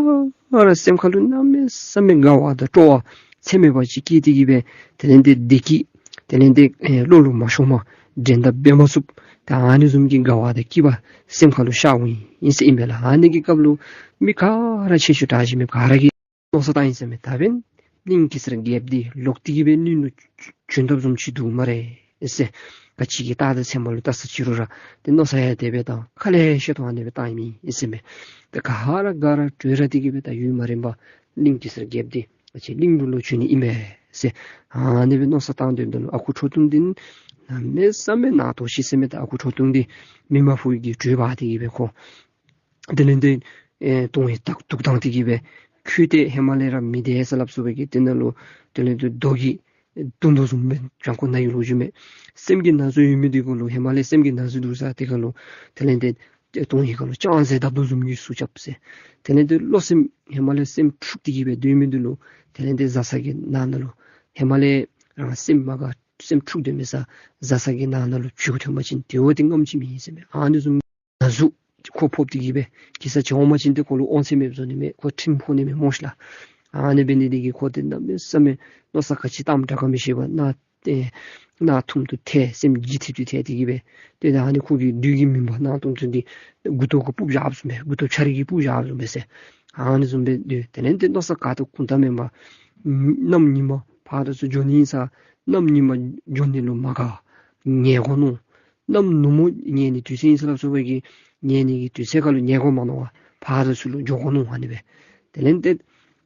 ར་སེམས་ཁ་ལུ་གནམ་མེད་ས་མེད་དགའ་བ་དང་སྤྲོ་བ་ཚད་མེད་པ་ཅིག་སྐྱེས་ཏེ་གི་སྦེ་དེ་ལས་ཏེ་བདེ་སྐྱིད་དེ་ལས་ཏེ་ཨེ་བློ་ལུ་མ་ཤོངམ་འགྲན་ཟླ་འབད་མ་ཚུགས། ད་ཨ་ནི་བཟུམ་གྱི་དགའ་བ་དང་སྐྱིད་པ་སེམས་ཁ་ལུ་ཤརཝ་ཨིན་ཟེར་ཨིན་པས་ལགས། ཨ་ནི་གི་སྐབས་ལུ་མི་ག་ར་ཆེ་ཆུང་དྲག་ཞན་མེད་ག་ར་གིས་མནོ་བསམ་བཏང་ཡི་ཟེར་མས། ད་འབདན་གླིང་གེ་སར་རྒྱལཔོ་འདི་ལོག་སྟེ་གི་སྦེ་གླིང་ལུ་བྱོན་ཐབས་བཟུམ་ཅིག་འདུག་སྨ་རེ་ཟེར། ག་ཅི་གི་རྟགས་དང་མཚན་མ་ལུ་བལྟ་ས་ཅིག་རུང་ར་ཏེ་མནོ་བསམ་ཡང་དེ་སྦེ་བཏང་། ཁ་ལས་བཤད་དོ་ཨ་ནི་སྦེ་བཏང་ཡི་ཟེར་མས། ཏེ་ག་ར་ག་ར་གྲོས་ར་སྟེ་གི་སྦེ་ད་ཡུན་མ་རིངམ་གླིང་གེ་སར་རྒྱལཔོ་འདི་ང་བཅས་གླིང་ལུ་ལོག་བྱོན་ནི་ཨིན་པས་ཟེར་ཨ་ནི་སྦེ་མནོ་བསམ་བཏང་སྡོདཔ་ད་ལུ་ཨ་ཁུ་ཁྲོ་ཐུང་འདི་གནམ་མེད་ས་མེད་ནང་དོགས་ཤི་ཟེར་མས། ད་ཨ་ཁུ་ཁྲོ་ཐུང་འདི་མི་མ་ཕུ་གི་གྲོས་འབག་སྟེ་གི་སྦེ་ཁོ་དེ་ལས་ཏེ་ཨེ་དོན་ཧིང་དག་སྡུག་བཏང་སྟེ་གི་སྦེ་ཁོ་ཏེ་ཧེ་མ་ལས་ར་མི་དེ་ཟེར་སླབ་སོང་བའི་གི་དེ་ནང་ལུ་དེ་ལས་ཏེ་རྡོ་གིས་བརྡུང་དོ་བཟུམ་སྦེ་བྱང་ཁོག་ན་ཡོད་ལོ་རྒྱུས་མས། སེམས་ཀྱི་ན་ཟུག་ཡོད་མི་འདི་གུ་ལུ་ཧེ་མ་ལས་སེམས་ཀྱི་ན་ཟུག་འདུག་ས་དེ་ཁར་ལུ་དེ་ལས་ཏེ་དོན་ཧིང་ཁར་ལུ་ལྕང་ཟས་བཏབ་དོ་བཟུམ་གྱི་ཟུག་རྐྱབ་ཟེར། དེ་ལས་ཏེ་བློ་སེམས་ཧེ་མ་ལས་སེམས་འཁྲུགས་ཏེ་གི་སྦེ་སྡོད་མི་འདི་ལུ་དེ་ལས་ཏེ་བཟའ་ཚང་གི་ནང་ན་ལུ་ཧེ་མ་ལས་རང་སེམས་མ་དགའ་སེམས་འཁྲུགས་སྡོད་མི་ས་བཟའ་ཚང་གི་ནང་ན་ལུ་བྱོག་ཐོན་པ་ཅིན་དེ་བ་ཏེ་ངམ་ཅིག་མེད་ཟེར་མས། ཨ་ནི་བཟུམ་ན་ཟུག་ཁོ་ཕོག་སྟེ་གི་སྦེ་གེ་སར་བྱོན་འོང་པ་ཅིན་ཏེ་ཁོ་ལུ་དབང་ཚད་མེདཔ་བཟོ་ནི་མས། ཁོ་ཁྲིམས་ཕོག་ནི་མས་སྨོ་ཤི་ལགས། ཨ་ནི་འབད་ནི་འདི་གིས་ཁོ་ཏེ་གནམ་མེད་ས་མེད་མནོ་བསམ་ག་ཅི་བཏངམ་དྲག་ག་མི་ཤེས་པར་ན་ཏེ་ན་ཐུམ་དུ་ཐལ་སེམས་ལྗིད་ཐིབ་ཏེ་ཐལ་ཏེ་གི་སྦེ་ཏེ་ད་ཨ་ནི་ཁོ་གི་བདུད་ཀྱི་མུན་པ་ནང་དོང་ཚུ་འདི་མགུ་ཏོ་གུ་སྤུབས་བཞགཔ་བཟུམ་སྦེ་མགུ་ཏོ་ཆ་རེ་གིས་སྤུབས་བཞགཔ་བཟུམ་སྦེ་ཟེར། ཨ་ནི་བཟུམ་སྦེ་སྡོད། དེ་ལས་ཏེ་མནོ་བསམ་ག་ཏེ་ཁུངས་དག་མེད་པར་གནམ་ཉིན་མ་ཕར་དང་ཚུར་འགྱོ་ནི་ཨིན་ས་གནམ་ཉིན་མ་འགྱོ་ནི་ལུ་མ་དགའ་ཉལ་དགོ་མནོ། གནམ་ནུབ་མོ་ཉལ་ནི་དུས་ཚོད་ཨིན་ཟེར་སླབ་སོང་བའི་གི་ཉལ་ནི་གི་དུས་ཚོད་ཁར་ལུ་ཉལ་དགོ་མ་མནོ་བར་ཕར་དང་ཚུར་ལུ་འགྱོ་དགོ་མནོ། ཨ་ནི་སྦེ་དེ་ལས་ཏེ་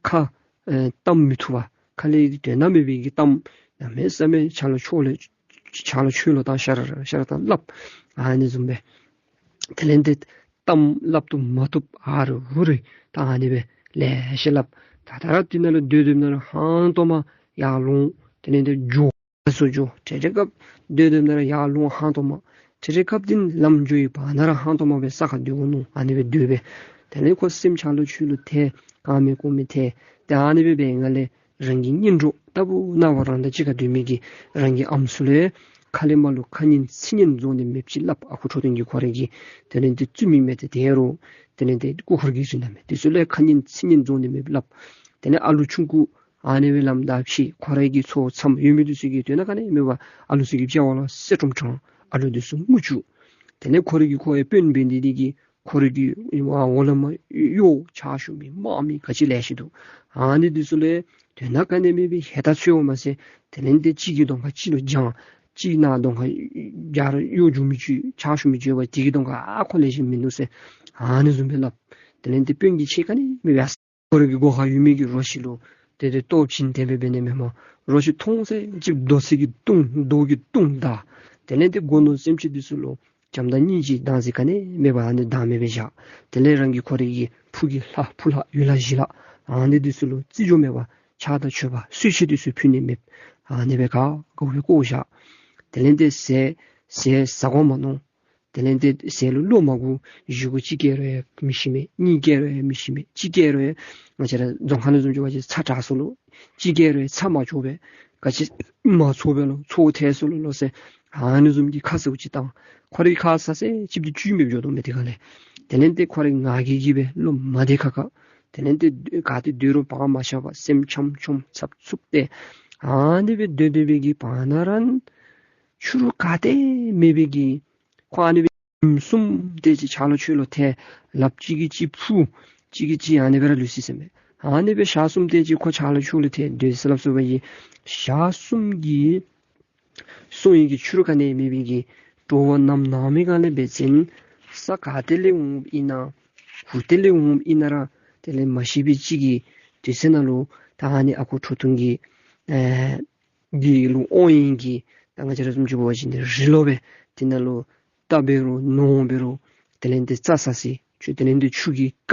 ཁ་ཨེ་གཏམ་མི་ཐུབ་པར་ཁ་ལས་དོན་དག་མེད་པའི་གི་གཏམ་གནམ་མེད་ས་མེད་ཆ་ལུ་ཆོས་ལུ་ཆ་ལུ་ཆོས་ལུ་བཏང་ཤ་ར་ཤ་ར་བཏང་སླབ། ཨ་ནི་བཟུམ་སྦེ་དེ་ལས་ཏེ་གཏམ་སླབ་ཏུ་མ་བཏུབ་ཨ་རུ་འུ་རུ་ད་ཨ་ནི་སྦེ་ལེ་ཤ་སླབ། ད་ད་ར་དེ་ནང་ལུ་སྡོད་སྡོདཔ་ད་ར་ཧང་སྟོང་མ་ཡར་ལོང་། དེ་ལས་ཏེ་འགྱོ་སོ་འགྱོ། ཏེ་ཏེ་སྐབས་སྡོད་སྡོདཔ་ད་ར་ཡར་ལོང་ཧང་སྟོང་མ། ཏེ་ཏེ་སྐབས་འདི་ལམ་འགྱོ་བའི་བར་ན་ར་ཧང་སྟོང་མ་སྦེ་ས་ཁར་སྡོད་དགོ་མནོ། ཨ་ནི་སྦེ་སྡོད་པས། དེ་ལས་ཁོ་སེམས་ཆ་ལུ་ཆོས་ལུ་ཐལ། གང་མེད་ཀུ་མེད་ཐལ། ཏེ་ཨ་ནི་སྦེ་འབད་བའི་སྒང་ལས་རང་གི་གཉེན་གྲོགས་ལྟ་བུ་ན་བ་རང་དང་གཅིག་ཁར་སྡོད་མི་གི་རང་གི་ཨམ་སྲུ་ལུ་ཁ་ལས་མར་ལུ་ཁ་ངན་ཚིག་ངན་རྫོགས་ནི་མེདཔ་ཅིག་སླབ། ཨ་ཁུ་ཁྲོ་ཐུང་གིས་ཁོ་རའི་གི་དེ་ལས་ཏེ་བཙུན་མོའི་མལ་ཏེ་དེ་རུང་དེ་ལས་ཏེ་སྐུ་འཁོར་གྱི་རིགས་ནང་མི་དེ་ཚུ་ལུ་ཁ་ངན་ཚིག་ངན་རྫོགས་ནི་མེདཔ་སླབ། དེ་ལས་ཨ་ལུ་ཆུང་ཀུ་ཨ་ནི་སྦེ་ལམ་བདའ་ཕྱི་ཁོ་རའི་གི་ཚོ་མཚམས་ཡོད་མི་འདི་ཚུ་གིས་དོན་དག་ག་ནི་མེད་པར་ཨ་ལུ་ཚུ་གི་དཔྱལ་བ་ལུ་གསེར་ཁྲོམ་དྲངས། ཨ་ལུ་འདི་ཚུ་རྔུ་བཅུག། དེ་ལས་ཁོ་རའི་གི་ཁོ་ཡང་དཔོན་འབད་ནི་འདི་གིས་ཁོ་རའི་གི་འོག་ལས་མར་གཡོག་ཕྱག་ཞུ་མི་དམག་མི་ག་ཅི་ལེ་ཤ་འདུག། ཨ་ནི་འདི་ཚུ་ལུ་དོན་དག་ག་ནི་མེད་པའི་ཧེ་ད་ཚོད་འོང་མ་ཟེར། དེ་ལས་ཏེ་གཅིག་གི་གདོང་ཁར་གཅིག་ལུ་སྦྱང་། གཅིག་ནང་གདོང་ཁར་རྒྱ་ར་གཡོག་རྒྱུག་མི་ཅིག་ཕྱག་ཞུ་མི་ཅིག་ཡོད་པ་དེ་གི་གདོང་ཁར་ཨ་ཁོ་ལེགས་ཤོམ་མིན་འདུག་ཟེར་ཨ་ནི་བཟུམ་སྦེ་སླབ། དེ་ལས་ཏེ་དཔོན་གྱིས་ཆེ་ག་ནི་མེད་པས། ཁོ་རའི་གི་སྒོ་ཁར་ཡོད་མི་གི་རོ་ཁྱི་ལུ་ཏེ་ཏེ་ལྟོ་བྱིན་དེ་སྦེ་འབད་ནི་མེན་མས། རོ་ཁྱི་མཐོང་ཚད་ཅིག་རྡོ་ཚིག་གིས་བརྡུང་རྡོ་གིས་བརྡུང་ད། དེ་ལས་ཏེ་སྒོ་ནོར་སེམས་ཅན་འདི་ཚུ་ལུ་བྱམས་དང་སྙིང་རྗེའི་བདག་འཛིན་ག་ནི་མེད་པར་ཨ་ནི་བདག་མེད་སྦེ་བཞག། དེ་ལས་རང་གི་ཁོ་རའི་གི་ཕུགས་ཀྱི་ལྷ་ཕུག་ལྷ་ཡུལ་ལྷ་གཞི་ལྷ་ཨ་ནི་འདི་ཚུ་ལུ་བརྩི་འཇོག་མེད་པར་ཕྱག་དང་མཆོད་པ་གསོལ་ཆས་འདི་ཚུ་ཕུལ་ནི་མེད། ཨ་ནི་སྦེ་ག་ག་སྦེ་བཀོ་བཞག། དེ་ལས་ཏེ་ཟས་ཟས་ཟ་དགོ་མ་མནོ། དེ་ལས་ཏེ་ཟས་ལུ་བློ་མ་འགུག། བཞེས་སྒོ་གཅིག་བསྐྱལ་རུང་ཡང་མི་ཤི་མས། གཉིས་བསྐྱལ་རུང་ཡང་མི་ཤི་མས། གཅིག་བསྐྱལ་རུང་ཡང་ང་བཅས་ར་རྫོང་ཁ་ནང་བཟུམ་ཅིག་འབད་བ་ཅིན་ཚྭ་དྲག་སོང་ལོ། གཅིག་བསྐྱལ་རུང་ཡང་ཚྭ་མ་ཆོག་པས། ག་ཅི་མ་ཆོག་པས་ལོ། ཆོག་ཐལ་སོང་ལོ་ལོ་ཟེར་ཨ་ནི་བཟུམ་གྱི་ཁ་གསལཝ་ཅིག་བཏང་། ཁོ་རའི་ཁ་ས་ཟེར་ཅིག་འདི་ཅིག་མེདཔ་འགྱོ་དོ་མས། དེ་ག་ལས་དེ་ལས་ཏེ་ཁོ་རའི་ང་རྒྱལ་གྱིས་སྦེ་བློ་མ་བདེ་ཁག་ཁ། དེ་ལས་ཏེ་ག་ཏེ་སྡོད་རུང་བག་མ་ཆགས་པར་སེམས་འཆམ་འཆམ་འཚབ་འཚུབ་སྟེ་ཨ་ནི་སྦེ་སྡོད་སྡོད་པའི་གི་བར་ན་ར་ཕྱི་རུ་ག་ཏེ་མེད་པའི་གི་ཁོ་ཨ་ནི་སྦེ་གསུམ་དེ་ཅིག་ཕྱག་ལཱ་ཕྱོགས་ལུ་ཐལ། ལགཔ་གཅིག་གིས་གཅིག་ཕུ་གཅིག་གིས་གཅིག་ཨ་ནི་སྦེ་ར་ལུས་ཅི་ཟེར་མས། ཨ་ནི་སྦེ་ཞག་གསུམ་དེ་ཅིག་ཁོ་ཕྱག་ལཱ་ཕྱོགས་ལུ་ཐལ་སྡོད་ཟེར་སླབ་སོང་བ་ཡི། ཞག་གསུམ་གྱི་སོང་ཡི་གི་ཕྱི་རུ་ག་ནི་མེད་པའི་གི་འགྲོ་བ་རྣམས་ནང་མི་གང་ལས་འབད་བ་ཅིན་ས་ག་ཏེ་ལས་འོངམ་ཨིན་ན་གུ་ཏེ་ལས་འོངམ་ཨིན་ན་ར་དེ་ལས་མ་ཤེས་པའི་ཅིག་གི་དུས་ཚོད་ནང་ལུ་ད་ཨ་ནི་ཨ་ཁུ་ཁྲོ་ཐུང་གི་ཨེ་གི་ལུ་དབང་ཡོད་མི་གི་ད་ང་བཅས་ར་བཟུམ་ཅིག་འབད་བ་ཅིན་རི་ལོ་སྦེ་དེ་ནང་ལུ་རྟ་འབད་རུང་ནོར་འབད་རུང་དེ་ལས་ཏེ་རྩྭ་ཟ་ས་ཆུ་དེ་ལས་ཏེ་ཆུ་གི་རྐ་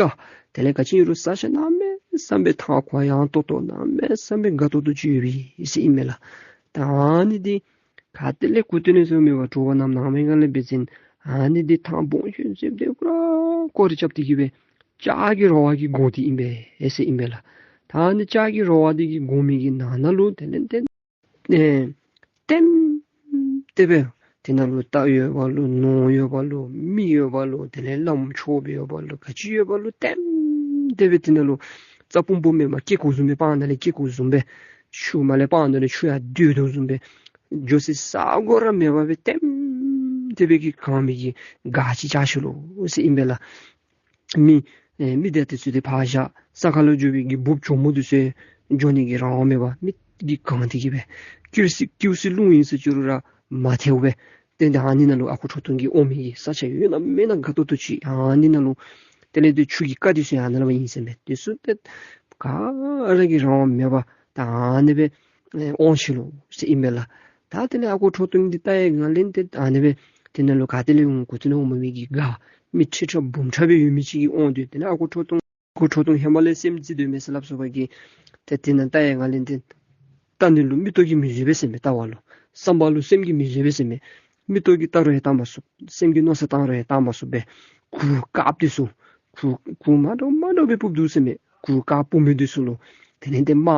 དེ་ལས་ག་ཅི་ཨིན་རུང་ས་ཆ་གནམ་མེད་ས་མེད་ཐང་གོ་ཡངས་ཏོག་ཏོ་གནམ་མེད་ས་མེད་དགའ་ཏོག་ཏོ་ཅིག་ཡོད་པས་ཟེར་ཨིན་མས་ལགས། ད་ཨ་ནི་འདི་ག་ཏེ་ལས་གུ་ཏེ་ལས་སོང་མེད་པར་འགྲོ་བ་རྣམས་ནང་མི་གང་ལས་འབད་བ་ཅིན་ཨ་ནི་འདི་ཐང་སྦོམ་ཤོས་ཟེར་དེ་ཁོ་ར་སྐོར་ར་རྐྱབ་སྟེ་གི་སྦེ་ལྕགས་ཀྱི་ར་བ་གིས་བསྒོར་ཏེ་ཨིན་པས་ཟེར་ཨིན་པས་ལགས། ད་ཨ་ནི་ལྕགས་ཀྱི་ར་བ་འདི་གིས་བསྒོར་མི་གི་ནང་ན་ལུ་དེ་ལས་ཏེ་ཨེ་ལྟེམ་ལྟེ་སྦེ་དེ་ནང་ལུ་རྟ་ཡོད་པ་ལོ་ནོར་ཡོད་པ་ལོ་མི་ཡོད་པ་ལོ་དེ་ལས་ལམ་ཆོགཔ་ཡོད་པ་ལོ་ག་ཅི་ཡོད་པ་ལོ་ལྟེམ་ལྟེ་སྦེ་དེ་ནང་ལུ་རྩྭ་སྤུངས་སྤུངསམ་མས། སྐྱེ་དགུ་བཟུམ་སྦེ་སྤང་ནང་ལས་སྐྱེ་དགུ་བཟུམ་སྦེ་ཆུ་མར་ལས་སྤང་ནང་ལས་ཆུ་ཡར་བརྡོལ་དོ་བཟུམ་སྦེ་འགྱོ་ས་ས་གོ་ར་མེད་པར་སྦེ་ལྟེམ་ལྟེ་སྦེ་གི་གང་མི་གི་སྒར་ཅིག་བཅག་ཅི་ལོ་ཟེར་ཨིན་པས་ལགས། མི་ཨེ་མི་དེ་དེ་ཚུ་དེ་ཕར་བཞག། ས་ཁ་ལུ་འགྱོ་བའི་གི་འབུཔ་གྱོག་མོ་དེ་ཚུ་འགྱོ་ནི་གི་རང་དབང་མེད་པར་མི་གིས་གང་སྟེ་གི་སྦེ་ཀིར་སི་ཀིར་སི་རླུང་ཨིན་ཟེར་ཅི་རུང་ར་མ་ཐལཝ་སྦེ་ཏེ་ད་ཨ་ནི་ནང་ལུ་ཨ་ཁུ་ཁྲོ་ཐུང་གིས་དབང་མི་གི་ས་ཆ་ཡོད་ན་མེད་ན་དགའ་ཏོག་ཏོ་ཅིག་ཨ་ནི་ནང་ལུ་དེ་ལས་ཏེ་ཆུ་གི་རྐ་དེ་ཚུ་ཡང་ཨ་ནི་ལུ་ཨིན་ཟེར་མས། དེ་ཚུ་ཏེ་ག་ར་གིས་རང་དབང་མེད་པར་ད་ཨ་ནི་སྦེ་ཨེ་དབང་ཅི་ལོ་ཟེར་ཨིན་པས་ལགས། ད་དེ་ལས་ཨ་ཁུ་ཁྲོ་ཐུང་འདི་ལྟ་ཡི་ག་ལས་ཏེ་ཨ་ནི་སྦེ་དེ་ནང་ལུ་ག་ཏེ་ལས་འོང་གུ་ཏེ་ལས་འོང་མི་གི་སྒར་མི་ཁྲི་ཕྲག་འབུམ་ཕྲག་སྦེ་ཡོད་མི་ཅིག་གིས་དབང་སྟེ་དེ་ལས་ཨ་ཁུ་ཁྲོ་ཐུང་ཨ་ཁུ་ཁྲོ་ཐུང་ཧེ་མ་ལས་སེམས་ཅིག་སྡོད་མས་ཟེར་སླབ་སོང་བ་གི། ཏེ་དེ་ནང་ལྟ་ཡི་ག་ལས་ཏེ་ལྟ་ནི་ལུ་མིག་ཏོ་གིས་མི་བཟོད་པས་ཟེར་མས། ལྟ་བ་ལུ་བསམ་པ་ལུ་སེམས་ཀྱིས་མི་བཟོད་པས་ཟེར་མས། མིག་ཏོ་གིས་ལྟ་རུང་ཡང་ལྟ་མ་ཚུགས། སེམས་ཀྱིས་མནོ་བསམ་བཏང་རུང་ཡང་བཏང་མ་ཚུགས་པས། གུར་དཀརཔོ་དེ་ཚུ་གུར་གུར་མ་འདྲཝ་མ་འདྲཝ་སྦེ་སྤུབས་འདུག་ཟེར་མས། གུར་དཀརཔོ་སྤུབས་མི་དེ་ཚུ་ལུ་དེ་ལས་ཏེ་དམག་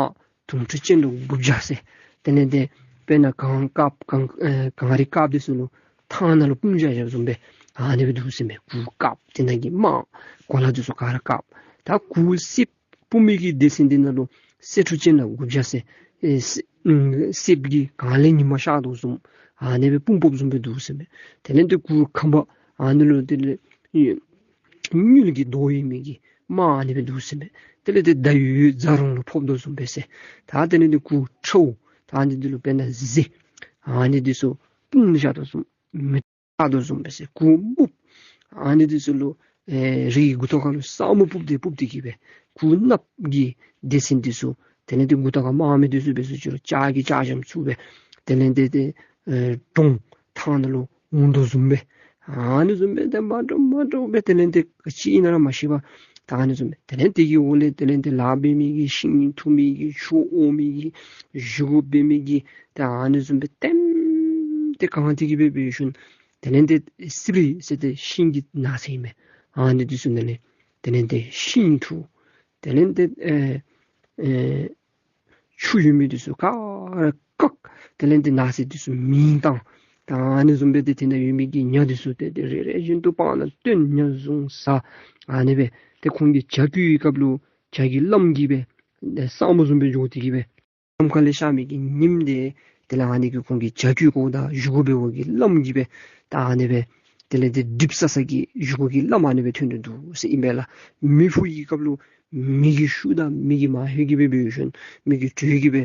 དུང་ཁྲི་ཅན་ལུ་དགུ་བརྒྱ་ཟེར། དེ་ལས་ཏེ་དཔེར་ན་གངས་དཀརཔོ་གངས་ཨེ་གངས་རི་དཀརཔོ་དེ་ཚུ་ལུ་ཐང་ནང་ལུ་སྤུངས་བཞག་བཞགཔ་བཟུམ་སྦེ་ཨ་ནི་སྦེ་འདུག་ཟེར་མས། གུར་དཀརཔོ་དེ་ནང་གི་དམག་གོ་ལ་དེ་ཚུ་ག་ར་དཀརཔོ། ད་གུར་སེརཔོ་སྤུངས་མི་གི་སྡེ་ཚན་དེ་ནང་ལུ་སེར་ཕྲུག་ཅན་ལ་དགུ་བརྒྱ་ཟེར་ཨེ་སེ་ཨུམ་སེརཔོ་གི་གངས་ལས་ཉི་མ་ཤར་དོ་བཟུམ་ཨ་ནི་སྦེ་སྤུངས་སྤུངསཔ་བཟུམ་སྦེ་འདུག་ཟེར་མས། དེ་ལས་ཏེ་གུར་ཁམ་པ་ཨ་ནི་ལུ་དེ་ལས་ཨེ་དངུལ་གྱི་མདོག་ཡོད་མི་གི་དམག་ཨ་ནི་སྦེ་འདུག་ཟེར་མས། དེ་ལས་ཏེ་ཟླ་འོད་རྫ་རོང་ལུ་ཕོག་དོ་བཟུམ་སྦེ་ཟེར། ད་དེ་ལས་ཏེ་གུར་ཁྲཝ་ད་ཨ་ནི་འདི་ལུ་དཔེར་ན་གཟི་ཨ་ནི་འདི་ཚུ་སྤུངས་བཞག་དོ་བཟུམ་མེ་ཆགས་དོ་བཟུམ་སྦེ་ཟེར། གུར་སྨུགཔོ་ཨ་ནི་འདི་ཚུ་ལུ་ཨེ་རིའི་མགུ་ཏོ་ཁ་ལུ་ས་སྨུག་སྤུབས་ཏེ་སྤུབས་ཏེ་གི་སྦེ་གུར་གནགཔོ་གི་སྡེ་ཚན་འདི་ཚུ་དེ་ལས་ཏེ་མགུ་ཏོ་ཁ་དམར་མི་འདི་ཚུ་འབད་སོང་ཅི་རུང་ལྕགས་ཀྱི་ལྕགས་འཇམ་ཚུ་སྦེ་དེ་ལས་ཏེ་ཏེ་ཨེ་གྲོང་ཐང་ནང་ལུ་འོང་དོ་བཟུམ་སྦེ་ཨ་ནི་བཟུམ་སྦེ་ཏེ་མ་འདྲཝ་མ་འདྲཝ་སྦེ་དེ་ལས་ཏེ་ག་ཅི་ཨིན་ན་ར་མ་ཤེས་པར་ད་ཨ་ནི་བཟུམ་སྦེ་དེ་ལས་ཏེ་གི་འོག་ལས་དེ་ལས་ཏེ་ལཱ་འབད་མི་གི་ཤིང་འཐུ་མི་གི་ཆུ་དབོ་མི་གི་བཞེས་སྒོ་འབད་མི་གི་ད་ཨ་ནི་བཟུམ་སྦེ་ལྟེམ་ཏེ་གང་སྟེ་གི་སྦེ་འབད་ཞིནམ་དེ་ལས་ཏེ་སིབ་རི་ཟེར་ཏེ་ཤིང་གི་ནགས་ཚལ་ཨིན་མས། ཨ་ནི་འདི་ཚུ་ནང་ལས་དེ་ལས་ཏེ་ཤིང་འཐུ། དེ་ལས་ཏེ་ཨེ་ཨེ་ཆུ་ཡོད་མི་འདི་ཚུ་ག་ར་བཀག། དེ་ལས་ཏེ་ནགས་ཚལ་འདི་ཚུ་མེ་བཏང་། ད་ཨ་ནི་བཟུམ་སྦེ་ཏེ་དེ་ནང་ཡོད་མི་གི་ཉ་འདི་ཚུ་ཏེ་ཏེ་རེ་རེ་བཞིན་དུ་སྤང་ནང་བཏོན། ཉ་བཟུང་ཟ། ཨ་ནི་སྦེ་ཏེ་ཁོང་གི་བྱ་རྒོད་ཀྱི་སྐབས་ལུ་བྱ་རྒོད་ལམ་གྱི་སྦེ་ཏེ་སྲང་མོ་བཟུམ་སྦེ་འགྱོ་སྟེ་གི་སྦེ་ནམ་མཁའ་ལས་ཤར་མི་གི་ཉིམ་དེ་དེ་ལས་ཨ་ནི་གི་ཁོང་གི་བྱ་རྒོད་ཀོ་དང་བཞེས་སྒོ་འབད་བའི་གི་ལམ་གྱི་སྦེ་ད་ཨ་ནི་སྦེ་དེ་ལས་ཏེ་འགྲིབ་ས་ས་གི་བཞེས་སྒོ་གི་ལམ་ཨ་ནི་སྦེ་ཐོན་དོ་འདུག་ཟེར་ཨིན་པས་ལགས། མེ་ཕུ་གི་སྐབས་ལུ་མེ་གི་ཤུགས་དང་མེ་གི་མ་ཧེ་གི་སྦེ་འབད་ཞིནམ་མེ་གི་དྲོད་ཀྱིས་སྦེ་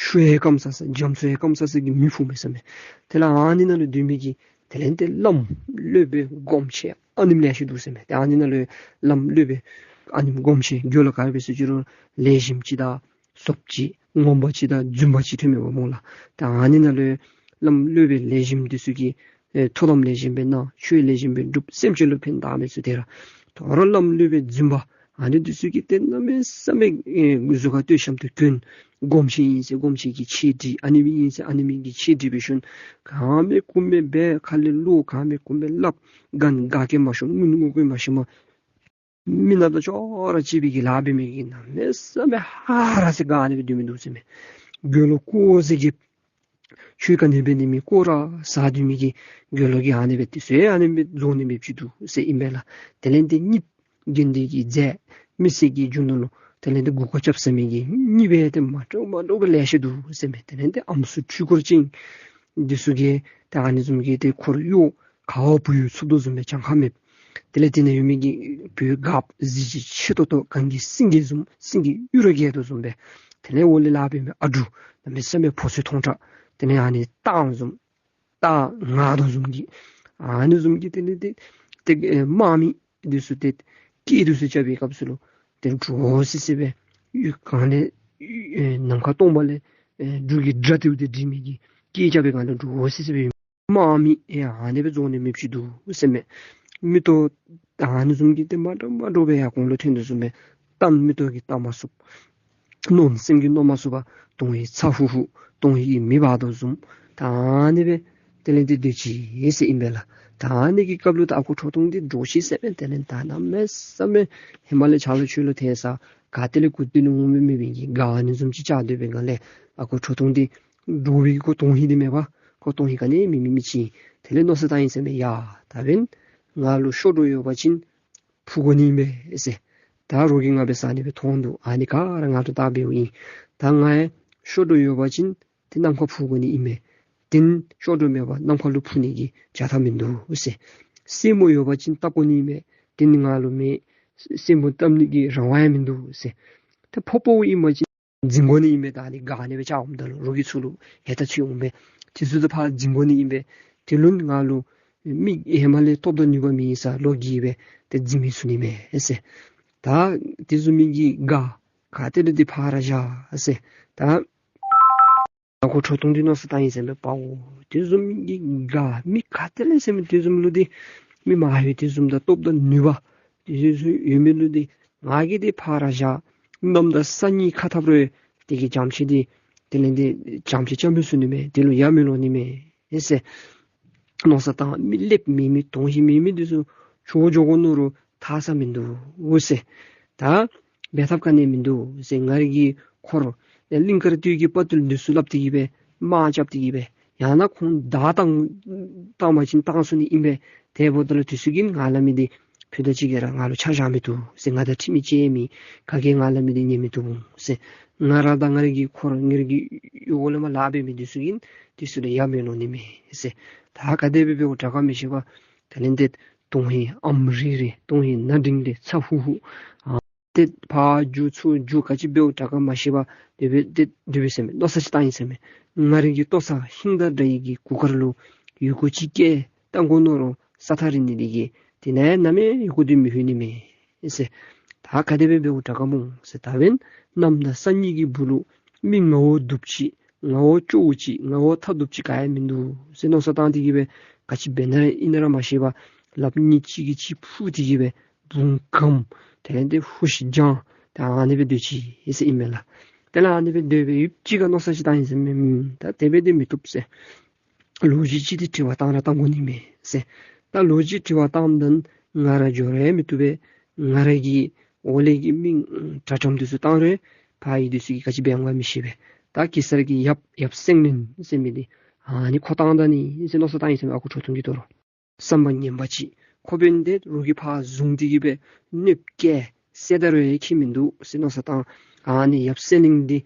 ཆུ་ཡང་སྐམ་ས་ས་རྒྱ་མཚོ་ཡང་སྐམ་ས་ས་གི་མེ་ཕུ་མས་ཟེར་མས། དེ་ལས་ཨ་ནི་ནང་ལུ་སྡོད་མི་གི་དེ་ལས་ཏེ་བླམ་སློབ་དཔོན་སྒོམ་ཆེན་ཨ་ནེམ་ལེ་ཤ་འདུག་ཟེར་མས། ཏེ་ཨ་ནི་ནང་ལུ་བླམ་སློབ་དཔོན་ཨ་ནེམ་སྒོམ་ཆེན་རྒྱུད་ལུ་ག་ར་འབད་སོང་ཅི་རུང་ལེགས་ཤོམ་ཅིག་དང་ཟོགཔ་ཅིག་ངོ་མ་ཅིག་དང་རྫུན་པ་ཅིག་ཐོན་མས་པ་སྨོ་ལགས། ཏེ་ཨ་ནི་ནང་ལུ་བླམ་སློབ་དཔོན་ལེགས་ཤོམ་འདི་ཚུ་གིས་ཨེ་ཐུགས་དམ་ལེགས་ཤོམ་སྦེ་གནང་། ཆོས་ལེགས་ཤོམ་སྦེ་སྒྲུབ། སེམས་ཅན་ལུ་ཕན་བཏགས་མི་ཚུ་དེ་ར། ད་རུང་བླམ་སློབ་དཔོན་རྫུན་པ་ ཨ་ནི་འདི་ཚུ་གིས་ཏེ་གནམ་མེད་ས་མེད་ཨེ་གཟུགས་ཁར་སྟོད་ཤམ་དེ་གྱོན། སྒོམ་ཆེན་ཨིན་ཟེར་སྒོམ་ཆེན་གྱིས་ཕྱེ་སྒྲིག། ཨ་ནེམོ་ཨིན་ཟེར་ཨ་ནེམོ་གིས་ཕྱེ་སྒྲིག་འབད་ཞིནམ་གང་མེད་ཀུ་མེད་སྦེ་ཁ་ལས་གློ་གང་མེད་ཀུ་མེད་སླབ། ག་ནི་ག་གིས་མ་ཤེས་མི་ངོ་གིས་མ་ཤེས་མ་མི་ནག་དང་ཅོག་ར་གཅིག་པའི་གི་ལཱ་འབད་མི་གིས་གནམ་མེད་ས་མེད་ཧ་ར་ཟེར་ག་ཨ་ནི་སྦེ་སྡོད་མི་འདུག་ཟེར་མས། དགེ་སློང་ཀོ་ཟེར་གི་ཆོས་ག་ནི་འབད་ནི་མེད་སྐོར་ར་ཟ་སྡོད་མི་གི་དགེ་སློང་གིས་ཨ་ནི་སྦེ་དེ་ཚུ་ཨ་ནི་སྦེ་རྫོགས་ནི་མེདཔ་ཅིག་འདུག་ཟེར་ཨིན་པས་ལགས། དེ་ལས་ཏེ་གཉིད་རྒན་དེ་གིས་མཛད། མི་སེར་གྱི་རྒྱུ་ནོར་ལུ་དེ་ལས་ཏེ་མགུ་སྐོར་རྐྱབ་ཟ་མི་གི་གཉིད་སྦེ་ཏེ་མ་འདྲཝ་མ་འདྲཝ་སྦེ་ལེ་ཤ་འདུག་ཟེར་མས། དེ་ལས་ཏེ་ཨམ་སྲུ་འཕྲུལ་འཁོར་ཅན་འདི་ཚུ་གིས་ཏེ་ཨ་ནི་བཟུམ་གྱི་ཏེ་འཁོར་གཡོག་ག་བ་བུ་ཡུག་འཚུབ་དོ་བཟུམ་སྦེ་གྱངས་ཁ་མེད། དེ་ལས་དེ་ནང་ཡོད་མི་གི་བུ་གབ་གཟི་བརྗིད་ཆེ་ཏོག་ཏོ་གངས་ཀྱི་སེང་གེ་བཟུམ་སེང་གེ་གཡུ་རལ་རྒྱས་དོ་བཟུམ་སྦེ། དེ་ལས་འོག་ལས་ལཱ་འབད་མི་ཨ་འབྲུག་གནམ་མེད་ས་མེད་ཕོ་ཚོད་ཐོང་དྲགས། དེ་ལས་ཨ་ནི་སྟག་བཟུམ་སྟག་ང་དོ་བཟུམ་གྱི་ཨ་ནི་བཟུམ་གྱི་དེ་ལས་ཏེ་ཏེ་ཨེ་དམག་མི་འདི་ཚུ་ཏེ་སྐད་འདི་ཚུ་རྐྱབ་པའི་སྐབས་སུ་ལུ་ཏེ་འདྲོག་སི་སི་སྦེ་ཡུལ་གང་ལས་ཨེ་ནམ་མཁའ་སྟོང་པ་ལས་ཨེ་འབྲུག་གི་སྒྲ་དེ་བ་དེ་འདྲི་མི་གི་སྐད་རྐྱབ་པའི་སྒང་ལས་འདྲོག་སི་སི་སྦེ་དམག་མི་ཨེ་ཨ་ནི་སྦེ་རྫོགས་ནི་མེདཔ་ཅིག་འདུག་ཟེར་མས། མེ་ཏོག་ཨ་ནི་བཟུམ་གྱི་ཏེ་མ་འདྲཝ་མ་འདྲཝ་སྦེ་ཡར་གོང་ལུ་ཐོན་དོ་བཟུམ་སྦེ་བལྟ་མེ་ཏོག་གིས་བལྟ་མ་ཚུགསཔ། མནོ་སེམས་ཀྱིས་མནོ་མ་ཚུགསཔ། དོན་ཧིང་ཚ་ཧུ་ཧུ་དོན་ཧིང་གིས་མེ་འབར་དོ་བཟུམ་ད་ཨ་ནི་སྦེ་དེ་ལས་ཏེ་སྡོད་ཅི་ཟེར་ཨིན་པས་ལགས། ད་ཨ་ནི་གི་སྐབས་ལུ་ད་ཨ་ཁུ་ཁྲོ་ཐུང་འདི་འདྲོག་ཅི་ཟེར་མས། དེ་ལས་ད་གནམ་མེད་ས་མེད་ཧེ་མ་ལས་ཆ་ལུ་ཆོས་ལུ་ཐལ་ས་ག་ཏེ་ལས་གུ་ཏེ་ལས་འོང་མི་མེད་པའི་གི་ག་ཨ་ནི་བཟུམ་ཅིག་བཅར་སྡོད་པའི་སྒང་ལས་ཨ་ཁུ་ཁྲོ་ཐུང་འདི་འདྲོག་པའི་གི་ཁོ་དོན་ཧིང་འདི་མེད་པར་ཁོ་དོན་ཧིང་ག་ནི་མེད་མི་མི་ཅིག་དེ་ལས་མནོ་བསམ་བཏང་ཡི་ཟེར་མས། ཡ་ད་འབདན་ང་ལུ་གཤོག་སྒྲོ་ཡོད་པ་ཅིན་འཕུར་དགོ་ནི་ཨིན་པས་ཟེར། ད་རོགས་ཀྱིས་ང་འབད་ས་ཨ་ནི་སྦེ་མཐོང་འདུག། ཨ་ནི་ག་ར་ང་ལུ་བལྟ་འབདཝ་ཨིན། ད་ང་ཡང་གཤོག་སྒྲོ་ཡོད་པ་ཅིན་ཏེ་ནམ་མཁའ་འཕུར་དགོ་ནི་ཨིན་མས། དེ་ནི་གཤོག་སྒྲོ་མེད་པར་ནམ་མཁའ་ལུ་འཕུར་ནི་གི་བྱ་ཐབས་མིན་འདུག་ཟེར། སེན་མོ་ཡོད་པ་ཅིན་བཏབ་དགོ་ནི་ཨིན་མས། དེ་ནི་ང་ལུ་མེད། སེན་མོ་བཏབ་ནི་གི་རང་དབང་ཡང་མིན་འདུག་ཟེར། ད་ཕོ་པོ་ཨིན་པ་ཅིན་འཛིང་དགོ་ནི་ཨིན་པས། ད་ཨ་ནི་ག་ཨ་ནི་སྦེ་བཅར་འོངམ་ད་ལུ་རོགས་ཀྱིས་ཚུར་ལུ་ཧེ་ད་ཚུར་འོང་པས། དེ་ཚུ་ད་ཕར་འཛིང་དགོ་ནི་ཨིན་པས། དེ་ལུ་ང་ལུ་མི་ཧེ་མ་ལས་སྟོབས་དང་ནུས་པ་མེད་ས་ལོ་རྒས་པས། ཏེ་འཛིང་མི་ཚུགས་ནི་མས་ཟེར། ད་དེ་བཟུམ་མའི་གི་ག་ག་ཏེ་ལས་ཏེ་ཕར་བཞག་ཟེར། ད་ཨ་ཁུ་ཁྲོ་ཐུང་འདི་མནོ་བསམ་བཏང་ཡི་ཟེར་མས། པའོ་དེ་བཟུམ་མའི་གི་ག་མི་ག་ཏེ་ལས་ཟེར་མི་དེ་བཟུམ་ལུ་འདི་མི་མ་ཡོད་དེ་བཟུམ་དང་སྟོབས་དང་ནུས་པ་དེ་བཟུམ་ཡོད་མི་ལུ་འདི་ང་གིས་འདི་ཕར་བཞག། གནམ་དང་ས་གཉིས་ཁ་འཐབ་རུང་དེ་གི་བྱམས་བརྩེ་འདི་དེ་ལས་འདི་བྱམས་བརྩེ་རྐྱབ་མི་ཚུགས་ནི་མས། དེ་ལུ་ཡ་མི་ལོང་ནི་མས་ཟེར་མནོ་བསམ་བཏང་། མི་ལེགསཔ་མེད་མི་དོན་ཧིང་མེད་མི་འདི་ཚུ་ཆོས་འགྱོ་དགོ་མནོ་རུང་ཐར་ས་མིན་འདུག་ཟེར། ད་འབད་ཐབས་ག་ནི་མིན་འདུག་ཟེར། ང་རའི་གི་འཁོར་གླིང་དཀར་སྟོད་ཀྱི་དཔའ་རྟུལ་འདི་ཚུ་སླབ་སྟེ་གི་སྦེ་དམག་རྐྱབ་སྟེ་གི་སྦེ་ཡང་ན་ཁོང་བདའ་བཏང་བཏང་པ་ཅིན་བཏང་ཚུགས་ནི་ཨིན་པས། དེ་འབདཝ་ད་ལུ་དེ་ཚུ་གིས་ང་སླབ་མི་འདི་ཕུད་རྡོག་གཅིག་གིས་ར་ང་ལུ་ཆ་བཞག་མི་བཏུབ་ཟེར། ང་དང་འཁྲིལ་མི་ཅིག་མེད། ག་གིས་ང་སླབ་མི་འདི་ཉན་མི་བཏུབ་ཟེར། ང་ར་དང་ང་རའི་གི་འཁོར་ང་རའི་གི་གཡོག་ལས་མར་ལཱ་འབད་མི་འདི་ཚུ་གིས་དེ་ཚུ་ལུ་ཡ་མི་ལོང་ནི་མས་ཟེར། ད་ག་དེ་སྦེ་འབདཝ་དྲག་ག་མི་ཤེས་པར་དེ་ལས་འདི་དོན་ཧིང་ཨམ་རི་རི་དོན་ཧིང་ན་འགྲིང་ལས་ཚ་ཧུ་ཧུ་ཨ་ཏེ་ཕར་འགྱོ་ཚུར་འགྱོ་ག་ཅི་འབདཝ་དྲག་ག་མ་ཤེས་པར་དེ་སྦེ་དེ་དེ་སྦེ་ཟེར་མས། མནོ་བསམ་ཅིག་བཏང་ཡི་ཟེར་མས། ང་རའི་གི་ལྟོ་ཚང་ཧིང་དང་འདྲ་བའི་གི་གུར་དཀར་ལུ་ཡི་གུ་ཅིག་བཀལ་བཏང་དགོ་མནོ་རུང་ས་ཐག་རིང་ནི་འདི་གིས་དེ་ནང་ནམ་ཡང་ཡི་གུ་འདི་མི་ལྷོད་ནི་མས་ཟེར། ད་ག་དེ་སྦེ་འབདཝ་དྲག་ག་སྨོ་ཟེར། ད་འབདན་གནམ་དང་ས་གཉིས་ཀྱི་སྦུག་ལུ་མི་ངོ་བོ་སྡུག་ཅིག་ངོ་བོ་སྐྱོ་བོ་ཅིག་ངོ་བོ་ཐ་དུབ་ཅིག་ག་ཡང་མིན་འདུག་ཟེར་མནོ་བསམ་བཏང་སྟེ་གི་སྦེ་ག་ཅི་འབད་ན་ར་ཨིན་ན་ར་མ་ཤེས་པར་ལགཔ་གཉིས་གཅིག་གིས་གཅིག་འཕུར་ཏེ་གི་སྦེ་བུང་གམ་དེ་ལས་འདི་ཧུ་ཤི་ལྗང་ད་ཨ་ནི་སྦེ་སྡོད་ཅི་ཟེར་ཨིན་མས་ལགས། དེ་ལས་ཨ་ནི་སྦེ་སྡོད་སྦེ་ཡུདཔ་ཅིག་ཁར་མནོ་བསམ་ཅིག་བཏང་ཡི་ཟེར་མས། ད་དེ་སྦེ་འདི་མི་བཏུབ་ཟེར། ལོ་རྒྱུས་ཅིག་འདི་དྲི་བ་བཏང་ར་བཏང་དགོ་ནི་མས་ཟེར། ད་ལོ་རྒྱུས་དྲི་བ་བཏངམ་ད་ང་ར་འགྱོ་ར་མི་བཏུབ་པས། ང་ར་གི་འོག་ལས་ཀྱི་མི་དྲག་དྲགམ་འདི་ཚུ་བཏང་རུང་ཕར་ཡུལ་འདི་ཚུ་གིས་ག་ཅི་འབད་འོང་ག་མི་ཤེས་པས། ད་གེ་སར་གྱི་ཡབ་ཡབ་སེང་བློན་ཟེར་མི་འདི་ཨ་ནི་ཁོ་བཏང་ད་ནི་ཟེར་མནོ་བསམ་བཏང་ཡི་ཟེར་མས། ཨ་ཁུ་ཁྲོ་ཐུང་གིས་དོ་རུང་བསམ་པ་ངན་པ་ཅིག་ཁོ་འབདན་ཏེ་རོགས་ཀྱིས་ཕར་བཟུང་སྟེ་གི་སྦེ་གནོདཔ་བཀལ་བསད་ད་རུང་ཡང་ཁྱད་མིན་འདུག་ཟེར་མནོ་བསམ་བཏང་། ཨ་ནི་ཡབ་སེང་བློན་འདི་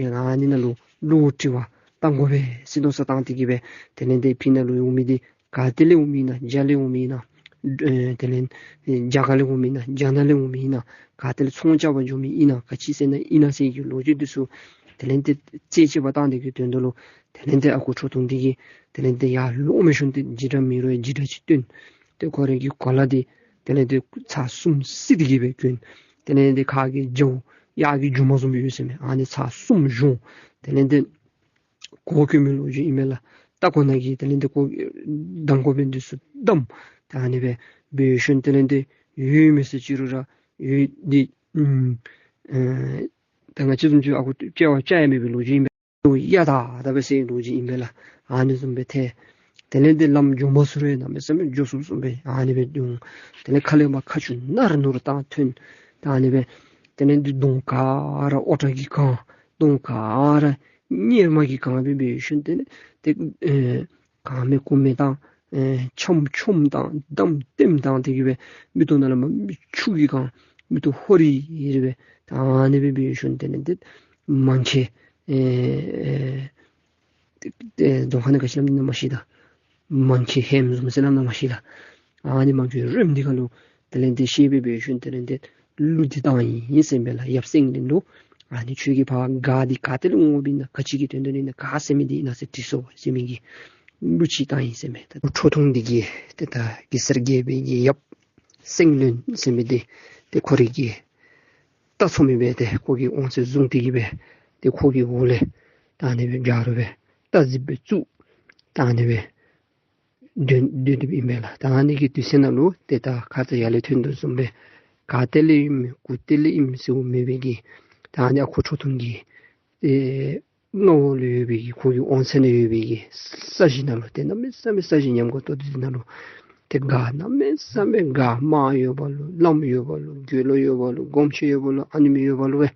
ཨ་ནི་ནང་ལུ་བློ་དྲི་བ་བཏང་དགོ་པས་ཟེར་མནོ་བསམ་བཏང་སྟེ་གི་སྦེ་དེ་ལས་འདི་ཕི་ནང་ལུ་འོང་མི་འདི་ག་ཏེ་ལས་འོང་མི་ཨིན་ན། རྒྱ་ལས་འོང་མི་ཨིན་ན། ཨེ་དེ་ལས་རྒྱ་གར་ལས་འོང་མི་ཨིན་ན། རྒྱ་ནག་ལས་འོང་མི་ཨིན་ན། ག་ཏེ་ལས་ཚོང་རྐྱབ་པར་འགྱོ་མི་ཨིན་ན། ག་ཅི་ཟེར་ན་ཨིན་ན་ཟེར་གྱི་ལོ་རྒྱུས་འདི་ཚུ་དེ་ལས་འདི་རྩད་གཅོད་པར་བཏང་སྟེ་གི་དོན་དག་ལུ་དེ་ལས་འདི་ཨ་ཁུ་ཁྲོ་ཐུང་འདི་གིས་དེ་ལས་འདི་ཡར་ལོང་མི་ཤུལ་འདི་འཇིགས་སྐྲག་མེད་རུང་འཇིགས་སྐྲག་ཅིག་སྟོན། ཏེ་ཁོ་རའི་གི་གོ་ལ་འདི་དེ་ལས་འདི་ཚར་གསུམ་བསིལ་ཏེ་གི་སྦེ་གྱོན། དེ་ལས་འདི་ཁ་གི་རྒྱབ་གཡག་གི་རྒྱུ་མ་བཟུམ་སྦེ་ཡོད་ཟེར་མས། ཨ་ནི་ཚར་གསུམ་གཞོང་། དེ་ལས་འདི་གོ་གྱོན་མི་ལོ་རྒྱུས་ཨིན་མས་ལགས། ལྟག་ཀོ་ནང་གི་དེ་ལས་འདི་གོ་མདང་དགོ་པའི་འདི་ཚུ་བསྡམས། ད་ཨ་ནི་སྦེ་འབད་ཞིནམ་དེ་ལས་འདི་ཡོད་མི་ཟེར་ཅི་རུང་ར་ཡོད་འདི་ ཨུམ་ཨེ་ད་ང་བཅས་བཟུམ་ཅིག་ཨ་ཁུ་བཅར་བ་བཅར་ཡང་མེད་པའི་ལོ་རྒྱུས་ཨིན་པས། གཡའ་དག་དག་སྦེ་ཟེར་ལོ་རྒྱུས་ཨིན་པས་ལགས། ཨ་ནི་བཟུམ་སྦེ་ཏེ་དེ་ལས་ཏེ་ལམ་མགྱོགས་མ་ཚུ་རེ་གནམ་མེད་ས་མེད་མགྱོགས་སུ་སུ་སྦེ་ཨ་ནི་སྦེ་འོང་། དེ་ལས་ཁ་ལས་མར་ཁ་ཆུ་ནར་ནུར་བཏང་ཐོན། ད་ཨ་ནི་སྦེ་དེ་ལས་ཏེ་གདོང་ག་ར་ཨོ་བྲག་གི་གངས། གདོང་ག་ར་གཉེར་མ་གི་གངས་སྦེ་འབད་ཞིནམ་ཏེ་ཏེ་ཨེ་གང་མེད་གོ་མེད་དང་ཨེ་ཆམ་ཆོམ་དང་འདམ་ལྟེམ་དང་དེ་གིས་སྦེ་མིག་ཏོ་ནང་ལས་མར་མིག་ཆུ་གིས་གང་། མིག་ཏོ་ཧོ་རི་རི་སྦེ་ད་ཨ་ནི་སྦེ་འབད་ཞིནམ་དེ་ལས་ཏེ་མང་ཁེ་ཨེ་ཨེ་ཏེ་ཏེ་གདོང་ཁ་ནང་ག་ཅི་སླབ་ནི་ཨིན་ན་མ་ཤེས་ད། མང་ཁེ་ཧེམ་བཟུམ་ཟེར་སླབ་ན་མ་ཤེས་ལགས། ཨ་ནི་མང་ཁེ་རེམ་འདི་ཁ་ལུ་དེ་ལས་ཏེ་ཤེས་སྦེ་འབད་ཞིནམ་དེ་ལས་ཏེ་གླུ་འདི་བཏང་ཡི་ཟེར་ཨིན་པས་ལགས། ཡབ་སེང་བློན་ལུ་ཨ་ནི་ཁྱོད་ཀྱིས་ཕར་སྒར་འདི་ག་ཏེ་ལས་འོང་འོངམ་ཨིན་ན་ག་ཅི་གི་དོན་དག་ཨིན་ན་ག་ཟེར་མི་འདི་ཨིན་ན་ཟེར་དྲིས་སོ་ཟེར་མི་གི་གླུ་ཅིག་བཏང་ཡི་ཟེར་ཨིན་མས། ད་ཁྲོ་ཐུང་འདི་གིས་ཏེ་ད་གེ་སར་རྒྱལ་པོའི་གི་ཡབ་སེང་བློན་ཟེར་མི་འདི་ཏེ་ཁོ་རའི་གི་རྟ་ཚོ་མི་སྦེ་ཏེ་ཁོ་གི་དབང་ཚད་བཟུང་སྟེ་གིས་སྦེ་ཏེ་ཁོ་གི་འོག་ལས་ད་ཨ་ནི་སྦེ་རྒྱ་རུ་སྦེ་རྟ་རྫི་སྦེ་བཙུགས། ད་ཨ་ནི་སྦེ་སྡོད་སྡོད་དོ་ཨིན་པས་ལགས། ད་ཨ་ནི་གི་དུས་ཚོད་ནང་ལུ་ཏེ་ད་ཁ་ཙ་ཡར་ལས་ཐོན་དོ་བཟུམ་སྦེ་ག་ཏེ་ལས་ཨིནམ་གུ་ཏེ་ལས་ཨིནམ་ཟེར་མེད་པའི་གི་ད་ཨ་ནི་ཨ་ཁུ་ཁྲོ་ཐུང་གི་ཨེ་མངའ་འོག་ལུ་ཡོད་པའི་གི་ཁོ་གི་དབང་ཚད་ནང་ཡོད་པའི་གི་ས་གཞི་ནང་ལུ་ཏེ་གནམ་མེད་ས་མེད་ས་གཞི་ཉམས་དགའ་ཏོག་ཏོ་འདི་ནང་ལུ་ཏེ་སྒར་གནམ་མེད་ས་མེད་སྒར་དམག་ཡོད་པ་ལུ་བླམ་ཡོད་པ་ལུ་དགེ་སློང་ཡོད་པ་ལུ་སྒོམ་ཆེན་ཡོད་པ་ལུ་ཨ་ནི་མི་ཡོད་པ་ལུ་སྦེ་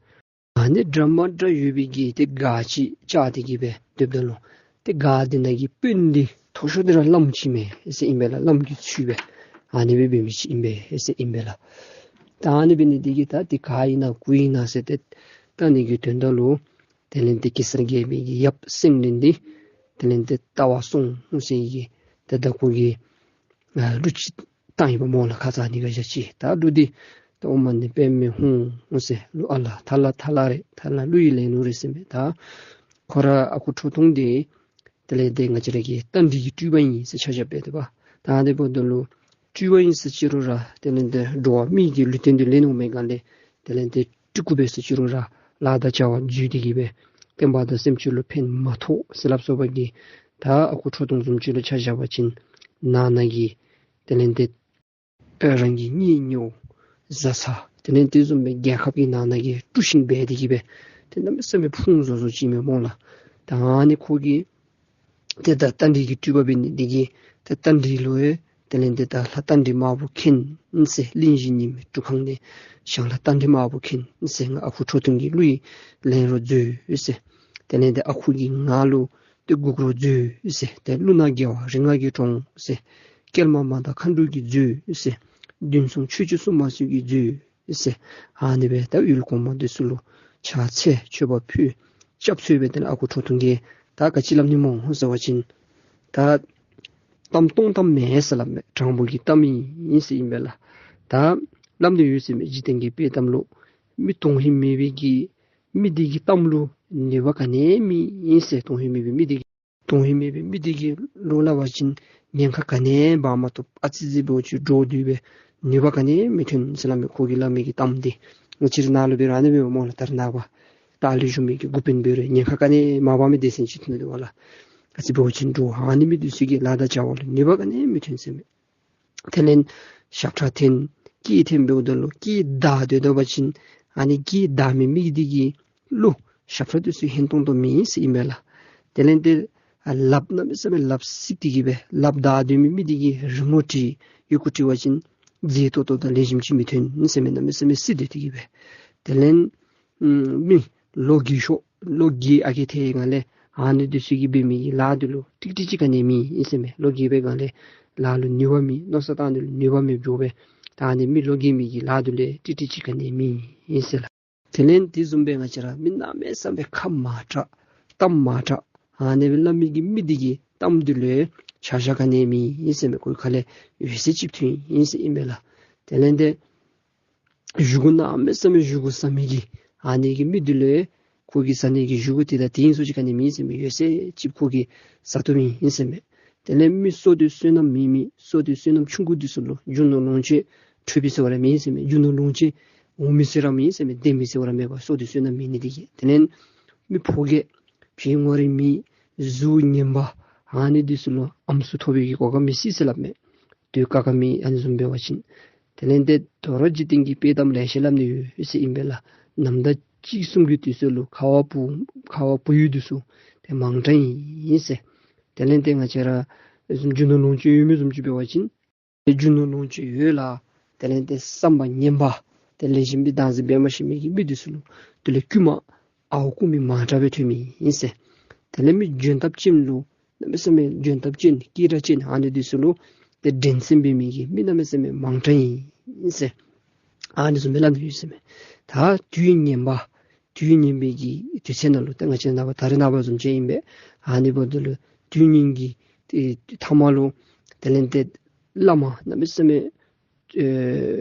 ཨ་ནི་འདྲ་མ་འདྲ་ཡོད་པའི་གི་ཏེ་སྒར་ཅིག་བཅགས་ཏེ་གིས་སྦེ་སྡོདཔ་ད་ལུ་ཏེ་སྒར་འདི་ནང་གི་དཔོན་འདི་མཐོ་ཤོས་འདི་ར་བླམ་ཅིག་མས་ཟེར་ཨིན་པས་ལགས། བླམ་གྱི་ཚུལ་སྦེ་ཨ་ནི་སྦེ་འབད་མི་ཅིག་ཨིན་པས་ཟེར་ཨིན་པས་ལགས། ད་ཨ་ནི་འབད་ནི་འདི་གིས་ད་འདི་ག་ཨིན་ན་གུ་ཨིན་ན་ཟེར་ཏེ་བལྟ་ནི་གི་དོན་དག་ལུ་དེ་ལས་ཏེ་གེ་སར་རྒྱལ་པོའི་གི་ཡབ་སེང་བློན་འདི་དེ་ལས་ཏེ་ལྟ་བར་སོང་ཟེར་གི་ཏེ་ད་ཁོ་གི་ཨ་གླུ་ཅིག་བཏང་ཡི་པ་སྨོ་ལགས། ཁ་ཙ་ཨ་ནི་ག་བཞག་ཅི། ད་གླུ་འདི་ད་ཨོཾ་མ་ཎི་པདྨེ་ཧཱུྃ་ཟེར་གླུ་ཨ་ལ་ཐ་ལ་ཐ་ལ་རེད། ཐ་ལ་གླུ་ཡི་ལེན་ལུགས་རེད་ཟེར་མས། ད་ཁོ་ར་ཨ་ཁུ་ཁྲོ་ཐུང་འདི་དེ་ལས་ཏེ་ང་བཅས་ར་གི་རྟ་མགྲིན་གྱི་སྤྲུལ་པ་ཨིན་ཟེར་ཆ་བཞག་པས་ཏེ་པ། ད་དེ་འབདཝ་ད་ལུ་སྤྲུལ་པ་ཨིན་ཟེར་ཅི་རུང་ར་དེ་ལས་ཏེ་འགྲོ་བ་མི་གི་ལུས་རྟེན་འདི་ལེན་འོང་མི་སྒང་ལས་དེ་ལས་ཏེ་སྤྲུལ་སྐུ་སྦེ་ཟེར་ཅི་རུང་ར་ལཱ་དང་བྱ་བ་འཛོལ་ཏེ་གིས་སྦེ་བསྟན་པ་དང་སེམས་ཅན་ལུ་ཕན་མ་ཐོགས་ཟེར་སླབ་སོང་པ་གི། ད་ཨ་ཁུ་ཁྲོ་ཐུང་བཟུམ་ཅིག་ལུ་ཆ་བཞག་པ་ཅིན་ནང་ན་གི་དེ་ལས་ཏེ་ཨེ་རང་གི་གཉེན་ཉེཝ་བཟའ་ཚང་དེ་ལས་དེ་བཟུམ་སྦེ་རྒྱལ་ཁབ་ཀྱི་ནང་ན་གི་དཀྲུག་ཤིང་འབད་དེ་གིས་སྦེ་ཏེ་གནམ་མེད་ས་མེད་ཕུང་བཟོ་བཟོཝ་ཅིག་མས་སྨོ་ལགས། ད་ཨ་ནི་ཁོ་གིས་ཏེ་ད་རྟ་མགྲིན་གྱི་སྤྲུལ་པ་འབད་ནི་འདི་གིས་ཏེ་རྟ་མགྲིན་ལུ་ཡང་དེ་ལས་ཏེ་ད་ལྷ་རྟ་མགྲིན་དམར་པོ་མཁྱེན་ཟེར། གླིང་བཞི་ཉི་མའི་སྤྲུལ་ཁང་ནས་བྱང་ལྷ་རྟ་མགྲིན་དམར་པོ་མཁྱེན་ཟེར། ང་ཨ་ཁུ་ཁྲོ་ཐུང་གི་གླུ་ཡི་ལེན་རོགས་མཛོད་ཟེར། དེ་ལས་ཏེ་ཨ་ཁུ་གིས་ང་ལུ་ཏེ་སྒུག་རོགས་མཛོད་ཟེར། ཏེ་ཀླུ་ནག་རྒྱལ་བ་རིགས་ལྔ་གི་གྲོང་ཟེར། སྐྱེལ་མ་མ་དང་མཁའ་འགྲོ་གིས་མཛོད་ཟེར། བདུན་གསུམ་ཆོས་སྐྱོང་སྲུང་མ་ཚུ་གིས་མཛོད་ཟེར། ཨ་ནི་སྦེ་ད་ཡུལ་གོང་མ་འདི་ཚུ་ལུ་ཕྱག་འཚལ་མཆོད་པ་ཕུལ། སྐྱབས་འཚོལ་སྦེ་དེ་ལས་ཨ་ཁུ་ཁྲོ་ཐུང་གིས་ད་ག་ཅི་སླབ་ནི་སྨོ་ཟེར་བ་ཅིན་ད་གཏམ་སྟོང་གཏམ་མེན་ཟེར་སླབ་མས། དྲང་པོ་གི་གཏམ་ཨིན་ཟེར་ཨིན་པས་ལགས། ད་སླབ་ནི་ཡོད་ཟེར་མས། འཇིག་རྟེན་གྱི་དཔེ་གཏམ་ལུ་མི་དོན་ཧིང་མེད་པའི་གི་མི་འདི་གི་གཏམ་ལུ་ནུས་པ་ག་ནི་ཡང་མེད་ཟེར། དོན་ཧིང་མེད་པའི་མི་འདི་གི་དོན་ཧིང་མེད་པའི་མི་འདི་གི་ལུ་སླབ་པ་ཅིན་ཉེན་ཁ་ག་ནི་ཡང་འབག་མ་བཏུབ། ཨ་ཙི་ཙི་འབདཝ་ཅིག་འདྲོག་སྡོད་པས། ནུས་པ་ག་ནི་ཡང་མི་ཐོན་ཟེར་སླབ་མས། ཁོ་གིས་སླབ་མི་གི་གཏམ་འདི་ང་བཅས་ར་ནཱ་ལུ་འབད་རུང་ཨ་ནི་སྦེ་སྨོ་ལགས། ད་རེས་ནངས་པ་ལྟག་ལུ་བཞུགས་མི་གི་འགོ་དཔོན་འབད་རུང་ཉེན་ཁ་ག་ནི་ཡང་མ་འབག་མི་སྡེ་ཚན་ཅིག་ཐོན་དོ་བ་ལགས། ཨ་ཙི་འབདཝ་ཅིག་འདྲོག། ཨ་ནི་མི་འདི་ཚུ་གི་ལཱ་དང་བྱ་བ་ལུ་ནུས་པ་ག་ནི་ཡང་མི་ཐོན་ཟེར་མས། དེ་ལས་ཞབས་ཁྲ་འཐེན་སྐད་འཐེན་འབདཝ་ད་ལུ་སྐད་བདའ་སྡོད་པ་ཅིན་ཨ་ནི་སྐད་བདའ་མི་མི་འདི་གི་གླུ་ཞབས་ཁྲ་འདི་ཚུ་ཧན་ཏོང་ཏོ་མེད་ཟེར་ཨིན་པས་ལགས། དེ་ལས་ཏེ་ལགཔ་གནམ་མེད་ས་མེད་ལགཔ་སྲིད་དེ་གིས་སྦེ་ལགཔ་བདའ་སྡོད་མི་མི་འདི་གིས་རི་མོ་བྲིས་ཡི་གུ་བྲི་བ་ཅིན་མཛེས་ཏོག་ཏོ་དང་ལེགས་ཤོམ་ཅིག་མི་ཐོན་ཟེར་མས། གནམ་མེད་ས་མེད་སྲིད་སྡོད་དེ་གིས་སྦེ། དེ་ལས་ཨམ་མི་ལོ་རྒས་ཤོས་ལོ་རྒས་ཨ་རྒས་ཐལ་སྒང་ལས་ཨ་ནི་འདི་ཚུ་གིས་འབད་མི་གི་ལཱ་འདི་ལུ་ཀྲིག་ཀྲི་ཅིག་ག་ནི་ཡང་མེད་ཟེར་མས། ལོ་རྒས་པའི་སྒང་ལས་ལཱ་ལུ་ནུས་པ་མེད། མནོ་བསམ་བཏང་ནི་ལུ་ནུས་པ་མེདཔ་འགྱོ་བས། ད་ཨ་ནི་མི་ལོ་རྒས་མི་གི་ལཱ་འདི་ལུ་ཀྲིག་ཀྲི་ཅིག་ག་ནི་ཡང་མེད་ཟེར་ལགས། དེ་ལས་དེ་བཟུམ་སྦེ་ང་བཅས་ར་མི་གནམ་མེད་ས་མེད་ཁ་མང་དྲགས་གཏམ་མང་དྲགས་ཨ་ནི་སྦེ་སླབ་མི་གི་མི་འདི་གི་གཏམ་འདི་ལུ་ཆ་བཞག་ག་ནི་ཡང་མེད་ཟེར་མས། ཁོའི་ཁ་ལས་འོད་ཟེར་ཅིག་ཐོན་ཡི་ཟེར་ཨིན་པས་ལགས། དེ་ལས་ཏེ་གཞུག་གུ་གནམ་མེད་ས་མེད་གཞུག་གུ་ཟ་མི་གི་ཨ་ནི་གི་མི་འདི་ལུ་ཁོ་གིས་ཟ་ནི་གི་གཞུག་གུ་དེ་དང་དེ་ཨིན་ས་ཅིག་ག་ནི་མེད་ཟེར་མས། འོད་ཟེར་ཅིག་ཁོ་གིས་ཟ་བཏུབ་ཨིན་ཟེར་མས། དེ་ལས་མི་བསོད་བདེ་བསོད་ནམས་མེད་མི་བསོད་བདེ་བསོད་ནམས་ཆུང་ཀུ་འདི་ཚུ་ལུ་རྒྱུ་ནོར་ལོངས་སྤྱོད་འཕྲོད་པའི་ཟེར་བ་ར་མེད་ཟེར་མས། རྒྱུ་ནོར་ལོངས་སྤྱོད་འོང་མི་ཟེར་ར་མེད་ཟེར་མས། ལྡན་མི་ཟེར་བ་ར་མེད་པར་བསོད་བདེ་བསོད་ནམས་མེད་ནི་འདི་གིས། དེ་ལས་མི་ཕོ་རྒས་ཕྱི་ངོ་རིས་མེད་གཟུགས་ངན་པ་ཨ་ནི་འདི་ཚུ་ལུ་ཨམ་སྲུ་ཐོབ་པའི་གི་གོ་སྐབས་མི་སྲིད་ཟེར་སླབ་མས། དུས་ཀ་ཁ་མི་ཨ་ནི་བཟུམ་འབད་བ་ཅིན། དེ་ལས་ཏེ་དོ་རུང་འཇིག་རྟེན་གྱི་དཔྱེ་གཏམ་ལེ་ཤ་སླབ་ནི་ཡོད་ཟེར་ཨིན་པས་ལགས། ནམ་ཟླ་གཅིག་གསུམ་གྱི་དུས་སུ་ལུ་ཁ་བ་བུ་ཁ་བ་བུ་ཡུག་འདི་ཚུ་ཏེ་མང་དྲགས་ཨིན་ཟེར། དེ་ལས་ཏེ་ང་བཅས་ར་རྒྱུ་ནོར་ལོངས་སྤྱོད་ཡོད་མི་བཟུམ་ཅིག་འབད་བ་ཅིན་རྒྱུ་ནོར་ལོངས་སྤྱོད་ཡོད་ལ་དེ་ལས་ཏེ་བསམ་པ་ངན་པ་དེ་ལས་གཞན་པའི་བདག་འཛིན་འབད་མ་ཤེས་མི་གི་མི་འདི་ཚུ་ལུ་དེ་ལས་རྐུན་མ་ཨརཝ་རྐུ་མི་མང་དྲགས་སྦེ་ཐོན་མི་ཨིན་ཟེར། དེ་ལས་མི་འཇོན་ཐང་ཅན་ལུ་གནམ་མེད་ས་མེད་འཇོན་ཐང་ཅན་སྐད་གྲགས་ཅན་ཨ་ནི་འདི་ཚུ་ལུ་ཏེ་འགྲན་སེམས་འབད་མི་གི་མི་གནམ་མེད་ས་མེད་མང་དྲགས་ཨིན་ཟེར། ཨ་ནི་བཟུམ་སྦེ་སླབ་ནི་ཡོད་ཟེར་མས། ད་དུས་ངན་པ་དུས་ངན་པའི་གི་དུས་ཚོད་ནང་ལུ་ད་ང་བཅས་ནངས་པ་ད་རེས་ནངས་པ་བཟུམ་ཅིག་ཨིན་པས། ཨ་ནི་འབདཝ་ད་ལུ་དུས་ངན་གྱི་ཨེ་ཐ་མ་ལུ་དེ་ལས་ཏེ་བླ་མ་གནམ་མེད་ས་མེད་ཨེ་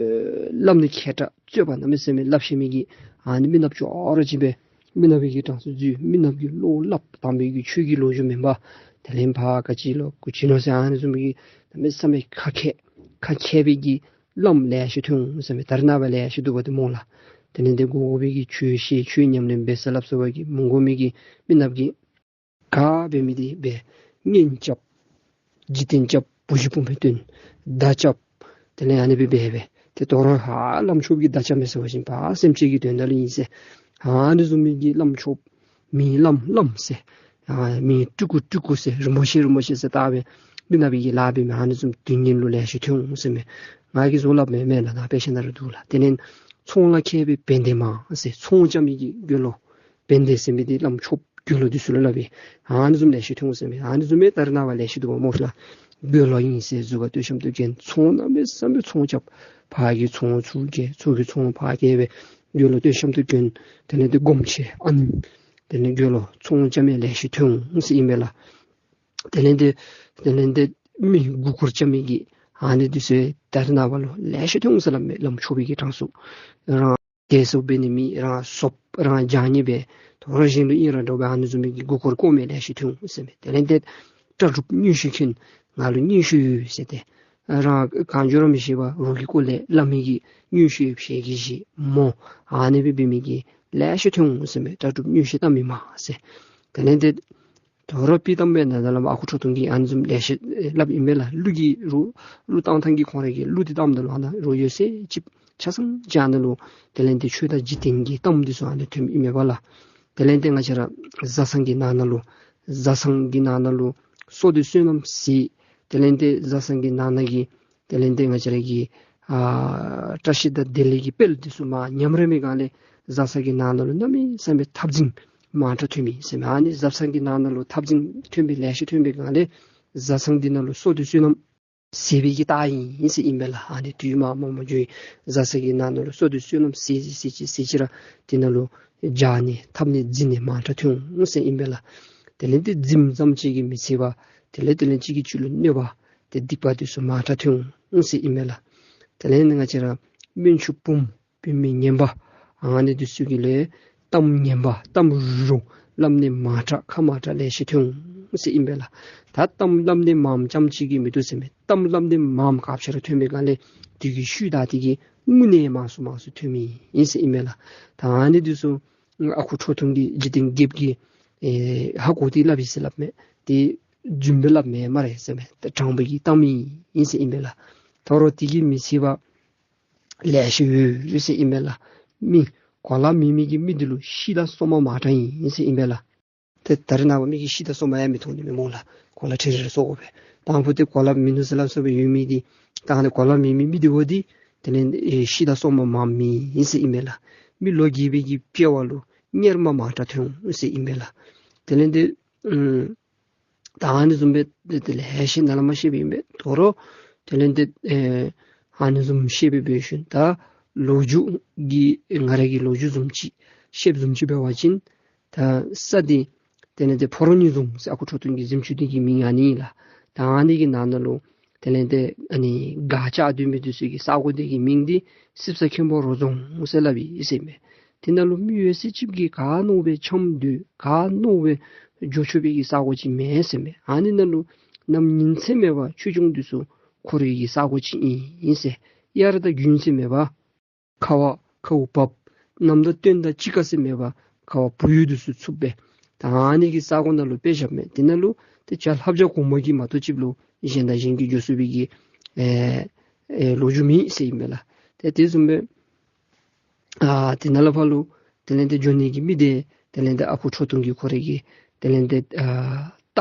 བླམ་ནི་མཁས་དྲགས་རྩོད་པ་གནམ་མེད་ས་མེད་སླབ་ཤེས་མི་གི་ཨ་ནི་མི་ནགཔ་ཅོག་ར་ཅིག་སྦེ་མི་ནག་པའི་གི་གྲངས་སུ་འཛུལ། མི་ནག་པའི་གི་བློ་སླབ་དམ་པའི་གི་ཆོས་ཀྱི་ལོ་རྒྱུས་མེན་པར་དེ་ལས་ཕར་ག་ཅི་ལོ་གུ་ཅི་ནོ་ཟེར་ཨ་ནི་བཟུམ་མའི་གི་གནམ་མེད་ས་མེད་ཁ་མཁས་ཁ་མཁས་པའི་གི་བླམ་ལེ་ཤ་ཐོན་འོང་ཟེར་མས། ད་རེས་ནངས་པ་ལེ་ཤ་འདུག་པ་ཏེ་སྨོ་ལགས། དེ་ལས་ཏེ་དགོ་དགོ་པའི་གི་ཆོས་བཤད་ཆོས་ཉམས་ལེན་འབད་ཟེར་སླབ་སོང་བ་གི་མི་དགོ་མི་གི་མི་ནགཔ་གི་ག་འབད་མི་འདི་འབད། གཉེན་རྐྱབ། འཇིག་རྟེན་རྐྱབ། བུ་གཞི་བུམོ་སྟོན། མདའ་རྐྱབ། དེ་ལས་ཨ་ནི་སྦེ་འབད་འབད། ཏེ་དོ་རུང་ཧ་བླམ་ཆོསཔ་གི་མདའ་རྐྱབ་མས་ཟེར་བ་ཅིན་ཕར་སེམས་ཅན་གྱི་དོན་དག་ལུ་ཨིན་ཟེར། ཨ་ནི་བཟུམ་མའི་གི་བླམ་ཆོསཔ་མིང་བླམ་བླམ་ཟེར། ཨ་མིང་སྤྲུལ་སྐུ་སྤྲུལ་སྐུ་ཟེར། རིན་པོ་ཆེ་རིན་པོ་ཆེ་ཟེར་བཏགས་སྦེ་མི་ནག་པའི་གི་ལཱ་འབད་མི་ཨ་ནི་བཟུམ་དུས་ངན་ལུ་ལེ་ཤ་ཐོན་འོང་ཟེར་མས། ང་གིས་བཟོ་སླབ་མེན་མས་ལགས། ད་དཔེ་ཆ་ནང་ར་འདུག་ལགས། དེ་ལས་ཚོང་ལ་མཁས་པའི་བན་དེ་མང་ཟེར། ཚོང་རྐྱབ་མི་གི་དགེ་སློང་བན་དེ་ཟེར་མི་འདི་བླམ་ཆོསཔ་དགེ་སློང་འདི་ཚུ་ལུ་སླབ་ཨིན། ཨ་ནི་བཟུམ་ལེ་ཤ་ཐོན་འོང་ཟེར་མས། ཨ་ནི་བཟུམ་སྦེ་ད་རེས་ནངས་པ་ལེ་ཤ་འདུག་པ་སྨོ་ལགས། དགེ་སློང་ཨིན་ཟེར་གཟུགས་ཁར་སྟོད་གཤམ་དུ་གྱོན། ཚོང་གནམ་མེད་ས་མེད་ཚོང་རྐྱབ། ཕར་གྱི་ཚོང་ཚུར་གྱོན། ཚུར་གྱི་ཚོང་ཕར་གྱོན་སྦེ་དགེ་སློང་སྟོད་གཤམ་དུ་གྱོན། དེ་ལས་ཏེ་སྒོམ་ཆེན་ཨ་ནེམོ་དེ་ལས་དགེ་སློང་ཚོང་རྐྱབ་མི་ལེ་ཤ་ཐོན་འོང་ཟེར་ཨིན་པས་ལགས། དེ་ལས་ཏེ་དེ་ལས་ཏེ་མི་མགུ་སྐོར་རྐྱབ་མི་གི་ཨ་ནི་འདི་ཚུ་ད་རེས་ནངས་པ་ལུ་ལེ་ཤ་ཐོན་འོང་ཟེར་སླབ་མས། བླམ་ཆོསཔ་གི་གྲངས་སུ་རང་དགེ་སྦྱོར་འབད་ནི་མེད། རང་སོབ་རང་སྦྱང་ནི་འབད། དོ་རུང་གཞན་ལུ་ཨིན་ར་འདྲོག་པའི་ཨ་ནི་བཟུམ་མའི་གི་མགུ་སྐོར་བཀོ་མི་ལེ་ཤ་ཐོན་འོང་ཟེར་མས། དེ་ལས་ཏེ་གྲྭ་གྲུབ་མངོན་ཤེས་མཁན་ང་ལུ་མངོན་ཤེས་ཡོད་ཟེར་ཏེ་རང་གང་བྱུང་ར་མི་ཤེས་པར་རོགས་ཀྱི་སྐོར་ལས་སླབ་མི་གི་མངོན་ཤེས་ཡོད་ཞལ་གྱིས་བཞེས་སྨོ། ཨ་ནི་སྦེ་འབད་མི་གི་ལེ་ཤ་ཐོན་འོང་ཟེར་མས། གྲྭ་གྲུབ་མངོན་ཤེས་གཏམ་མི་མང་ཟེར། དེ་ལས་ཏེ་དོ་རུང་དཔྱེ་གཏམ་སྦེ་ནཱ་ད་ལམ་ཨ་ཁུ་ཁྲོ་ཐུང་གིས་ཨ་ནི་བཟུམ་ལེ་ཤ་སླབ་ཨིན་པས་ལགས། གླུ་གི་རོ་གླུ་བཏང་ཐངས་ཀྱི་ཁོང་ར་གི་གླུ་འདི་བཏངམ་ད་ལུ་ཨ་ནཱ་རོ་ཡོད་ཚད་ཅིག་ཆ་ཚང་ཅིག་ཨ་ནཱ་ལུ་དེ་ལས་ཏེ་ཆོས་དང་འཇིག་རྟེན་གྱི་གཏམ་འདི་ཚུ་ཨ་ནཱ་ཐོནམ་ཨིན་མས་པ་ལགས། དེ་ལས་ཏེ་ང་བཅས་ར་བཟའ་ཚང་གི་ནང་ན་ལུ་བཟའ་ཚང་གི་ནང་ན་ལུ་སྲོག་ཏུ་བསོད་ནམས་ཟད། དེ་ལས་ཏེ་བཟའ་ཚང་གི་ནང་ན་གི་དེ་ལས་ཏེ་ང་བཅས་ར་གི་ཨ་བཀྲ་ཤིས་དང་བདེ་ལེགས་ཀྱི་དཔལ་འདི་ཚུ་མར་ཉམས་རན་པའི་སྒང་ལས་བཟའ་ཚང་གི་ནང་ན་ལུ་གནམ་མེད་ས་མེད་འཐབ་འཛིང་མང་དྲགས་ཐོན་མི་ཟེར་མས། ཨ་ནི་བཟའ་ཚང་གི་ནང་ན་ལུ་འཐབ་འཛིང་ཐོན་པའི་ལེ་ཤ་ཐོན་པའི་སྒང་ལས་བཟའ་ཚང་འདི་ནང་ལུ་སྲོག་ཏུ་བསོད་ནམས་ཟད་པའི་གི་རྟགས་ཨིན་ཟེར་ཨིན་པས་ལགས། ཨ་ནི་དུས་མར་མར་མར་འགྱོ་ཡི། བཟའ་ཚང་གི་ནང་ན་ལུ་སྲོག་ཏུ་བསོད་ནམས་ཟད་ཅི་ཟད་ཅི་ཟད་ཅི་ར་དེ་ནང་ལུ་རྒྱགས་ནི་འཐབ་ནི་འཛིང་ནི་མང་དྲགས་ཐོན་འོང་ཟེར་ཨིན་པས་ལགས། དེ་ལས་ཏེ་འཛིངམ་ཙམ་ཅིག་གིས་མི་ཚད་པར་དེ་ལས་དེ་ལས་གཅིག་གིས་གཅིག་ལུ་གནོད་པ་ཏེ་སྡིག་པ་འདི་ཚུ་མང་དྲགས་ཐོན་འོང་ཟེར་ཨིན་པས་ལགས། དེ་ལས་ནི་ང་བཅས་ར་སྨན་ཆུང་བུམོ་བུད་མེད་ངན་པ་ཨ་ནི་འདི་ཚུ་གིས་ལས་གཏམ་ངན་པ་གཏམ་རུང་སླབ་ནི་མང་དྲགས་ཁ་མང་དྲགས་ལེ་ཤ་ཐོན་འོང་ཟེར་ཨིན་པས་ལགས། ད་གཏམ་སླབ་ནི་མངམ་ཙམ་ཅིག་གིས་མི་བཏུབ་ཟེར་མས། གཏམ་སླབ་ནི་མངམ་ཁ་ཤ་ར་ཐོན་པའི་སྒང་ལས་དུས་ཀྱི་ཤུལ་ད་དེ་གིས་དངོས་གནས་མང་སུ་མང་སུ་ཐོན་མི་ཨིན་ཟེར་ཨིན་པས་ལགས། ད་ཨ་ནི་འདི་ཚུ་ཨ་ཁུ་ཁྲོ་ཐུང་གིས་འཇིག་རྟེན་རྒྱལཔོ་གིས་ཨེ་ཧ་གོ་སྟེ་སླབ་ཨིན་ཟེར་སླབ་མས། དེ་རྫུན་སྦེ་སླབ་མེན་སྨ་རེ་ཟེར་མས། ད་དྲང་པོའི་གི་གཏམ་ཨིན་ཟེར་ཨིན་པས་ལགས། དོ་རུང་དེ་གིས་མི་ཚད་པར་ལེ་ཤ་ཡོད་ཟེར་ཨིན་པས་ལགས། མི་གོ་ལ་མེད་མི་གི་མི་འདི་ལུ་ཤི་དང་སོ་མ་མང་དྲགས་ཨིན་ཟེར་ཨིན་པས་ལགས། ཏེ་ད་རེས་ནངས་པ་མི་གིས་ཤི་དང་སོ་མ་ཡང་མི་མཐོང་ནི་མས་སྨོ་ལགས། གོ་ལ་ཁྲི་རེ་རེ་བཟོ་དགོ་པས། དང་ཕུ་ཏེ་གོ་ལ་མིན་ནུག་ཟེར་སླབ་སོང་པས་ཡོད་མི་འདི་ད་ཨ་ནི་གོ་ལ་མེད་མི་མི་འདི་འོ་འདི་དེ་ལས་ཨེ་ཤི་དང་སོ་མ་མང་མི་ཨིན་ཟེར་ཨིན་པས་ལགས། མི་ལོ་རྒས་པའི་གི་དཔྱལ་བ་ལུ་གཉེར་མ་མང་དྲགས་ཐོན་འོང་ཟེར་ཨིན་པས་ལགས། དེ་ལས་འདི་ཨམ་ད་ཨ་ནི་བཟུམ་སྦེ་ཏེ་དེ་ལེ་ཤ་ནཱ་ལས་མར་བཤད་པའི་ཨིན་པས། དོ་རུང་དེ་ལས་འདི་ཨེ་ཨ་ནི་བཟུམ་བཤད་པའི་འབད་ཞིནམ་ད་ལོ་རྒྱུས་ཀྱི་ང་ར་གི་ལོ་རྒྱུས་བཟུམ་ཅིག་བཤདཔ་བཟུམ་ཅིག་འབད་བ་ཅིན་ད་ས་འདི་དེ་ལས་ཏེ་ཕོ་རོང་ཉི་རྫོང་ཟེར་ཨ་ཁུ་ཁྲོ་ཐུང་གི་གཟིམ་ཅུང་འདི་གི་མིང་ཨ་ནི་ཨིན་ལགས། ད་ཨ་ནི་གི་ནང་ན་ལུ་དེ་ལས་ཏེ་ཨ་ནི་སྒར་ལྕགས་སྡོད་མི་འདི་ཚུ་གི་ས་གོ་འདི་གི་མིང་འདི་སྲིབ་ས་མཁན་པོ་རོ་རྫོང་ཟེར་སླབ་ཨིན་ཟེར་མས། དེ་ནང་ལུ་མི་ཡོད་ཚད་ཅིག་གིས་ག་མནོ་བའི་འཆམ་སྡོད་ག་མནོ་བའི་འགྱོ་ཆོག་པའི་གི་ས་གོ་ཅིག་མེད་ཟེར་མས། ཨ་ནི་ནང་ལུ་ནམ་ཉིན་མཚན་མེད་པར་ཆོས་སྐྱོང་འདི་ཚུ་འཁོར་བའི་གི་ས་གོ་ཅིག་ཨིན་ཟེར། དབྱར་དང་དགུན་ཟེར་མེད་པར་ཁ་བ་ཁཝ་འབབ། གནམ་དང་སྟོན་དང་དཔྱིད་ཀ་ཟེར་མེད་པར་ཁ་བ་བུ་ཡུག་འདི་ཚུ་འཚུབ་པས། ད་ཨ་ནི་གི་ས་གོ་ནང་ལུ་དཔེ་བཞག་མས། དེ་ནང་ལུ་ཏེ་བྱ་ལྷ་བྱ་གོང་མ་གིས་མ་གཏོགས་ཅིག་ལུ་གཞན་དང་གཞན་གྱིས་འགྱོ་ཚུགས་པའི་གི་ཨེ་ཨེ་ལོ་རྒྱུས་མེད་ཟེར་ཨིན་མས་ལགས། ཏེ་དེ་བཟུམ་སྦེ་ཨ་དེ་ནང་ལས་ཕར་ལུ་དེ་ལས་ཏེ་འགྱོ་ནི་གི་མི་དེ་དེ་ལས་ཏེ་ཨ་ཁུ་ཁྲོ་ཐུང་གིས་ཁོ་རའི་གི་དེ་ལས་ཏེ་ཨ་རྟ་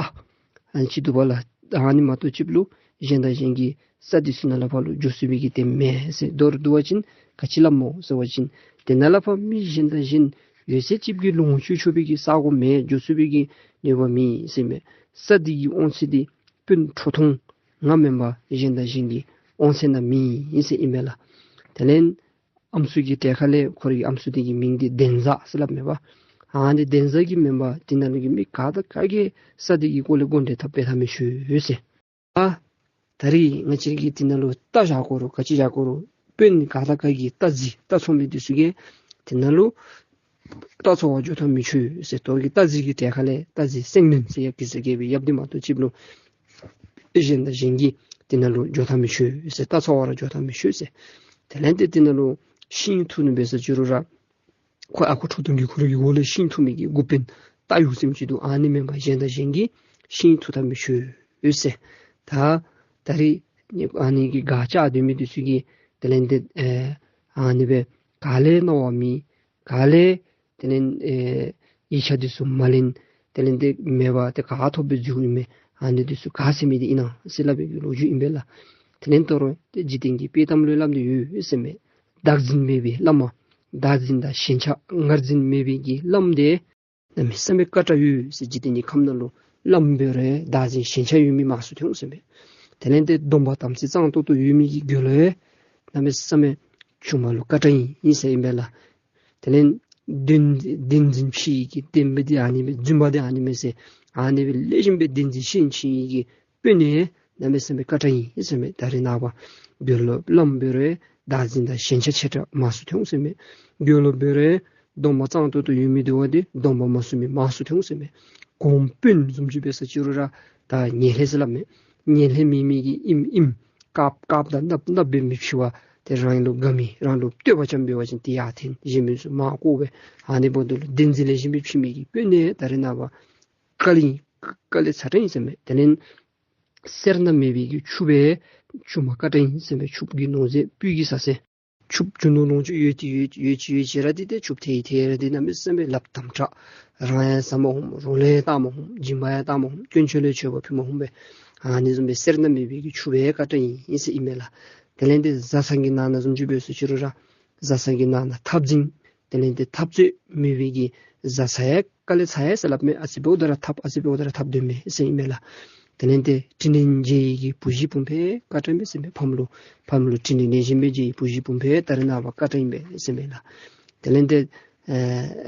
ཨ་ནི་ཅིག་འདུག་པ་ལགས། ཨ་ནི་མ་གཏོགས་ཅིག་ལུ་གཞན་དང་གཞན་གྱི་ས་འདི་ཚུ་ནང་ལས་ཕར་ལུ་འགྱོ་ཚུགས་པའི་གི་དེ་མེད་ཟེར། མདོར་བསྡུ་བ་ཅིན་ག་ཅི་སླབ་སྨོ་ཟེར་བ་ཅིན་དེ་ནང་ལས་ཕར་མི་གཞན་དང་གཞན་ཡོད་ཚད་ཅིག་གིས་ལོངས་སྤྱོད་ཆོག་པའི་གི་ས་གོ་མེད། འགྱོ་ཚུགས་པའི་གི་ནུས་པ་མེད་ཟེར་མས། ས་འདི་གི་དབང་ཚད་འདི་དཔོན་ཁྲོ་ཐུང་ང་མེན་པར་གཞན་དང་གཞན་གྱི་དབང་ཚད་ནང་མེད་ཟེར་ཨིན་མས་ལགས། དེ་ལས་ཨམ་སྲུ་གི་གྲལ་ཁ་ལས་ཁོ་རའི་གི་ཨམ་སྲུ་དེ་གི་མིང་འདི་འདན་བཟའ་ཟེར་སླབ་མས་པ། ཨ་ནི་འདན་བཟའ་གིས་མེན་པར་དེ་ནང་ལུ་གི་མི་ག་དང་ག་གིས་ས་དེ་གི་སྐོར་ལས་དགོངས་འགྲེལ་འཐབ་འབད་ཐབས་མི་ཆོག་ཟེར། ཨ་ད་རིས་ང་བཅས་ཀྱིས་དེ་ནང་ལུ་རྟ་བཞག་དགོ་རུང་ག་ཅི་བཞག་དགོ་རུང་དཔོན་ག་དང་ག་གིས་རྟ་རྫི་རྟ་འཚོ་མི་དེ་ཚུ་གིས་དེ་ནང་ལུ་རྟ་འཚོ་བར་འགྱོ་འཐབ་མི་ཆོག་ཟེར། དོ་གི་རྟ་རྫི་གི་གྲལ་ཁ་ལས་རྟ་རྫི་སེང་བློན་ཟེར་ཡབ་གེ་སར་རྒྱལ་པོའི་ཡབ་དེ་མ་གཏོགས་ཅིག་ལུ་གཞན་དང་གཞན་གྱིས་དེ་ནང་ལུ་འགྱོ་འཐབ་མི་ཆོག་ཟེར། རྟ་འཚོ་བར་འགྱོ་འཐབ་མི་ཆོག་ཟེར། དེ་ལས་ཏེ་དེ་ནང་ལུ་ཤིང་འཐུ་ནི་འབད་ས་ཅིག་རུང་ར་ཁོ་ཨ་ཁུ་ཁྲོ་ཐུང་གིས་ཁོ་རའི་གི་འོག་ལས་ཤིང་འཐུ་མི་གི་འགོ་དཔོན་རྟ་ཡུག་ཟེར་མི་ཅིག་འདུག། ཨ་ནི་མེན་པར་གཞན་དང་གཞན་གྱིས་ཤིང་འཐུ་འཐབ་མི་ཆོག་ཟེར། ད་ད་རིས་ཨ་ནི་གི་སྒར་བཅགས་སྡོད་མི་དེ་ཚུ་གིས་དེ་ལས་ཏེ་ཨ་ཨ་ནི་སྦེ་ག་ལས་གནང་བ་མེད། ག་ལས་དེ་ལས་ཨེ་ཡིག་ཆ་དེ་ཚུ་མ་ལེན། དེ་ལས་ཏེ་མེད་པར་ཏེ་ག་ཐོབ་སྦེ་འཛུལ་ནི་མས། ཨ་ནི་དེ་ཚུ་ག་ཟེར་མི་དེ་ཨིན་ན་ཟེར་སླབ་པའི་གི་ལོ་རྒྱུས་ཨིན་པས་ལགས། དེ་ལས་ད་རུང་ཏེ་འཇིག་རྟེན་གྱི་དཔྱེ་གཏམ་ལུ་སླབ་ནི་ཡོད་ཟེར་མས། བདག་འཛིན་མེད་པའི་བླ་མ། བདག་འཛིན་དང་ཞེན་ཆགས་ངར་འཛིན་མེད་པའི་གི་བླམ་དེ་གནམ་མེད་ས་མེད་དཀའ་དྲགས་ཡོད་ཟེར། འཇིག་རྟེན་གྱི་ཁམས་ནང་ལུ་བླམ་འབད་རུང་བདག་འཛིན་ཞེན་ཆགས་ཡོད་མི་མང་སུ་ཐོན་འོང་ཟེར་མས། དེ་ལས་ཏེ་སྡོམ་པ་དམ་ཚིག་གཙང་ཏོག་ཏོ་ཡོད་མི་གི་དགེ་སློང་གནམ་མེད་ས་མེད་ཆུང་མ་ལུ་དཀའ་དྲགས་ཨིན་ཟེར་ཨིན་པས་ལགས། དེ་ལས་གདན་གདན་འཛིན་ཕྱི་གི་གདན་པ་དེ་ཨ་ནི་མས། འཛིན་པ་དེ་ཨ་ནི་མས་ཟེར། ཨ་ནི་སྦེ་ལེགས་ཤོམ་སྦེ་གདན་འཛིན་ཤེས་བྱེད་ཀྱི་དཔོན་ནི་གནམ་མེད་ས་མེད་དཀའ་དྲགས་ཨིན་ཟེར་མས། ད་རེས་ནངས་པ་དགེ་སློང་བླམ་འབད་རུང་བདག་འཛིན་དང་ཞེན་ཆགས་ཆེ་དྲགས་མང་སུ་ཐོན་འོང་ཟེར་མས། དགེ་སློང་འབད་རུང་སྡོམ་པ་གཙང་ཏོག་ཏོ་ཡོད་མི་དེ་བ་དེ་སྡོམ་པ་མ་སྲུང་མི་མང་སུ་ཐོན་འོང་ཟེར་མས། གོང་དཔོན་བཟུམ་ཅིག་འབད་ས་ཅིག་རུང་ར་ད་ཉེས་ལྷད་ཟེར་སླབ་མས། ཉེས་ལྷད་མེད་མི་གིས་ཨིནམ་ཨིནམ་དཀརཔོ་དཀརཔོ་དང་གནགཔོ་གནགཔོ་འབད་མི་ཕྱི་བ་ཏེ་རང་ལུ་དགའ་མི་རང་ལུ་བསྟོད་པ་རྐྱབ་འབད་བ་ཅིན་དེ་ཡར་འཐེན། གཞན་མི་ཚུ་མར་བཀོག་པས། ཨ་ནི་འབདཝ་ད་ལུ་གདན་འཛིན་ལེགས་ཤོམ་སྦེ་ཕྱེ་མི་གི་དཔོན་ནི་ད་རེས་ནངས་པ་དཀའ་ལས་དཀའ་ལས་ཚ་དྲགས་ཨིན་ཟེར་མས། དེ་ལས་སེར་སྣ་མེད་པའི་གི་ཕྱུགཔོ་ཆུང་མ་དཀའ་དྲགས་ཨིན་ཟེར་མས། ཕྱུགཔོ་གི་ནོར་རྫས་སྤུས་ཀྱི་ཟ་ཟེར། ཕྱུགཔོ་རྒྱུ་ནོར་ལོངས་སྤྱོད་ཡོད་དེ་ཡོད་ཡོད་ཅི་ཡོད་ཅི་ར་དེ་ཏེ་ཕྱུགཔོ་དེ་ཡི་དེ་ར་དེ་ཏེ་གནམ་མེད་ས་མེད་ལགཔ་དམ་དྲགས། རང་ཡང་ཟ་མ་ཕོགཔ། རོགས་ལུ་ཡང་བཏང་མ་ཕོགཔ། སྦྱིན་པ་ཡང་བཏང་མ་ཕོགཔ། དཀོན་མཆོག་ལུ་མཆོད་པ་ཕུལ་མ་ཕོགཔ་སྦེ་ཨ་ནི་བཟུམ་སྦེ་སེར་སྣ་མེད་པའི་གི་ཕྱུགཔོ་དཀའ་དྲགས་ཨིན་ཟེར་ཨིན་མས་ལགས། དེ་ལས་ཏེ་བཟའ་ཚང་གི་ནང་ན་བཟུམ་ཅིག་འབད་ས་ཅིག་རུང་ར་བཟའ་ཚང་གི་ནང་ན་འཐབ་འཛིང་དེ་ལས་ཏེ་འཐབ་རྩོད་མེད་པའི་གི་བཟའ་ཚང་ཡང་དཀའ་ལས་ཚ་ཡི་ཟེར་སླབ་མས། ཨ་ཙི་འབདཝ་ད་ར་འཐབ་ཨ་ཙི་འབདཝ་ད་ར་འཐབ་སྡོད་མི་ཟེར་ཨིན་མས་ལགས། དེ་ལས་ཏེ་དྲིན་ལན་འཇལ་ནི་གི་བུ་གཞི་བུམོ་དཔེ་དཀའ་དྲགས་མས་ཟེར་མས། ཕམ་ལུ་ཕམ་ལུ་དྲིན་ལན་ལེགས་ཤོམ་སྦེ་འཇལ་ནི་བུ་གཞི་བུམོ་དཔེ་ད་རེས་ནངས་པ་དཀའ་དྲགས་ཨིན་པས་ཟེར་མས་ལགས། དེ་ལས་ཏེ་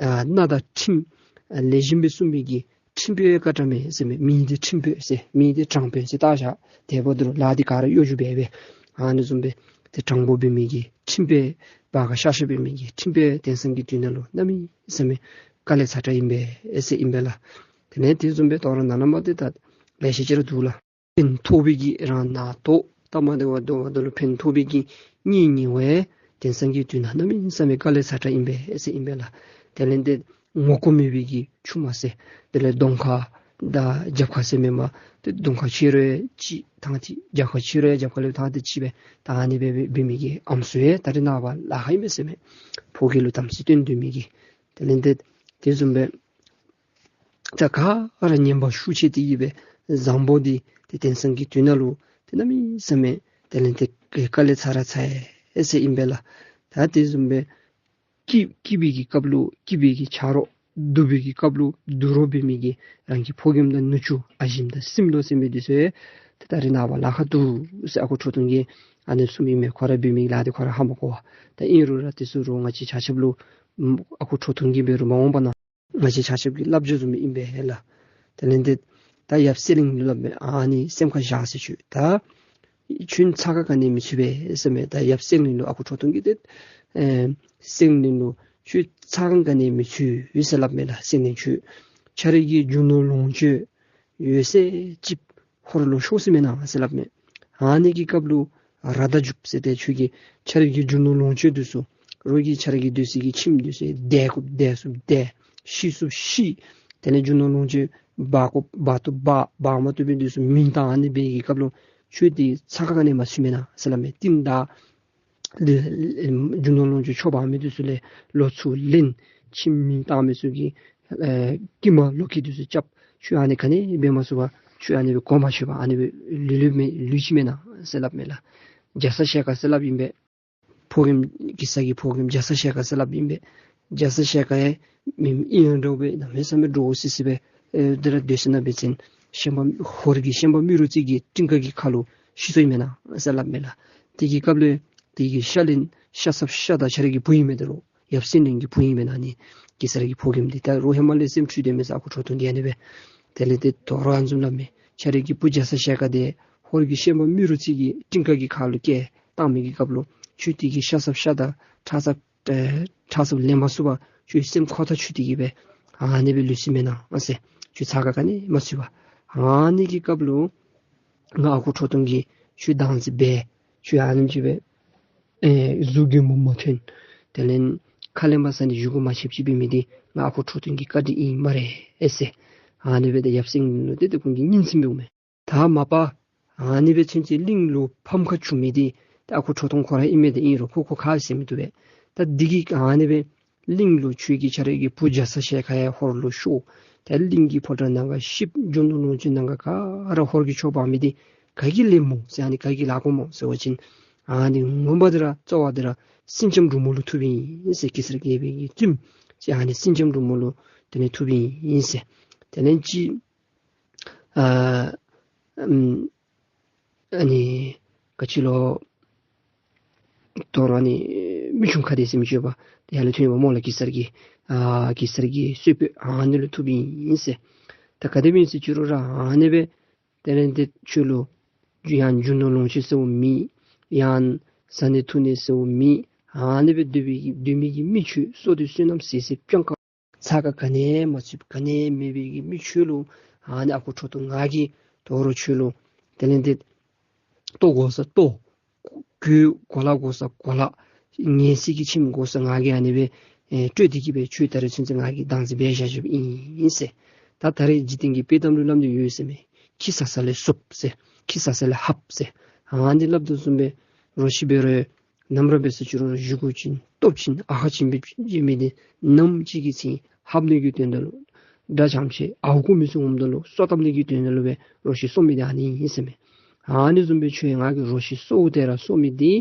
ཨ་ཨ་མནའ་དང་ཁྲིམས་ཨ་ལེགས་ཤོམ་སྦེ་སྲུང་མི་གི་ཁྲིམས་དཔོན་དཀའ་དྲགས་མས་ཟེར་མས། མིང་འདི་ཁྲིམས་དཔོན་ཟེར། མིང་འདི་དྲང་དཔོན་ཟེར་བཏགས་བཞག། དེ་འབདཝ་ད་ལུ་ལཱ་འདི་ག་ར་གཡོ་སྒྱུ་འབད་སྦེ་ཨ་ནི་བཟུམ་སྦེ་ཏེ་དྲང་པོ་འབད་མི་གི་ཁྲིམས་དཔོན་བར་ཁ་ཤ་ཤ་འབད་མི་གི་ཁྲིམས་དཔོན་དེང་སང་གི་དུས་ནང་ལུ་གནམ་མེད་ས་མེད་དཀའ་ལས་ཚ་དྲགས་ཨིན་པས་ཟེར་ཨིན་པས་ལགས། དེ་ལས་དེ་བཟུམ་སྦེ་དོ་རུང་ནང་ན་མ་དེ་ད་ལེ་ཤ་ཅིག་ར་འདུག་ལགས། ཕན་ཐོགས་པའི་གི་རང་ན་དོ་ད་མ་དེ་བ་དོ་བ་དོ་ལུ་ཕན་ཐོགས་པའི་གི་གཉེན་ཉེ་བ་དེང་སང་གི་དུས་ནང་གནམ་མེད་ས་མེད་དཀའ་ལས་ཚ་དྲགས་ཨིན་པས་ཟེར་ཨིན་པས་ལགས། དེ་ལས་ཏེ་ངོ་རྒོལ་མེད་པའི་གི་ཆུང་མ་ཟེར། དེ་ལས་གདོང་ཁ་དང་རྒྱབ་ཁ་ཟེར་མེན་པར་ཏེ་གདོང་ཁ་ཕྱེ་རུང་ཅིག་ཐང་ཐིག། རྒྱབ་ཁ་ཕྱེ་རུང་རྒྱབ་ཁ་ལས་ཐང་ཐིག་ཅིག་སྦེ་ད་ཨ་ནི་སྦེ་འབད་མི་གི་ཨམ་སྲུ་ཡང་ད་རེས་ནངས་པ་ལཱ་ཁག་ཨིན་པས་ཟེར་མས། ཕོ་སྐྱེས་ལུ་དམ་ཚིག་སྟོན་སྡོད་མི་གི། དེ་ལས་ཏེ་དེ་བཟུམ་སྦེ་ད་ག་ར་ངན་པ་ཤུགས་ཆེ་དེ་གིས་སྦེ་བཟང་པོ་འདི་ཏེ་དེང་སང་གི་དུས་ནང་ལུ་ཏེ་གནམ་མེད་ས་མེད་དེ་ལས་ཏེ་དཀའ་ལས་ཚ་ར་ཚ་ཡི་ཟེར་ཨིན་པས་ལགས། ད་དེ་བཟུམ་སྦེ་སྐྱིད་སྐྱིད་པའི་གི་སྐབས་ལུ་སྐྱིད་པའི་གི་ཆ་རོགས། སྡུག་པའི་གི་སྐབས་ལུ་སྡུག་རོགས་འབད་མི་གི་རང་གི་ཕོ་རྒནམ་དང་ནུ་གཅུང་ཨ་ཞེམོ་དང་སྲིངམོ་ཟེར་མི་འདི་ཚུ་ཏེ་ད་རེས་ནངས་པ་ལཱ་ཁག་འདུག་ཟེར་ཨ་ཁུ་ཁྲོ་ཐུང་གིས་ཨ་ནི་གསུངམ་ཨིན་མས། ཁོ་ར་འབད་མི་གི་ལཱ་འདི་ཁོ་ར་ཧ་མ་གོ་བས། ད་ཨིན་རུང་ར་དེ་ཚུ་རུང་ང་བཅས་ཆ་ཁྱབ་ལུ་ཨ་ཁུ་ཁྲོ་ཐུང་གིས་འབད་རུང་མ་འོངས་པ་ན་ང་བཅས་ཆ་ཁྱབ་ཀྱི་བསླབ་བྱ་བཟུམ་ཨིན་པས་ལགས། དེ་ལས་ཏེ་ད་ཡབ་སེང་བློན་ལུ་སླབ་མས། ཨ་ནི་སེམས་ཁར་བཞག་ཟེར་ཞུ། ད་ཁྱོད་ཚ་ཁ་ག་ནི་མི་ཚུད་པས་ཟེར་མས། ད་ཡབ་སེང་བློན་ལུ་ཨ་ཁུ་ཁྲོ་ཐུང་གིས་ཏེ་ཨེ་སེང་བློན་ལུ་ཁྱོད་ཚ་ཁ་ག་ནི་མི་ཚུད་ཟེར་སླབ་མས་ལགས། སེང་བློན་ཁྱོད་ཁྱོད་རའི་གི་རྒྱུ་ནོར་ལོངས་སྤྱོད་ཡོད་ཚད་ཅིག་ཧོར་ལུ་ཤོར་སོ་མེན་ན་ཟེར་སླབ་མས། ཨ་ནི་གི་སྐབས་ལུ་ར་ད་རྒྱུག་ཟེར། ཏེ་ཁྱོད་ཀྱི་ཁྱོད་རའི་གི་རྒྱུ་ནོར་ལོངས་སྤྱོད་འདི་ཚུ་རོགས་ཀྱིས་ཁྱོད་རའི་གི་སྡོད་སའི་གི་ཁྱིམ་འདི་ཚུ་དེད་དགོཔ་དེད་ཚུགསཔ་དེད། ཤི་ཚུགསཔ་ཤི། དེ་ལས་རྒྱུ་ནོར་ལོངས་སྤྱོད་འབག་དགོཔ་འབག་བཏུབ་འབག། འབག་མ་བཏུབ་པའི་འདི་ཚུ་མེ་བཏང་། ཨ་ནི་འབད་བའི་གི་སྐབས་ལུ་ཁྱོད་འདི་ཚ་ཁ་ག་ནི་མ་ཚུད་མེན་ན་ཟེར་སླབ་མས། རྟིང་བདའ། ལས་རྒྱུ་ནོར་ལོངས་སྤྱོད་མཆོག་འབག་མི་འདི་ཚུ་ལས་ལོག་ཚུར་ལེན། ཁྱིམ་མི་བཏང་མི་ཚུ་གི་ཨེ་དཀྱིལ་མ་ལོག་ཁྱི་འདི་ཚུ་རྐྱབ། ཁྱོད་ཨ་ནི་ག་ནི་འབད་མ་ཚུགས་པར་ཁྱོད་ཨ་ནི་སྦེ་གོ་མ་ཆོད་པར་ཨ་ནི་སྦེ་ལུས་ལུས་མེན་ལུས་ཅི་མེན་ན་ཟེར་སླབ་མས་ལགས། རྒྱ་ཚ་ཞལ་དཀར་ཟེར་སླབ་ཨིན་པས། ཕོ་རྒནམ་གེ་སར་གྱི་ཕོ་རྒནམ་རྒྱ་ཚ་ཞལ་དཀར་ཟེར་སླབ་ཨིན་པས། རྒྱ་ཚ་ཞལ་དཀར་ཡང་མི་ཨིན་ཡང་འདྲཝ་སྦེ་གནམ་མེད་ས་མེད་འདྲོག་སི་སི་སྦེ་ཨེ་དེ་ར་སྡོད་ས་ནང་འབད་བ་ཅིན་ཤན་པ་ཧོར་གྱི་ཤན་པ་རྨེ་རུ་རྩེ་གི་སྤྲིན་དཀར་གྱི་ཁ་ལུ་ཤི་སོ་ཡི་མེན་ན་ཟེར་སླབ་མས་ལགས། དེ་གི་སྐབས་ལུ་དེ་གི་ཤ་ལེན་ཤ་ཚབ་ཤ་དང་ཁྱོད་རའི་གི་བུ་ཨིན་མས་ད་རུང་ཡབ་སྲས་ལིང་གི་བུ་ཨིན་མས་ན་ནི་གེ་སར་གྱི་ཕོ་རྒནམ་འདི་ད་རུང་ཧེ་མ་ལས་སེམས་འཁྲུལ་སྡོད་མས་ཟེར་ཨ་ཁུ་ཁྲོ་ཐུང་གིས་ཨ་ནི་སྦེ་དེ་ལས་དེ་དོ་རུང་ཨ་ནི་བཟུམ་སླབ་མས། ཁྱོད་རའི་གི་བུ་རྒྱ་ཚ་ཞལ་དཀར་འདི་ཧོར་གྱི་ཤན་པ་རྨེ་རུ་རྩེ་གི་སྤྲིན་དཀར་གྱི་ཁ་ལུ་སྐྱེལ་བཏང་མི་གི་སྐབས་ལུ་ཁྱོད་དེ་གི་ཤ་ཚབ་ཤ་དང་ཁྲག་ཚབ་ཨེ་ཁྲག་ཚབ་ལེན་མ་ཚུགས་པར་ཁྱོད་སེམས་ཁོ་ཐག་ཆོད་དེ་གི་སྦེ་ཨ་ནི་སྦེ་ལུས་སོ་ཡི་མེན་ན་ཟེར། ཁྱོད་ཚ་ཁ་ག་ནི་མ་ཚུད་པར་ཨ་ནི་གི་སྐབས་ལུ་ང་ཨ་ཁུ་ཁྲོ་ཐུང་གིས་ཁྱོད་བདག་འཛིན་འབད། ཁྱོད་ཨ་ནེམ་ཅིག་སྦེ་ཨེ་གཟུགས་རྒྱུད་མ་མ་ཐོན། དེ་ལས་ཁ་ལས་མར་ས་ནི་བཞེས་སྒོ་མ་ཆོདཔ་ཅིག་འབད་མི་འདི་ང་ཨ་ཁུ་ཁྲོ་ཐུང་གི་བཀའ་དྲིན་ཨིན་སྨ་རེ་ཨེ་ཟེར། ཨ་ནི་སྦེ་ཏེ་ཡབ་སྲས་ལིང་ལུ་ཏེ་ཏེ་ཁོང་གིས་སྙིང་ཚིམ་འབདཝ་མས། ད་མ་པ་ཨ་ནི་སྦེ་ཚུན་ཚོད་གླིང་ལུ་ཕམ་ཁ་བྱུང་མི་འདི་ཏེ་ཨ་ཁུ་ཁྲོ་ཐུང་ཁོ་ར་ཨིན་མས། ཏེ་ཨིན་རུང་ཁོ་ཁོ་ཁ་ཟེར་མི་བཏུབ་པས། ད་འདི་གིས་ཨ་ནི་སྦེ་གླིང་ལུ་ཁྱོད་ཀྱིས་ཁྱོད་རའི་གི་བུ་རྒྱ་ཚ་ཞལ་དཀར་ཡང་ཧོར་ལུ་ཤོར། ད་གླིང་གི་ཕོ་བྲང་ནང་ག་ཤིཝ་རྒྱུ་ནོར་ལོངས་སྤྱོད་ནང་ག་ག་ར་ཧོར་གྱིས་འཕྲོག་འབག་མི་འདི་ག་གིས་ལེནམ་སྨོ་ཟེར། ཨ་ནི་ག་གིས་ལཱ་གོཝ་སྨོ་ཟེར་བ་ཅིན་ཨ་ནི་ངོ་མ་འདི་ར་རྩ་བ་འདི་ར་སེང་ལྕམ་འབྲུག་མོ་ལུ་ཐུགཔ་ཨིན་ཟེར། གེ་སར་རྒྱལ་པོའི་གི་བཙུནམོ་ཅིག་ཨ་ནི་སེང་ལྕམ་འབྲུག་མོ་ལུ་དེ་ལས་ཐུགཔ་ཨིན་ཟེར། དེ་ལས་ཅིག་ཨ་ཨམ་ཨ་ནི་ག་ཅི་ལོ་དོ་རུང་ཨ་ནི་མི་ཆུང་ཁ་བདེ་ཟེར་མི་ཅིག་ཡོདཔ་དེ་ཡར་ལུ་ཐོན་ཡོདཔ་སྨོ་ལགས། གེ་སར་གྱི་ཨ་གེ་སར་གྱི་གསོལ་པོ་ཨ་ནི་ལུ་ཐུགཔ་ཨིན་ཟེར། ད་ག་དེ་སྦེ་ཨིན་ཟེར་ཅི་རུང་ར་ཨ་ནི་སྦེ་དེ་ལས་ཏེ་ཁྱོད་ལུ་ཡང་རྒྱུ་ནོར་ལོངས་སྤྱོད་ཟེརཝ་མེད། ཡང་བཟའ་ནི་འཐུང་ནི་ཟེརཝ་མེད། ཨ་ནི་སྦེ་སྡོད་པའི་གི་སྡོད་མི་གི་མི་ཁྱོད་བསོད་བདེ་བསོད་ནམས་ཟེར་ཟེར་སྤྱང་ཀ་ཚ་ཁ་ག་ནི་མ་ཚུད་ག་ནི་མེད་པའི་གི་མི་ཁྱོད་ལུ་ཨ་ནི་ཨ་ཁུ་ཁྲོ་ཐུང་ང་གིས་དོ་རུང་ཁྱོད་ལུ་དེ་ལས་ཏེ་ལྟོ་དགོ་ས་ལྟོ། གོས་གོ་ལ་དགོ་ས་གོ་ལ། ངལ་སེལ་གྱི་ཁྱིམ་དགོ་ས་ང་གིས་ཨ་ནི་སྦེ་ཨེ་སྤྲོད་དེ་གི་སྦེ་ཁྱོད་ད་རེས་ཚུན་ཚོད་ང་གིས་བདག་འཛིན་འབད་བཞག་བཞགཔ་ཨིན་ཟེར། ད་ད་རེས་འཇིག་རྟེན་གྱི་དཔྱེ་གཏམ་ལུ་སླབ་ནི་ཡོད་ཟེར་མས། ཁྱི་ཟ་ས་ལས་སོབ་ཟེར། ཁྱི་ཟ་ས་ལས་ཧབ་ཟེར། ཨ་ནི་སླབ་དོ་བཟུམ་སྦེ་རོ་ཁྱི་འབད་རུང་ནམ་ར་འབད་ས་ཅི་རུང་ར་བཞེས་སྒོ་བྱིན་སྟོབས་བྱིན་ཨ་ཁ་བྱིན་སྦེ་བྱིན་མི་འདི་ནམ་ཅིག་གི་ཚེ་ཧབ་ནི་གི་དོན་དག་ལུ་དགྲ་ཙམ་ཅིག་ཨརཝ་རྐུ་མི་ཚུ་འོངམ་ད་ལུ་སོ་བཏབ་ནི་གི་དོན་དག་ལུ་སྦེ་རོ་ཁྱི་གསོ་མི་འདི་ཨ་ནི་ཨིན་ཟེར་མས། ཨ་ནི་བཟུམ་སྦེ་ཁྱོད་ང་གིས་རོ་ཁྱི་གསོཝ་དེ་ར་གསོ་མི་འདི་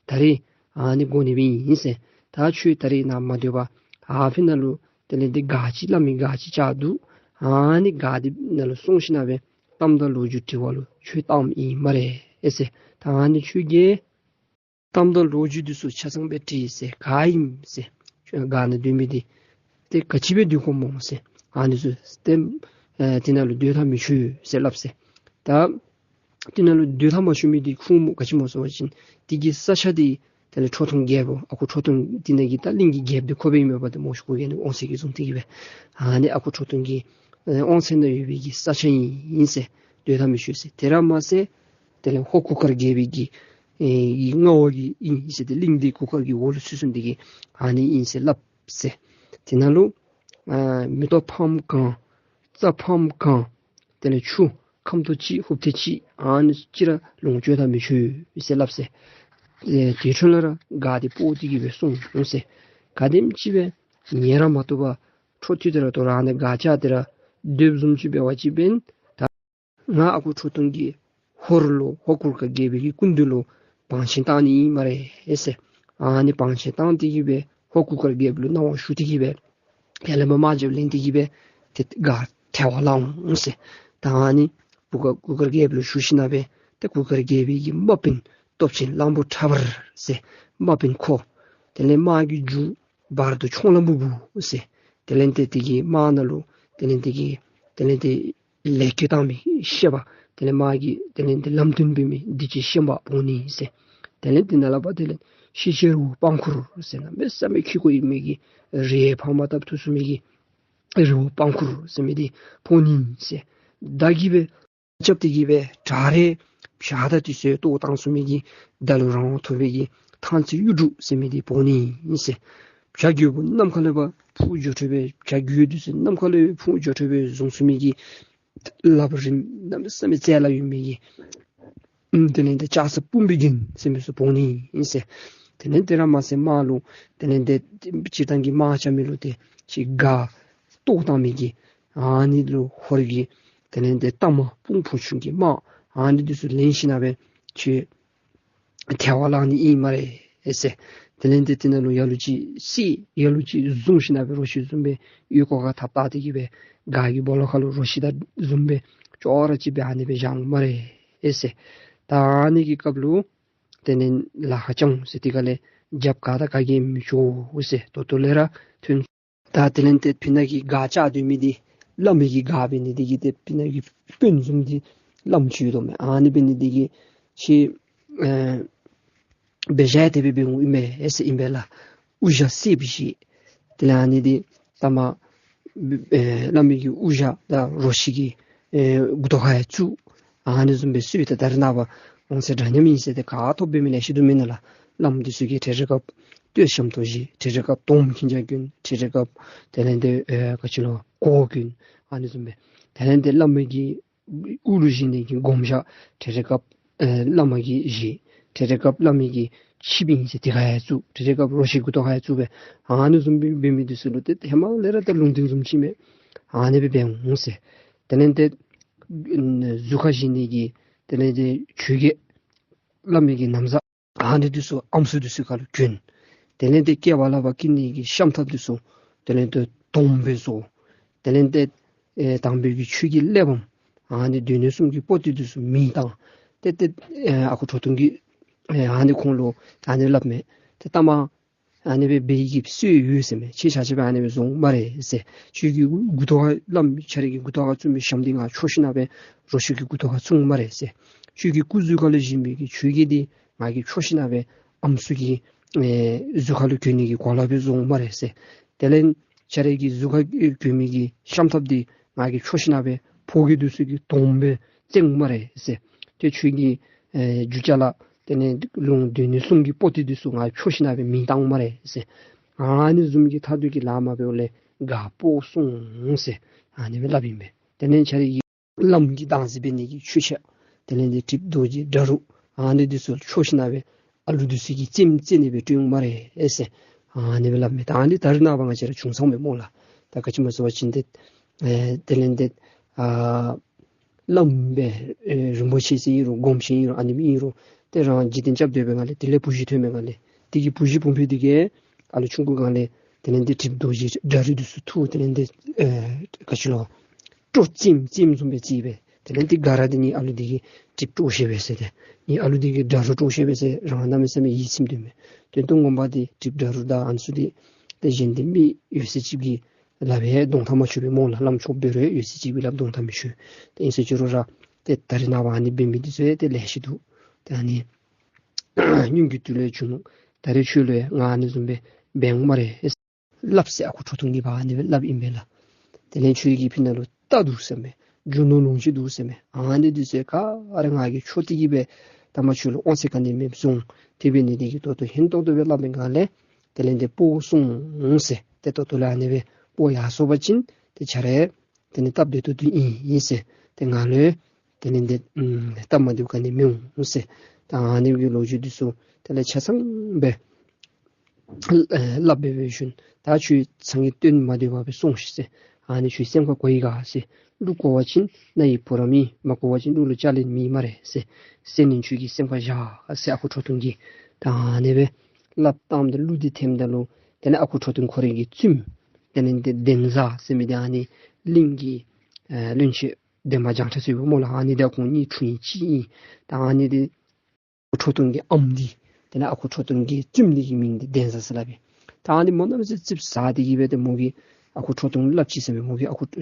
ད་རེས་ཨ་ནི་དགོ་ནི་སྦེ་ཨིན་ཟེར། ད་ཁྱོད་ད་རེས་ནཱ་མ་སྡོད་པར་ཨ་ཕི་ནང་ལུ་དེ་ལས་ཏེ་སྒར་ཅིག་བླམ་གི་སྒར་ཅིག་བཅག་འདུག། ཨ་ནི་སྒར་འདི་ནང་ལུ་སོང་ཞིནམ་སྦེ་གཏམ་དང་ལོ་རྒྱུས་དྲི་བ་ལུ་ཁྱོད་གཏམ་ཨིན་སྨ་རེ་ཨེ་ཟེར། ད་ཨ་ནི་ཁྱོད་ཀྱིས་གཏམ་དང་ལོ་རྒྱུས་འདི་ཚུ་ཆ་ཚང་སྦེ་དྲིས་ཟེར། ག་ཨིན་ཟེར། ཁྱོད་སྒར་ནང་སྡོད་མི་འདི་ཏེ་ག་ཅི་སྦེ་སྡོད་དགོཔ་སྨོ་ཟེར། ཨ་ནི་ཚུ་ཏེ་ཨེ་དེ་ནང་ལུ་སྡོད་ཐག་མི་ཆོད་ཟེར་སླབ་ཟེར། ད་དེ་ནང་ལུ་སྡོད་ཐག་མ་ཆོད་མི་འདི་ཁུངས་སྨོ་ག་ཅི་སྨོ་ཟེར་བ་ཅིན་དེ་གི་ས་ཆ་འདི་དེ་ལས་ཁྲོ་ཐུང་རྒྱལཔོ་ཨ་ཁུ་ཁྲོ་ཐུང་དེ་ནང་གི་ད་གླིང་གི་རྒྱལཔོ་འདི་ཁོ་སྦེ་ཨིན་མས་པ། ཏེ་མོ་ཤུ་ཁོ་གིས་ཨ་ནི་དབང་ཚད་ཀྱིས་བཟུང་སྟེ་གི་སྦེ་ཨ་ནི་ཨ་ཁུ་ཁྲོ་ཐུང་གི་ཨེ་དབང་ཚད་ནང་ཡོད་པའི་གི་ས་ཆ་ཨིན་ཟེར། སྡོད་ཐག་མི་ཆོད་ཟེར། དེ་ར་མ་ཚད་དེ་ལས་ཧོར་གུར་དཀར་རྒྱལ་པོའི་གི་ཨེ་གི་མངའ་འོག་གི་ཨིན་ཟེར། ཏེ་གླིང་འདི་གུར་དཀར་གྱི་འོག་ལུ་ཚུད་སོང་སྟེ་གི་ཨ་ནི་ཨིན་ཟེར་སླབ་ཟེར། དེ་ནང་ལུ་ཨ་མེ་ཏོག་ཕམ་གང་རྩྭ་ཕམ་གང་དེ་ལས་ཆུ་ཁམ་ཏོག་ཅིག་ཧུབ་ཏེ་ཅིག་ཨ་ནི་ཅིག་ར་ལོངས་སྤྱོད་ཐག་མི་ཆོད་ཟེར་སླབ་ཟེར། ཨེ་དེ་འཕྲོ་ལས་ར་སྒར་འདི་སྤོ་སྟེ་གི་སྦེ་སོང་ཟེར། ག་དེམ་ཅིག་སྦེ་ཉལ་ར་མ་བཏུབ་པར་འཕྲོ་མཐུད་དེ་ར་དོ་རུང་ཨ་ནི་སྒར་བཅག་སྟེ་ར་སྡོདཔ་བཟུམ་ཅིག་འབད་བ་ཅིན་འབདན་ད་ང་ཨ་ཁུ་ཁྲོ་ཐུང་གིས་ཧོར་ལུ་ཧོར་གུར་དཀར་རྒྱལ་པོའི་གི་སྐུ་མདུན་ལུ་བང་ཆེན་བཏང་ནི་ཨིན་སྨ་རེ་ཨེ་ཟེར། ཨ་ནི་བང་ཆེན་བཏང་སྟེ་གི་སྦེ་ཧོར་གུར་དཀར་རྒྱལཔོ་ལུ་གནང་བ་ཞུ་སྟེ་གི་སྦེ་ཡར་ལས་མར་དམག་རྒྱབ་ལེན་ཏེ་གི་སྦེ་ཏེ་སྒར་ཐལ་བར་བརླག་འོང་ཟེར། ད་ཨ་ནི་གུར་དཀར་གུར་དཀར་རྒྱལཔོ་ལུ་ཞུ་ཞིནམ་སྦེ་ཏེ་གུར་དཀར་རྒྱལ་པོའི་གི་དམག་དཔོན་སྟོབས་ཆེན་གླང་པོ་ཁྲ་འབར་ཟེར་དམག་དཔོན་ཁོ་དེ་ལས་དམག་གི་མཇུག་བར་དུ་མཆོང་ལམ་བུ་བུ་ཟེར། དེ་ལས་ཏེ་དེ་གི་དམག་ནང་ལུ་དེ་ལས་དེ་གི་དེ་ལས་ཏེ་ལེགས་སྐྱེས་བཏང་མི་ཤན་པ་དེ་ལས་དམག་གི་དེ་ལས་ཏེ་ལམ་སྟོན་འབད་མི་འདི་ཅིག་ཤན་པ་འོང་ནི་ཟེར། དེ་ལས་དེ་ནང་ལས་ཕར་དེ་ལས་ཤེས་ཆེན་རི་བོ་པང་ཁུར་ཟེར་གནམ་མེད་ས་མེད་ཁྱི་གོ་ཨིན་མི་གི་རི་ཕག་མོ་ལྟབ་ཐུབ་ཚུགས་མི་གི་རི་བོ་པང་ཁུར་ཟེར་མི་འདི་འཕོ་ནི་ཟེར། ད་གིས་སྦེ་རྐྱབ་སྟེ་གི་སྦེ་བྱ་རེ་བྱ་དང་དེ་ཚུ་གཏོར་བཏང་ཚུགས་མི་གི་ད་ལུ་རང་དབང་ཐོབ་པའི་གི་ཐང་རྩེ་གཡུ་འབྲུག་ཟེར་མི་འདི་འཕོ་ནི་ཨིན་ཟེར། བྱ་རྒོད་པོ་ནམ་མཁའ་ལས་ཕར་འཕུར་འགྱོ་འཕྲོ་སྦེ་བྱ་རྒོད་དེ་ཚུ་ནམ་མཁའ་ལས་འཕུར་འགྱོ་འཕྲོ་སྦེ་བཟུང་ཚུགས་མི་གི་ལགཔ་རིངམོ་གནམ་མེད་ས་མེད་རྩལ་ཡོད་མི་གི་ཨམ་དེ་ལས་ཏེ་ལྕགས་སྲེག་དཔུང་པའི་རྒྱན་ཟེར་མི་ཚུ་འཕོ་ནི་ཨིན་ཟེར། དེ་ལས་དེ་ར་མ་ཚད་དམག་ལུ་དེ་ལས་དེ་སྤྱིར་བཏང་གི་དམག་རྐྱབ་མི་ལུ་དེ་ཅིག་སྒར་བཏོག་བཏང་མི་གི་ཨ་ནི་ལུ་ཧོར་གྱི་དེ་ལས་དེ་གཏའ་མ་དཔུང་ཕུང་ཆུང་གི་དམག་ཨ་ནི་འདི་ཚུ་ལེན་ཞིནམ་སྦེ་ཁྱོད་ཐལ་བར་བརླག་ནི་ཨིན་སྨ་རེ་ཟེར། དེ་ལས་དེ་དེ་ནང་ལུ་ལ་ལུ་ཅིག་བསད་ལ་ལུ་ཅིག་བཟུང་ཞིནམ་སྦེ་རོ་ཁྱི་བཟུམ་སྦེ་ཡུལ་སྐོར་ཁར་ཐགཔ་བཏགས་ཏེ་གི་སྦེ་སྒར་གྱི་སྦོ་ལོགས་ཁར་ལུ་རོ་ཁྱི་དང་བཟུམ་སྦེ་ཅོག་ར་ཅིག་སྦེ་ཨ་ནི་སྦེ་བཞག་འོང་སྨ་རེ་ཟེར། ད་ཨ་ནི་གི་སྐབས་ལུ་དེ་ལས་ལ་ཁ་བྱང་ཟེར་དེ་ག་ལས་རྒྱབ་ག་དང་ག་གིས་མི་ཆོག་ཟེར། ད་ལྟོ་ལས་ར་ཐོན། ད་དེ་ལས་དེ་ཕི་ནང་གི་སྒར་བཅག་སྡོད་མི་འདི་བླམ་གི་སྒར་འབད་ནི་དེ་གིས་དེ་ཕི་ནང་གི་དཔོན་བཟུམ་འདི་བླམ་ཅིག་ཡོད་དོ་མས། ཨ་ནི་འབད་ནི་དེ་གིས་ཁྱོད་ཨེ་འབད་བཞག་དེ་སྦེ་འབད་འོང་ཨིན་མས་ཟེར་ཨིན་པས་ལགས། དབུ་ཞྭ་སེརཔོ་བཞེས། དེ་ལས་ཨ་ནི་འདི་ད་མ་ཨེ་བླམ་གི་དབུ་ཞྭ་དང་རོ་ཁྱི་གི་ཨེ་མགུ་ཏོ་ཁར་ཡང་བཙུགས། ཨ་ནི་བཟུམ་སྦེ་གསོལ་ཏེ་ད་རེས་ནངས་པ་འོང་ཟེར་འདྲ་མཉམ་ཨིན་ཟེར་ཏེ་ག་ཐོབ་འབད་མི་ལེ་ཤ་འདུག་མེན་ན་ལགས། བླམ་འདི་ཚུ་གིས་ཏེ་རེ་སྐབས་སྟོད་ཤམ་ཐབས་བཞེས། ཏེ་རེ་སྐབས་དོམ་ཁྱིམ་ཅང་གྱོན། ཏེ་རེ་སྐབས་དེ་ལས་དེ་ཨེ་ག་ཅི་ལོ་གོ་གྱོན། ཨ་ནི་བཟུམ་སྦེ་དེ་ལས་དེ་བླམ་གི་དབུ་ལུ་བཞེས་ནི་གི་སྒོམ་ཞྭ་ཏེ་རེ་སྐབས་ཨེ་བླམ་གིས་བཞེས། ཏེ་རེ་སྐབས་བླམ་གི་ཆིབས་ཨིན་ཟེར་དེ་ཁར་ཡང་བཙུགས། ཏེ་རེ་སྐབས་རོ་ཁྱི་མགུ་ཏོ་ཁར་ཡང་བཙུགས་སྦེ་ཨ་ནི་བཟུམ་སྦེ་འབད་མི་འདི་ཚུ་ལུ་ཏེ་ཧེ་མ་ལས་ར་ད་ལུང་བསྟན་བཟུམ་ཅིག་མས། ཨ་ནི་སྦེ་འབད་འོང་ཟེར། དེ་ལས་དེ་གཟུགས་ཁར་བཞེས་ནི་གི་དེ་ལས་དེ་ཆོས་གོས་བླམ་གི་ན་བཟའ་ཨ་ནི་འདི་ཚུ་ཨམ་སྲུ་འདི་ཚུ་ཁར་ལུ་གྱོན། དེ་ལས་དེ་སྐེདཔ་ལགཔ་བཀལ་ནི་གི་ཤམ་ཐབས་འདི་ཚུ་དེ་ལས་དེ་དོམ་སྦེ་བཟོ། དེ་ལས་དེ་ཨེ་དམ་པའི་གི་ཆོས་ཀྱི་གླེགས་བམ་ཨ་ནི་སྡེ་སྣོད་གསུམ་གྱི་པོ་ཏི་འདི་ཚུ་མེ་བཏང་། ཏེ་ཏེ་ཨེ་ཨ་ཁུ་ཁྲོ་ཐུང་གིས་ཨེ་ཨ་ནི་ཁོང་ལུ་ཨ་ནི་སླབ་མས། ཏེ་ལྟ་མ་ཨ་ནི་སྦེ་འབད་ནི་གི་སྲོལ་ཡོད་ཟེར་མས། ཁྱེད་ཆ་ཁྱབ་ཨ་ནི་སྦེ་བཟོ་འོང་སྨ་རེ་ཟེར། ཁྱོད་ཀྱི་མགུ་ཏོ་ཁར་བླམ་ཁྱེད་རའི་གི་མགུ་ཏོ་ཁར་བཙུགས་མི་ཤམ་འདི་ང་འཕྱོག་ཞིནམ་སྦེ་རོ་ཁྱི་གི་མགུ་ཏོ་ཁར་བཙུགས་འོང་སྨ་རེ་ཟེར། ཁྱོད་ཀྱི་སྐུ་གཟུགས་ཁར་ལུ་བཞེས་མི་གི་ཆོས་གོས་འདི་ང་གིས་འཕྱོག་ཞིནམ་སྦེ་ཨམ་སྲུ་གི་ཨེ་གཟུགས་ཁར་ལུ་གྱོན་ནི་གི་གོ་ལ་སྦེ་བཟོ་འོང་སྨ་རེ་ཟེར། དེ་ལས་ཁྱེད་རའི་གི་གཟུགས་ཁར་གྱོན་མི་གི་ཤམ་ཐབས་འདི་ང་གིས་འཕྱོག་ཞིནམ་སྦེ་ཕོ་རྒྱས་འདི་ཚུ་གི་དོམ་སྦེ་བརྩེགས་འོང་སྨ་རེ་ཟེར། ཏེ་ཁྱོད་ཀྱི་ཨེ་རྒྱུ་ཅ་ལ་དེ་ལས་ལུང་སྡེ་སྣོད་གསུམ་གྱི་པོ་ཏི་འདི་ཚུ་ང་འཕྱོག་ཞིནམ་སྦེ་མེ་བཏང་འོང་སྨ་རེ་ཟེར། ཨ་ནི་བཟུམ་གྱི་ཐ་དུས་ཀྱི་ལཱ་མ་འབདཝ་ལས་སྒར་སྤོ་སོང་ཟེར་ཨ་ནི་སྦེ་སླབ་ཨིན་པས། དེ་ལས་ཁྱེད་རའི་གི་བླམ་གྱི་བདག་འཛིན་འབད་ནི་གི་ཆོས་ཆས་དེ་ལས་དེ་གྲིབ་རྡོ་རྗེ་འདྲ་རུ་ཨ་ནི་འདི་ཚུ་འཕྱོག་ཞིནམ་སྦེ་ཨ་ལུ་འདི་ཚུ་གི་རྩེདམོ་རྩེ་ནི་སྦེ་སྤྲོད་འོང་སྨ་རེ་ཟེར་ཨ་ནི་སྦེ་སླབ་མས། ད་ཨ་ནི་ད་རེས་ནངས་པ་ང་བཅས་ར་བྱུང་སོང་མས་སྨོ་ལགས། ད་ག་ཅི་སྨོ་ཟེར་བ་ཅིན་ཏེ་ཨེ་དེ་ལས་དེ་ཨ་བླམ་སྦེ་ཨེ་རིན་པོ་ཆེ་ཟེར་ཨིན་རུང་སྒོམ་ཆེན་ཨིན་རུང་ཨ་ནེམོ་ཨིན་རུང་ཏེ་རང་འཇིག་རྟེན་སྐྱབས་སྡོད་པའི་སྒང་ལས་དེ་ལས་བུ་གཞི་ཐོན་པའི་སྒང་ལས་དེ་གི་བུ་གཞི་བུམོ་འདི་གིས་ཨ་ལུ་ཆུང་ཀུའི་སྒང་ལས་དེ་ལས་དེ་གྲིབ་རྡོ་རྗེ་འདྲ་རུ་འདི་ཚུ་འཐུ། དེ་ལས་དེ་ཨེ་ག་ཅི་ལོ་སྤྲོ་རྩེདམོ་རྩེདམོ་བཟུམ་སྦེ་རྩེ་སྦེ་དེ་ལས་དེ་སྒར་ར་འདི་ནི་ཨ་ལུ་འདི་གིས་གྲིབ་སྤྲོ་ཤེས་པས་ཟེར་ཏེ་ནི་ཨ་ལུ་འདི་གིས་འདྲ་རུ་སྤྲོ་ཤེས་པས་ཟེར་རང་གནམ་མེད་ས་མེད་ཡིད་ཚིམ་དོ་མས། དོན་དུ་ངོ་མ་འདི་གྲིབ་འདྲ་རུ་དང་ཨ་ནི་ཚུ་འདི་ཏེ་གཞན་འདི་མི་ཡོད་ཚད་ཅིག་གིས་སླབ་སྦེ་གདོང་ཐག་མ་ཆོད་པས་སྨོ་ལགས། བླམ་ཆོསཔ་འབད་རུང་ཡོད་ཚད་ཅིག་གིས་སླབ་གདོང་ཐག་མི་ཆོད། ཏེ་ཨིན་ཟེར་ཅི་རུང་ར་ཏེ་ད་རེས་ནངས་པ་ཨ་ནི་འབད་མི་འདི་ཚུ་ཡང་ཏེ་ལེ་ཤ་འདུག། ཏེ་ཨ་ནི་སྔོན་གྱི་དུས་ལས་བྱུང་ནུག། ད་རེས་ཁྱོད་ལུ་ཡང་ང་ཨ་ནི་བཟུམ་སྦེ་འབད་འོང་སྨ་རེ་སླབ་ཟེར་ཨ་ཁུ་ཁྲོ་ཐུང་གིས་ཕར་ཨ་ནི་སྦེ་སླབ་ཨིན་པས་ལགས། དེ་ལས་ཁྱོད་ཀྱི་ཕི་ནང་ལུ་རྟ་འདུག་ཟེར་མས། རྒྱུ་ནོར་ལོངས་སྤྱོད་འདུག་ཟེར་མས། ཨ་ནི་འདི་ཚུ་ག་ར་ང་གིས་འཕྱོག་སྟེ་གི་སྦེ་ད་མ་ཁྱོད་ལུ་དབང་ཚད་ག་ནི་མེདཔ་བཟོ་འོང་། དེ་འབད་ནི་འདི་གིས་ད་ལྟོ་ཧན་ཏོང་ཏོ་སྦེ་སླབ་པའི་སྒང་ལས་དེ་ལས་དེ་སྤོ་སོང་ཟེར། ཏེ་ད་ལྟོ་ལས་ཨ་ནི་སྦེ་སྤོ་ཡར་སོང་པ་ཅིན་ཏེ་ཁྱེད་ར་དེ་ནི་སྟབས་བདེ་ཏོག་ཏོ་ཨིན་ཨིན་ཟེར། ཏེ་ང་ལུ་དེ་ལས་དེ་ཨམ་སྟབས་མ་བདེཝ་ག་ནི་མི་འོང་ཟེར། ད་ཨ་ནི་གི་ལོ་རྒྱུས་འདི་ཚུ་དེ་ལས་ཆ་ཚང་སྦེ་ཨེ་སླབ་སྦེ་སྦེ་ཞུ་ནི། ད་ཁྱོད་ཚང་གི་དོན་མ་བདེཝ་སྦེ་སོང་ཤིག་ཟེར། ཨ་ནི་ཁྱོད་སེམས་ཁར་གོ་ཡི་ག་ཟེར། གླུ་གོ་བ་ཅིན་རྣ་ཡི་བུ་རམ་ཨིན། མ་གོ་བ་ཅིན་གླུ་ལུ་བཅའ་ལན་མེད་སྨ་རེ་ཟེར། ཟེར་ནི་ཁྱོད་ཀྱི་སེམས་ཁར་བཞག་ཟེར་ཨ་ཁུ་ཁྲོ་ཐུང་གིས་ད་ཨ་ནི་སྦེ་སླབ་བཏངམ་ད་གླུ་འདི་ཐེམ་ད་ལུ་དེ་ལས་ཨ་ཁུ་ཁྲོ་ཐུང་ཁོ་རའི་གི་བཙུནམོ་དེ་ལས་དེ་འདན་བཟའ་ཟེར་མི་འདི་ཨ་ནི་གླིང་གི་ཨེ་བློན་ཆེན་འདན་མ་བྱང་ཁྲ་ཟེར་བའི་སྨོ་ལགས། ཨ་ནི་དང་ཁོང་གཉིས་འཁྲུངས་ཡུལ་གཅིག་ཨིན། ད་ཨ་ནི་འདི་ཁྲོ་ཐུང་གི་ཨམ་འདི་དེ་ལས་ཨ་ཁུ་ཁྲོ་ཐུང་གི་བཙུནམོ་འདི་གི་མིང་འདི་འདན་བཟའ་ཟེར་སླབ་ཨིན། ད་ཨ་ནི་མོ་གནམ་མེད་ས་མེད་ཙིགཔ་ཟ་སྟེ་གི་སྦེ་ཏེ་མོ་གིས་ཨ་ཁུ་ཁྲོ་ཐུང་སླབ་ཅི་ཟེར་མས། མོ་གིས་ཨ་ཁུ་ཁྲོ་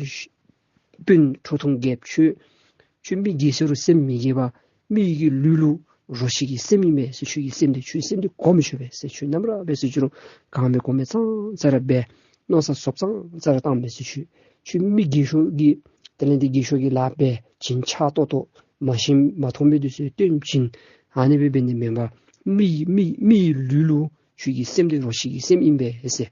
དཔོན་ཁྲོ་ཐུང་རྒྱལཔོ་ཁྱོད་ཁྱོད་མི་རྒས་ཤོས་རུང་སེམས་མི་རྒས་པར་མི་གི་ལུས་ལུ་རོ་ཁྱི་གི་སེམས་ཨིན་པས་ཟེར། ཁྱོད་ཀྱི་སེམས་འདི་ཁྱོད་སེམས་འདི་གོ་མི་ཆོད་པས་ཟེར། ཁྱོད་ནམ་ར་འབད་ཟེར་ཅི་རུང་གང་མི་གོ་མི་ཙང་ཙ་ར་འབད། མནོ་བསམ་ཟོབ་ཙང་ཙ་ར་བཏང་མས་ཟེར། ཁྱོད་ཁྱོད་མི་རྒས་ཤོས་ཀྱི་དེ་ལས་དེ་རྒས་ཤོས་ཀྱི་ལཱ་འབད། བྱིན་ཆགས་ཏོག་ཏོ་མ་ཤེས་མ་མཐོང་མི་འདི་ཚུ་སྟོན་བྱིན། ཨ་ནི་སྦེ་འབད་ནི་མེན་པར་མི་མི་མི་ལུས་ལུ་ཁྱོད་ཀྱི་སེམས་འདི་རོ་ཁྱི་གི་སེམས་ཨིན་པས་ཟེར།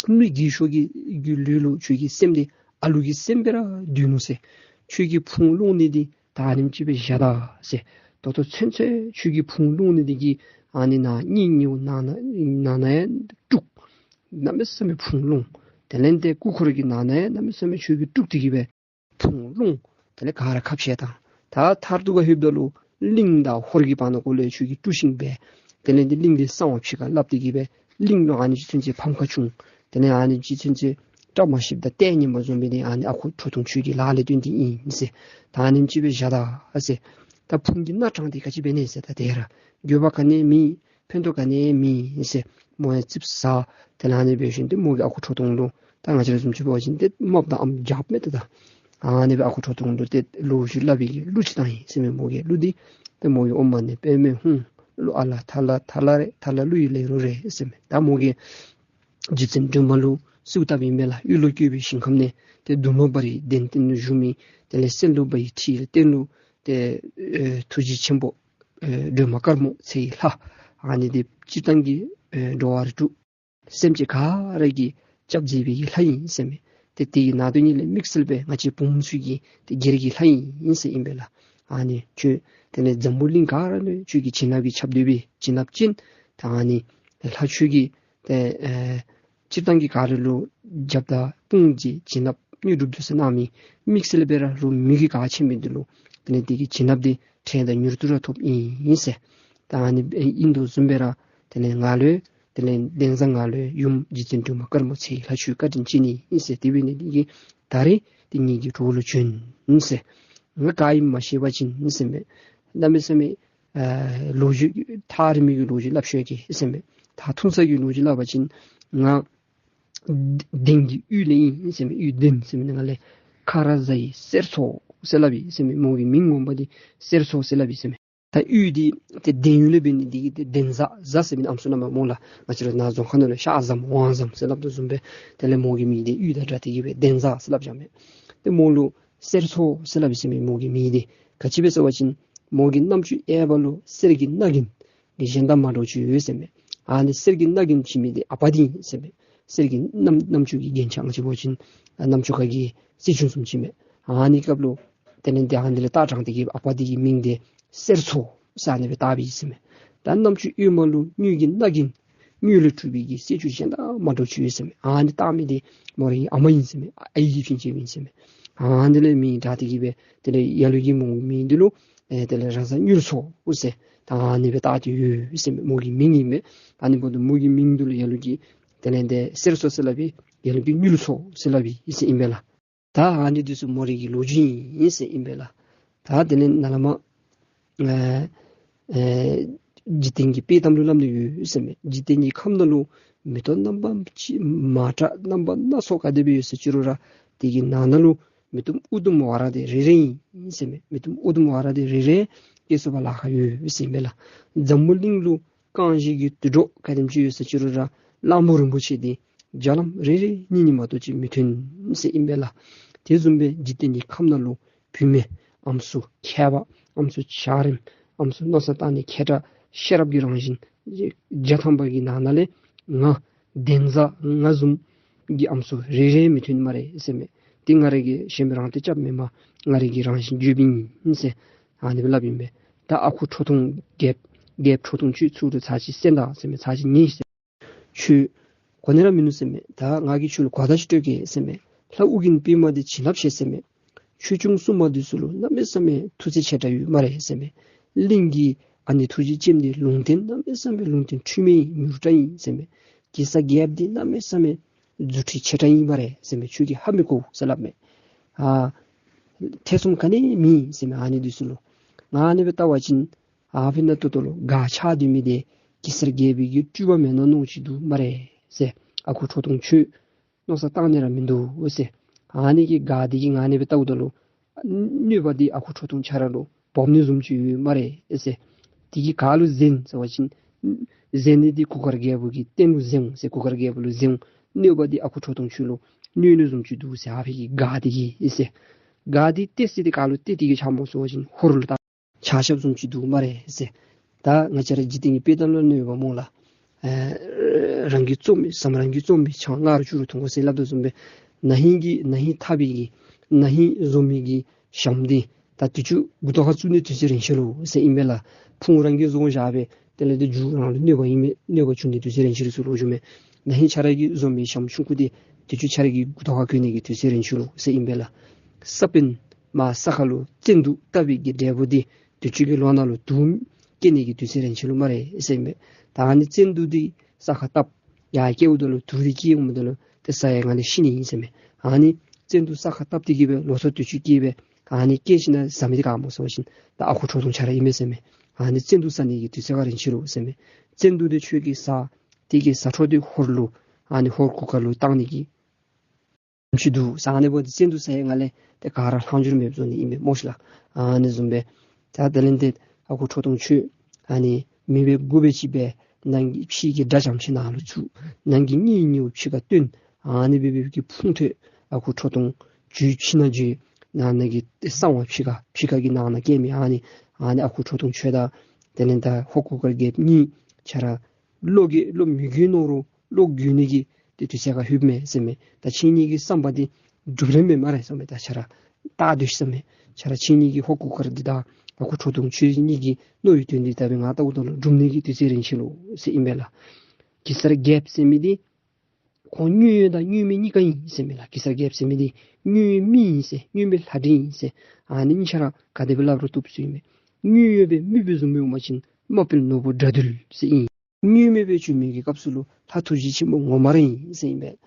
མི་རྒས་ཤོས་ཀྱི་གི་ལུས་ལུ་ཁྱོད་ཀྱི་སེམས་འདི་ཨ་ལུ་གི་སེམས་སྦེ་ར་སྡོད་ནུག་ཟེར། ཁྱོད་ཀྱི་ཕུང་ལུང་ནི་འདི་ད་ཨ་ནེམ་ཅིག་སྦེ་བཞག་ད་ཟེར། ད་ལྟོ་ཚུན་ཚོད་ཁྱོད་ཀྱི་ཕུང་ལུང་ནི་འདི་གི་ ཨ་ནི་ནང་སྙིང་ཉེཝ་ནང་ན་ནང་ན་ཡང་དཀྲུགས། གནམ་མེད་ས་མེད་ཕུང་སློང་། དེ་ལས་ཏེ་སྐུ་འཁོར་གྱི་ནང་ན་ཡང་གནམ་མེད་ས་མེད་ཁྱོད་ཀྱིས་དཀྲུགས་ཏེ་གི་སྦེ་ཕུང་སློང་། དེ་ལས་ག་ར་ཁ་བཤད་བཏང་། ད་མཐར་ཐུག་ག་ལྷོདཔ་ད་ལུ་གླིང་དང་ཧོར་གྱི་བར་ན་གུ་ལས་ཁྱོད་ཀྱིས་དཀྲུགས་ཤིང་སྦེ། དེ་ལས་ཏེ་གླིང་འདི་གསང་བ་ཕྱི་ཁར་སླབ་སྟེ་གི་སྦེ་གླིང་ལུ་ཨ་ནི་རྗེ་བཙུན་ཚེ་ཕམ་ཁ་བྱུང་། དེ་ལས་ཨ་ནི་རྗེ་བཙུན་ཚེ་བཀྲ་མ་ཤིསཔ་དང་ལྟས་ངན་པ་བཟུམ་སྦེ་ཏེ་ཨ་ནི་ཨ་ཁུ་ཁྲོ་ཐུང་ཁྱོད་ཀྱི་ལག་ལས་བཏོན་ཏེ་ཨིན་ཟེར། ད་ཨ་ནེམ་ཅིག་སྦེ་བཞག་ད་ཟེར། ད་ཕུང་གི་སྣ་དྲངས་ཏེ་ག་ཅི་འབད་ནི་ཟེར། ད་དེ་ར་འགྱོད་པ་ག་ནི་ཡང་མེད། ཕན་ཐོགས་ག་ནི་ཡང་མེད་ཟེར། མོ་ཡང་ཙིགཔ་ཟ། དེ་ལས་ཨ་ནི་འབད་ཞིནམ་ཏེ་མོ་གིས་ཨ་ཁུ་ཁྲོ་ཐུང་ལུ་ད་ང་བཅས་ར་བཟུམ་ཅིག་འབད་བ་ཅིན་ཏེ་རྨགཔ་དང་ཨམ་རྒྱགཔ་མས་ཏེ་ད། ཨ་ནི་སྦེ་ཨ་ཁུ་ཁྲོ་ཐུང་ལུ་ཏེ་ལོ་རྒྱུས་སླབ་པའི་གི་གླུ་ཅིག་བཏང་ཡི་ཟེར་མས། མོ་གི་གླུ་འདི་ཏེ་མོ་གི་ཨོཾ་མ་ཎི་པདྨེ་ཧཱུྃ། གླུ་ཨ་ལ་ཐ་ལ་ཐ་ལ་རེད། ཐ་ལ་གླུ་ཡི་ལེན་ལུགས་རེད་ཟེར་མས། ད་མོ་གིས་རྗེ་བཙུན་སྒྲོལ་མ་ལུ་གསོལཝ་བཏབ་ཨིན་པས་ལགས། གཡུ་ལོ་བཀོད་པའི་ཞིང་ཁམས་ནས་ཏེ་འདུན་མ་བར་བའི་གདན་སྟེང་དུ་བཞུགས་མི་དེ་ལས་གསེར་ལུ་བར་བའི་ཁྲི་སྟེང་དུ་ཏེ་ཨེ་ཐུགས་རྗེ་ཆེན་པོ་ཨེ་སྒྲོལ་མ་དཀར་མོ་ཚེ་ཡི་ལྷ། ཨ་ནི་འདི་སྤྱིར་བཏང་གི་ཨེ་འགྲོ་བ་རིགས་དྲུག་སེམས་ཅན་ག་ར་གི་སྐྱབས་མཛད་པའི་གི་ལྷ་ཨིན་ཟེར་མས། ཏེ་དེ་གི་ནང་དོན་ཉིད་ལས་དམིགས་བསལ་སྦེ་ང་བཅས་བུམོ་ཚུ་གི་ཏེ་སྒེར་གྱི་ལྷ་ཨིན་ཟེར་ཨིན་པས་ལགས། ཨ་ནི་ཁྱོད་དེ་ལས་འཛམ་བུ་གླིང་ག་ར་ལུ་ཁྱོད་ཀྱི་བྱིན་རླབས་ཀྱིས་ཁྱབ་སྡོད་པའི་བྱིན་རླབས་ཅན། ད་ཨ་ནི་ལྷ་ཁྱོད་ཀྱིས་ཏེ་ཨེ་སྤྱིར་བཏང་གི་ག་ར་ལུ་རྒྱབ་དང་དཔུང་གི་བྱིན་རླབས་དངོས་གྲུབ་འདི་ཚུ་གནང་མི་དམིགས་བསལ་སྦེ་ར་རུང་མི་གི་ག་ཆེན་པོ་འདི་ལུ་དེ་ལས་དེ་གི་བྱིན་རླབས་འདི་ཕྲན་དང་མྱུར་དུ་ར་ཐོབ་ཨིན་ཟེར། ད་ཨ་ནི་ཨིན་དོ་བཟུམ་སྦེ་ར་དེ་ལས་ང་ལུ་དེ་ལས་གདན་ས་ང་ལུ་ཡུམ་རྗེ་བཙུན་སྒྲོལ་མ་དཀར་མོ་ཚེ་ཡི་ལྷ་ཁྱོད་བཀའ་དྲིན་ཅན་ཨིན་ཟེར། དེ་འབད་ནི་འདི་གིས་ད་རེས་ཏེ་ངེ་གི་གྲོགས་ལུ་བྱོན་ཟེར། ང་ག་ཨིནམ་མ་ཤེས་པ་ཅིན་ཟེར་མས། གནམ་མེད་ས་མེད་ཨ་ལོ་རྒྱུས་ཐག་རིང་མི་གི་ལོ་རྒྱུས་སླབ་ཤོག་གེ་ཟེར་མས། ད་ཐུང་ས་གི་ལོ་རྒྱུས་སླབ་པ་ཅིན་ང་གདན་གྱི་གཡུས་ལས་ཨིན་ཟེར་མས། གཡུས་གདན་ཟེར་མི་ནང་ལས་ཁ་ར་ཟ་ཡི་གསེར་མཚོ་ཟེར་སླབ་ཨིན་ཟེར་མས། མོ་གི་མིང་ངོ་མ་འདི་གསེར་མཚོ་ཟེར་སླབ་ཨིན་ཟེར་མས། ད་གཡུས་འདི་ཏེ་གདན་གཡུས་ལས་འབད་ནི་འདི་གིས་ཏེ་གདན་ཟ། ཟ་ཟེར་མི་ཨམ་སྲུ་རྣམ་པ་སྨོ་ལགས། ང་བཅས་ར་ནཱ་རྫོང་ཁ་ནང་ལུ་ཤ་ཟམ་ཝང་ཟམ་ཟེར་སླབ་དོ་བཟུམ་སྦེ་དེ་ལས་མོ་གི་མིང་འདི་གཡུས་དང་སྦྲགས་ཏེ་གི་སྦེ་གདན་ཟ་ཟེར་སླབ་བཞག་མས། ཏེ་མོ་ལུ་གསེར་མཚོ་ཟེར་སླབ་ཨིན་ཟེར་མས། མོ་གི་མིང་འདི་ག་ཅི་སྦེ་ཟེར་བ་ཅིན་མོ་གི་རྣམ་ཅོ་གཡས་པ་ལུ་གསེར་གྱི་རྣ་རྒྱན་གྱི་གཞན་དང་མ་འདྲཝ་ཅིག་ཡོད་ཟེར་མས། ཨ་ནི་གསེར་གྱི་རྣ་རྒྱན་བྱིན་མི་འདི་ཨ་པ་འདི་ཨིན་ཟེར་མས། གསེར་གྱི་རྣམ་རྣམ་ཅོ་གི་རྒྱན་ཆ་ང་བཅས་འབད་བ་ཅིན་ཨ་རྣམ་ཅོ་ཁ་གི་རྩེ་ཅུང་བཟུམ་ཅིག་མས། ཨ་ནི་སྐབས་ལུ་དེ་ལས་ཏེ་ཨ་ནི་ལས་བཏགས་དྲངས་ཏེ་གི་ཨ་པ་འདི་གི་མིང་འདི་གསེར་མཚོ་ཟེར་ཨ་ནི་སྦེ་བཏགསཔ་ཨིན་ཟེར་མས། ད་རྣམ་ཅོ་གཡོན་མ་ལུ་དངུལ་གྱི་རྣ་རྒྱན་དངུལ་ལས་གྲུབ་པའི་གི་རྩེ་ཅུང་གཞན་དང་མ་འདྲཝ་ཅིག་ཡོད་ཟེར་མས། ཨ་ནི་བཏགས་མི་འདི་མོ་རའི་ཨ་མ་ཨིན་ཟེར་མས། ཨའི་གི་བྱིན་ཅན་ཨིན་ཟེར་མས། ཨ་ནི་ལས་མིང་བཏགས་ཏེ་གི་སྦེ་དེ་ལས་ལ་ལུ་གིས་མོ་གི་མིང་འདི་ལུ་ཨེ་དེ་ལས་རང་བཟའ་དངུལ་མཚོ་ཟེར་ད་ཨ་ནི་སྦེ་བཏགས་ཏེ་ཡོད་ཟེར་མས། མོ་གི་མིང་ཨིན་མས། ཨ་ནི་འབདཝ་ད་མོ་གི་མིང་འདི་ལུ་ལ་ལུ་གིས་དེ་ལས་ཏེ་གསེར་མཚོ་ཟེར་སླབ་པའི་ལ་ལུ་གིས་དངུལ་མཚོ་ཟེར་སླབ་ཨིན་ཟེར་ཨིན་པས་ལགས། ད་ཨ་ནི་འདི་ཚུ་མོ་རའི་གི་ལོ་རྒྱུས་ཨིན་ཟེར་ཨིན་པས་ལགས། ད་དེ་ལས་ནཱ་ལས་མར་ཨེ་ཨེ་འཇིག་རྟེན་གྱི་དཔེ་གཏམ་ལུ་སླབ་ནི་ཡོད་ཟེར་མས། འཇིག་རྟེན་གྱི་ཁམས་ནང་ལུ་མེ་ཏོག་རྣམ་པ་ཅིག་མ་འདྲཝ་རྣམ་པ་སྣ་ཚོགས་ག་དེ་སྦེ་ཡོད་ཟེར་ཅི་རུང་ར་དེ་གི་ནང་ན་ལུ་མེ་ཏོག་ཨུ་དུམ་ཝ་ར་འདི་རེ་རེ་ཨིན་ཟེར་མས། མེ་ཏོག་ཨུ་དུམ་ཝ་ར་འདི་རེ་རེ་སྐྱེ་ཚུགས་པར་ལཱ་ཁག་ཡོད་ཟེར་ཨིན་པས་ལགས། འཛམ་བུ་གླིང་ལུ་རྐང་བཞི་གི་དུད་འགྲོ་ག་དེམ་ཅིག་ཡོད་ཟེར་ཅི་རུང་ར་གླང་པོ་རིན་པོ་ཆེ་འདི་རྒྱ་ལམ་རེ་རེ་གཉིས་གཉིས་མ་གཏོགས་ཅིག་མི་ཐོན་ཟེར་ཨིན་པས་ལགས། དེ་བཟུམ་སྦེ་འཇིག་རྟེན་གྱི་ཁམས་ནང་ལུ་བུད་མེད་ཨམ་སྲུ་མཁས་པ་ཨམ་སྲུ་འཇའ་རིསམོ་ཨམ་སྲུ་མནོ་བསམ་བཏང་ནི་མཁས་དྲགས་ཤེས་རབ་ཀྱི་རང་བཞིན་བརྒྱ་ཐམ་པ་གི་ནང་ན་ལས་ང་གདན་ས་ང་བཟུམ་གྱི་ཨམ་སྲུ་རེ་རེ་མི་ཐོན་སྨ་རེ་ཟེར་མས། དེ་ང་ར་གིས་ཞེན་པའི་རང་དེ་རྐྱབ་མེན་པར་ང་ར་གི་རང་བཞིན་བརྗོདཔ་ཨིན་ཟེར་ཨ་ནི་སྦེ་སླབ་ཨིན་པས། ད་ཨ་ཁུ་ཁྲོ་ཐུང་རྒྱལཔོ་རྒྱལཔོ་ཁྲོ་ཐུང་ཁྱོད་ཚུར་ཚར་ཅིག་གསན་ད་ཟེར་མས། ཚར་ཅིག་ཉན་ཟེར། ཁྱོད་གོ་ནི་ར་མིན་ནུག་ཟེར་མས། ད་ང་གིས་ཁྱོད་ལུ་གོ་བརྡ་ཅིག་སྤྲོད་གེ་ཟེར་མས། ལྷ་ཨོ་རྒྱན་པདྨ་འདི་བྱིན་རླབས་ཆེ་ཟེར་མས། ཆོས་སྐྱོང་སྲུང་མ་འདི་ཚུ་ལུ་གནམ་མེད་ས་མེད་ཐུགས་རྗེ་ཆེ་དྲགས་ཡོད་སྨ་རེ་ཟེར་མས། གླིང་གི་ཨ་ནི་ཐུགས་རྗེ་ཅན་འདི་ལུང་བསྟན་གནམ་མེད་ས་མེད་ལུང་བསྟན་འཁྲུལ་མེད་མྱུར་དྲགས་ཨིན་ཟེར་མས། གེ་སར་རྒྱལཔོ་འདི་གནམ་མེད་ས་མེད་རྫུ་འཕྲུལ་ཆེ་དྲགས་ཨིན་སྨ་རེ་ཟེར་མས། ཁྱོད་ཀྱིས་ཧ་མི་གོ་ཟེར་སླབ་མས། ཨ་ཐེ་ཚོམ་ག་ནི་མེད་ཟེར་མས། ཨ་ནི་འདི་ཚུ་ལུ་ང་ཨ་ནི་སྦེ་བལྟ་བ་ཅིན་ཨ་ཕི་ན་ཏོག་ཏོ་ལུ་སྒར་ཆགས་སྡོད་མི་འདི་གེ་སར་རྒྱལ་པོའི་གི་སྤྲུལ་པ་མེན་ན་མནོཝ་ཅིག་འདུག་སྨ་རེ་ཟེར། ཨ་ཁུ་ཁྲོ་ཐུང་ཁྱོད་མནོ་བསམ་བཏང་ནི་ར་མིན་འདུག་ཟེར། ཨ་ནི་གི་སྒར་འདི་གི་ང་ཨ་ནི་སྦེ་བལྟཝ་ད་ལུ་གནོད་པ་འདི་ཨ་ཁུ་ཁྲོ་ཐུང་ཁྱོད་ར་ལུ་འབབ་ནི་བཟུམ་ཅིག་ཡོད་སྨ་རེ་ཟེར། དེ་གིས་ག་ལུ་གཟན་ཟེར་བ་ཅིན་གཟན་ནི་འདི་གུར་དཀར་རྒྱལ་པོ་གི་རྟེན་ལུ་གཟན་འོང་ཟེར། གུར་དཀར་རྒྱལ་པོ་ལུ་གཟན་འོང་། གནོད་པ་འདི་ཨ་ཁུ་ཁྲོ་ཐུང་ཁྱོད་ལུ་གནོད་ནི་བཟུམ་ཅིག་འདུག་ཟེར། ཨ་ཕི་གི་སྒར་འདི་གིས་ཟེར། སྒར་འདི་གཏད་ས་འདི་ག་ལུ་གཏད་དེ་གི་ཆགསཔ་སྨོ་ཟེར་བ་ཅིན་ཧོར་ལུ་ད་ཆགས་ཆགསཔ་བཟུམ་ཅིག་འདུག་སྨ་རེ་ཟེར། ད་ང་བཅས་ར་འཇིག་རྟེན་གྱི་དཔེ་གཏམ་ལུ་གནོད་པ་སྨོ་ལགས། ཨེ་རང་གིས་བཙོ་མི་ཟམ་རང་གིས་བཙོ་མི་ཆང་ང་རུ་ཆུ་རུ་འཐུང་དགོ་ཟེར་སླབ་དོ་བཟུམ་སྦེ་ན་ཧིང་གི་ན་ཧིང་འཐག་པའི་གི་ན་ཧིང་བཟོ་མི་གི་ཞྭམོ་འདི་ད་དུས་ཅི་མགུ་ཏོ་ཁར་བཙུགས་ནི་དུས་ཚོད་རན་ཤོས་ལོ་ཟེར་ཨིན་པས་ལགས། ཕུང་རང་གིས་བཟོ་བཞག་སྦེ་ དེ་ལས་དེ་རྒྱུ་རང་ལུ་གནོད་པ་ཨིན་མས། གནོད་པ་བྱུང་ནི་དུས་ཚོད་རན་ཆི་ལུ་ཚུ་ལོག་འགྱོཝ་མས། ན་ཧིང་ཁྱོད་ར་གིས་བཟོ་མི་ཤམ་ཆུང་ཀུ་དེ་དུས་ཚོད་ཁྱོད་ར་གི་མགུ་ཏོ་ཁར་གྱོན་ནི་གི་དུས་ཚོད་རན་ཆི་ལོ་ཟེར་ཨིན་པས་ལགས། ས་བོན་མར་ས་ཁ་ལུ་བཙན་དུག་བཏབ་པའི་གི་འབྲས་བུ་དེ་དུས་ཚོད་ཀྱི་ལོ་ནང་ལུ་དུག་སྐྱེ་ནི་གི་དུས་ཚོད་རན་ཆི་ལུ་སྨ་རེ་ཟེར་ཨིན་པས། ད་ཨ་ནི་བཙན་དུག་དེ་ས་ཁར་བཏབ་ཡར་སྐྱེཝ་ད་ལུ་དུག་དེ་སྐྱེ་འོངམ་ད་ལུ་དེ་ཟ་ཡི་ངང་ལས་ཤི་ནི་ཨིན་ཟེར་མས། ཨ་ནི་བཙན་དུག་ས་ཁར་བཏབ་སྟེ་གི་སྦེ་ལོ་སོ་དུས་ཚོད་སྐྱེལ་སྦེ་ཨ་ནི་སྐྱེ་ཞིནམ་ཟ་མི་དེ་ག་སྨོ་ཟེར་བ་ཅིན་ད་ཨ་ཁུ་ཁྲོ་ཐུང་ཁྱོད་ར་ཨིན་མས་ཟེར་མས། ཨ་ནི་བཙན་དུག་ཟ་ནི་གི་དུས་ཚོད་ཁར་རན་ཆི་ལོ་ཟེར་མས། བཙན་དུག་དེ་ཁྱོད་ཀྱིས་ཟ། དེ་གི་ཟ་འཕྲོ་དེ་ཧོར་ལུ་ཨ་ནི་ཧོར་གུར་དཀར་ལུ་བཏང་ནི་གི་ཅིག་འདུག་ཟེར། ཨ་ནི་འབདཝ་ད་བཙན་དུག་ཟ་ཡི་ངང་ལས་དེ་ག་ར་ལྷག་འགྱུར་མེདཔ་བཟོ་ནི་ཨིན་མས་སྨོ་ཤི་ལགས། ཨ་ནི་བཟུམ་སྦེ་ད་དེ་ལས་དེ་ཨ་ཁུ་ཁྲོ་ཐུང་ཁྱོད་ཨ་ནི་མི་འབད་དགུ་འབད་ཅིག་འབད། ནང་གི་ཕྱི་གི་དགྲ་ཙམ་ཅིག་ནང་ལུ་བཙུགས། ནང་གི་གཉེན་ཉེཝ་ཕྱི་ཁར་བཏོན། ཨ་ནི་སྦེ་འབད་བའི་གི་ཕུང་ཐོད་ཨ་ཁུ་ཁྲོ་ཐུང་ཁྱོད་ཕྱི་ནང་བརྗེ། ནང་ན་གི་གསང་བ་ཕྱི་ཁར་ཕྱི་ཁ་གི་ནང་ན་སྐྱེལ་མི་ཨ་ནི་ཨ་ནི་ཨ་ཁུ་ཁྲོ་ཐུང་ཁྱོད་དང་དེ་ལས་ད་ཧོར་གུར་དཀར་རྒྱལཔོ་གཉིས་ཁྱོད་ར་བློ་གི་བློ་མི་འགྱུར་ནོ་རུང་བློ་འགྱུར་ནི་གི་དེ་དུས་ཚོད་ཁར་ལྷོདཔ་མས་ཟེར་མས། ད་ཁྱེད་གཉིས་ཀྱི་བསམ་པ་དེ་འགྲུབ་རན་མས་སྨ་རེ་ཟེར་མས། ད་ཁྱོད་ར་བལྟ་སྡོད་ཤིག་ཟེར་མས། ཁྱོད་ར་ཁྱེད་གཉིས་ཀྱི་ཧོར་གུར་དཀར་འདི་དང་ཨ་ཁུ་ཁྲོ་ཐུང་ཁྱོད་གཉིས་ཀྱི་མནོ་བའི་དོན་འདི་ད་འབད་ང་བལྟཝ་ད་ལུ་འགྲུབ་ནི་གི་དུས་ཚོད་རན་ཆི་ལོ་ཟེར་ཨིན་པས་ལགས། གེ་སར་རྒྱལཔོ་ཟེར་མི་འདི་ཁོང་དངོས་ཡོད་དང་དངོས་མེད་གཉིས་ཀ་ཨིན་ཟེར་མས་ལགས། གེ་སར་རྒྱལཔོ་ཟེར་མི་འདི་དངོས་ཡོད་མི་ཨིན་ཟེར། དངོས་མེད་ལྷ་འདྲེ་ཨིན་ཟེར། ཨ་ནི་གཉིས་ཆ་ར་ག་དེ་སྦེ་སླབ་རུང་བཏུབ་ཟེར་ཨིན་མས། དངོས་ཡོད་སྦེ་མི་སྦེ་བཟུམ་འབད་བ་ཅིན་དམག་དཔོན་ནོར་བུ་དགྲ་འདུལ་ཟེར་ཨིན། དངོས་མེད་སྦེ་བྱོན་མི་གི་སྐབས་སུ་ལུ་ལྷ་ཐུགས་རྗེ་ཆེན་པོ་ངོ་མ་ར་ཨིན་ཟེར་ཨིན་པས།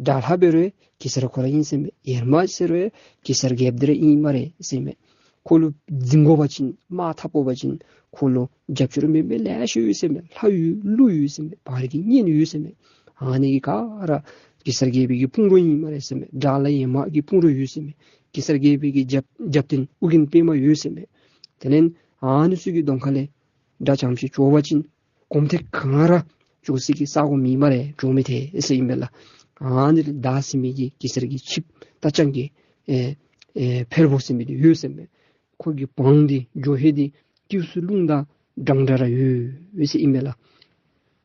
དགྲ་ལྷ་འབད་རུང་གེ་སར་ཁོ་ར་ཨིན་ཟེར་ཨིན་པས། ཡེར་མ་ཟེར་རུང་གེ་སར་རྒྱལཔོ་འདི་ར་ཨིན་སྨ་རེ་ཟེར་ཨིན་པས། ཁོ་ལུ་འཛིང་དགོ་པ་ཅིན་དམག་འཐབ་དགོ་པ་ཅིན་ཁོ་ལུ་རྒྱབ་སྐྱོར་མེད་མི་ལེ་ཤ་ཡོད་ཟེར་ཨིན་པས། ལྷ་ཡོད་ཀླུ་ཡོད་ཟེར་ཨིན་པས། བར་གྱི་གཉན་ཡོད་ཟེར་ཨིན་པས། ཨ་ནི་གིས་ག་ར་གེ་སར་རྒྱལ་པོའི་གི་དཔུང་རོགས་ཨིན་སྨ་རེ་ཟེར་ཨིན་པས། དགྲ་ལྷ་ཡེར་མ་གི་དཔུང་རོགས་ཡོད་ཟེར་ཨིན་པས། གེ་སར་རྒྱལ་པོའི་གི་རྒྱབ་རྒྱབ་རྟེན་ཨོ་རྒྱན་པདྨ་ཡོད་ཟེར་ཨིན་པས། དེ་ལས་ཨ་ནི་ཚུ་གི་གདོང་ཁ་ལས་དགྲ་ཙམ་ཅིག་འགྱོ་བ་ཅིན་གོམ་ཐེངས་ག་ར་འགྱོ་སའི་གི་ས་གོ་མེད་སྨ་རེ། འགྱོ་མི་ཐེག་ཟེར་ཨིན་པས་ལགས། ཨ་ནི་ལས་ད་ཟེར་མི་གི་གེ་སར་གྱི་ཆིབས་རྟ་རྐྱང་གི་ཨེ་ཨེ་ཕེར་པོ་ཟེར་མི་འདི་ཡོད་ཟེར་ཨིན་པས། ཁོ་གི་བང་འདི་འགྱོ་ཧེ་འདི་སྐྱེ་བསུ་རླུང་དང་འདྲན་འདྲ་ར་ཡོད་ཟེར་ཨིན་པས་ལགས།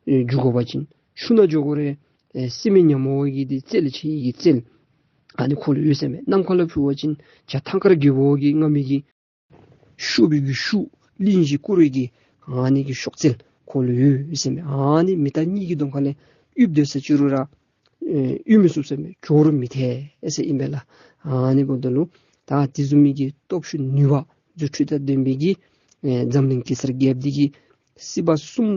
ཨེ་འགྱོ་དགོ་པ་ཅིན་ཆུ་ནང་འགྱོ་དགོ་རུང་ཨེ་སྲིན་མོ་ཉ་མོ་གི་འདི་རྩལ་ཆེ་ཡི་གི་རྩལ་ཨ་ནི་ཁོ་ལུ་ཡོད་ཟེར་ཨིན་པས། ནམ་མཁའ་ལུ་འཕུར་བ་ཅིན་བྱ་ཐང་དཀར་རྒོད་པོ་གིས་མངའ་མི་གི་ཤུགས་པའི་གི་ཤུགས་གླིང་བཞི་བསྐོར་བའི་གི་ཨ་ནི་གི་གཤོག་རྩལ་ཁོ་ལུ་ཡོད་ཟེར་ཨིན་པས། ཨ་ནི་མི་རྟ་གཉིས་ཀྱི་གདོང་ཁ་ལས་གཡུག་སྡོད་ས་ཅིག་རུང་ར་ཨེ་གཡུག་མི་ཚུགས་ཟེར་ཨིན་པས། འགྱོ་རུང་མི་ཐེག་ཟེར་ཨིན་པས་ལགས། ཨ་ནི་འབདཝ་ད་ལུ་ད་དེ་བཟུམ་མའི་གི་སྟོབས་ཤུགས་ནུས་པ་རྫུ་འཕྲུལ་དང་ལྡན་པའི་གི་ཨེ་འཛམ་གླིང་གེ་སར་རྒྱལཔོ་འདི་གིས་སྲིད་པ་གསུམ་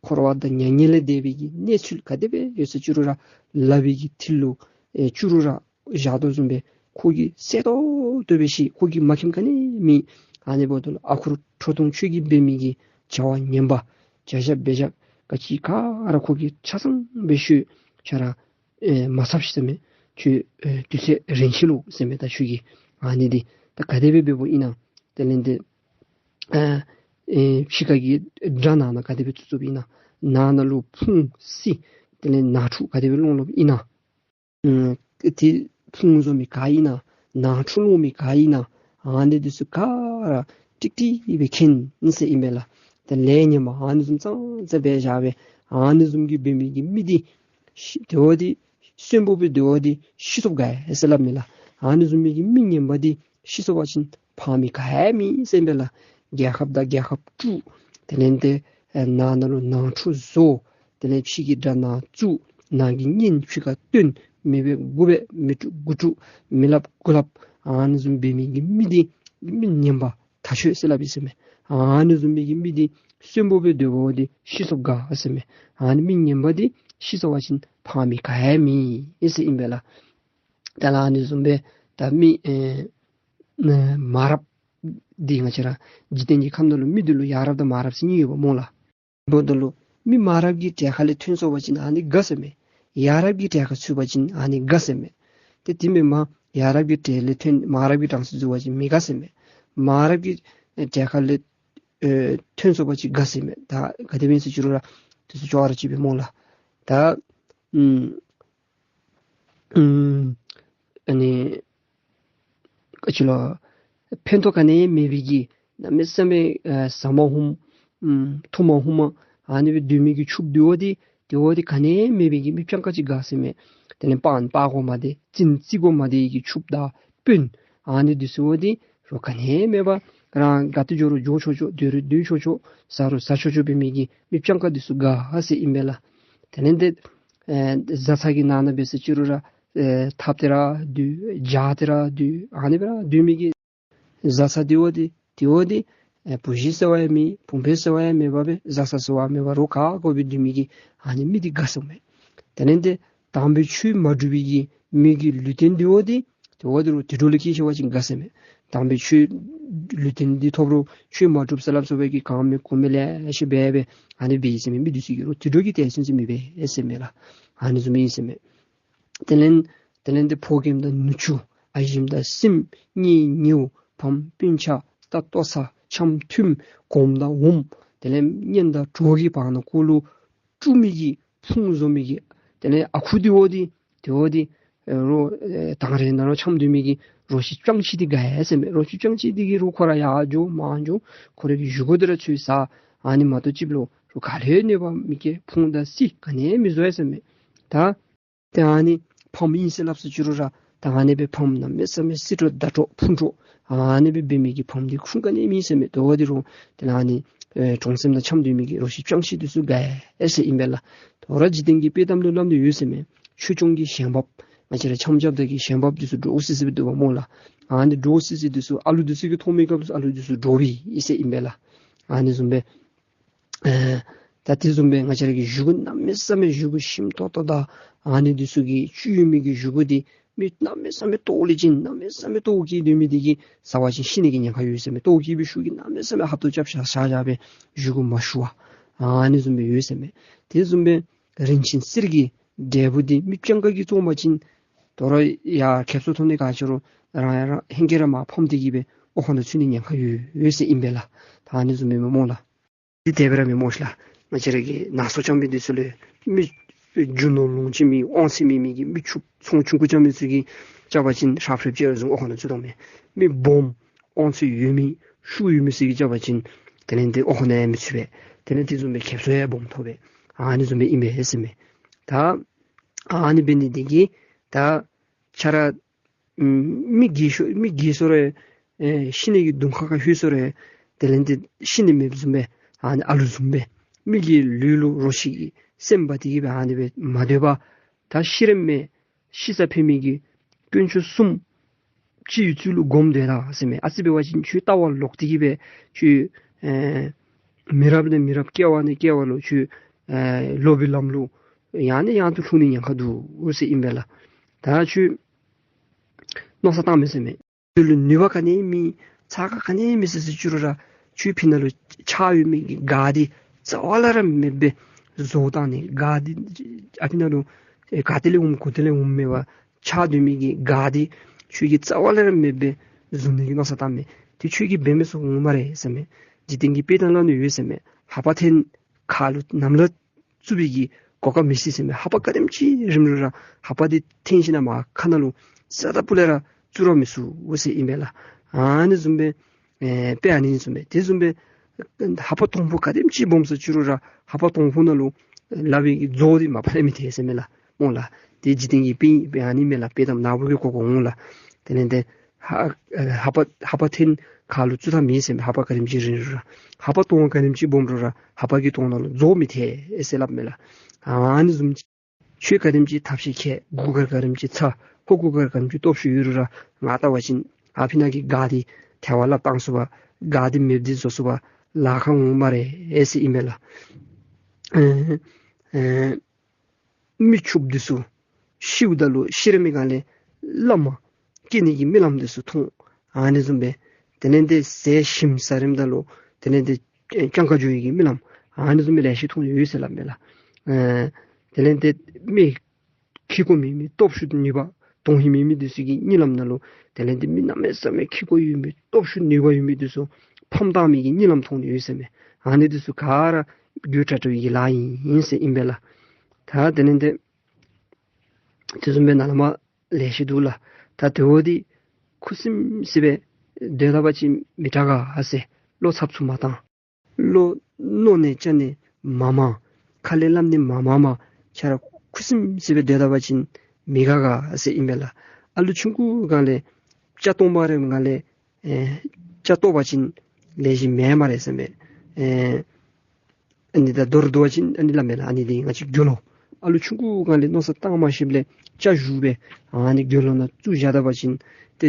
འཁོར་བ་དང་མྱ་ངན་ལས་འདས་པའི་གི་གནས་ཚུལ་ག་དེ་སྦེ་ཡོད་ས་ཅིག་རུང་ར་ལག་པའི་གི་མཐིལ་ལུ་ཨེ་ཅིག་རུང་ར་བཞག་དོ་བཟུམ་སྦེ་ཁོ་གིས་གསལ་ཏོག་ཏོ་སྦེ་ཤེས། ཁོ་གིས་མ་མཁྱེནམ་ག་ནི་མེད། ཨ་ནི་འབདཝ་ད་ལུ་ཨ་ཁུ་ཁྲོ་ཐུང་ཁྱོད་ཀྱིས་འབད་མི་གི་བྱ་བ་ངན་པ་བྱ་བཞག་འབད་བཞག་ག་ཅི་ག་ར་ཁོ་གིས་ཆ་ཚང་སྦེ་ཤེས། ཁྱོད་ར་ཨེ་མ་འཚབ་ཤིག་ཟེར་ཨིན་མས། ཁྱོད་ཨེ་དུས་ཚོད་རན་ཆི་ལོ་ཟེར་ཨིན་མས། ད་ཁྱོད་ཀྱིས་ཨ་ནི་འདི་ད་ག་དེ་སྦེ་འབདཝ་ཨིན་ན། དེ་ལས་འདི་ཨ་ཨེ་ཕྱི་ཁ་གི་དགྲ་ནང་ན་ག་དེ་སྦེ་བཙུགས་བཙུགསཔ་ཨིན་ན། ནང་ན་ལུ་ཕུང་སྲི་དེ་ལས་ནང་འཁྲུག་ག་དེ་སྦེ་སློང་སློངམ་ཨིན་ན། ཨུམ་དེ་ཕུང་བཟོ་མི་ག་ཨིན་ན། ནང་འཁྲུག་སློང་མི་ག་ཨིན་ན། ཨ་ནི་འདི་ཚུ་ག་ར་ཀྲིག་ཀྲི་སྦེ་མཁྱེན་ཟེར་ཨིན་པས་ལགས། ད་ལས་ངན་པ་ཨ་ནི་བཟུམ་ཙང་ཙང་འབད་བཞག་སྦེ་ཨ་ནི་བཟུམ་གྱི་འབད་མི་གི་མི་འདི་ཤི་སྡོད་པ་འདི་གསོན་པོ་སྦེ་སྡོད་པ་འདི་ཤི་སོངམ་ག་ཟེར་སླབ་མས་ལགས། ཨ་ནི་བཟུམ་མའི་གི་མི་ངན་པ་འདི་ཤི་སོང་པ་ཅིན་ཕངས་མི་ག་ཡང་མེད་ཟེར་ཨིན་པས་ལགས། རྒྱལ་ཁབ་དང་རྒྱལ་ཁབ་དཀྲུགས། དེ་ལས་ཏེ་ཨེ་ནང་ན་ལུ་ནང་འཁྲུག་བཟོ། དེ་ལས་ཕྱི་གི་དགྲ་ནང་བཙུགས། ནང་གི་གཉེན་ཕྱི་ཁར་བཏོན། མི་འབད་དགུ་འབད་མི་དཀྲུགས་དགུ་དཀྲུགས་མི་སླབ་དགུ་སླབ། ཨ་ནི་བཟུམ་འབད་མི་གི་མི་འདི་མི་ངན་པ་ཐ་ཤོས་ཟེར་སླབ་ཨིན་ཟེར་ཨིན་མས། ཨ་ནི་བཟུམ་མའི་གི་མི་འདི་གསོན་པོ་སྦེ་སྡོད་པ་འདི་ཤི་སོངམ་ག་ཟེར་ཨིན་མས། ཨ་ནི་མི་ངན་པ་འདི་ཤི་སོང་པ་ཅིན་ཕངས་མི་ག་ཡང་མེད་ཟེར་ཨིན་པས་ལགས། ད་ལགས་ཨ་ནི་བཟུམ་སྦེ་ད་མི་ཨེ་ཨེ་མ་རབས་འདི་ང་བཅས་ར་འཇིག་རྟེན་གྱི་ཁམས་ནང་ལུ་མི་འདི་ལུ་ཡ་རབས་དང་མ་རབས་ཟེར་གཉིས་ཡོདཔ་སྨོ་ལགས། འབདཝ་ད་ལུ་མི་མ་རབས་ཀྱི་གྲལ་ཁ་ལས་ཐོན་སོང་པ་ཅིན་ཨ་ནི་དགའ་ཟེར་ཨིན་མས། ཡ་རབས་ཀྱི་གྲལ་ཁར་ཚུད་པ་ཅིན་ཨ་ནི་དགའ་ཟེར་ཨིན་མས། ཏེ་དེ་མེན་པར་ཡ་རབས་ཀྱི་གྲལ་ལས་ཐོན་མ་རབས་ཀྱི་གྲངས་སུ་འཛུལ་བ་ཅིན་མི་དགའ་ཟེར་ཨིན་མས། མ་རབས་ཀྱི་གྲལ་ཁ་ལས་ཨེ་ཐོན་སོང་པ་ཅིན་དགའ་ཟེར་ཨིན་མས། ད་ག་དེ་སྦེ་ཨིན་ཟེར་ཅི་རུང་ར་དེ་ཚུ་ཅོག་ར་གཅིག་པས་སྨོ་ལགས། ད་ཨུམ་ཨུམ་ཨ་ནི་ག་ཅི་ལོ་ཕན་ཐོགས་ག་ནི་ཡང་མེད་པའི་གི་གནམ་མེད་ས་མེད་ཨེ་ཟ་མ་ཧུམ་ཨུམ་འཐུང་མ་ཧུམ་ཨ་ནི་སྦེ་སྡོད་མི་གི་ཕྱུགཔོ་འདི་བ་འདི་དེ་བ་འདི་ག་ནི་ཡང་མེད་པའི་གི་མི་སྤྱང་ཀ་ཅིག་དགའ་ཟེར་ཨིན་མས། དེ་ལས་སྤང་སྤང་དགོ་མ་བདེ་རྩིག་རྩིག་དགོ་མ་བདེ་གི་ཕྱུགཔོ་དང་དཔོན་ཨ་ནི་འདི་ཚུ་བ་འདི་རོགས་ག་ནི་ཡང་མེད་པར་ རང་ག་ཏེ་འགྱོ་རུང་འགྱོ་ཆོག་ཆོག། སྡོད་རུང་སྡོད་ཆོག་ཆོག། ཟ་རུང་ཟ་ཆོག་ཆོག་འབད་མི་གི་མི་སྤྱང་ཀ་འདི་ཚུ་དགའ་ཟེར་ཨིན་པས་ལགས། དེ་ལས་འདི་ཨེ་བཟའ་ཚང་གི་ནང་ན་འབད་ཟེར་ཅི་རུང་ར་ཨེ་འཐབ་སྟེ་ར་སྡོད། རྒྱགས་ཏེ་ར་སྡོད། ཨ་ནི་སྦེ་ར་སྡོད་མི་གི་བཟའ་ཚང་འདི་བ་འདི་དེ་བ་འདི་ཨེ་བུ་གཞི་ཟེར་བ་ཡང་མེད། བུ་སྦེ་ཟེར་བ་ཡང་མེད་པར་སྦེ་བཟའ་ཚང་ཟེར་བ་མེད་པར་རོགས་ག་དགོ་པའི་སྡོད་མི་གི་ཨ་ནི་མི་འདི་དགའ་ཟེར་མས། དེ་ལས་འདི་དམ་པའི་ཆོས་མ་སྒྲུབ་པའི་གི་མི་གི་ལུས་རྟེན་འདི་བ་འདི་དེ་བ་འདི་རོགས་དེ་འགྲོ་ལུ་སྐྱེས་ཤེས་པ་ཅིན་དགའ་ཟེར་མས། དམ་པའི་ཆོས་ལུས་རྟེན་འདི་ཐོབ་རུང་ཆོས་མ་སྒྲུབ་ཟེར་སླབ་སོ་བའི་གི་གང་མི་གོ་མི་ལེ་ཤ་འབད་འབད་ཨ་ནི་འབད་ཡི་ཟེར་མས། མི་འདི་ཚུ་གིས་རོགས་དེ་འགྲོ་གི་དད་སེམས་ཅིག་མི་འབད་ཟེར་མས་ལགས། ཨ་ནི་བཟུམ་ཨིན་ཟེར་མས། དེ་ལས་དེ་ལས་འདི་ཕོ་རྒནམ་དང་ནུ་གཅུང་ཨ་ཞེམོ་དང་སྲིངམོ་གཉེན་ཉེཝ་ཕམ་སྤུན་ཆ་རྟ་ལྟོ་ཚང་འཆམ་མཐུནམ་གོངམ་དང་འོགམ་དེ་ལས་གཉེན་དང་གྲོགས་ཀྱི་བར་ན་ཀོ་ལུ་དཀྲུག་མི་གི་ཕུང་བཟོ་མི་གི་དེ་ལས་ཨ་ཁུ་འདི་བ་འདི་དེ་བ་འདི་ཨེ་རོགས་ཨེ་དང་རེ་ནང་རོགས་འཆམ་སྡོད་མི་གི་རོགས་ཤི་སྤྱང་ཀི་འདི་དགའ་ཡི་ཟེར་མས། རོགས་ཤི་སྤྱང་ཀི་འདི་གིས་རོགས་ཁོ་ར་ཡར་འགྱོ་མར་འགྱོ་ཁོ་རའི་གི་བཞེས་སྒོ་འདི་ར་འཚོལ་ཟ། ཨ་ནི་མ་གཏོགས་ཅིག་ལུ་རོགས་ག་ལུ་ཡང་གནོད་པ་མི་བཀལ། ཕུང་དང་སྲི་ག་ནི་ཡང་མི་བཟོ་ཡི་ཟེར་མས། ད་ཏེ་ཨ་ནི་ཕམ་ཨིན་ཟེར་སླབ་སོ་ཅི་རུང་ར་ད་ཨ་ནི་སྦེ་ཕམ་གནམ་མེད་ས་མེད་སྲི་འདྲོག་ད་འདྲོག་ཕུང་འདྲོག་ཨ་ནི་སྦེ་འབད་མི་གི་ཕམ་འདི་ཁུངས་ག་ནི་ཡང་མེད་ཟེར་མས། དོ་བ་འདི་རོགས་དེ་ལས་ཨ་ནི་ཨེ་གྲོང་གསེབ་ནང་འཆམ་སྡོད་མི་གི་རོགས་ཤི་སྤྱང་ཀི་འདི་ཚུ་དགའ་ཡི་ཟེར་ཨིན་པས་ལགས། དོ་རུང་འཇིག་རྟེན་གྱི་དཔྱེ་གཏམ་ལུ་སླབ་ནི་ཡོད་ཟེར་མས། ཆོས་སྐྱོང་གི་ཞལ་འབབ་ང་བཅས་ར་འཆམ་རྐྱབ་ད་གི་ཞལ་འབབ་འདི་ཚུ་འདྲོག་སི་སི་སྦེ་འདུག་པ་སྨོ་ལགས། ཨ་ནི་འདྲོག་སི་སི་འདི་ཚུ་ཨ་ལུ་འདི་ཚུ་གིས་མཐོང་མི་སྐབས་སུ་ཨ་ལུ་འདི་ཚུ་འདྲོག་པས་ཟེར་ཨིན་པས་ལགས། ཨ་ནི་བཟུམ་སྦེ་ཨེ་ད་དེ་བཟུམ་སྦེ་ང་བཅས་ར་གི་བཞེས་སྒོ་གནམ་མེད་ས་མེད་བཞེས་སྒོ་ཞིམ་ཏོང་ཏོ་དང་ཨ་ནི་འདི་ཚུ་གི་བཅུད་ཡོད་མི་གི་བཞེས་སྒོ་འདི་མི་གནམ་མེད་ས་མེད་ལྟོཝ་ལས་བྱིན་གནམ་མེད་ས་མེད་ལྟོཝ་བཀྱེས་སྡོད་མི་འདི་གིས་ཟ་བ་ཅིན་ཤི་ནི་གི་ཉེན་ཁ་ཡོད་ཟེར་མས། ལྟོཝ་བཀྱེས་པའི་ཤུགས་ཀྱིས་གནམ་མེད་ས་མེད་ཧབ་ཏོ་རྐྱབ་བཞག་བཞག་བཞག་སྦེ་བཞེས་སྒོ་མ་ཞུ་བར་ཨ་ནི་བཟུམ་སྦེ་ཡོད་ཟེར་མས། དེ་བཟུམ་སྦེ་རིན་ཆེན་གསེར་གྱི་འབྲས་བུ་འདི་མི་སྤྱང་ཀ་གིས་བཙོང་པ་ཅིན་དོ་རུང་ཡར་ཁེབ་སང་ཐོན་ནི་ག་ཅི་རུང་རང་ཡང་རང་ཧེང་སྐལ་ར་མར་ཕམ་སྟེ་གི་སྦེ་འོག་ཁང་ནང་ཚུད་ནི་ཉེན་ཁ་ཡོད་ཡོད་ཟེར་ཨིན་པས་ལགས། ད་ཨ་ནི་བཟུམ་སྦེ་མས་སྨོ་ལགས། འདི་དེ་སྦེ་ར་མས་སྨོ་ཤིག་ལགས། ང་བཅས་ར་གི་ནང་སོ་རྐྱབ་མི་འདི་ཚུ་ལས་མི་རྒྱུ་ནོར་ལོངས་སྤྱོད་མེད་དབང་ཚད་མེད་མི་གི་མི་ཕྱུགཔོ་ཚོང་ཆུང་ཀུ་རྐྱབ་མི་ཚུ་གིས་རྐྱབ་པ་ཅིན་ཧྲབ་ཧྲིབ་ཅིག་བཟུམ་འོག་ཁང་ནང་ཚུད་དོ་མས། མི་སྦོམ་དབང་ཚད་ཡོད་མི་ཤུགས་ཡོད་མི་ཚུ་གིས་རྐྱབ་པ་ཅིན་དེ་ལས་འདི་འོག་ཁང་ནང་ཡང་མི་ཚུད་པས། དེ་ལས་དེ་བཟུམ་སྦེ་ཁེབ་སང་ཡང་སྦོམ་ཐོབ་པས། ཨ་ནི་བཟུམ་སྦེ་ཨིན་པས་ཟེར་མས། ད་ཨ་ནི་འབད་ནི་འདི་གིས་ད་ཁྱོད་ར་ཨམ་མི་རྒས་ཤོས་མི་རྒས་སོང་རུང་ཨེ་ཤི་ནི་གི་གདོང་ཁ་ཁར་ལྷོད་སོང་རུང་དེ་ལས་འདི་ཤི་ནི་མེདཔ་བཟུམ་སྦེ་ཨ་ནི་ཨ་ལུ་བཟུམ་སྦེ་མི་གི་ལུས་ལུ་རོ་ཁྱི་གི་སེམས་འབག་སྟེ་གི་སྦེ་ཨ་ནི་སྦེ་མ་སྡོད་པར་ད་ཤི་རནམ་མས་ཤི་ས་ཕན་མི་གི་དཀོན་མཆོག་གསུམ་སྤྱི་ཡི་ཚུལ་ལུ་སྒོམ་སྡོད་ད་ཟེར་མས། ཨ་ཙི་འབད་བ་ཅིན་ཁྱོད་ལྟ་བ་ལོག་སྟེ་གི་སྦེ་ཁྱོད་ཨེ་མི་རབས་ནས་མི་རབས་སྐྱེ་བ་ནས་སྐྱེ་བ་ལུ་ཁྱོད་ཨེ་ལོག་པའི་ལམ་ལུ་ཡང་ནས་ཡང་དུ་ལྷུང་ནི་ཉེན་ཁ་འདུག་ཟེར་ཨིན་པས་ལགས། ད་ཁྱོད་མནོ་བསམ་བཏང་མས་ཟེར་མས། ཁྱོད་ལུ་ནུས་པ་ག་ནི་མེད་ཚ་ཁ་ག་ནི་མེད་ཟེར་ཟེར་ཅི་རུང་ར་ཁྱོད་ཕི་ན་ལུ་ཆགས་ཡོད་མི་གི་ག་འདི་རྩ་བ་ལས་ར་མེདཔ་སྦེ་བཟོ་བཏང་ནི། ག་འདི་ཨ་ཕི་ན་ལུ་ཨེ་ག་ཏེ་ལས་འོངམ་གོ་ཏེ་ལས་འོངམ་མེད་པར་ཆགས་སྡོད་མི་གི་ག་འདི་ཁྱོད་ཀྱིས་རྩ་བ་ལས་ར་མེདཔ་སྦེ་བཟོ་ནི་གི་མནོ་བསམ་བཏང་མས། དེ་ཁྱོད་ཀྱིས་འབད་མི་ཚུགས་འོང་སྨ་རེ་ཟེར་མས། འཇིག་རྟེན་གྱི་དཔེ་གཏམ་ནང་ལུ་ཡོད་ཟེར་མས། ལྷ་པ་འཐེན་ཁ་ལུ་ནམ་ལ་བཙུགས་པའི་གི་གོ་སྐབས་མི་སྲིད་ཟེར་མས། ལྷ་པ་ག་དེམ་ཅིག་རིངམ་རུང་ར་ལྷ་པ་འདི་འཐེན་ཞིན་ན་མར་ཁ་ནང་ལུ་རྩ་དང་སྤུ་ལས་ར་བཙུགས་ར་མི་ཚུགས་ཟེར་ཨིན་པས་ལགས། ཨ་ནི་བཟུམ་སྦེ་ཨེ་དཔེ་ཨ་ནི་བཟུམ་སྦེ་དེ་བཟུམ་སྦེ་ལྷ་པ་དོང་ཕུ་ག་དེམ་ཅིག་སྦོམ་ཟེར་ཅི་རུང་ར་ལྷ་པ་དོང་ཕུ་ནང་ལུ་ལག་པའི་གི་རྫོགས་འདི་མ་པ་ལས་མི་ཐལ་ཟེར་མས་ལགས། སྨོ་ལགས། དེ་འཇིག་རྟེན་གྱི་དཔེ་དཔེ་ཨ་ནི་མས་ལགས། དཔེ་གཏམ་ནག་པོ་གི་གོ་གོ་འོང་ལགས། དེ་ལས་འདི་ལྷ་ལྷ་པ་ལྷ་པ་འཐེན་ཁ་ལུ་བཙུགས་ཐབས་མེད་ཟེར་མས། ལྷ་པ་ག་དེམ་ཅིག་རིང་རུང་ར་ལྷ་པ་དོང་ག་དེམ་ཅིག་སྦོམ་རུང་ར་ལྷ་པ་གི་དོང་ནང་ལུ་རྫོགས་མི་ཐལ་ཟེར་སླབ་མས་ལགས། ཨ་ནི་བཟུམ་ཁྱོད་ག་དེམ་ཅིག་ཐབས་ཤེས་མཁས། མགུ་སྐོར་ག་དེམ་ཅིག་ཚ། ཧོར་གུར་དཀར་ག་དེམ་ཅིག་སྟོབས་ཤུགས་ཡོད་རུང་ར་ང་བལྟ་བ་ཅིན་ཨ་ཕི་ན་གི་ག་འདི་ཐལ་བ་ལ་བཏང་ཚུགས་པ་ག་འདི་མེདཔ་འདི་བཟོ་ཚུགས་པ་ལཱ་ཁག་འོང་སྨ་རེ་ཟེར་ཨིན་པས་ལགས། ཨེ་ཨེ་མི་ཕྱུགཔོ་འདི་ཚུ་ཤིཝ་ད་ལུ་ཤི་རན་མི་སྒང་ལས་བླ་མ་སྐྱེ་ནི་གི་རྨི་ལམ་འདི་ཚུ་མཐོང་། ཨ་ནི་བཟུམ་སྦེ་དེ་ལས་འདི་ཟས་ཞིམ་ཟ་རནམ་ད་ལུ་དེ་ལས་འདི་སྤྱང་ཀ་འགྱོ་ནི་གི་རྨི་ལམ་ཨ་ནི་བཟུམ་སྦེ་ལེ་ཤ་མཐོང་ཡོད་ཟེར་སླབ་མས་ལགས། ཨེ་དེ་ལས་འདི་མི་ཁེ་ཀོ་མེད་མི་སྟོབས་ཤུགས་ནུས་པ་དོན་ཧིང་མེད་མི་འདི་ཚུ་གི་རྨི་ལམ་ནང་ལུ་དེ་ལས་འདི་མི་གནམ་མེད་ས་མེད་ཁེ་ཀོ་ཡོད་མི་སྟོབས་ཤུགས་ནུས་པ་ཡོད་མི་འདི་ཚུ་ཕམ་བཏང་མི་གི་རྨི་ལམ་མཐོང་ནི་ཡོད་ཟེར་མས། ཨ་ནི་འདི་ཚུ་ག་ར་དགོད་བྲ་བྲ་བའི་གི་ལཱ་ཨིན་ཟེར་ཨིན་པས་ལགས། ད་དེ་ལས་འདི་དེ་བཟུམ་སྦེ་ནཱ་ལས་མར་ལེ་ཤ་འདུག་ལགས། ད་དེ་བ་འདི་ཁུ་སིམ་སི་སྦེ་སྡོད་ད་པ་ཅིན་མི་དྲག་ག་ཟེར་བློ་འཚབ་འཚུབ་མ་བཏང་། བློ་མནོ་ནས་ཅ་ནས་མ་མང་། ཁ་ལས་སླབ་ནི་མ་མང་མ། ཁྱོད་ར་ཁུ་སིམ་སི་སྦེ་སྡོད་ད་པ་ཅིན་མི་དགའ་ག་ཟེར་ཨིན་པས་ལགས། ཨ་ལུ་ཆུང་ཀུ་སྒང་ལས་ཅ་སྟོང་པ་རེ་སྒང་ལས་ཨེ་ ལྕགས་བཏོག་པ་ཅིན་ལེགས་ཤོམ་མེན་སྨ་རེ་ཟེར་མས། ཨེ་ཨ་ནི་ད་མདོར་བསྡུ་བ་ཅིན་ཨ་ནི་སླབ་མས་ལགས། ཨ་ནི་འདི་ང་བཅས་དགེ་སློང་ཨ་ལུ་ཆུང་ཀུ་སྒང་ལས་མནོ་བསམ་བཏང་མ་ཤེསཔ་ལས་ལྕགས་བཞར་སྦེ་ཨ་ནི་དགེ་སློང་ནང་བཙུགས་བཞག་ད་པ་ཅིན་ཏེ་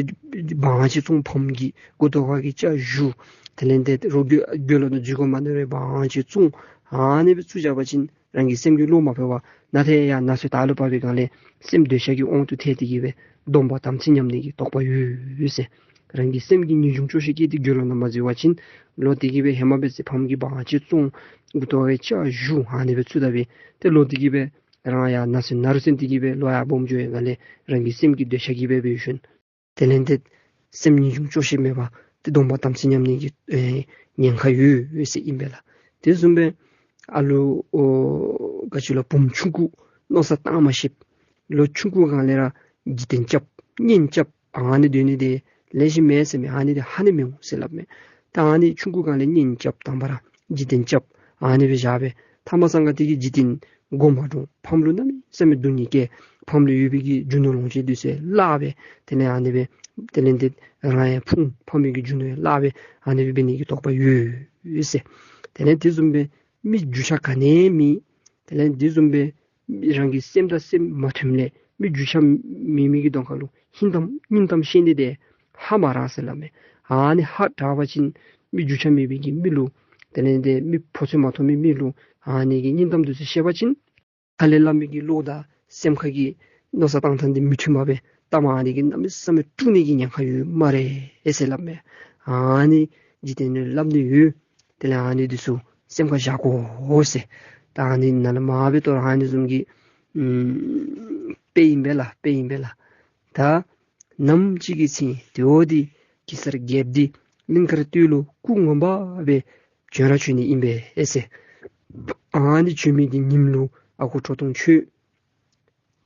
དབང་ཆེ་བཙོང་ཕམ་གྱི་མགུ་ཏོ་ཁ་གི་ལྕགས་བཞར། དེ་ལས་ཏེ་རོགས་དགེ་དགེ་སློང་ནང་འཛུལ་དགོ་མ་མནོ་བར་དབང་ཆེ་བཙོང་ཨ་ནི་སྦེ་བཙུགས་བཞག་པ་ཅིན་རང་གི་སེམས་ཀྱི་བློ་མ་འཕེལ་བར་ན་ཐེ་ཡང་ན་ཚོད་དར་ལུ་བབ་པའི་སྒང་ལས་སེམས་འདོད་ཆགས་ཀྱི་དབང་དུ་ཐལ་ཏེ་གི་སྦེ་སྡོམ་པ་དམ་ཚིག་ཉམས་ནི་གི་དོགས་པ་ཡོད་ཟེར། རང་གི་སེམས་ཀྱི་ངེས་འབྱུང་སྐྱོ་ཤས་སྐྱེས་ཏེ་དགེ་སློང་ནང་མ་འཛུལ་བ་ཅིན་ལོག་སྟེ་གི་སྦེ་ཧེ་མ་འབད་ས་ཕམ་གྱི་དབང་ཆེ་བཙོང་མགུ་ཏོ་ཁ་གི་ལྕགས་བཞར་ཨ་ནི་སྦེ་བཙུགས་ད་སྦེ་ཏེ་ལོག་སྟེ་གི་སྦེ་རང་ཡང་ན་ཚོད་ན་རུང་སེམས་ཏེ་གི་སྦེ་ལོག་ཡར་སྦོམ་འགྱོ་བའི་སྒང་ལས་རང་གི་སེམས་ཀྱི་འདོད་ཆགས་ཀྱིས་སྦེ་འབད་ཞིནམ་དེ་ལས་ཏེ་སེམས་ངེས་འབྱུང་སྐྱོ་ཤས་མེད་པར་ཏེ་སྡོམ་པ་དམ་ཚིག་ཉམས་ནི་གི་ཨེ་ཉེན་ཁ་ཡོད་ཟེར་ཨིན་པས་ལགས། དེ་བཟུམ་སྦེ་ཨ་ལུ་ཨོ་ག་ཅི་ལོ་བུམོ་ཆུང་ཀུ་མནོ་བསམ་བཏང་མ་ཤེསཔ་ལོ་ཆུང་ཀུ་སྒང་ལས་ར་འཇིག་རྟེན་རྐྱབ་གཉེན་རྐྱབ་ཨ་ནི་སྡོད་ནི་འདི་ལེགས་ཤོམ་མེན་ཟེར་མས། ཨ་ནི་འདི་ཧ་ནི་མི་འོང་ཟེར་སླབ་མས། ད་ཨ་ནི་ཆུང་ཀུ་སྒང་ལས་གཉེན་རྐྱབ་དང་པ་ར་འཇིག་རྟེན་རྐྱབ་ཨ་ནི་སྦེ་བཞག་སྦེ་ཐ་མ་སང་ག་དེ་གིས་འཇིག་རྟེན་མགོ་མ་འདྲོངས། ཕམ་ལུ་གནམ་མེད་ས་མེད་སྡུག་བསྔལ་བཀལ། ཕམ་ལུ་ཡོད་པའི་གི་རྒྱུ་ནོར་ལོངས་སྤྱོད་འདི་ཚུ་བརླག་སྦེ་དེ་ལས་ཨ་ནི་སྦེ་དེ་ལས་ཏེ་རང་ཡང་ཕུང་ཕམ་གྱི་རྒྱུ་ནོར་བརླག་སྦེ་ཨ་ནི་སྦེ་འབད་ནི་གི་དོགས་པ་ཡོད་ཟེར། དེ་ལས་དེ་བཟུམ་སྦེ་མི་རྒྱུ་ཆ་ག་ནི་མེད། དེ་ལས་དེ་བཟུམ་སྦེ་རང་གི་སེམས་དང་སེམས་མ་མཐུནམ་ལས་མི་རྒྱུ་ཆ་མེད་མི་གི་གདོང་ཁ་ལུ་ཧིང་གཏམ་སྙིང་གཏམ་བཤད་ནི་འདི་ཧ་མ་ར་ཟེར་སླབ་མས། ཨ་ནི་ཧ་དྲག་པ་ཅིན་མི་རྒྱུ་ཆ་མེད་པའི་གི་མི་ལུ་དེ་ལས་ཏེ་མི་ཕོ་ཚོད་མ་མཐོང་མི་མི་ལུ་ཨ་ནི་གི་སྙིང་གཏམ་འདི་ཚུ་བཤད་པ་ཅིན་ཁ་ལས་སླབ་མི་གི་བློ་དང་སེམས་ཁ་གི་མནོ་བསམ་བཏང་ཐངས་འདི་མི་མཐུན་པ་སྦེ་ཐ་མ་ཨ་ནི་གིས་གནམ་མེད་ས་མེད་དཀྲུག་ནི་གི་ཉེན་ཁ་ཡོད་སྨ་རེ་ཟེར་སླབ་མས། ཨ་ནི་འཇིག་རྟེན་ནང་སླབ་ནི་ཡོད། དེ་ལས་ཨ་ནི་འདི་ཚུ་སེམས་ཁར་བཞག་དགོ་ཟེར། ད་ཨ་ནི་ནཱ་ལས་མར་སྦེ་དོ་རུང་ཨ་ནི་བཟུམ་གྱི་ཨམ་དཔེ་ཨིན་པས་ལགས། དཔེ་ཨིན་པས་ལགས། ད་ནམ་ཅིག་གི་ཚེ་དེ་འོ་འདི་གེ་སར་རྒྱལཔོ་འདི་གླིང་དཀར་སྟོད་ལུ་སྐུ་ངོ་མ་སྦེ་བྱོན་ར་བྱོན་ནི་ཨིན་པས་ཨེ་ཟེར། ཨ་ནི་བྱོན་མི་གི་ཉིནམ་ལུ་ཨ་ཁུ་ཁྲོ་ཐུང་ཁྱོད་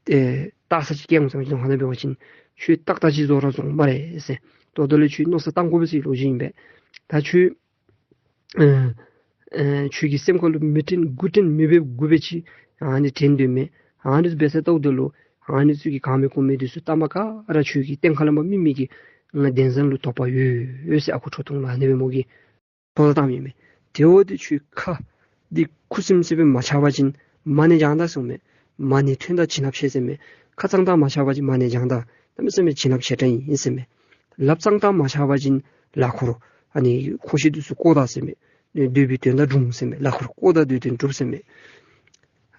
ཨེ་སྟག་ཚང་ཅིག་སྐྱེལ་འོང་ཟེར་བཟུང་ཧ་ན་འབད་བ་ཅིན་ཁྱོད་སྟག་རྟ་ཅིག་བཟོ་ར་བཟུང་སྨ་རེ་ཟེར། ད་ལྟོ་ལས་ཁྱོད་མནོ་བསམ་བཏང་དགོ་པས་ཟེར་ལོ་རྒྱུས་ཨིན་པས། ད་ཁྱོད་ཨེ་ཨེ་ཁྱོད་ཀྱི་སེམས་ཁ་ལུ་མི་དྲན་དགུ་དྲན་མི་འབད་དགུ་འབད་ཅིག་ཨ་ནི་དྲན་སྡོད་མས། ཨ་ནི་འབད་ས་ད་ལྟོ་ལུ་ཨ་ནི་ཚུ་གི་གང་མེད་གོ་མེད་འདི་ཚུ་ཐ་མ་ག་ར་ཁྱོད་ཀྱི་གཏན་ཁ་ལས་མ་མི་མི་གི་ང་གདན་ས་ལུ་དོགས་པ་ཡོད་ཡོད་ཟེར་ཨ་ཁུ་ཁྲོ་ཐུང་ལུ་ཨ་ནི་སྦེ་མོ་གིས་མནོ་བསམ་བཏངམ་ཨིན་མས། དེ་འོ་འདི་ཁྱོད་ཁ་འདི་ཁུ་སིམ་སི་སྦེ་མ་ཆགས་པ་ཅིན་མ་ཎི་བགྱང་ད་གསུངམ་མས། མ་ཎི་ཐོན་ད་བྱིན་རླབས་ཆེ་ཟེར་མས། ཁ་གཙང་ད་མ་ཆགས་པ་ཅིན་མ་ཎི་བགྱང་ད་གནམ་མེད་ས་མེད་བྱིན་རླབས་ཆེ་དྲགས་ཨིན་ཟེར་མས། ལགཔ་གཙང་ད་མ་ཆགས་པ་ཅིན་ལག་འཁོར་ཨ་ནི་འཁོར་གཞི་འདི་ཚུ་བཀོག་ད་ཟེར་མས། འདོད་པའི་དོན་དག་འགྲུབ་ཟེར་མས། ལག་འཁོར་བཀོག་ད་འདོད་དོན་འགྲུབ་ཟེར་མས།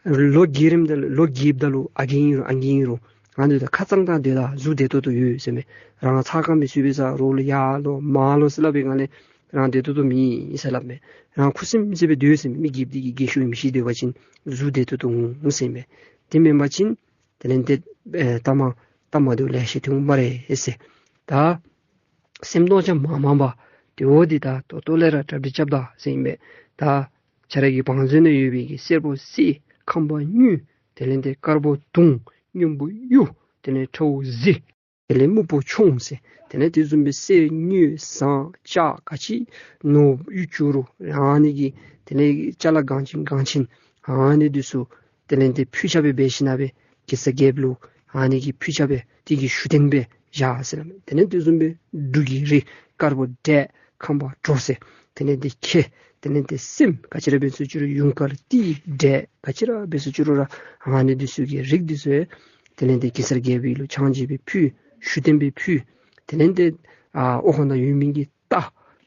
ལོ་རྒས་རིམ་ད་ལོ་རྒསཔ་ད་ལུ་ཨ་རྒས་ཨིན་རུང་ཨང་རྒས་ཨིན་རུང་ང་འདི་ད་ཁ་གཙང་ད་སྡོད་ད་གཟུགས་བདེ་ཏོག་ཏོ་ཡོད་ཟེར་མས། རང་ཚ་ག་མི་ཚུད་པའི་ས་རོགས་ལུ་ཡར་ལོང་མར་ལོང་ཟེར་སླབ་པའི་སྒང་ལས་རང་བདེ་ཏོག་ཏོ་མེད་ཟེར་སླབ་མས། རང་ཁུ་སིམ་སི་སྦེ་སྡོད་ཟེར་མས། མི་རྒསཔ་འདི་གིས་རྒས་ཤོས་མི་ཤེས་སྡོད་པ་ཅིན་གཟུགས་བདེ་ཏོག་ཏོ་འོང་ཟེར་མས། དེ་མེན་པ་ཅིན་དེ་ལས་ཏེ་ཨེ་ཐ་མ་ཐ་མ་འདི་ལེ་ཤ་ཐོན་སྨ་རེ་ཟེར། ད་སེམས་རྟོགས་བྱ་མ་མང་པ་དེ་འོ་འདི་ད་ད་ལྟོ་ལས་ར་གྲ་སྒྲིག་རྐྱབ་ད་ཟེར་ཨིན་པས། ད་ཁྱེད་ར་གི་བང་མཛོད་ནང་ཡོད་པའི་གི་སེར་པོ་སེར་ཁམ་པ་དངུལ་དེ་ལས་ཏེ་དཀར་པོ་དུང་སྔོན་པོ་གཡུ་དེ་ལས་ཁྲ་བོ་གཟི་དེ་ལས་སྨུག་པོ་ཆུང་ཟེར། དེ་ལས་དེ་བཟུམ་སྦེ་གསེར་དངུལ་ཟངས་ལྕགས་ག་ཅི་ནོར་གཡུ་བྱུ་རུ་ཨ་ནི་གི་དེ་ལས་ཅ་ལ་འགངས་ཆེན་འགངས་ཆེན་ཨ་ནི་འདི་ཚུ་དེ་ལས་ཏེ་ཕུལ་ཆ་སྦེ་འབད་ཞིན་ན་སྦེ་གེ་སར་རྒྱལཔོ་ལུ་ཨ་ནི་གི་ཕུལ་ཆ་སྦེ་དེ་གི་ཞུ་རྟེན་སྦེ་བཞག་ཟེར་སླབ་མས། དེ་ལས་དེ་བཟུམ་སྦེ་འབྲུ་གི་རིགས་དཀར་པོ་འབྲས་ཁམ་པ་གྲོ་ཟེར། དེ་ལས་ཏེ་ཁེ་དེ་ལས་ཏེ་སྲནམ་ག་ཅི་ར་འབད་སོ་ཅི་རུང་ཡུངས་དཀར་ཏིལ་འབྲས་ག་ཅི་ར་འབད་སོ་ཅི་རུང་ར་ཨ་ནི་འདི་ཚུ་གི་རིགས་འདི་ཚུ་དེ་ལས་ཏེ་གེ་སར་རྒྱལ་པོ་ལུ་ཕྱག་མཇལ་སྦེ་ཕུལ། ཞུ་རྟེན་སྦེ་ཕུལ། དེ་ལས་ཏེ་ཨ་ཨོ་ཧོ་ན་ཡོད་མི་གི་རྟ་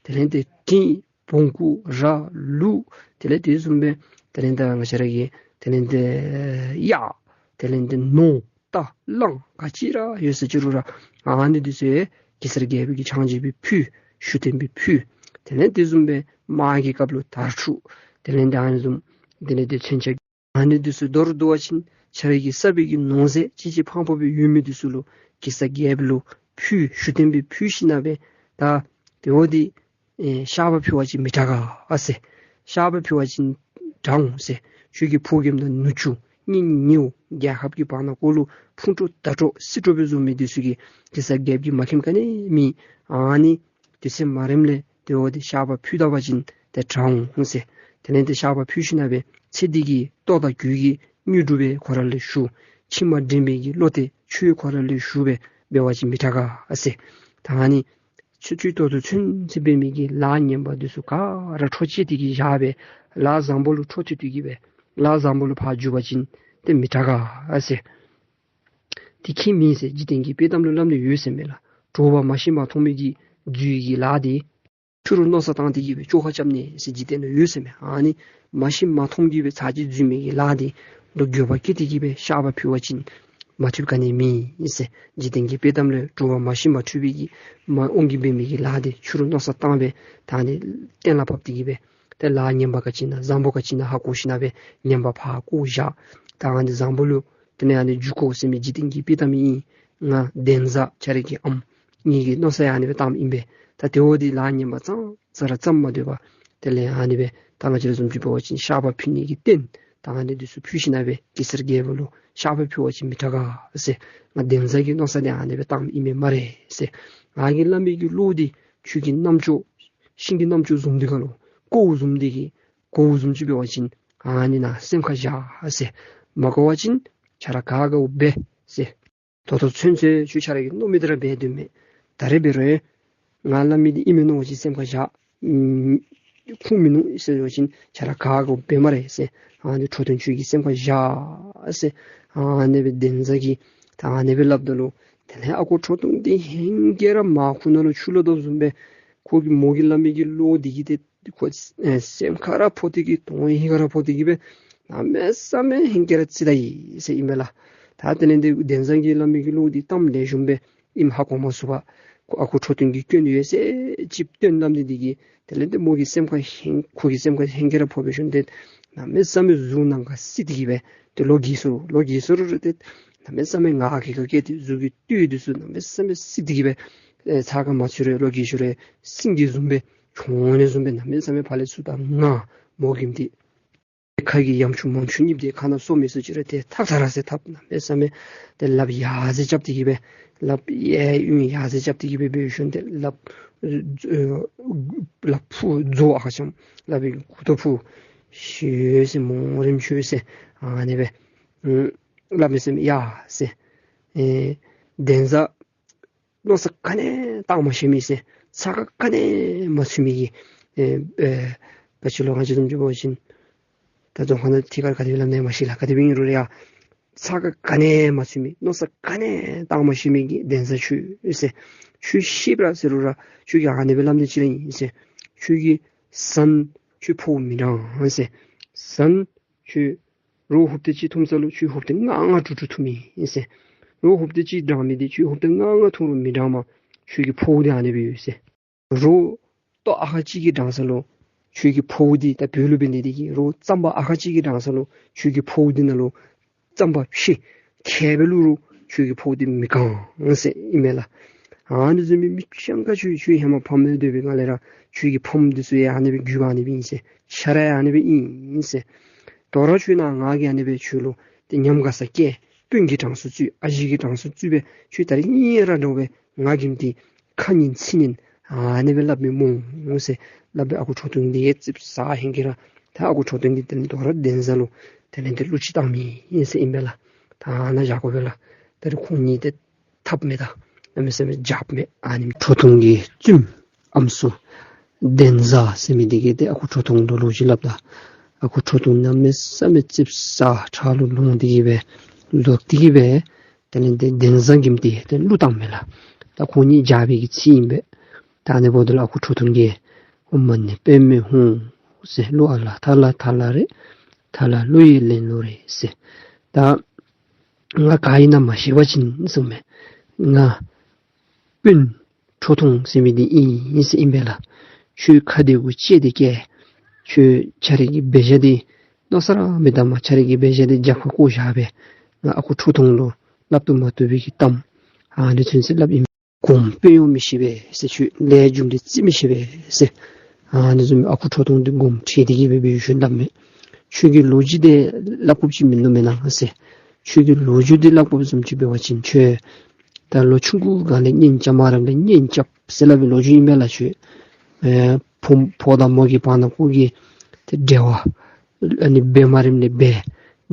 དེ་ལས་ཏེ་སྤྲིན་བོང་ཀུ་ར་ལུག་དེ་ལས་དེ་བཟུམ་སྦེ་དེ་ལས་ཏེ་ང་བཅས་ར་གི་དེ་ལས་ཏེ་གཡག་དེ་ལས་ཏེ་ནོར་རྟ་གླང་ག་ཅི་ར་ཡོད་སོ་ཅི་རུང་ར་ཨ་ནི་འདི་ཚུ་གེ་སར་རྒྱལ་པོ་གི་ཕྱག་མཇལ་སྦེ་ཕུལ། ཞུ་རྟེན་སྦེ་ཕུལ། དེ་ལས་དེ་བཟུམ་སྦེ་དམག་གི་སྐབས་ལུ་དར་ཕྲུག་དེ་ལས་ཏེ་ཨ་ནི་བཟུམ་དེ་ལས་ཏེ་མཚོན་ཆ་ཨ་ནི་འདི་ཚུ་མདོར་བསྡུ་བ་ཅིན་ཁྱེད་ར་གི་བསགས་པའི་གི་ནོར་རྫས་ཅི་ཅི་ཕངས་པ་སྦེ་ཡོད་མི་འདི་ཚུ་ལུ་གེ་སར་རྒྱལཔོ་ལུ་ཕུལ། ཞུ་རྟེན་སྦེ་ཕུལ་ཞིན་ན་སྦེ་ད་དེ་འོ་འདི་ཨེ་བཤགས་པ་ཕུལ་བ་ཅིན་མི་དྲག་ག་ཟེར། བཤགས་པ་ཕུལ་བ་ཅིན་དྲག་འོང་ཟེར། ཁྱོད་ཀྱི་ཕོ་རྒནམ་དང་ནུ་གཅུང་གཉེན་ཉེཝ་རྒྱལ་ཁབ་ཀྱི་བར་ན་ཀོ་ལུ་ཕུང་འགྲོ་དགྲ་འགྲོ་སྲིད་འགྲོ་སྦེ་བཟོ་མི་འདི་ཚུ་གིས་གེ་སར་རྒྱལཔོ་གིས་མ་མཁྱེནམ་ག་ནི་མེད། ཨ་ནི་དུས་ཚོད་མ་རནམ་ལས་དེ་འོ་འདི་བཤགས་པ་ཕུལ་ད་པ་ཅིན་ཏེ་དྲག་འོང་ཟེར། དེ་ལས་ཏེ་བཤགས་པ་ཕུལ་ཞིན་ན་སྦེ་ཚེ་འདི་གི་ལྟོ་དང་གོས་ཀྱི་དངོས་གྲུབ་སྦེ་ཁོ་ར་ལུ་ཞུ། ཕྱི་མ་འདྲེན་པའི་གི་བློ་གཏད་ཆོས་ཁོ་ར་ལུ་ཞུ་སྦེ་འབད་བ་ཅིན་མི་དྲག་ག་ཟེར། ད་ཨ་ནི་ ཚུན་ཚོད་ད་ལྟོ་ཚུན་ཚོད་འབད་མི་གི་ལཱ་ངན་པ་འདི་ཚུ་ག་ར་འཕྲོ་བཅད་དེ་གི་བཞག་སྦེ་ལཱ་བཟང་པོ་ལུ་འཕྲོ་མཐུད་དེ་གི་སྦེ་ལཱ་བཟང་པོ་ལུ་ཕར་འཇུག་པ་ཅིན་ཏེ་མི་དྲག་ག་ཟེར། དེ་ཁྱད་མེད་ཟེར་འཇིག་རྟེན་གྱི་དཔེ་གཏམ་ལུ་སླབ་ནི་ཡོད་ཟེར་མས་ལགས། གྲོགས་པོ་མ་ཤེས་མ་མཐོང་མི་གིས་འཛོལ་གྱི་ལཱ་དེ་ཕྱི་རུ་མནོ་བསམ་བཏང་སྟེ་གི་སྦེ་བཅོ་ཁ་རྐྱབ་ནི་ཟེར་འཇིག་རྟེན་ལུ་ཡོད་ཟེར་མས། ཨ་ནི་མ་ཤེས་མ་མཐོང་གི་སྦེ་ཚར་གཅིག་འཛོལ་མི་གི་ལཱ་དེ་ལུ་འགྱོད་པ་སྐྱེས་ཏེ་གི་སྦེ་བཤགས་པ་ཕུལ་བ་ཅིན་མ་ཐུབ་ག་ནི་མེད་ཟེར། འཇིག་རྟེན་གྱི་དཔེ་གཏམ་ལུ་གྲོགས་པོ་མ་ཤེས་མ་འཁྲུལ་པའི་གི་མ་འོང་གི་འབད་མི་གི་ལཱ་དེ་ཕྱི་རུ་མནོ་བསམ་བཏང་སྦེ་ད་ཨ་ནི་གཏན་ལ་ཕབ་སྟེ་གི་སྦེ་ཏེ་ལཱ་ངན་པ་ག་ཅི་ཨིན་ན་བཟང་པོ་ག་ཅི་ཨིན་ན་ཧ་གོ་ཞིན་ན་སྦེ་ངན་པ་ཕར་བཀོ་བཞག། ད་ཨ་ནི་བཟང་པོ་ལུ་དེ་ལས་ཨ་ནི་འཇུག་དགོ་ཟེར་མི་འཇིག་རྟེན་གྱི་དཔེ་གཏམ་ཨིན། ང་འདན་བཟའ་ཁྱོད་རའི་གི་ཨམ་ངེ་གི་མནོ་བསམ་ཡང་ཨ་ནི་སྦེ་བཏངམ་ཨིན་པས། ད་དེ་འོ་དེ་ལཱ་ངན་པ་ཙང་ཙ་ར་བརྩམ་མ་སྡོད་པར་དེ་ལས་ཨ་ནི་སྦེ་ད་ང་བཅས་ར་བཟུམ་ཅིག་འབད་བ་ཅིན་བཤགས་པ་ཕུལ་ནི་གི་རྟེན་ད་ཨ་ནི་འདི་ཚུ་ཕུལ་ཞིན་ན་སྦེ་གེ་སར་རྒྱལ་པོ་ལུ་བཤགས་པ་ཕུལ་བ་ཅིན་མི་དྲག་ག་ཟེར། ང་འདན་བཟའ་གི་མནོ་བསམ་དེ་ཨ་ནི་སྦེ་བཏངམ་ཨིན་མས་སྨ་རེ་ཟེར། ང་གིས་སླབ་མི་གི་བློ་འདི་ཆུ་གི་རྣམ་ཅོག་ཤིང་གི་རྣམ་ཅོག་བཟུམ་འདི་ག་ལུ་གོཝ་བཟུམ་འདི་གིས་གོཝ་བཟུམ་ཅིག་འབད་བ་ཅིན་ཨ་ནི་ནང་སེམས་ཁར་བཞག་ཟེར། མ་གོ་བ་ཅིན་ཁྱོད་ར་ག་ག་འབད་ཟེར། ད་ལྟོ་ཚུན་ཚོད་ཁྱོད་ཁྱོད་ར་གི་མནོ་མི་དེ་ར་འབད་སྡོད་མས། ད་རེས་འབད་རུང་ང་སླབ་མི་འདི་ཨིན་མས་མནོ་བ་ཅིན་སེམས་ཁར་བཞག། ཨམ་ཁུངས་མིན་ནུག་ཟེར་བ་ཅིན་ཁྱོད་ར་ག་ག་འབད་སྨ་རེ་ཟེར། ཨ་ནི་ཁྲོ་ཐུང་ཁྱོད་ཀྱིས་སེམས་ཁར་བཞག་ཟེར། ཨ་ནི་སྦེ་འདན་བཟའ་གིས་ད་ཨ་ནི་སྦེ་སླབ་ད་ལུ་དེ་ལས་ཨ་ཁུ་ཁྲོ་ཐུང་འདི་ཧེང་སྐལ་ར་མར་ཁུ་ནང་ལུ་ཆུ་ལོག་དོ་བཟུམ་སྦེ་ཁོ་གིས་མོ་གིས་སླབ་མི་གི་བློ་འདི་གིས་ཏེ་ཁོ་ཨེ་སེམས་ཁར་ར་ཕོག་སྟེ་གི་དོན་ཧིང་ཁར་ར་ཕོག་སྟེ་གི་སྦེ་གནམ་མེད་ས་མེད་ཧེང་སྐལ་ར་ཙིགཔ་ད་ཡི་ཟེར་ཨིན་མས་ལགས། ད་དེ་ལས་འདི་འདན་བཟའ་གིས་སླབ་མི་གི་བློ་འདི་གཏམ་ལེགས་ཤོམ་སྦེ་ཨིནམ་ཧ་གོ་མ་ཚུགས་པར་ཁོ་ཨ་ཁུ་ཁྲོ་ཐུང་གིས་སྐྱོན་ཡོད་ཟེར་ཅིག་སྟོན་སླབ་ནི་འདི་གིས་དེ་ལས་འདི་མོ་གི་སེམས་ཁར་ཧེང་ཁོ་གི་སེམས་ཁར་ཧེང་སྐལ་ར་ཕོག་སྦེ་ཞིནམ་ཏེ་གནམ་མེད་ས་མེད་གཟུགས་ནང་ཁར་བསིལ་ཏེ་གི་སྦེ་ཏེ་ལོ་རྒས་སོ་ལོ་རྒས་སོ་རུང་ཏེ་གནམ་མེད་ས་མེད་ངག་གི་ཁ་སྐད་འདི་གཟུགས་ཀྱི་སྟོད་འདི་ཚུ་གནམ་མེད་ས་མེད་བསིལ་ཏེ་གི་སྦེ་ཨེ་ཚ་ག་མ་ཚུད་རུང་ལོ་རྒས་ཤོས་རུང་སིང་གེ་བཟུམ་སྦེ་གྱོང་ནི་བཟུམ་སྦེ་གནམ་མེད་ས་མེད་ཕར་ལས་ཚུར་ད་ང་མོ་གིས་འདི་ཁ་གི་ཡམ་ཆུང་མོམ་ཆུང་གཉིས་འདི་ཁ་ནང་སོ་མི་སོ་ཅི་རུང་ཏེ་ཐག་ཐག་ར་ཟེར་ཐགཔ་གནམ་མེད་ས་མེད་ཏེ་ལགཔ་ཡར་ཟེར་རྐྱབ་སྟེ་གི་སྦེ་ལགཔ་གཡས་གཡོན་ཡར་ཟེར་རྐྱབ་སྟེ་གི་སྦེ་འབད་ཞིནམ་ཏེ་ལགཔ་ཨེ་ལགཔ་ཕུ་རྫོགས་ཨ་ཁ་ཆམ་ལགཔ་གི་མགུ་ཏོ་ཕུ་ཤོར་ཟེར་མོ་རིམ་ཤོར་ཟེར་ཨ་ནི་སྦེ་ཨེ་སླབ་མི་ཟེར་ཡ་ཟེར། ཨེ་འདན་བཟའ་མནོ་བསམ་ག་ནི་བཏང་མ་ཤེས་མི་ཟེར། ཚ་ག་ག་ནི་མ་ཚུད་མི་གི་ཨེ་ཨེ་ག་ཅི་ལོ་ང་བཅས་བཟུམ་ཅིག་འབད་བ་ཅིན་ད་རྫོང་ཁ་ནང་ཐད་ཀར་ག་དེ་སྦེ་སླབ་ནི་མ་ཤེས་ལགས། ག་དེ་སྦེ་ཨིན་རུང་ར་ཡ་ཚ་ག་ག་ནི་མ་ཚུད་མི་མནོ་བསམ་ག་ནི་བཏང་མ་ཤེས་མི་གི་འདན་བཟའ་ཁྱོད་ཟེར། ཁྱོད་ཤེས་པས་ཟེར་རུང་ར་ཁྱོད་ཀྱིས་ཨ་ནི་སྦེ་སླབ་ནི་ཅིག་ར་ཨིན་ཟེར། ཁྱོད་ཀྱི་བཟའ་ནི་ཁྱོད་ཕོཝ་མི་འགྲང་ཟེར། བཟའ་ནི་ཁྱོད་རོ་ཧུབ་ཏེ་གཅིག་འཐུང་ས་ལུ་ཁྱོད་ཧུབ་ཏེ་ལྔ་ལྔ་དྲུག་དྲུག་འཐུང་མི་ཨིན་ཟེར། རོ་ཧུབ་ཏེ་གཅིག་འགྲང་མི་འདི་ཁྱོད་ཧུབ་ཏེ་ལྔ་ལྔ་འཐུང་རུང་མི་འགྲང་མས། ཁྱོད་ཀྱི་ཕོཝ་འདི་ཨ་ནི་སྦེ་ཡོད་ཟེར། རོ་ལྟོ་ཨ་ཁ་གཅིག་གིས་འགྲང་ས་ལུ་ཁྱོད་ཀྱི་ཕོཝ་འདི་ད་བོད་ལུ་འབད་ནི་འདི་གིས་རོ་རྩམ་པ་ཨ་ཁ་གཅིག་གིས་འགྲང་ས་ལུ་ཁྱོད་ཀྱི་ཕོཝ་འདི་ནང་ལུ་རྩམ་པ་ཕྱེད་ཁལ་སྦེ་བླུགས་རུང་ཁྱོད་ཀྱི་ཕོཝ་འདི་མི་གང་ཟེར་ཨིན་མས་ལགས། ཨ་ནི་བཟུམ་མའི་མི་སྤྱང་ཀ་ཁྱོད་ཁྱོད་ཧེ་མ་ཕམ་སྡོད་པའི་སྒང་ལས་ར་ཁྱོད་ཀྱི་ཕམ་འདི་ཚུ་ཡང་ཨ་ནི་སྦེ་རྒྱུད་པ་ཨ་ནི་སྦེ་ཨིན་ཟེར། ཆ་ར་ཡང་ཨ་ནི་སྦེ་ཨིན་ཟེར། དོ་རུང་ཁྱོད་ནཱ་ང་གིས་ཨ་ནི་སྦེ་ཁྱོད་ལུ་ཏེ་ཉམས་དགའ་ས་བསྐྱལ། སྤུན་གྱི་གྲངས་སུ་བཙུད། ཨ་ཞེ་གི་གྲངས་སུ་བཙུད་སྦེ་ཁྱོད་ད་རིས་ཨིན་ར་འདྲཝ་སྦེ་ང་གིས་འདི་ཁ་ཉན་ཚིག་ཉན་ཨ་ནི་སྦེ་སླབ་མི་སྨོ་ཟེར་སླབ་སྦེ་ཨ་ཁུ་ཁྲོ་ཐུང་འདི་ཡང་ཙིགཔ་ཟ་ཧེང་གི་ར་ད་ཨ་ཁུ་ཁྲོ་ཐུང་གིས་དེ་ལས་དོ་རུང་འདན་བཟའ་ལུ་དེ་ལས་འདི་གླུ་ཅིག་བཏང་མི་ཨིན་ཟེར་ཨིན་པས་ལགས། ད་ནཱ་བཞག་དགོ་པས་ལགས། ད་རིས་ཁོང་གཉིས་ཏེ་འཐབ་མས། ད་གནམ་མེད་ས་མེད་རྒྱབ་མས། ཨ་ནི་ཁྲོ་ཐུང་གི་བཙུནམོ་ཨམ་སྲུ་འདན་བཟའ་ཟེར་མི་འདི་གིས་ཏེ་ཨ་ཁུ་ཁྲོ་ཐུང་ལུ་ལོ་རྒྱུས་སླབ་ད་ཨ་ཁུ་ཁྲོ་ཐུང་གནམ་མེད་ས་མེད་ཙིགཔ་ཟ་ཁྲག་ལུ་ལོང་སྟེ་གི་སྦེ་ལོག་སྟེ་གི་སྦེ་དེ་ལས་འདི་འདན་བཟའ་གིས་ཏེ་ཏེ་གླུ་བཏང་མས་ལགས། ད་ཁོང་གཉིས་རྒྱབ་པའི་གི་ཚིག་ཨིན་པས། ད་ཨ་ནི་འབདཝ་ད་ལུ་ཨ་ཁུ་ཁྲོ་ཐུང་གིས་ཨོཾ་མ་ཎི་པདྨེ་ཧཱུྃ་ཟེར། གླུ་ཨ་ལ་ཐ་ལ་ཐ་ལ་རེད། ཐ་ལ་གླུ་ཡི་ལེན་ལུགས་རེད་ཟེར། ད་ང་ག་ཨིན་ན་མ་ཤེས་པ་ཅིན་གསུངམ་མས། ང་སྤུན་ཁྲོ་ཐུང་ཟེར་མི་འདི་ཨིན་ཟེར་ཨིན་པས་ལགས། ཁྱོད་ཁ་བདེ་གུ་ལྕེ་བདེ་བཀལ། ཁྱོད་ཁྱོད་རའི་གི་འབད་བཞག་འདི་མནོ་བསམ་ར་མི་གཏངམ། ཁྱོད་རའི་གི་འབད་བཞག་འདི་རྒྱབ་ཁར་བཀོ་བཞག་སྦེ་ང་ཨ་ཁུ་ཁྲོ་ཐུང་ལུ་སླབ་ཏུ་མ་བཏུབ་པའི་གི་གཏམ་ཨ་ནི་ཚུན་ཚོད་སླབ་ཨིན། གོངམ་དཔོན་གཡོག་མི་ཤེས་པས་ཟེར། ཁྱོད་ལས་རྒྱུ་འབྲས་བརྩི་མི་ཤེས་པས་ཟེར། ཨ་ནི་བཟུམ་ཨ་ཁུ་ཁྲོ་ཐུང་འདི་དགོངསམ་ཁྲེལ་ཏེ་གི་སྦེ་འབད་ཞིནམ་སླབ་མས། ཁྱོད་ཀྱི་ལོ་རྒྱུས་འདི་སླབ་དགོཔ་ཅིག་མིན་འདུག་མེན་ན་ཟེར། ཁྱོད་ཀྱི་ལོ་རྒྱུས་འདི་སླབ་དགོཔ་བཟུམ་ཅིག་འབད་བ་ཅིན་ཁྱོད་ད་ལོ་ཆུང་ཀུ་སྒང་ལས་གཉེན་རྐྱབ་མ་རངམ་ལས་གཉེན་རྐྱབ་ཟེར་སླབ་པའི་ལོ་རྒྱུས་ཨིན་པས་ལགས། ཁྱོད་ཨེ་ཕོ་ཕོ་དང་མོ་གི་བར་ན་ཁོ་གི་ཏེ་འབྲེལ་བ་ཨ་ནི་འབད་མ་རངམ་ལས་འབད།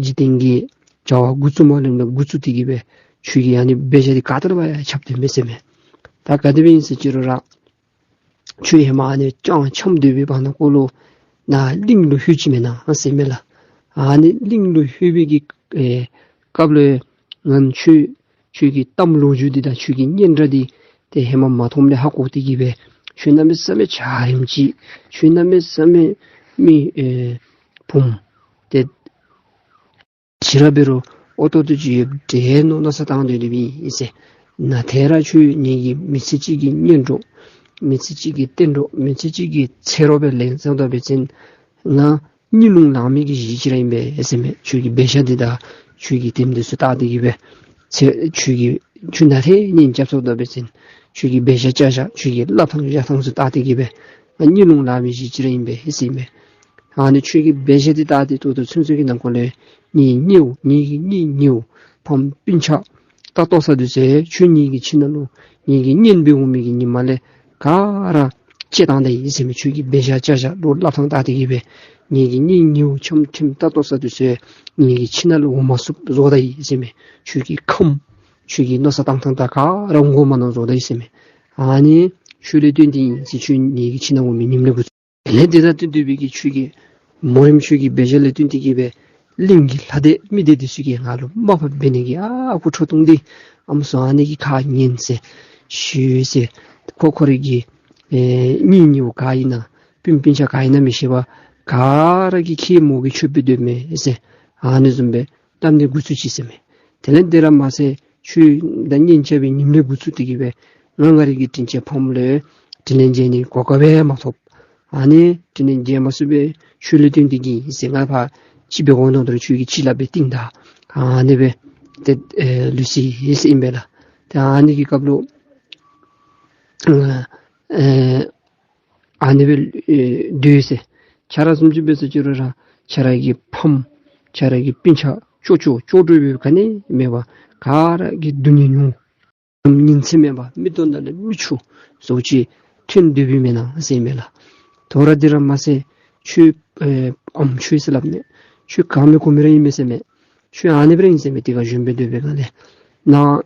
འཇིག་རྟེན་གྱི་བྱ་བ་འགོ་བཙུགས་མ་རངམ་ལས་འགོ་བཙུགས་ཏེ་གི་སྦེ་ཁྱོད་ཀྱི་ཨ་ནི་འབད་བཞག་འདི་ག་ཏེ་ར་བ་ཡང་ཁྱབ་སྟེ་མེད་ཟེར་མས། ད་ག་དེ་སྦེ་ཨིན་ཟེར་ཅི་རུང་ར་ ཁྱོད་ཧེ་མ་ཨ་ནི་ཅང་འཆམ་སྡོད་པའི་བར་ན་ཀོ་ལུ་ནཱ་གླིང་ལུ་ལྷོད་ཅི་མེན་ན་ཟེར་མས་ལགས། ཨ་ནི་གླིང་ལུ་ལྷོད་པའི་གི་ཨེ་སྐབས་ལུ་ང་ཁྱོད་ཁྱོད་ཀྱི་གཏམ་ལོ་རྒྱུས་འདི་དང་ཁྱོད་ཀྱི་སྙན་གྲགས་འདི་ཏེ་ཧེ་མ་མ་མཐོངམ་ལས་ཧ་གོ་སྟེ་གི་སྦེ་ཁྱོད་གནམ་མེད་ས་མེད་འཇའ་རིསམོ་ཅིག། ཁྱོད་གནམ་མེད་ས་མེད་མི་ཨེ་བུམོ་ཏེ་ཅིག་ར་འབད་རུང་ཨོ་ཏོ་ཏོ་ཅིག་ཡོདཔ་འདྲས་མནོ་མནོ་བསམ་བཏང་སྡོད་སྡོདཔ་ཨིན་ཟེར། ནཱ་ཏེ་ར་ཁྱོད་ངེ་གི་མི་ཚེ་གཅིག་གི་གཉེན་གྲོགས་མི་ཚེ་གཅིག་གི་གཏན་གྲོགས་མི་ཚེ་གཅིག་གི་ཚེ་རོགས་སྦེ་ལེན་སོང་ད་འབད་བ་ཅིན་ང་གཉིད་ལུང་ལང་མི་གི་གཞི་ཅིག་ར་ཨིན་པས་ཟེར་མས། ཁྱོད་ཀྱི་འབད་བཞག་འདི་དང་ཁྱོད་ཀྱི་དེམ་འདི་ཚུ་བལྟ་སྟེ་གི་སྦེ་ཚེ་ཁྱོད་ཀྱི་ཁྱོད་ནཱ་ཏེ་གཉེན་རྐྱབ་སོང་ད་འབད་བ་ཅིན་ཁྱོད་ཀྱི་འབད་བཞག་བྱ་བཞག་ཁྱོད་ཀྱི་སླབ་ཐངས་བཞག་ཐངས་ཚུ་བལྟ་སྟེ་གི་སྦེ་ང་གཉིད་ལུང་ལང་མི་གཞི་ཅིག་ར་ཨིན་པས་ཟེར་མས། ཨ་ནི་ཁྱོད་ཀྱི་འབད་བཞག་འདི་བལྟ་སྟེ་ད་ལྟོ་ཚུན་ཚོད་ཀྱི་ནང་འཁོད་ལས་ངེ་གི་གཉེན་ངེ་གི་གཉེན་ཉེཝ་ཕམ་སྤུན་ཆ་ད་ལྟོ་ཚུ་འདི་ཚུ་ཁྱོད་ངེ་གི་ཁྱིམ་ནང་ལུ་ངེ་གི་གཉེན་སྦེ་འོང་མི་གི་ཉིནམ་ལས་ག་ར་བཅད་བཏང་ད་ཡི་ཟེར་མས། ཁྱོད་ཀྱི་འབད་བཞག་བྱ་བཞག་ལུ་སླབ་ཐངས་བལྟ་སྟེ་གི་སྦེ་ངེ་གི་གཉེན་ཉེཝ་འཆམ་འཆམ་ད་ལྟོ་ཚུ་འདི་ཚུ་ངེ་གི་ཁྱིམ་ནང་ལུ་འོང་མ་ཚུགསཔ་བཟོ་ད་ཡི་ཟེར་མས། ཁྱོད་ཀྱི་ཁམས་ཁྱོད་ཀྱི་མནོ་བསམ་བཏང་ཐངས་དང་ག་ར་འགོག་མ་ནང་བཟོ་ད་ཡི་ཟེར་མས། ཨ་ནི་ཁྱོད་ལས་བརྟེན་ཏེ་ཨིན་ཟེར། ཁྱོད་ངེ་གི་ཁྱིམ་ནང་འོང་མི་ཉིནམ་ལས་འགོ་བཙུགས། དེ་ལས་དེ་དང་བསྟུན་ཏེ་སྦེ་གི་ཁྱོད་ཀྱི་མོ་རེངམ་ཁྱོད་ཀྱི་འབད་བཞག་ལས་བརྟེན་ཏེ་གི་སྦེ་གླིང་གི་ལྷ་སྡེ་མི་སྡེ་འདི་ཚུ་གིས་ང་ལུ་མ་ཕམ་འབད་ནི་གི་ཨ་ཁུ་ཁྲོ་ཐུང་འདི་ཨམ་སྲུ་ཨ་ནི་གི་ཁ་ངན་ཟེར་ཞུ་ཟེར། ཁོ་ཁོ་རའི་གི་ཨེ་གཉེན་ཉེཝ་ག་ཨིན་ན་སྤུན་སྤུན་ཆ་ག་ཨིན་ན་མི་ཤེས་པར་ག་ར་གིས་ཁྱེད་མོ་གིས་ཁྱོད་འབད་སྡོདཔ་མས་ཟེར་ཨ་ནི་བཟུམ་སྦེ་གཏམ་འདི་འགོ་བཙུགས་ཅི་ཟེར་མས། དེ་ལས་དེ་ར་མ་ཚད་ཁྱོད་དང་གཉེན་རྐྱབ་པའི་ཉིནམ་ལས་འགོ་བཙུགས་ཏེ་གི་སྦེ་ང་ང་རའི་གི་དྲིན་ཅན་ཕམ་ལུ་དྲིན་ལན་འཇལ་ནི་གོ་སྐབས་སྦེ་མ་ཐོབ། ཨ་ནི་དྲིན་ལན་འཇལ་མ་ཚུགས་པས། ཁྱོད་ལས་བརྟེན་ཏེ་གི་ཨིན་ཟེར། ང་ཕར་ཅིག་འབད་དགོ་མནོ་དོ་རུང་ཁྱོད་ཀྱིས་ཅིག་སླབ་སྦེ་བཏིང་ད། ཨ་ནི་སྦེ་ཏེ་ཨེ་ལུས་སོ་ཡི་ཟེར་ཨིན་པས་ལགས། ཏེ་ཨ་ནི་གི་སྐབས་ལུ་ཨེ་ཨ་ནི་སྦེ་ཨེ་སྡོད་ཟེར། ཁྱོད་ར་བཟུམ་ཅིག་འབད་ཟེར་ཅི་རུང་ར་ཁྱོད་ར་གི་ཕམ་ཁྱོད་ར་གི་སྤུན་ཆ་ཅོག་ཅོག་ཅོག་འགྲོ་སྦེ་ག་ནི་མེད་པར་ག་ར་གིས་སྡུག་བསྔལ་མྱོང་། ཉིན་མཚན་མེད་པར་མིག་ཏོ་ནང་ལས་མིག་ཆུ་ཟུག་ཅིག་ཐོན་སྡོདཔ་མེན་ན་ཟེར་མས་ལགས། དོ་རུང་དེ་ར་མ་ཚད་ཁྱོད་ཨེ་ཨམ་ཁྱོད་ཟེར་སླབ་མས། ཁྱོད་ག་མི་གོ་མི་ར་ཨིན་མས་ཟེར་མས། ཁྱོད་ཨ་ནི་སྦེ་ར་ཨིན་ཟེར་མས། དེ་ཁར་བཞུགས་སྦེ་སྡོད་པའི་སྒང་ལས་ནཱ་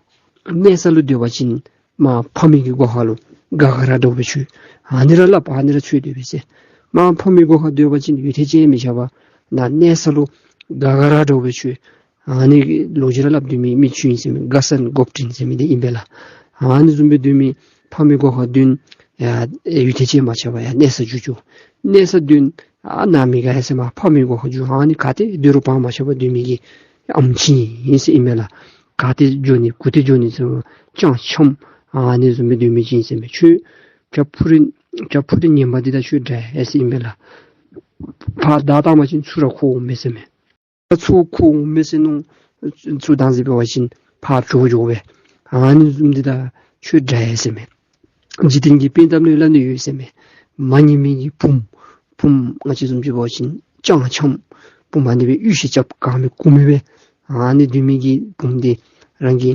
གནས་ས་ལུ་སྡོད་པ་ཅིན་མར་ཕ་མའི་གི་སྒོ་ཁ་ལུ་དགའ་དགའ་ར་འདྲཝ་སྦེ་ཁྱོད་ཨ་ནི་ར་སླབ་ཨ་ནི་ར་འཚོལ་སྡོད་པས་ཟེར། མར་ཕ་མའི་སྒོ་ཁར་སྡོད་པ་ཅིན་ཡུད་ཐེངས་ཅིག་མི་ཁྱབ་པར་ནཱ་གནས་ས་ལུ་དགའ་དགའ་ར་འདྲཝ་སྦེ་ཁྱོད་ཨ་ནི་གི་ལོ་རྒྱུས་ར་སླབ་སྡོད་མི་མི་ཁྱོད་ཨིན་ཟེར་མས། དགའ་སན་འགོ་འདྲེན་ཟེར་མི་འདི་ཨིན་པས་ལགས། ཨ་ནི་བཟུམ་སྦེ་སྡོད་མི་ཕ་མའི་སྒོ་ཁར་བདུན་ཡ་ཡུད་ཐེངས་ཅིག་མ་ཁྱབ་པར་ཡར་གནས་ས་འགྱོ་འགྱོ། གནས་ས་བདུན་ཨ་ནཱ་མི་དགའ་ཡ་ཟེར་མར་ཕ་མའི་སྒོ་ཁར་འགྱོ། ཨ་ནི་ག་ཏེ་སྡོད་རུང་བག་མ་ཆགས་པར་སྡོད་མི་གི་ཨམ་ཅིག་ཨིན་ཟེར་ཨིན་མས་ལགས། ག་ཏེ་འགྱོ་ནི་གུ་ཏེ་འགྱོ་ནི་ཟེར་རུང་ཅང་འཆམ་ཨ་ནི་བཟུམ་སྦེ་སྡོད་མི་ཅིག་ཨིན་ཟེར་མས། ཁྱོད་བྱ་ཕུག་རི་བྱ་ཕུག་རི་ངན་པ་འདི་དང་ཁྱོད་འདྲ་ཡི་ཟེར་ཨིན་མས་ལགས། ཕར་བདའ་བཏང་པ་ཅིན་ཚུར་ར་འཁོར་འོང་མས་ཟེར་མས། ཚུར་འཁོར་འོང་མས་ཟེར་མནོ། ཚུར་བདའ་ཟེར་འབད་བ་ཅིན་ཕར་བྱོག་འགྱོ་བས། ཨ་ནི་བཟུམ་འདི་དང་ཁྱོད་འདྲ་ཡི་ཟེར་མས། འཇིག་རྟེན་གྱི་དཔེ་གཏམ་ལུ་སླབ་ནི་ཡོད་ཟེར་མས། མ་ཉན་མི་གི་བུམོ། བུམོ་ང་བཅས་བཟུམ་ཅིག་འབད་བ་ཅིན་ཅང་འཆམ། བུམོ་ཨ་ནི་སྦེ་གཡུས་ཤིང་རྐྱབ་ག་མི་གོ་མི་སྦེ་ཨ་ནི་སྡོད་མི་གི་བུམོ་འདི་རང་གི་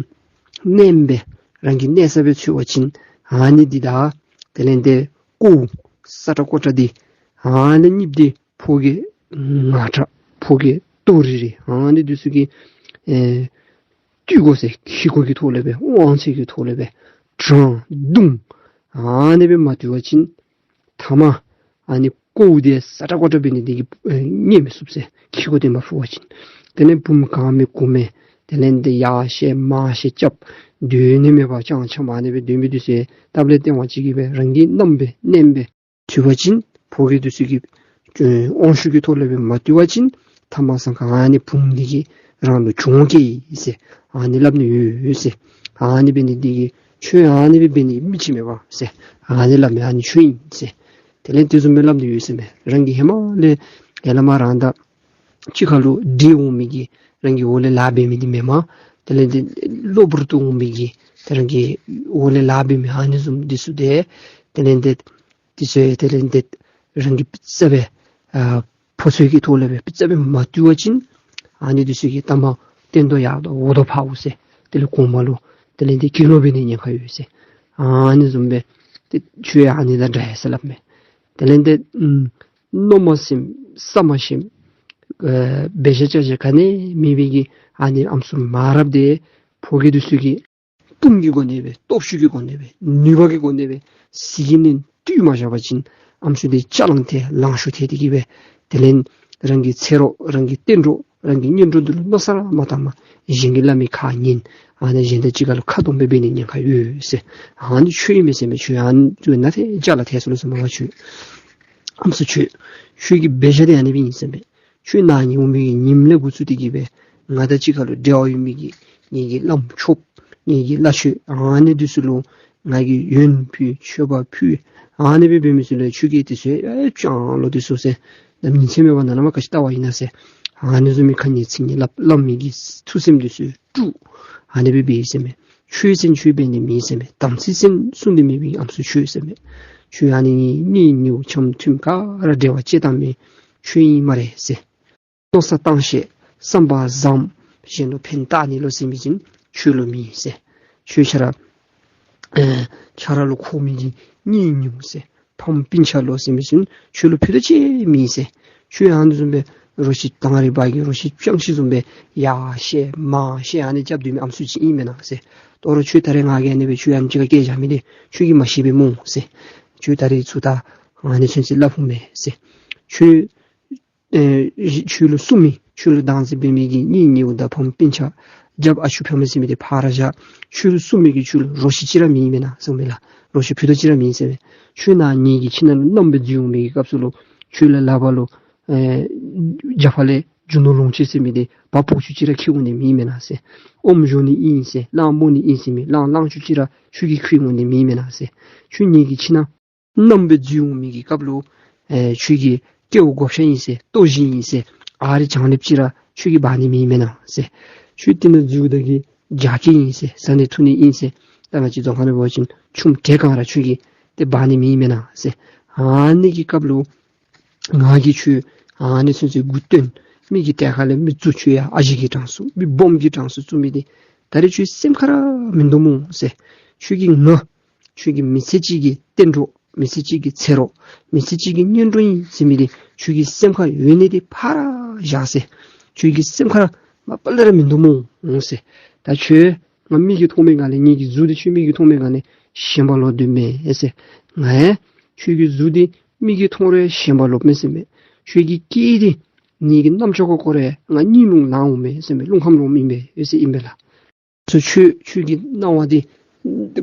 གནས་སྦེ་རང་གི་གནས་ས་སྦེ་འཚོལ་བ་ཅིན་ཨ་ནི་འདི་དང་དེ་ལས་འདི་ཀོཝ་སྲ་ཀྲག་ཀོ་ཀྲག་འདི་ཨ་ནི་གཉིས་འདི་ཕོ་རྒྱས་ངར་དྲགས་ཕོ་རྒྱས་ལྟོ་རི་རི་ཨ་ནི་འདི་ཚུ་གིས་ཨེ་བཏུལ་དགོ་ཟེར། ཁྱི་གུ་གི་ཐོག་ལས་སྦེ་དབང་ཚད་ཀྱི་ཐོག་ལས་སྦེ་དྲང་བརྡུང་ཨ་ནི་སྦེ་མ་བཏུལ་བ་ཅིན་ཐ་མ་ཨ་ནི་ཀོཝ་འདི་སྲ་ཀྲག་ཀོ་ཀྲག་འབད་ནི་འདི་གིས་ཨེ་རྙེད་མི་ཚུགས་ཟེར། ཁྱི་གུ་འདི་མ་ཕུ་བ་ཅིན། དེ་ལས་བུམོ་ག་མི་གོ་མི་དེ་ལས་འདི་ཡར་བཤལ་མར་བཤལ་རྐྱབ་སྡོད་ནི་མེད་པར་ཅང་འཆམ་ཨ་ནི་སྦེ་སྡོད་མི་འདི་ཚུ་སྟབས་ལས་བརྟེན་པ་ཅིག་གིས་སྦེ་རང་གི་མནའམ་སྦེ་གནསམ་སྦེ་བཏུལ་བ་ཅིན་ཕོ་རྒྱས་འདི་ཚུ་གི་ཨེ་དབང་ཤུགས་ཀྱི་ཐོག་ལས་སྦེ་མ་བཏུལ་བ་ཅིན་ཐ་མ་སང་ཁ་ཨ་ནི་བུམོ་འདི་གིས་རང་ལུ་གྱོང་བཀལ་ཡི་ཟེར་ཨ་ནི་སླབ་ནི་ཡོད་ཟེར། ཨ་ནི་འབད་ནི་འདི་གིས་ཁྱོད་ཨ་ནི་སྦེ་འབད་ནི་མི་ཅིག་མེད་པ་ཟེར་ཨ་ནི་སླབ་མི་ཨ་ནི་ཁྱོད་ཨིན་ཟེར། དེ་ལས་དེ་བཟུམ་སྦེ་སླབ་ནི་ཡོད་ཟེར་མས། རང་གིས་ཧེ་མ་ལས་ཡར་ལས་མར་རང་དང་གཅིག་ཁར་ལུ་འདྲིས་འོང་མི་གི་རང་གི་འོག་ལས་ལཱ་འབད་མི་འདི་མེན་མས། དེ་ལས་འདི་གློ་བུར་དུ་འོང་མི་གི་ཏེ་རང་གི་འོག་ལས་ལཱ་འབད་མི་ཨ་ནི་བཟུམ་འདི་ཚུ་ཏེ་དེ་ལས་འདི་འདི་ཚུ་དེ་ལས་འདི་རང་གི་པི་ཙ་སྦེ་ཨ་ཕོ་ཚོད་ཀྱི་ཐོག་ལས་སྦེ་པི་ཙ་སྦེ་མ་བཏུལ་བ་ཅིན་ཨ་ནི་འདི་ཚུ་གིས་ཐ་མ་སྟོན་ཐོག་ཡར་ལྟོ་འོག་ལྟོ་ཕརཝ་ཟེར། དེ་ལས་གོང་མ་ལུ་དེ་ལས་འདི་གྱེན་ལོག་འབད་ནི་ཉེན་ཁ་ཡོད་ཟེར། ཨ་ནི་བཟུམ་སྦེ་ཏེ་ཁྱོད་ཨ་ནི་དང་འདྲ་ཡི་ཟེར་སླབ་མས། དེ་ལས་འདི་ཨམ་མནོ་མ་ཟིན་བསམ་མ་ཤེས་ཨེ་འབད་བཞག་བྱ་བཞག་ག་ནི་མེད་པའི་གི་ཨ་ནི་ཨམ་སྲུ་མ་རབས་འདི་ཕོ་རྒྱས་འདི་ཚུ་གིས་དཔུང་གི་སྒོ་ནས་སྦེ་སྟོབས་ཤུགས་ཀྱི་སྒོ་ནས་སྦེ་ནུས་པ་གི་སྒོ་ནས་སྦེ་ཟིལ་གྱིས་མནན་ བཏུལ་མ་བཞག་པ་ཅིན་ཨམ་སྲུ་འདི་ཅ་ལང་ཐལ་ལང་ཤོར་ཐལ་ཏེ་གི་སྦེ་དེ་ལས་རང་གི་ཚེ་རོགས་རང་གི་གཏན་གྲོགས་རང་གི་གཉེན་གྲོགས་འདི་ལུ་མནོ་བསམ་ར་མ་བཏངམ་གཞན་གྱིས་སླབ་མི་ཁ་ཉན། ཨ་ནི་གཞན་དང་གཅིག་ཁར་ལུ་ཁ་སྟོང་སྦེ་འབད་ནི་ཉེན་ཁ་ཡོད་ཟེར། ཨ་ནི་ཁྱོད་ཨིན་མས་ཟེར་མས། ཁྱོད་ཨ་ནི་ཁྱོད་ནཱ་ཏེ་ཅ་ལ་ཐལ་སོ་ལོ་ཟེར་མས་པ། ཁྱོད་ཨམ་སྲུ་ཁྱོད་ཁྱོད་ཀྱི་འབད་བཞག་འདི་ཨ་ནི་སྦེ་ཨིན་ཟེར་མས། ཁྱོད་ནཱ་ཉིནམ་གི་ཉིནམ་ལས་འགོ་བཙུགས་ཏེ་གི་སྦེ་ང་དང་གཅིག་ཁར་ལུ་འབྲེལ་བ་ཡོད་མི་གི་ངེ་གི་བླམ་ཆོསཔ་ངེ་གི་བླ་ཆོས་ཨ་ནི་འདི་ཚུ་ལུ་ང་གིས་ཡོན་ཕུལ་མཆོད་པ་ཕུལ་ཨ་ནི་སྦེ་འབད་མི་ཚུ་ལུ་ཁྱོད་ཀྱིས་དེ་ཚུ་ཡང་ཅང་ལོ་དེ་ཚུ་ཟེར། ནམ་ཉིན་མཚན་མེད་པར་ནཱ་ལས་མར་ག་ཅི་ལྟ་བ་ཨིན་ན་ཟེར། ཨ་ནི་བཟུམ་མའི་ཁ་ཉན་ཚིག་ཉན་སླབ་སླབ་མི་གི་ཐུགས་སེམས་འདི་ཚུ་དཀྲུགས། ཨ་ནི་སྦེ་འབད་ཟེར་མས། ཆོས་ཟེར་ཆོས་འབད་ནི་མེད་ཟེར་མས། དམ་ཚིག་ཟེར་སྲུང་ནི་མེད་པའི་ཨམ་སྲུ་ཁྱོད་ཟེར་མས། ཁྱོད་ཨ་ནི་གཉེན་ཉེཝ་འཆམ་མཐུན་ག་ར་འབྲེལ་བ་བཅད་བཏང་མི་ཁྱོད་ཨིན་སྨ་རེ་ཟེར། མནོ་བསམ་བཏང་ཤེས་བསམ་པ་བཟང་གཞན་ལུ་ཕན་བཏགས་ནི་ལོ་ཟེར་མི་ཅིག་ཁྱོད་ལུ་མེད་ཟེར། ཁྱོད་ཁྱོད་ར་ཨེ་ཁྱོད་ར་ལུ་མཁོ་མི་གི་གཉེན་ཉེཝ་ཟེར་ཕམ་སྤུན་ཆ་ལོ་ཟེར་མི་ཅིག་ཁྱོད་ལུ་ཕུད་རྡོག་ཅིག་མེད་ཟེར། ཁྱོད་ཨ་ནི་བཟུམ་སྦེ་རོ་ཁྱི་དང་རི་བ་གི་རོ་ཁྱི་སྤྱང་ཁྱི་བཟུམ་སྦེ་ཡར་བཤལ་མར་བཤལ་ཨ་ནི་རྐྱབ་སྡོད་མི་ཨམ་སྲུ་ཅིག་ཨིན་མེན་ན་ཟེར། ད་རུང་ཁྱོད་ད་རེས་ང་གིས་ཨ་ནི་སྦེ་ཁྱོད་ཨ་ནི་ཅིག་ཁར་བསྐྱལ་བཞག་མི་འདི་ཁྱོད་ཀྱིས་མ་ཤེས་པས་སྨོ་ཟེར། ཁྱོད་ད་རེས་ཚུར་ད་ཨ་ནི་ཚུན་ཚོད་སླབ་འོང་མས་ཟེར། ཁྱོད་ཨེ་ཁྱོད་ལུ་བསུ་མི་ཁྱོད་ལུ་སྡང་ཟེར་འབད་མི་གི་གཉེན་ཉེཝ་དང་ཕམ་སྤུན་ཆ་རྒྱབ་ཨ་ཆུ་ཕམ་ཟེར་མི་འདི་ཕར་བཞག། ཁྱོད་ལུ་བསུ་མི་གི་ཁྱོད་ལུ་རོ་ཁྱི་ཅིག་ར་མེད་མེན་ན་ཟེར་མས་ལགས། རོ་ཁྱི་ཕུད་རྡོག་ཅིག་ར་མེད་ཟེར་མས། ཁྱོད་ནཱ་ངེ་གི་ཁྱིམ་ནང་ལུ་མནའམ་སྦེ་འཛུལ་འོང་མི་གི་སྐབས་སུ་ལུ་ཁྱོད་ལུ་ལག་པ་ལུ་ཨེ་རྒྱབ་ཁ་ལས་རྒྱུ་ནོར་ལོངས་སྤྱོད་ཟེར་མི་འདི་བ་ཕོག་ཅུང་ཅིག་ར་ཁྱིད་འོང་ནི་མེད་མེན་ན་ཟེར། ཨོམ་བཞོ་ནི་ཨིན་ཟེར་གླང་རྨོ་ནི་ཨིན་ཟེར་མི་གླང་གླང་ཆུང་ཅིག་ར་ཁྱོད་ཀྱིས་ཁྱིད་འོང་ནི་མེད་མེན་ན་ཟེར། ཁྱོད་ངེ་གི་ཁྱིམ་ནང་མནའམ་སྦེ་འཛུལ་འོང་མི་གི་སྐབས་ལུ་ཨེ་ཁྱོད་ཀྱི་སྐལཝ་བགོ་བཤའ་ཨིན་ཟེར་ལྟོ་གཞི་ཨིན་ཟེར་ཨ་རི་བྱང་ལེབ་ཅིག་ར་ཁྱོད་ཀྱིས་འབག་ནི་མེད་མེན་ན་ཟེར། ཁྱོད་འདི་ནང་འཛུལཝ་ད་གི་རྒྱགས་སྐལ་ཨིན་ཟེར་བཟའ་ནི་འཐུང་ནི་ཨིན་ཟེར་ད་ང་བཅས་རྫོང་ཁ་ནང་འབད་བ་ཅིན་ཆུམ་དྲེག་གང་ར་ཁྱོད་ཀྱིས་ཏེ་འབག་ནི་མེད་མེན་ན་ཟེར། ཨ་ནི་གི་སྐབས་ལུ་ང་གིས་ཁྱོད་ཨ་ནི་ཚུན་ཚོད་མགུ་བཏོན། མི་གི་གྲལ་ཁ་ལས་མི་བཙུགས། ཁྱོད་ཡར་ཨ་ཞེ་གི་གྲངས་སུ་མི་སྦོམ་གྱི་གྲངས་སུ་བཙུགས་མི་འདི་ད་རེས་ཁྱོད་སེམས་ཁར་ར་མིན་འདུག་སྨོ་ཟེར། ཁྱོད་ཀྱིས་ང་ཁྱོད་ཀྱི་མི་ཚེ་གཅིག་གི་གཏན་གྲོགས་མི་ཚེ་གཅིག་གི་ཚེ་རོགས་མི་ཚེ་གཅིག་གི་གཉེན་གྲོགས་ཨིན་ཟེར་མི་འདི་ཁྱོད་ཀྱི་སེམས་ཁར་ཡོད་ནི་འདི་ཕར་བཞག་ཟེར། ཁྱོད་ཀྱི་སེམས་ཁར་མ་པ་ལས་ར་མིན་འདུག་སྨོ་ཟེར། ད་ཁྱོད་ང་མིག་གིས་མཐོང་མི་སྒང་ལས་ངེ་གི་གཟུགས་འདི་ཁྱོད་མིག་གིས་མཐོང་མི་སྒང་ལས་ཞན་པ་ལོག་སྡོད་མས་ཟེར། ང་ཡང་ཁྱོད་ཀྱི་གཟུགས་འདི་མིག་གིས་མཐོང་རུང་ཞན་པ་ལོག་མས་ཟེར་མས། ཁྱོད་ཀྱི་སྐད་འདི་ངེ་གི་རྣམ་ཅོག་ཁར་གོ་རུང་ང་གཉིད་ལོང་ལང་འོང་མས་ཟེར་མས། རླུང་ཁམས་ལོག་མི་ཨིན་པས་ཟེར་ཨིན་པས་ལགས། སོ་ཁྱོད་ཁྱོད་ཀྱི་སྣང་བ་འདི་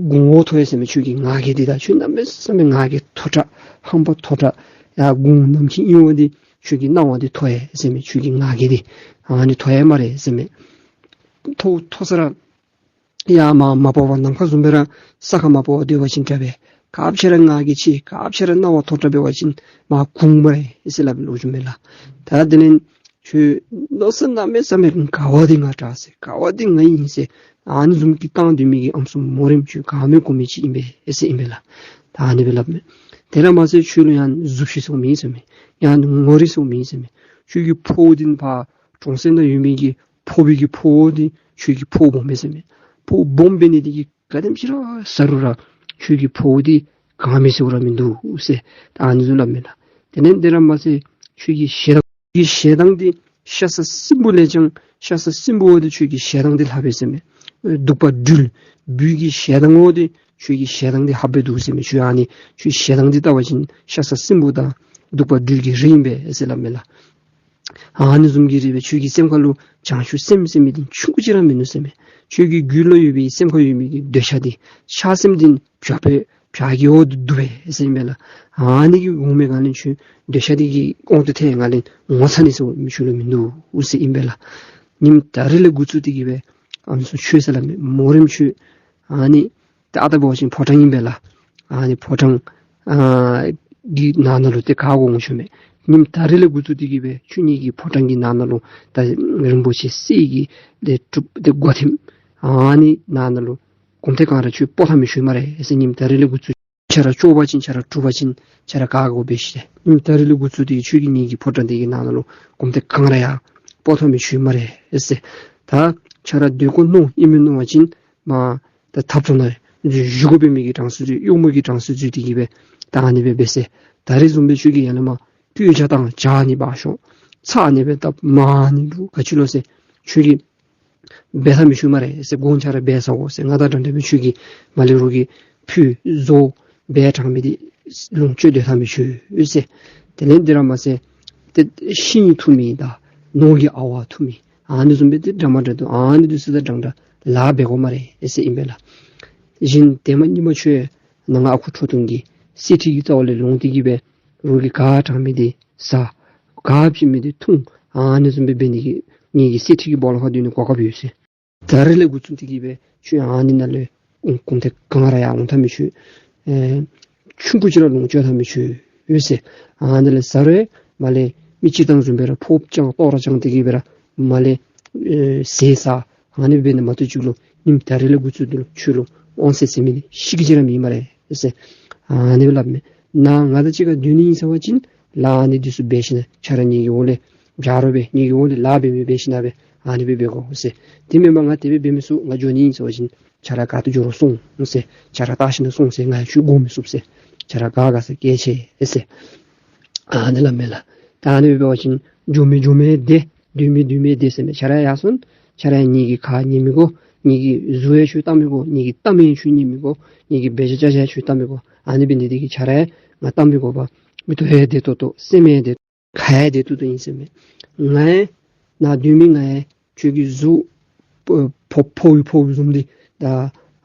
གོང་འོག་མཐོ་ཡི་ཟེར་མས། ཁྱོད་ཀྱི་ངག་གི་འདི་དང་ཁྱོད་གནམ་མེད་ས་མེད་ངག་གི་མཐོ་དྲགས་ཧམ་པ་མཐོ་དྲགས་ཡར་གོང་ནམ་མཁའི་དབྱིངས་འདི་ཁྱོད་ཀྱི་སྣང་བ་འདི་མཐོ་ཡི་ཟེར་མས། ཁྱོད་ཀྱི་ངག་གི་འདི་ཨ་ནི་མཐོ་ཡི་སྨ་རེ་ཟེར་མས། མཐོ་མཐོ་ས་ར་ཡར་མར་མ་སྤོ་བར་ནམ་མཁའ་བཟུམ་སྦེ་ར་ས་ཁར་མ་སྤོ་བར་སྡོད་པ་ཅིན་དྲག་པས། སྐབས་ཅིག་ར་ངག་གིས་ཆེ་སྐབས་ཅིག་ར་སྣང་བ་མཐོ་དྲགས་འབད་བ་ཅིན་མར་གུང་སྨ་རེ་ཟེར་སླབ་པའི་ལོ་རྒྱུས་མས་ལགས། ད་དེ་ལས་ཁྱོད་མནོ་བསམ་གནམ་མེད་ས་མེད་དགའ་བ་འདི་ང་དྲག་ཟེར་དགའ་བ་འདི་ང་ཨིན་ཟེར་ཨ་ནི་བཟུམ་གྱི་བཏང་སྡོད་མི་གི་ཨམ་སྲུ་མོ་རེངམ་ཁྱོད་དགའ་མི་གོ་མི་ཅིག་ཨིན་པས་ཟེར་ཨིན་པས་ལགས། ད་ཨ་ནི་སྦེ་སླབ་མས། དེ་ར་མ་ཚད་ཁྱོད་ལུ་ཡང་གཟུགས་བྱད་སོགས་མེད་ཟེར་མས། ཡང་ངོ་རིས་སོགས་མེད་ཟེར་མས། ཁྱོད་ཀྱི་ཕོཝ་འདི་ཕར་གྲོང་གསེབ་ནང་ཡོད་མི་གི་ཕོ་བི་གི་ཕོཝ་འདི་ཁྱོད་ཀྱི་ཕོཝ་སྦོམ་མས་ཟེར་མས། ཕོཝ་སྦོམ་འབད་ནི་འདི་གིས་ག་དེམ་ཅིག་ར་ཟ་རུང་ར་ཁྱོད་ཀྱི་ཕོཝ་འདི་གང་མི་ཟེར་ར་མིན་འདུག་ཟེར་ད་ཨ་ནི་བཟུམ་སླབ་མས་ལགས། དེ་ལས་དེ་ར་མ་ཚད་ཁྱོད་ཀྱི་ཞེ་སྡང་གི་ཞེ་སྡང་འདི་ཤ་ཟ་སྲིན་པོ་ལས་ཀྱང་ཤ་ཟ་སྲིན་པོ་འདི་ཁྱོད་ཀྱི་ཞེ་སྡང་འདི་ལྷག་པས་ཟེར་མས། གདུག་པ་སྦྲུལ་སྦུལ་གྱི་ཞེ་སྡང་འོ་འདི་ཁྱོད་ཀྱི་ཞེ་སྡང་འདི་ལྷག་པས་འདུག་ཟེར་མས། ཁྱོད་ཨ་ནི་ཁྱོད་ཞེ་སྡང་འདི་བལྟ་བ་ཅིན་ཤ་ཟ་སྲིན་པོ་དང་གདུག་པ་སྦྲུལ་གྱི་རིགས་ཨིན་པས་ཟེར་སླབ་མས་ལགས། ཨ་ནི་བཟུམ་གྱི་རིགས་སྦེ་ཁྱོད་ཀྱི་སེམས་ཁ་ལུ་བྱང་ཆུབ་སེམས་ཟེར་མི་འདི་ཆུང་ཀུ་ཅིག་ར་མིན་འདུག་ཟེར་མས། ཁྱོད་ཀྱི་རྒྱུད་ལུ་ཡོད་པའི་སེམས་ཁར་ཡོད་མི་གི་འདོད་ཆགས་འདི་ཆགས་སེམས་འདི་བྱ་བའི་བྱ་གི་འོ་འདི་འདུག་པས་ཟེར་ཨིན་པས་ལགས། ཨ་ནི་གི་འོང་མི་སྒང་ལས་ཁྱོད་འདོད་ཆགས་འདི་གི་དབང་དུ་ཐལ་སྒང་ལས་ངོ་ཚ་ནི་ཟེར་མི་ཁྱོད་ལུ་མིན་འདུག་ཟེར་ཨིན་པས་ལགས། ཉིནམ་ད་རིས་ལས་འགོ་བཙུགས་ཏེ་གི་སྦེ་ཨམ་སྲུ་ཁྱོད་ཟེར་སླབ་མས། མོ་རེངམ་ཁྱོད་ཨ་ནི་ཏེ་ཨ་ད་འབད་བ་ཅིན་ཕོ་བྲང་ཨིན་པས་ལགས། ཨ་ནི་ཕོ་བྲང་ཨ་གི་ནང་ན་ལུ་ཏེ་ག་གོ་འོང་ཆོག་མས། ཉིནམ་ད་རིས་ལས་འགོ་བཙུགས་ཏེ་གི་སྦེ་ཁྱོད་ངེ་གི་ཕོ་བྲང་གི་ནང་ན་ལུ་ད་རིན་པོ་ཆེ་གསེར་གྱི་ལས་གྲུབ་ཏེ་སྒོ་ཐེམ་ཨ་ནི་ནང་ན་ལུ་གོམ་ཐེངས་གང་ར་ཁྱོད་སྤོ་ཐངས་མི་ཞུ་སྨ་རེ་ཟེར། ཉིནམ་ད་རིས་ལས་འགོ་བཙུགས་ཁྱོད་ར་སྐྱོ་བ་ཅིན་ཁྱོད་ར་དཀྲུགས་པ་ཅིན་ཁྱོད་ར་ག་གོ་སྦེ་ཤེས། ཉིནམ་ད་རིས་ལས་འགོ་བཙུགས་ཏེ་ཁྱོད་ཀྱིས་ངེ་གི་ཕོ་བྲང་འདི་གི་ནང་ན་ལུ་གོམ་ཐེངས་གང་ར་ཡང་སྤོ་ཐངས་མི་ཞུ་སྨ་རེ་ཟེར། ད་ཁྱོད་ར་སྡོད་དགོ་མནོ་ཨིན་མི་མནོ་བ་ཅིན་མ་ད་ཐབ་ཚང་ནང་བཞུགས་དགོ་པའི་མི་གི་གྲངས་སུ་འཛུལ་གཡོག་མོ་གི་གྲངས་སུ་འཛུལ་ཏེ་གི་སྦེ་ད་ཨ་ནི་སྦེ་འབད་ཟེར། ད་རེས་བཟུམ་སྦེ་ཁྱོད་ཀྱིས་ཡར་ལས་མར་སྐྱོར་རྒྱག་དང་ཇ་ཨ་ནི་འབག་ཤོག་ཚྭ་ཨ་ནི་སྦེ་བཏབ་མར་ཨ་ནི་འབུ་ག་ཅི་ལོ་ཟེར། ཁྱོད་ཀྱིས་འབད་ཐངས་མི་ཞུ་སྨ་རེ་ཟེར། དགོང་ཁྱོད་ར་འབད་ཟ་དགོ་ཟེར། ང་དང་འདྲན་འདྲ་སྦེ་ཁྱོད་ཀྱིས་མ་ལས་རོགས་ཀྱིས་ཕུད་བཟོ་འབད་དྲང་མི་འདི་ ལོངས་སྤྱོད་སྡོད་ཐངས་མི་ཆོག་ཟེར། དེ་ལས་འདི་ར་མ་ཚད་ཏེ་ཤིང་འཐུ་མི་དང་ནོར་གྱི་ཨ་ཝ་འཐུ་མི་ཨ་ནི་བཟུམ་སྦེ་ཏེ་འདྲ་མ་འདྲ་འདུག། ཨ་ནི་འདི་ཚུ་དང་འདྲན་འདྲ་ལཱ་འབད་དགོ་སྨ་རེ་ཟེར་ཨིན་པས་ལགས། གཞན་དེ་མ་ཉི་མ་ཁྱོད་ནཱ་ང་ཨ་ཁུ་ཁྲོ་ཐུང་གི་གསེར་ཁྲི་གི་རྩ་བ་ལས་ལོངས་ཏེ་གི་སྦེ་རོགས་ཀྱིས་ག་དྲང་མི་འདི་ཟ། ག་བྱིན་མི་འདི་འཐུང་། ཨ་ནི་བཟུམ་སྦེ་འབད་ནི་གི་ངེ་གི་གསེར་ཁྲི་གི་སྦོ་ལོགས་ཁར་སྡོད་ནི་གོ་སྐབས་ཡོད་ཟེར། ད་རེས་ལས་འགོ་བཙུགས་ཏེ་གི་སྦེ་ཁྱོད་ཨ་ནི་ནང་ལུ་ཨུམ་གུང་སྟེ་ག་ར་ཡར་འོང་ཐངས་མི་ཆོག། ཨེ་ཆུང་ཀུ་ཅིག་ར་ལོངས་སྤྱོད་ཐངས་མི་ཆོག་ཟེར། ཨ་ནི་ལས་ཟ་རུང་མར་ལས་མི་སྤྱིར་བཏང་བཟུམ་སྦེ་ར་ཕོརཔ་བཅང་ཏོག་ར་བཅང་སྟེ་གི་སྦེ་ར་མར་ལས་ཨེ་ཟས་ཟ། ཨ་ནི་འབད་ནི་མ་གཏོགས་ཅིག་ལུ་ཉིནམ་ད་རེས་ལས་འགོ་བཙུགས་ཏེ་ལུ་ཁྱོད་ལུ་དབང་ཟེར་ཟེར་མི་འདི་ཤི་གི་ཅིག་ར་མེད་སྨ་རེ་ཟེར། ཨ་ནི་སྦེ་སླབ་མས། ནཱ་ང་དང་གཅིག་ཁར་སྡོད་ནི་ཨིན་ཟེར་བ་ཅིན་ལཱ་ཨ་ནི་འདི་ཚུ་འབད་ཞིན་ན་ཁྱོད་ར་ངེ་གི་འོག་ལས་བྱ་རོགས་སྦེ་ངེ་གི་འོག་ལས་ལཱ་འབད་མི་འབད་ཞིན་ན་སྦེ་ཨ་ནི་སྦེ་འབད་དགོ་ཟེར། དེ་མེན་པར་ང་དེ་སྦེ་འབད་མི་ཚུགས། ང་འགྱོ་ནི་ཨིན་ཟེར་བ་ཅིན་ཁྱོད་ར་ག་ཏེ་འགྱོ་རུང་སོང་ཟེར། ཁྱོད་ར་བལྟ་ཞིན་ན་སོང་ཟེར། ང་ཡང་ཁྱོད་སྒོ་མི་བཙུགས་ཟེར། ཁྱོད་ར་ག་དགའ་ས་སྐྱེལ་ཆེ་ཟེར། ཨ་ནི་སླབ་མས་ལགས། ད་ཨ་ནི་སྦེ་འབད་བ་ཅིན་འགྱོ་མི་འགྱོ་མི་བདེ། སྡོད་མི་སྡོད་མི་བདེ་ཟེར་མས། ཁྱོད་ར་ཡར་སོང་། ཁྱོད་ར་ངེ་གི་ཁ་ཉན་མི་དགོ། ངེ་གི་གཟུགས་ཡང་ཁྱོད་བལྟ་མི་དགོ། ངེ་གི་གཏམ་ཡང་ཁྱོད་ཉན་མི་དགོ། ངེ་གི་འབད་བཞག་བྱ་བཞག་ཡང་ཁྱོད་བལྟ་མི་དགོ། ཨ་ནི་འབད་ནི་འདི་གིས་ཁྱོད་ར་ང་བལྟ་མི་དགོ་པར་མིག་ཏོ་ཡང་བདེ་ཏོག་ཏོ་སེམས་ཡང་བདེ་ཁ་ཡང་བདེ་ཏོག་ཏོ་ཨིན་ཟེར་མས། ང་ཡང་ནཱ་སྡོད་མི་ང་ཡང་ཁྱོད་ཀྱི་གཟུགས་ཕོ་ཕོ་བའི་ཕོ་བའི་བཟུམ་འདི་ད་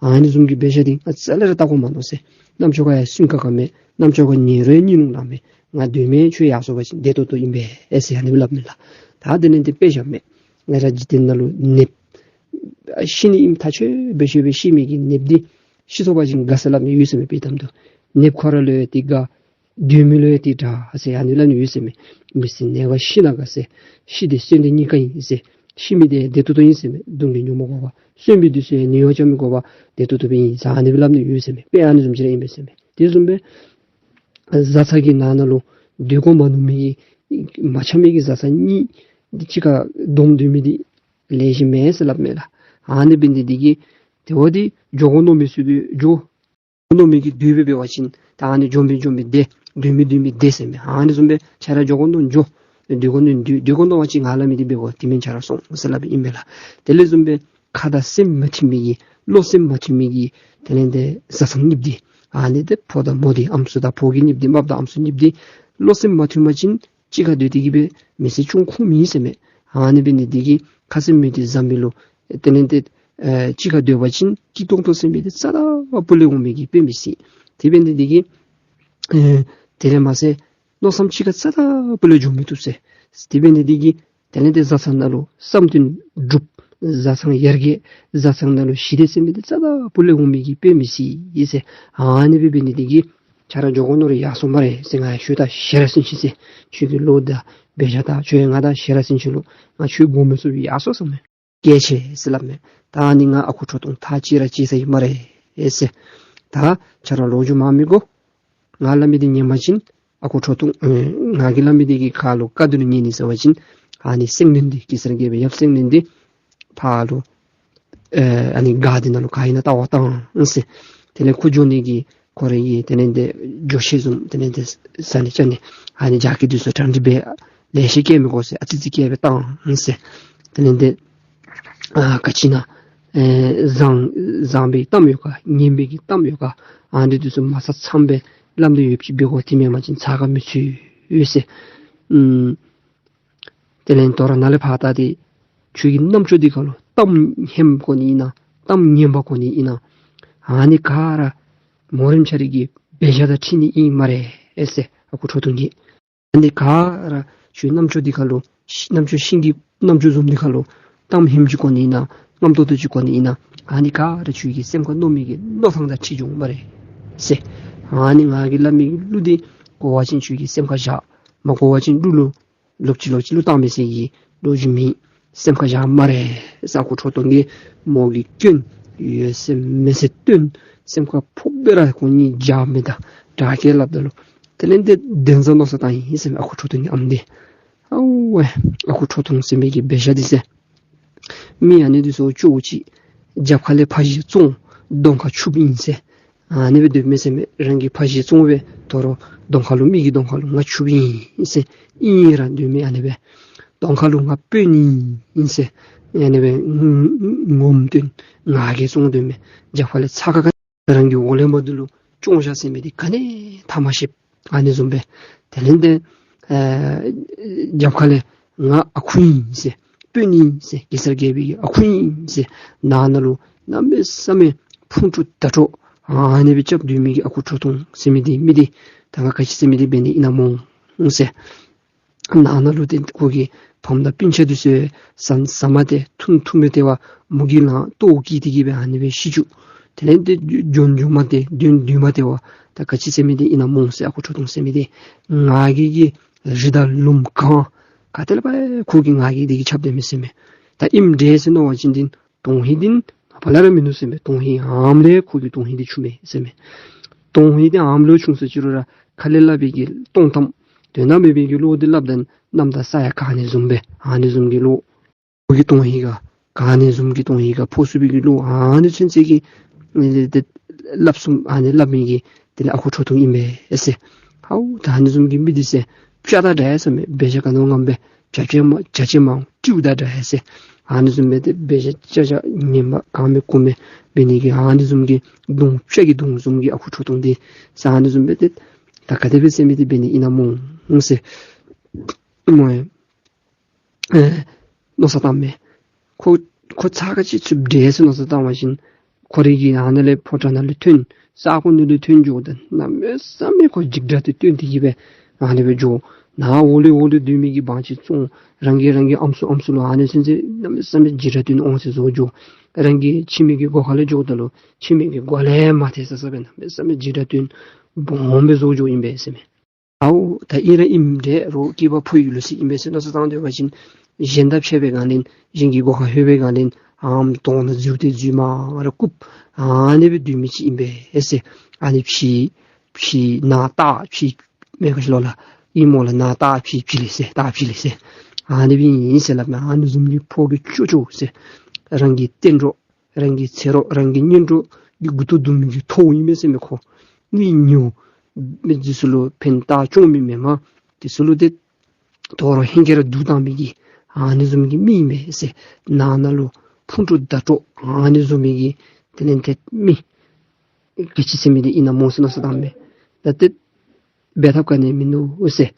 ཨ་ནི་བཟུམ་གྱི་འབད་བཞག་འདི་ང་རྩ་ལས་ར་བལྟ་དགོ་མ་མནོ་ཟེར། རྣམ་ཅོ་ཁར་ཡང་སུན་ཁ་ཁ་མེད། རྣམ་ཅོ་ཁར་ཉལ་རུང་གཉིད་ལུང་ལང་མེད། ང་སྡོད་མི་ཁྱོད་ཡར་སོང་པ་ཅིན་བདེ་ཏོག་ཏོ་ཨིན་པས་ཨེ་ཟེར་ཨ་ནི་སྦེ་སླབ་མས་ལགས། ད་དེ་ལས་འདི་དཔེ་བཞག་མས། ང་ར་འཇིག་རྟེན་ནང་ལུ་ནདཔ་ཤི་ནི་ཨིནམ་ཐག་ཆོད་སྦེ་ཤེས་སྦེ་ཤི་མི་གི་ནདཔ་འདི་ཤི་སོང་པ་ཅིན་དགའ་ཟེར་སླབ་ནི་ཡོད་ཟེར་མས། དཔེ་གཏམ་དུ་ནདཔ་ཁོ་ར་ལུ་ཡང་འདི་དགའ། སྡོད་མི་ལུ་ཡང་འདི་དྲག་ཟེར་ཨ་ནི་སླབ་ནི་ཡོད་ཟེར་མས། མི་ཚེ་ནངས་པ་ཤི་ན་དགའ་ཟེར། ཤི་དང་གསོན་དེ་གཉིས་ཀ་ཨིན་ཟེར། ཤི་མི་འདི་བདེ་ཏོག་ཏོ་ཨིན་ཟེར་མས། སྡུག་བསྔལ་མྱོང་མ་དགོ་པར། གསོན་མི་འདི་ཚུ་ཡང་ནད་གཡོག་རྐྱབ་མི་དགོ་པར་བདེ་ཏོག་ཏོ་སྦེ་ཨིན་ཟེར་ཨ་ནི་སྦེ་སླབ་ནི་ཡོད་ཟེར་མས། དཔེ་ཨ་ནི་བཟུམ་ཅིག་ར་ཨིན་པས་ཟེར་མས། དེ་བཟུམ་སྦེ་བཟའ་ཚང་གི་ནང་ན་ལུ་སྡོད་དགོ་མ་མནོ་མི་གི་མ་འཆམ་མི་གི་བཟའ་ཚང་གཉིས་འདི་གཅིག་ཁར་སྡོམ་སྡོད་མི་འདི་ལེགས་ཤོམ་མེད་ཟེར་སླབ་མས་ལགས། ཨ་ནི་འབད་ནི་འདི་གིས་དེ་བ་འདི་འགྱོ་དགོ་མནོ་མི་ཚུ་གིས་འགྱོ། མནོ་མི་གིས་སྡོད་པའི་འབད་བ་ཅིན་ད་ཨ་ནི་འགྱོ་མི་འགྱོ་མི་བདེ། སྡོད་མི་སྡོད་མི་བདེ་ཟེར་མས། ཨ་ནི་བཟུམ་སྦེ་ཁྱོད་ར་འགྱོ་དགོ་མནོ་འགྱོ། སྡོད་དགོ་མནོ་སྡོད། སྡོད་དགོ་མནོ་བ་ཅིན་ང་སླབ་མི་འདི་འབད་དགོ། དེ་མེན་ཁྱོད་ར་སོང་ཟེར་སླབ་ཨིན་པས་ལགས། དེ་ལས་བཟུམ་སྦེ་ཁ་དང་སེམས་མ་མཐུན་མི་གི་བློ་སེམས་མ་མཐུན་མི་གི་དེ་ལས་འདི་བཟའ་ཚང་གཉིསཔོ་འདི་ཨ་ནི་འདི་ཕོ་དང་མོ་འདི་ཨམ་སྲུ་དང་ཕོ་རྒྱས་གཉིསཔོ་འདི་རྨགཔ་དང་ཨམ་སྲུ་གཉིསཔོ་འདི་བློ་སེམས་མ་མཐུན་པ་ཅིན་གཅིག་ཁར་སྡོད་དེ་གི་སྦེ་མི་ཚེ་ཅུང་ཁུངས་མེད་ཟེར་མས། ཨ་ནི་འབད་ནི་འདི་གིས་ཁ་སེམས་མི་མཐུན་བཟའ་མི་ལུ་དེ་ལས་འདི་ཨེ་གཅིག་ཁར་སྡོད་པ་ཅིན་སྐྱིད་ཏོང་ཏོ་ཟེར་མི་འདི་རྩ་དང་སྤུ་ལས་འོང་མི་གི་དཔེ་མི་སྲིད། དེ་འབད་ནི་འདི་གིས་ཨེ་དེ་ལས་མ་ཚད་མནོ་བསམ་གཅིག་ཁར་རྩ་དང་སྤུ་ལས་འགྱོ་མི་བཏུབ་ཟེར། དེ་འབད་ནི་འདི་གིས་དེ་ལས་འདི་བཟའ་ཚང་ནང་ལུ་བསམ་དོན་འགྲུབ། བཟའ་ཚང་ཡར་རྒྱས། བཟའ་ཚང་ནང་ལུ་ཞི་བདེ་ཟེར་མི་འདི་རྩ་དང་སྤུ་ལས་འོང་མི་གི་དཔེ་མི་སྲིད་ཟེར། ཨ་ནི་སྦེ་འབད་ནི་འདི་གིས་ཁྱོད་ར་འགྱོ་དགོ་མནོ་རུང་ཡར་སོང་སྨ་རེ་ཟེར། ང་ཡང་ཁྱོད་དང་ཞེ་ར་སིན་ཆི་ཟེར། ཁྱོད་ཀྱི་བློ་དང་འབད་བཞག་དང་ཁྱོད་ཡང་ང་དང་ཞེ་ར་སིན་ཆི་ལུ་ང་ཁྱོད་དགོ་མི་ཚུགས། ཡར་སོང་ཟེར་མས། སྐྱེལ་ཆེ་ཟེར་སླབ་མས། ད་ཨ་ནི་ང་ཨ་ཁུ་ཁྲོ་ཐུང་ཐག་བཅད་ར་བཅད་ཚར་ཡི་སྨ་རེ་ཟེར། ད་ཁྱོད་ར་ལོག་འགྱོ་མ་མི་དགོ། ང་སླབ་མི་འདི་ཉན་པ་ཅིན་ཨ་ཁུ་ཁྲོ་ཐུང་ཨེ་ང་གིས་སླབ་མི་འདི་གི་ཁ་ལུ་བཀའ་དྲིན་ཉན་ནི་ཟེར་བ་ཅིན་ཨ་ནི་སེང་བློན་འདི་གེ་སར་རྒྱལ་པོའི་ཡབ་སེང་བློན་འདི་ཕར་ལུ་ཨེ་ཨ་ནི་སྒར་འདི་ནང་ལུ་ག་ཨིན་ན་བལྟ་བར་བཏང་ཟེར། དེ་ལས་ཁོ་འགྱོ་ནི་གི་ཁོ་རའི་གི་དེ་ལས་འདི་འགྱོ་ཤེས་བཟུམ་དེ་ལས་འདི་ཟ་ནི་བཅའ་ནི་ཨ་ནི་རྒྱགས་ཀྱི་འདི་ཚུ་གྲ་སྒྲིག་འབད་ལེ་ཤ་བསྐྱལ་མི་དགོ་ཟེར། ཨ་ཙི་ཙི་བསྐྱལ་སྦེ་བཏང་ཟེར། དེ་ལས་འདི་ཨ་ག་ཅི་ཨིན་ན་ཨེ་བཟང་བཟང་པའི་གཏམ་ཡོད་ག་ངན་པའི་གི་གཏམ་ཡོད་ག་ཨ་ནི་འདི་ཚུ་མ་ཚང་ཚངམ་སྦེ་སླབ་སྟེ་ཡོདཔ་ཅིག་འབད་དགོ། དེ་མེན་པ་ཅིན་ཚ་ཁ་མི་ཚུད་ཟེར། ཨུམ་དེ་ལས་དོ་རུང་ནཱ་ལས་ཕར་ད་འདི་ཁྱོད་ཀྱི་རྣམ་ཅོ་འདི་ཁར་ལུ་གཏམ་ཧནམ་གོ་ནི་ཨིན་ན་གཏམ་ངན་པ་གོ་ནི་ཨིན་ན་ཨ་ནི་ག་ར་མོ་རེངམ་ཆ་ར་གི་འབད་བཞག་དང་འཁྲིལ་ནི་ཨིན་སྨ་རེ་ཟེར། ཨ་ཁུ་ཁྲོ་ཐུང་གིས། ཨ་ནི་ག་ར་ཁྱོད་རྣམ་ཅོ་འདི་ཁར་ལུ་ཤི་རྣམ་ཅོ་ཤིང་གི་རྣམ་ཅོ་བཟུམ་འདི་ཁར་ལུ་གཏམ་ཧནམ་ཅིག་གོ་ནི་ཨིན་ན་རྔམ་ཏོག་ཏོ་ཅིག་གོ་ནི་ཨིན་ན་ཨ་ནི་ག་ར་ཁྱོད་ཀྱི་སེམས་ཁར་མནོ་མི་གི་མནོ་ཐངས་དང་འཁྲིལ་འགྱོ་སྨ་རེ་ཟེར། ཨ་ནི་ང་གིས་སླབ་མི་གི་གླུ་འདི་གོ་བ་ཅིན་ཁྱོད་ཀྱི་སེམས་ཁར་བཞག། མ་གོ་བ་ཅིན་གླུ་ལུ་ལོག་ཅི་ལོག་ཅི་གླུ་བཏང་མི་ཟེར་གྱི་ལོ་རྒྱུས་མེད། སེམས་ཁར་བཞག་སྨ་རེ་ཟེར། ཨ་ཁུ་ཁྲོ་ཐུང་གིས་མོ་གི་སྐྱོན་ཡོད་ཚད་མེད་ཚད་སྟོན། སེམས་ཁར་ཕོག་པའི་ར་ཁོང་གཉིས་བཞག་མི་དང་དྲག་སྐད་སླབ་ད་ལུ་དེ་ལས་འདི་བདེན་བཟའ་མནོ་བསམ་བཏང་ཡི་ཟེར་མས། ཨ་ཁུ་ཁྲོ་ཐུང་གི་ཨམ་འདི་ཨའུ་ཝེ་ཨ་ཁུ་ཁྲོ་ཐུང་ཟེར་མི་གི་འབད་བཞག་འདི་ཟེར། མི་ཨ་ནི་འདི་ཚུ་ཅོག་ཅིག་རྒྱབ་ཁ་ལས་ཕར་བཞེས་བཙོང་གདོང་ཁར་ཆུགཔ་ཨིན་ཟེར། ཨ་ནི་སྦེ་སྡོད་མི་ཟེར་མས། རང་གིས་ཕར་བཞེས་བཙོང་སྦེ་དོ་རུང་གདོང་ཁ་ལུ་མི་གི་གདོང་ཁ་ལུ་ང་ཆུགཔ་ཨིན་ཟེར་ཨིན་ར་སྡོད་མི་ཨ་ནི་སྦེ། གདོང་ཁ་ལུ་ང་དཔོན་ཨིན་ཟེར་ཨ་ནི་སྦེ་ངོམ་སྟོན་ང་རྒྱལ་བཙོང་སྡོད་མི། རྒྱབ་ཁ་ལས་ཚ་ཁ་ཁ་རང་གི་འོག་ལས་མར་འདི་ལུ་ སྐྱོང་བཞག་ཟེར་མི་འདི་ག་ནི་ཐ་མ་ཤེས། ཨ་ནི་བཟུམ་སྦེ་དེ་ལས་ཏེ་ཨེ་རྒྱབ་ཁ་ལས་ང་ཨ་ཁུ་ཨིན་ཟེར། དཔོན་ཨིན་ཟེར། གེ་སར་རྒྱལ་པོའི་གི་ཨ་ཁུ་ཨིན་ཟེར། ནང་ན་ལུ་གནམ་མེད་ས་མེད་ཕུང་དཀྲོག་དྲག་དཀྲོག་ཨ་ནི་སྦེ་རྐྱབ་སྡོད་མི་གི་ཨ་ཁུ་ཁྲོ་ཐུང་ཟེར་མི་འདི་མི་འདི་ད་ང་ག་ཅི་ཟེར་མི་འདི་འབད་ནི་ཨིན་ན་སྨོ་ཟེར། ནང་ན་ལུ་ཏེ་ཁོ་གི་ཕམ་དང་སྤུན་ཆ་འདི་ཚུ་ཟ་ཟ་མ་སྟེར་འཐུང་འཐུང་མ་སྟེར་བར་མུ་གེ་ལངས་ལྟོཝ་བཀྱེས་ཏེ་གི་སྦེ་ཨ་ནི་སྦེ་ཤི་བཅུག། དེ་ལས་ཏེ་འགྱོ་འགྱོ་མ་སྟེར་སྡོད་སྡོད་མ་སྟེར་བར་ད་ག་ཅི་ཟེར་མི་འདི་ཨིན་ན་སྨོ་ཟེར། ཨ་ཁུ་ཁྲོ་ཐུང་ཟེར་མི་འདི་ང་རྒྱལ་གྱི་རི་དང་ལུངམ་གངམ་ག་ཏེ་ལས་ཕར་ཁོ་གིས་ང་རྒྱལ་འདི་གིས་ཁྱབ་སྡོད་མི་ཟེར་མས། ད་ཨིནམ་འདྲས་ཟེར་མནོ་བ་ཅིན་འདི་དོན་ཧིང་འདི་ནངས་པ་ལས་ར་མིན་འདུག་ཟེར་མས། དོན་ཧིང་ཨ་ནེམ་ལས་ཁོ་གི་དོན་ཧིང་འདི་ཆུང་མས་ཟེར་མས། དོན་ཧིང་འདི་ཨ་ནེམ་ལས་ཆུང་ཟེར་ཅི་རུང་ར་ཁ་ལས་སླབ་པའི་གི་སྟོང་གཏམ་དོན་དག་མེད་པའི་གི་བློ་འདི་སླབ་ད་གནམ་དང་ས་ཡང་ག་ནི་བཟུམ་སྦེ་ཨ་ནི་བཟུམ་གྱི་བློ། ཁོ་གི་དོན་ཧིང་ག་ག་ནི་བཟུམ་གྱི་དོན་ཧིང་ག་ཕོག་ཚུགས་པའི་གི་བློ་ཨ་ནི་ཚུན་ཚོད་ཀྱི་ཨེ་ཏེ་སླབ་གསུམ་ཨ་ནི་སླབ་མི་གི་དེ་ལས་ཨ་ཁུ་ཁྲོ་ཐུང་ཨིན་པས་ཟེར། ཧའོ་ད་ཨ་ནི་བཟུམ་གྱི་མི་འདི་ཟེར་སྤྱ་དང་འདྲ་ཟེར་མས། འབད་བཞག་ག་ནོ་ངམ་སྦེ་བྱ་བྱེད་མ་བྱ་བྱེད་མ་སྤྲེའུ་དང་འདྲ་ཟེར། ཨ་ནི་བཟུམ་སྦེ་ཏེ་འབད་བཞག་བྱ་བྱེད་ངན་པ་གང་མེད་གུ་མེད་འབད་ནི་གི་ཨ་ནི་བཟུམ་གྱི་གདོང་སྤྱ་གི་གདོང་བཟུམ་གྱི་ཨ་ཁུ་ཁྲོ་ཐུང་འདི་ཟེར། ཨ་ནི་བཟུམ་སྦེ་ཏེ་ད་ག་དེ་སྦེ་ཟེར་མི་འདི་འབད་ནི་ཨིན་ན་སྨོ་ཟེར་སྨོ་ཡ། ཨེ་མནོ་བསམ་བཏངམ་མས། ཁོ་ཁོ་ཚ་ག་ཅི་ཚུད་འདྲས་ཟེར་མནོ་བསམ་བཏང་བ་ཅིན་ཁོ་རའི་གི་ཨ་ནཱ་ལས་ཕོ་བྲང་ནང་ལས་ཐོན་ས་གོ་ནང་ལས་ཐོན་འགྱོཝ་ད་གནམ་མེད་ས་མེད་ཁོ་འཇིགས་སྐྲག་འདི་སྟོན་ཏེ་གི་སྦེ་ཨ་ནི་སྦེ་འགྱོ། ནཱ་འོག་ལས་འོག་ལུ་སྡོད་མི་གི་བང་ཆེན་བཙོང་རང་གི་རང་གི་ཨམ་སྲུ་ཨམ་སྲུ་ལུ་ཨ་ནི་ཚུན་ཚོད་གནམ་མེད་ས་མེད་འཇིགས་སྐྲག་སྟོན་འོང་ཟེར་བཟོ་འགྱོ། རང་གི་ཁྱིམ་གྱི་སྒོ་ཁ་ལས་འགྱོཝ་ད་ལུ་ཁྱིམ་གྱི་སྒོ་ལས་མ་ཐལ་ས་ས་སྦེ་གནམ་མེད་ས་མེད་འཇིགས་སྐྲག་སྟོན་སྦོམ་སྦེ་བཟོ་འགྱོཝ་ཨིན་པས་ཟེར་མས། ཨའོ་ད་ཨིན་ར་ཨིནམ་འདྲས་རོགས་སྐྱེས་པ་ཕོ་ཡི་ལུགས་སྲོལ་ཨིན་པས་ཟེར་མནོ་བསམ་བཏང་སྡོད་པ་ཅིན་གཞན་དང་ཕྱད་པའི་སྒང་ལས་གཞན་གྱི་སྒོ་ཁར་ལྷོད་པའི་སྒང་ལས་ཨམ་དོང་ནང་འཛུལ་ཏེ་འཛུལ་མར་རྐུབ་ཨ་ནི་སྦེ་སྡོད་མི་ཅིག་ཨིན་པས་ཟེར། ཨ་ནི་ཕྱི་ཕྱི་ནང་ལྟག་ཕྱི་མེན་ག་ཤི་ལོ་ལགས། ཨིན་མོ་ལགས། ནང་ལྟག་ཕྱི་ཕྱི་ལས་ཟེར་ལྟག་ཕྱི་ལས་ཟེར། ཨ་ནི་སྦེ་ཨིན་ཟེར་སླབ་མས། ཨ་ནི་བཟུམ་གྱི་ཕོ་གི་ཅོ་ཅོ་ཟེར། རང་གི་གཏན་གྲོགས་རང་གི་ཚེ་རོགས་རང་གི་གཉེན་གྲོགས་ཀྱི་མགུ་ཏོ་བརྡུང་མི་གི་ཐོཝ་ཨིན་མས་ཟེར་མས། ཁོ་ནི་ཉོ་མི་འདི་ཚུ་ལུ་ཕན་བཏགས་སྐྱོང་མི་མེན་མས། དེ་ཚུ་ལུ་ཏེ་དོ་རུང་ཧེང་སྐལ་ར་སྡུག་བཏང་མི་གི་ཨ་ནི་བཟུམ་གྱི་མི་ཨིན་མས་ཟེར། ནང་ན་ལུ་ཕུང་དཀྲོག་དྲག་དཀྲོག་ཨ་ནི་བཟུམ་མི་གི་དེ་ལས་ཏེ་མི་ག་ཅི་ཟེར་མི་འདི་ཨིན་ན་སྨོ་ཟེར་མནོ་བསམ་བཏངམ་མས། ད་ཏེ་འབད་ཐབས་ག་ནི་མིན་འདུག་ཟེར།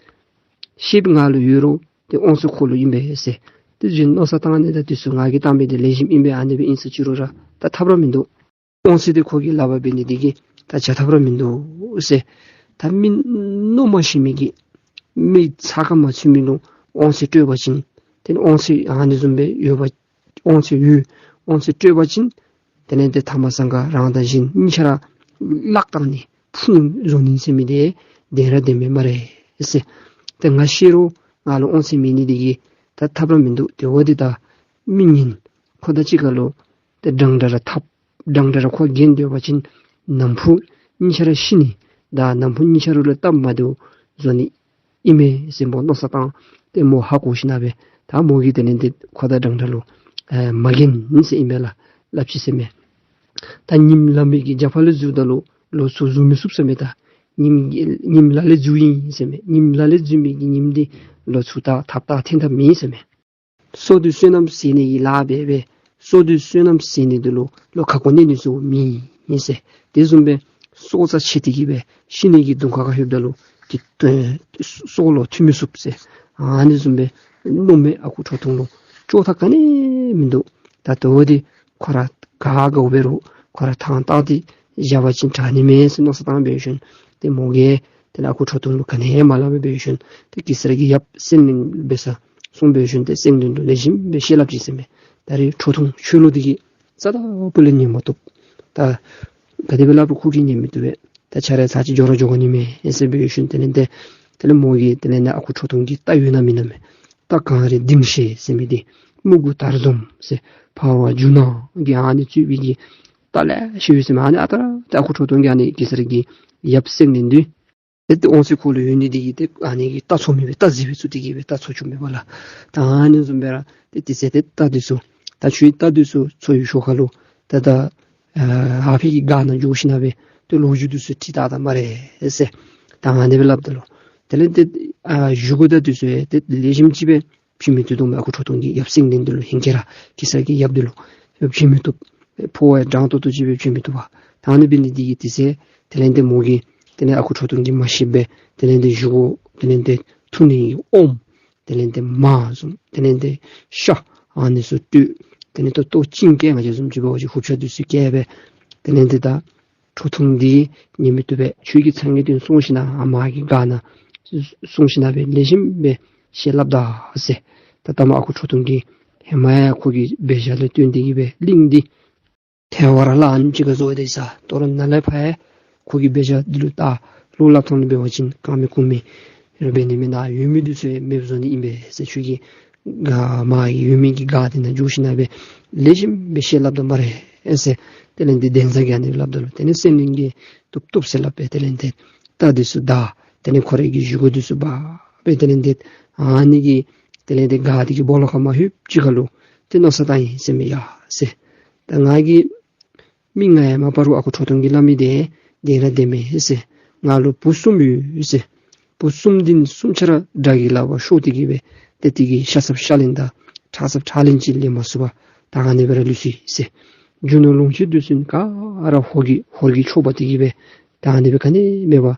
ཤེསཔ་ང་ལུ་ཡོད་རུང་ཏེ་དབང་ཚད་ཁོ་ལུ་ཨིན་པས་ཟེར། དེ་བཞིན་མནོ་བསམ་བཏང་ནི་ད་དེ་ཚུ་ང་གིས་བཏང་མི་འདི་ལེགས་ཤོམ་ཨིན་པས། ཨ་ནི་སྦེ་ཨིན་ཟེར་ཅི་རུང་ར་ད་ཐབས་ར་མིན་འདུག། དབང་ཚད་འདི་ཁོ་གི་ལག་པར་འབད་ནི་འདི་གིས་ད་བྱ་ཐབས་ར་མིན་འདུག་ཟེར། ད་མི་མནོ་མ་ཤེས་མི་གི་མི་ཚ་ག་མ་ཚུད་མི་ལུ་དབང་ཚད་སྤྲོད་པ་ཅིན་ཏེ་དབང་ཚད་ཨ་ནི་བཟུམ་སྦེ་ཡོད་པ་དབང་ཚད་ཡོད། དབང་ཚད་སྤྲོད་པ་ཅིན་དེ་ལས་ཏེ་ཐ་མ་སང་ག་རང་དང་གཞན་གཉིས་ཆ་ར་བརླག་བཏང་ནི་ཕུང་བཟོ་ནི་ཟེར་མི་འདི་བདེན་ར་བདེན་མས་སྨ་རེ་ཟེར། ཏེ་ང་ཤེས་རུང་ང་ལུ་དབང་ཚད་མེད་ནི་འདི་གིས་ད་ཐབས་ར་མིན་འདུག། དེ་འབདཝ་ད་ད་མི་ངན་ཁོ་དང་གཅིག་ཁར་ལུ་ཏེ་འདྲན་འདྲ་ར་འཐབ། འདྲན་འདྲ་ར་ཁོ་འགན་སྡོད་པ་ཅིན་ནམ་ཕུགས་གཉིས་ཆ་ར་ཤི་ནི་དང་ནམ་ཕུགས་གཉིས་ཆ་ར་ལུ་སྟབས་མ་བདེཝ་བཟོ་ནི་ཨིན་མས་ཟེར་སྦོམ་མནོ་བསམ་བཏང་། ཏེ་མོ་ཧ་གོ་ཞིན་ན་སྦེ་ད་མོ་གིས་དེ་ལས་ཏེ་ཁོ་དང་འདྲན་འདྲ་ལུ་ཨེ་མ་རྒན་ཟེར་ཨིན་པས་ལགས། སླབ་ཅི་ཟེར་མས། ད་ཉིམ་ལ་མི་གི་རྒྱབ་ཁ་ལས་འཛུལཝ་ད་ལུ་ལོག་ཚུར་འཛུལ་མི་ཚུགས་ཟེར་མས། ད་ཉིམ་ཉིམ་ལ་ལས་འཛུལཝ་ཨིན་ཟེར་མས། ཉིམ་ལ་ལས་འཛུལ་མི་གི་ཉིམ་འདི་ལོག་ཚུར་ད་ཐབས་ད་འཐེན་ཐབས་མེད་ཟེར་མས། སྲོག་དེ་བསོད་ནམས་ཟད་ནི་གི་ལཱ་འབད་འབད། སྲོག་དེ་བསོད་ནམས་ཟད་ནི་འདི་ལུ་ལོག་ཁ་སྐོང་གནས་ནི་ཚུ་མེད་ཟེར། དེ་བཟུམ་སྦེ་སྲོག་རྩ་ཆད་དེ་གི་སྦེ་ཤི་ནི་གི་གདོང་ཁ་ཁར་ལྷོདཔ་ད་ལུ་ཏེ་སྲོག་ལུ་མཐུད་མི་ཚུགས་ཟེར། ཨ་ནི་བཟུམ་སྦེ་མནོ་མི་ཨ་ཁུ་ཁྲོ་ཐུང་ལུ་ལྕོགས་ཐག་ག་ནི་མིན་འདུག། ད་དོ་འདི་ཁོ་ར་ག་དགའཝ་འབད་རུང་ཁོ་ར་ཐང་བཏགས་ཏེ་བཞག་པ་ཅིན་དྲག་ནི་མས་ཟེར་མནོ་བསམ་བཏང་འབད་ཞིནམ་ཏེ་མོ་གིས་དེ་ལས་ཨ་ཁུ་ཁྲོ་ཐུང་ལུ་ག་ནི་ཡང་མ་སླབ་པར་འབད་ཞིནམ་ཏེ་གེ་སར་གྱི་ཡབ་སེང་བློན་འབད་སར་སོང་འབད་ཞིནམ་ཏེ་སེང་བློན་ལུ་ལེགས་ཤོམ་སྦེ་བཤད་སླབ་ཅི་ཟེར་མས། ད་རེས་ཁྲོ་ཐུང་ཁྱོད་ལུ་འདི་གིས་རྩ་དང་པོ་ལས་ཉན་མ་བཏུབ། ད་ག་དེ་སྦེ་སླབ་རུང་ཁོ་གིས་ཉན་མི་བཏུབ་པས། ད་ཁྱོད་ར་ཚར་གཅིག་འགྱོ་ར་འགྱོ་དགོ་ནི་མས་ཟེར་འབད་ཞིནམ་དེ་ལས་ཏེ་དེ་ལས་མོ་གིས་དེ་ལས་ནཱ་ཨ་ཁུ་ཁྲོ་ཐུང་གི་རྟ་ཡོད་ན་མེད་ན་མས། རྟ་གངས་རི་ལྡིང་ཤེས་ཟེར་མི་འདི་སྨུག་གུ་དར་འཛོམས་ཟེར་འཕར་བ་རྒྱུ་ནོར་གྱི་ཨ་ནི་གཙོས་པའི་གི་རྟ་ལེ་ཤ་ཡོད་ཟེར་མས། ཨ་ནི་ཨ་རྟག་ར་ཏེ་ཨ་ཁུ་ཁྲོ་ཐུང་གིས་ཨ་ནི་གེ་སར་གྱི་ཡབ་སེང་བློན་འདི་ཏེ་ཏེ་དབང་ཚད་ཁོ་ལུ་ཡོད་ནི་འདི་གིས་ཏེ་ཨ་ནི་གི་རྟ་འཚོ་མི་སྦེ་རྟ་རྫི་སྦེ་བཙུགས་ཏེ་གི་སྦེ་རྟ་འཚོ་བཅུག་མི་སྦེ་ལགས། ད་ཨ་ནི་བཟུམ་སྦེ་ར་ཏེ་དེ་ཚེ་ཏེ་རྟ་འདི་ཚུ་ད་ཁྱོད་རྟ་འདི་ཚུ་འཚོ་བའི་ཤུལ་ཁ་ལུ་ད་ད་ཨ་ཕར་གྱི་སྒར་ནང་འགྱོ་ཞིན་ན་སྦེ་ཏེ་ལོ་རྒྱུས་འདི་ཚུ་དྲིས་བལྟ་ད་སྨ་རེ་ཟེར། ད་ཨ་ནི་སྦེ་སླབ་ད་ལུ་དེ་ལས་ཏེ་ཨ་བཞེས་སྒོ་དང་འདི་ཚུ་ཡང་ཏེ་ལེགས་ཤོམ་ཅིག་སྦེ་བྱིན་མི་བཏུབ་དོ་མས། ཨ་ཁུ་ཁྲོ་ཐུང་གི་ཡབ་སེང་བློན་འདི་ལུ་ཧེང་སྐལ་ར་གེ་སར་གྱི་ཡབ་འདི་ལུ་བྱིན་མི་བཏུབ། ཕོཝ་ཡང་འགྲངས་ཏོག་ཏོ་ཅིག་སྦེ་བྱོན་མི་བཏུབ་པས། ད་ཨ་ནི་འབད་ནི་འདི་གིས་དེ་ཚེ་དེ་ལས་ཏེ་མོ་གིས་དེ་ལས་ཨ་ཁུ་ཁྲོ་ཐུང་གིས་མ་ཤེསཔ་སྦེ་དེ་ལས་ཏེ་བཞེས་སྒོ་དེ་ལས་ཏེ་འཐུང་ནི་ཨོམ་དེ་ལས་ཏེ་མར་བཟུམ་དེ་ལས་ཏེ་ཤ་ཨ་ནི་ཚུ་སྤྲོད། དེ་ལས་ཏེ་ལྟོ་ཅིག་བཀལ། ང་བཅས་བཟུམ་ཅིག་འབད་བ་ཅིན་ཧུབ་ཆ་འདི་ཚུ་བཀལ་སྦེ་དེ་ལས་ཏེ་ད་ཁྲོ་ཐུང་འདི་ཉན་མི་བཏུབ་པས། ཁྱོད་ཀྱིས་ཚང་གི་དོན་སོང་ཞིན་ན་ཨ་མ་གི་སྒར་ནང་སོང་ཞིན་ན་སྦེ་ལེགས་ཤོམ་སྦེ་བཤད་སླབ་ད་ཟེར། ད་ལྟ་མ་ཨ་ཁུ་ཁྲོ་ཐུང་གིས་ཧེ་མ་ཡང་ཁོ་གི་འབད་བཞག་ལུ་བརྟེན་ཏེ་གིས་སྦེ་གླིང་འདི་ཐལ་བར་བརླག་ཨ་ནེམ་ཅིག་ཁར་བཟོ་སྟེ་ས་ད་རུང་ནཱ་ལས་ཕར་ཡང་ཁོ་གི་འབད་བཞག་འདི་ལུ་ད་བློ་སླབ་ཐངས་ལུ་འབད་བ་ཅིན་གང་མི་གོ་མི་ར་འབད་ནི་མེན་ན། ཡོད་མི་འདི་ཚུ་ཡང་མེདཔ་བཟོ་ནི་ཨིན་པས་ཟེར། ཁྱོད་ཀྱིས་སྒར་མ་གི་ཡོད་མི་གི་སྒར་འདི་ནང་འགྱོ་ཞིན་ན་སྦེ་ལེགས་ཤོམ་སྦེ་བཤད་སླབ་ད་སྨ་རེ་ཟེར། དེ་ལས་ཏེ་འདན་བཟའ་གིས་ཨ་ནི་སླབ་ད་ལུ་དེ་ལས་སེང་བློན་གྱིས་བཏུབ་བཏུབ་ཟེར་སླབ་སྦེ་དེ་ལས་ཏེ་རྟ་འདི་ཚུ་བདའ། དེ་ལས་ཁོ་རའི་གི་བཞེས་སྒོ་འདི་ཚུ་འབག་སྦེ་དེ་ལས་ཏེ་ཨ་ནི་གི་དེ་ལས་ཏེ་སྒར་འདི་གི་སྦོ་ལོགས་ཁར་མ་ལྷོདཔ་ཅིག་ཁར་ལུ་ཏེ་མནོ་བསམ་བཏང་ཡི་ཟེར་མས། ཡ་ཟེར། ད་ང་གིས་མི་ང་ཡང་མ་པ་རུ་ཨ་ཁུ་ཁྲོ་ཐུང་གིས་སླབ་མི་འདི་བདེན་ར་བདེན་མས་ཟེར། ང་ལུ་བུ་གསུམ་ཡོད་ཟེར། བུ་གསུམ་འདི་གསུམ་ཆ་ར་དགྲ་གི་ལག་པར་ཤོར་ཏེ་གིས་སྦེ་ཏེ་དེ་གི་ཤ་ཚབ་ཤ་ལེན་དང་ཁྲག་ཚབ་ཁྲག་ལེན་ཅིག་ལེན་མ་ཚུགས་པར་ད་ཨ་ནི་སྦེ་ར་ལུས་སོ་ཡི་ཟེར། རྒྱུ་ནོར་ལོངས་སྤྱོད་འདི་ཚུ་ག་ར་ཧོར་གྱིས་ཧོར་གྱིས་འཕྱོག་འབག་སྟེ་གིས་སྦེ་ད་ཨ་ནི་སྦེ་ག་ནི་མེད་པར་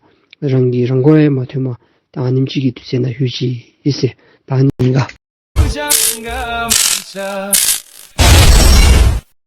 རང་གིས་རང་མགོ་ཡང་མ་ཐོན་པར་ད་ཨ་ནེམ་ཅིག་གི་དུས་ཚོད་ནང་ལྷོད་ཅི་ཟེར། ད་ཨ་ནི་ཨིན་ག།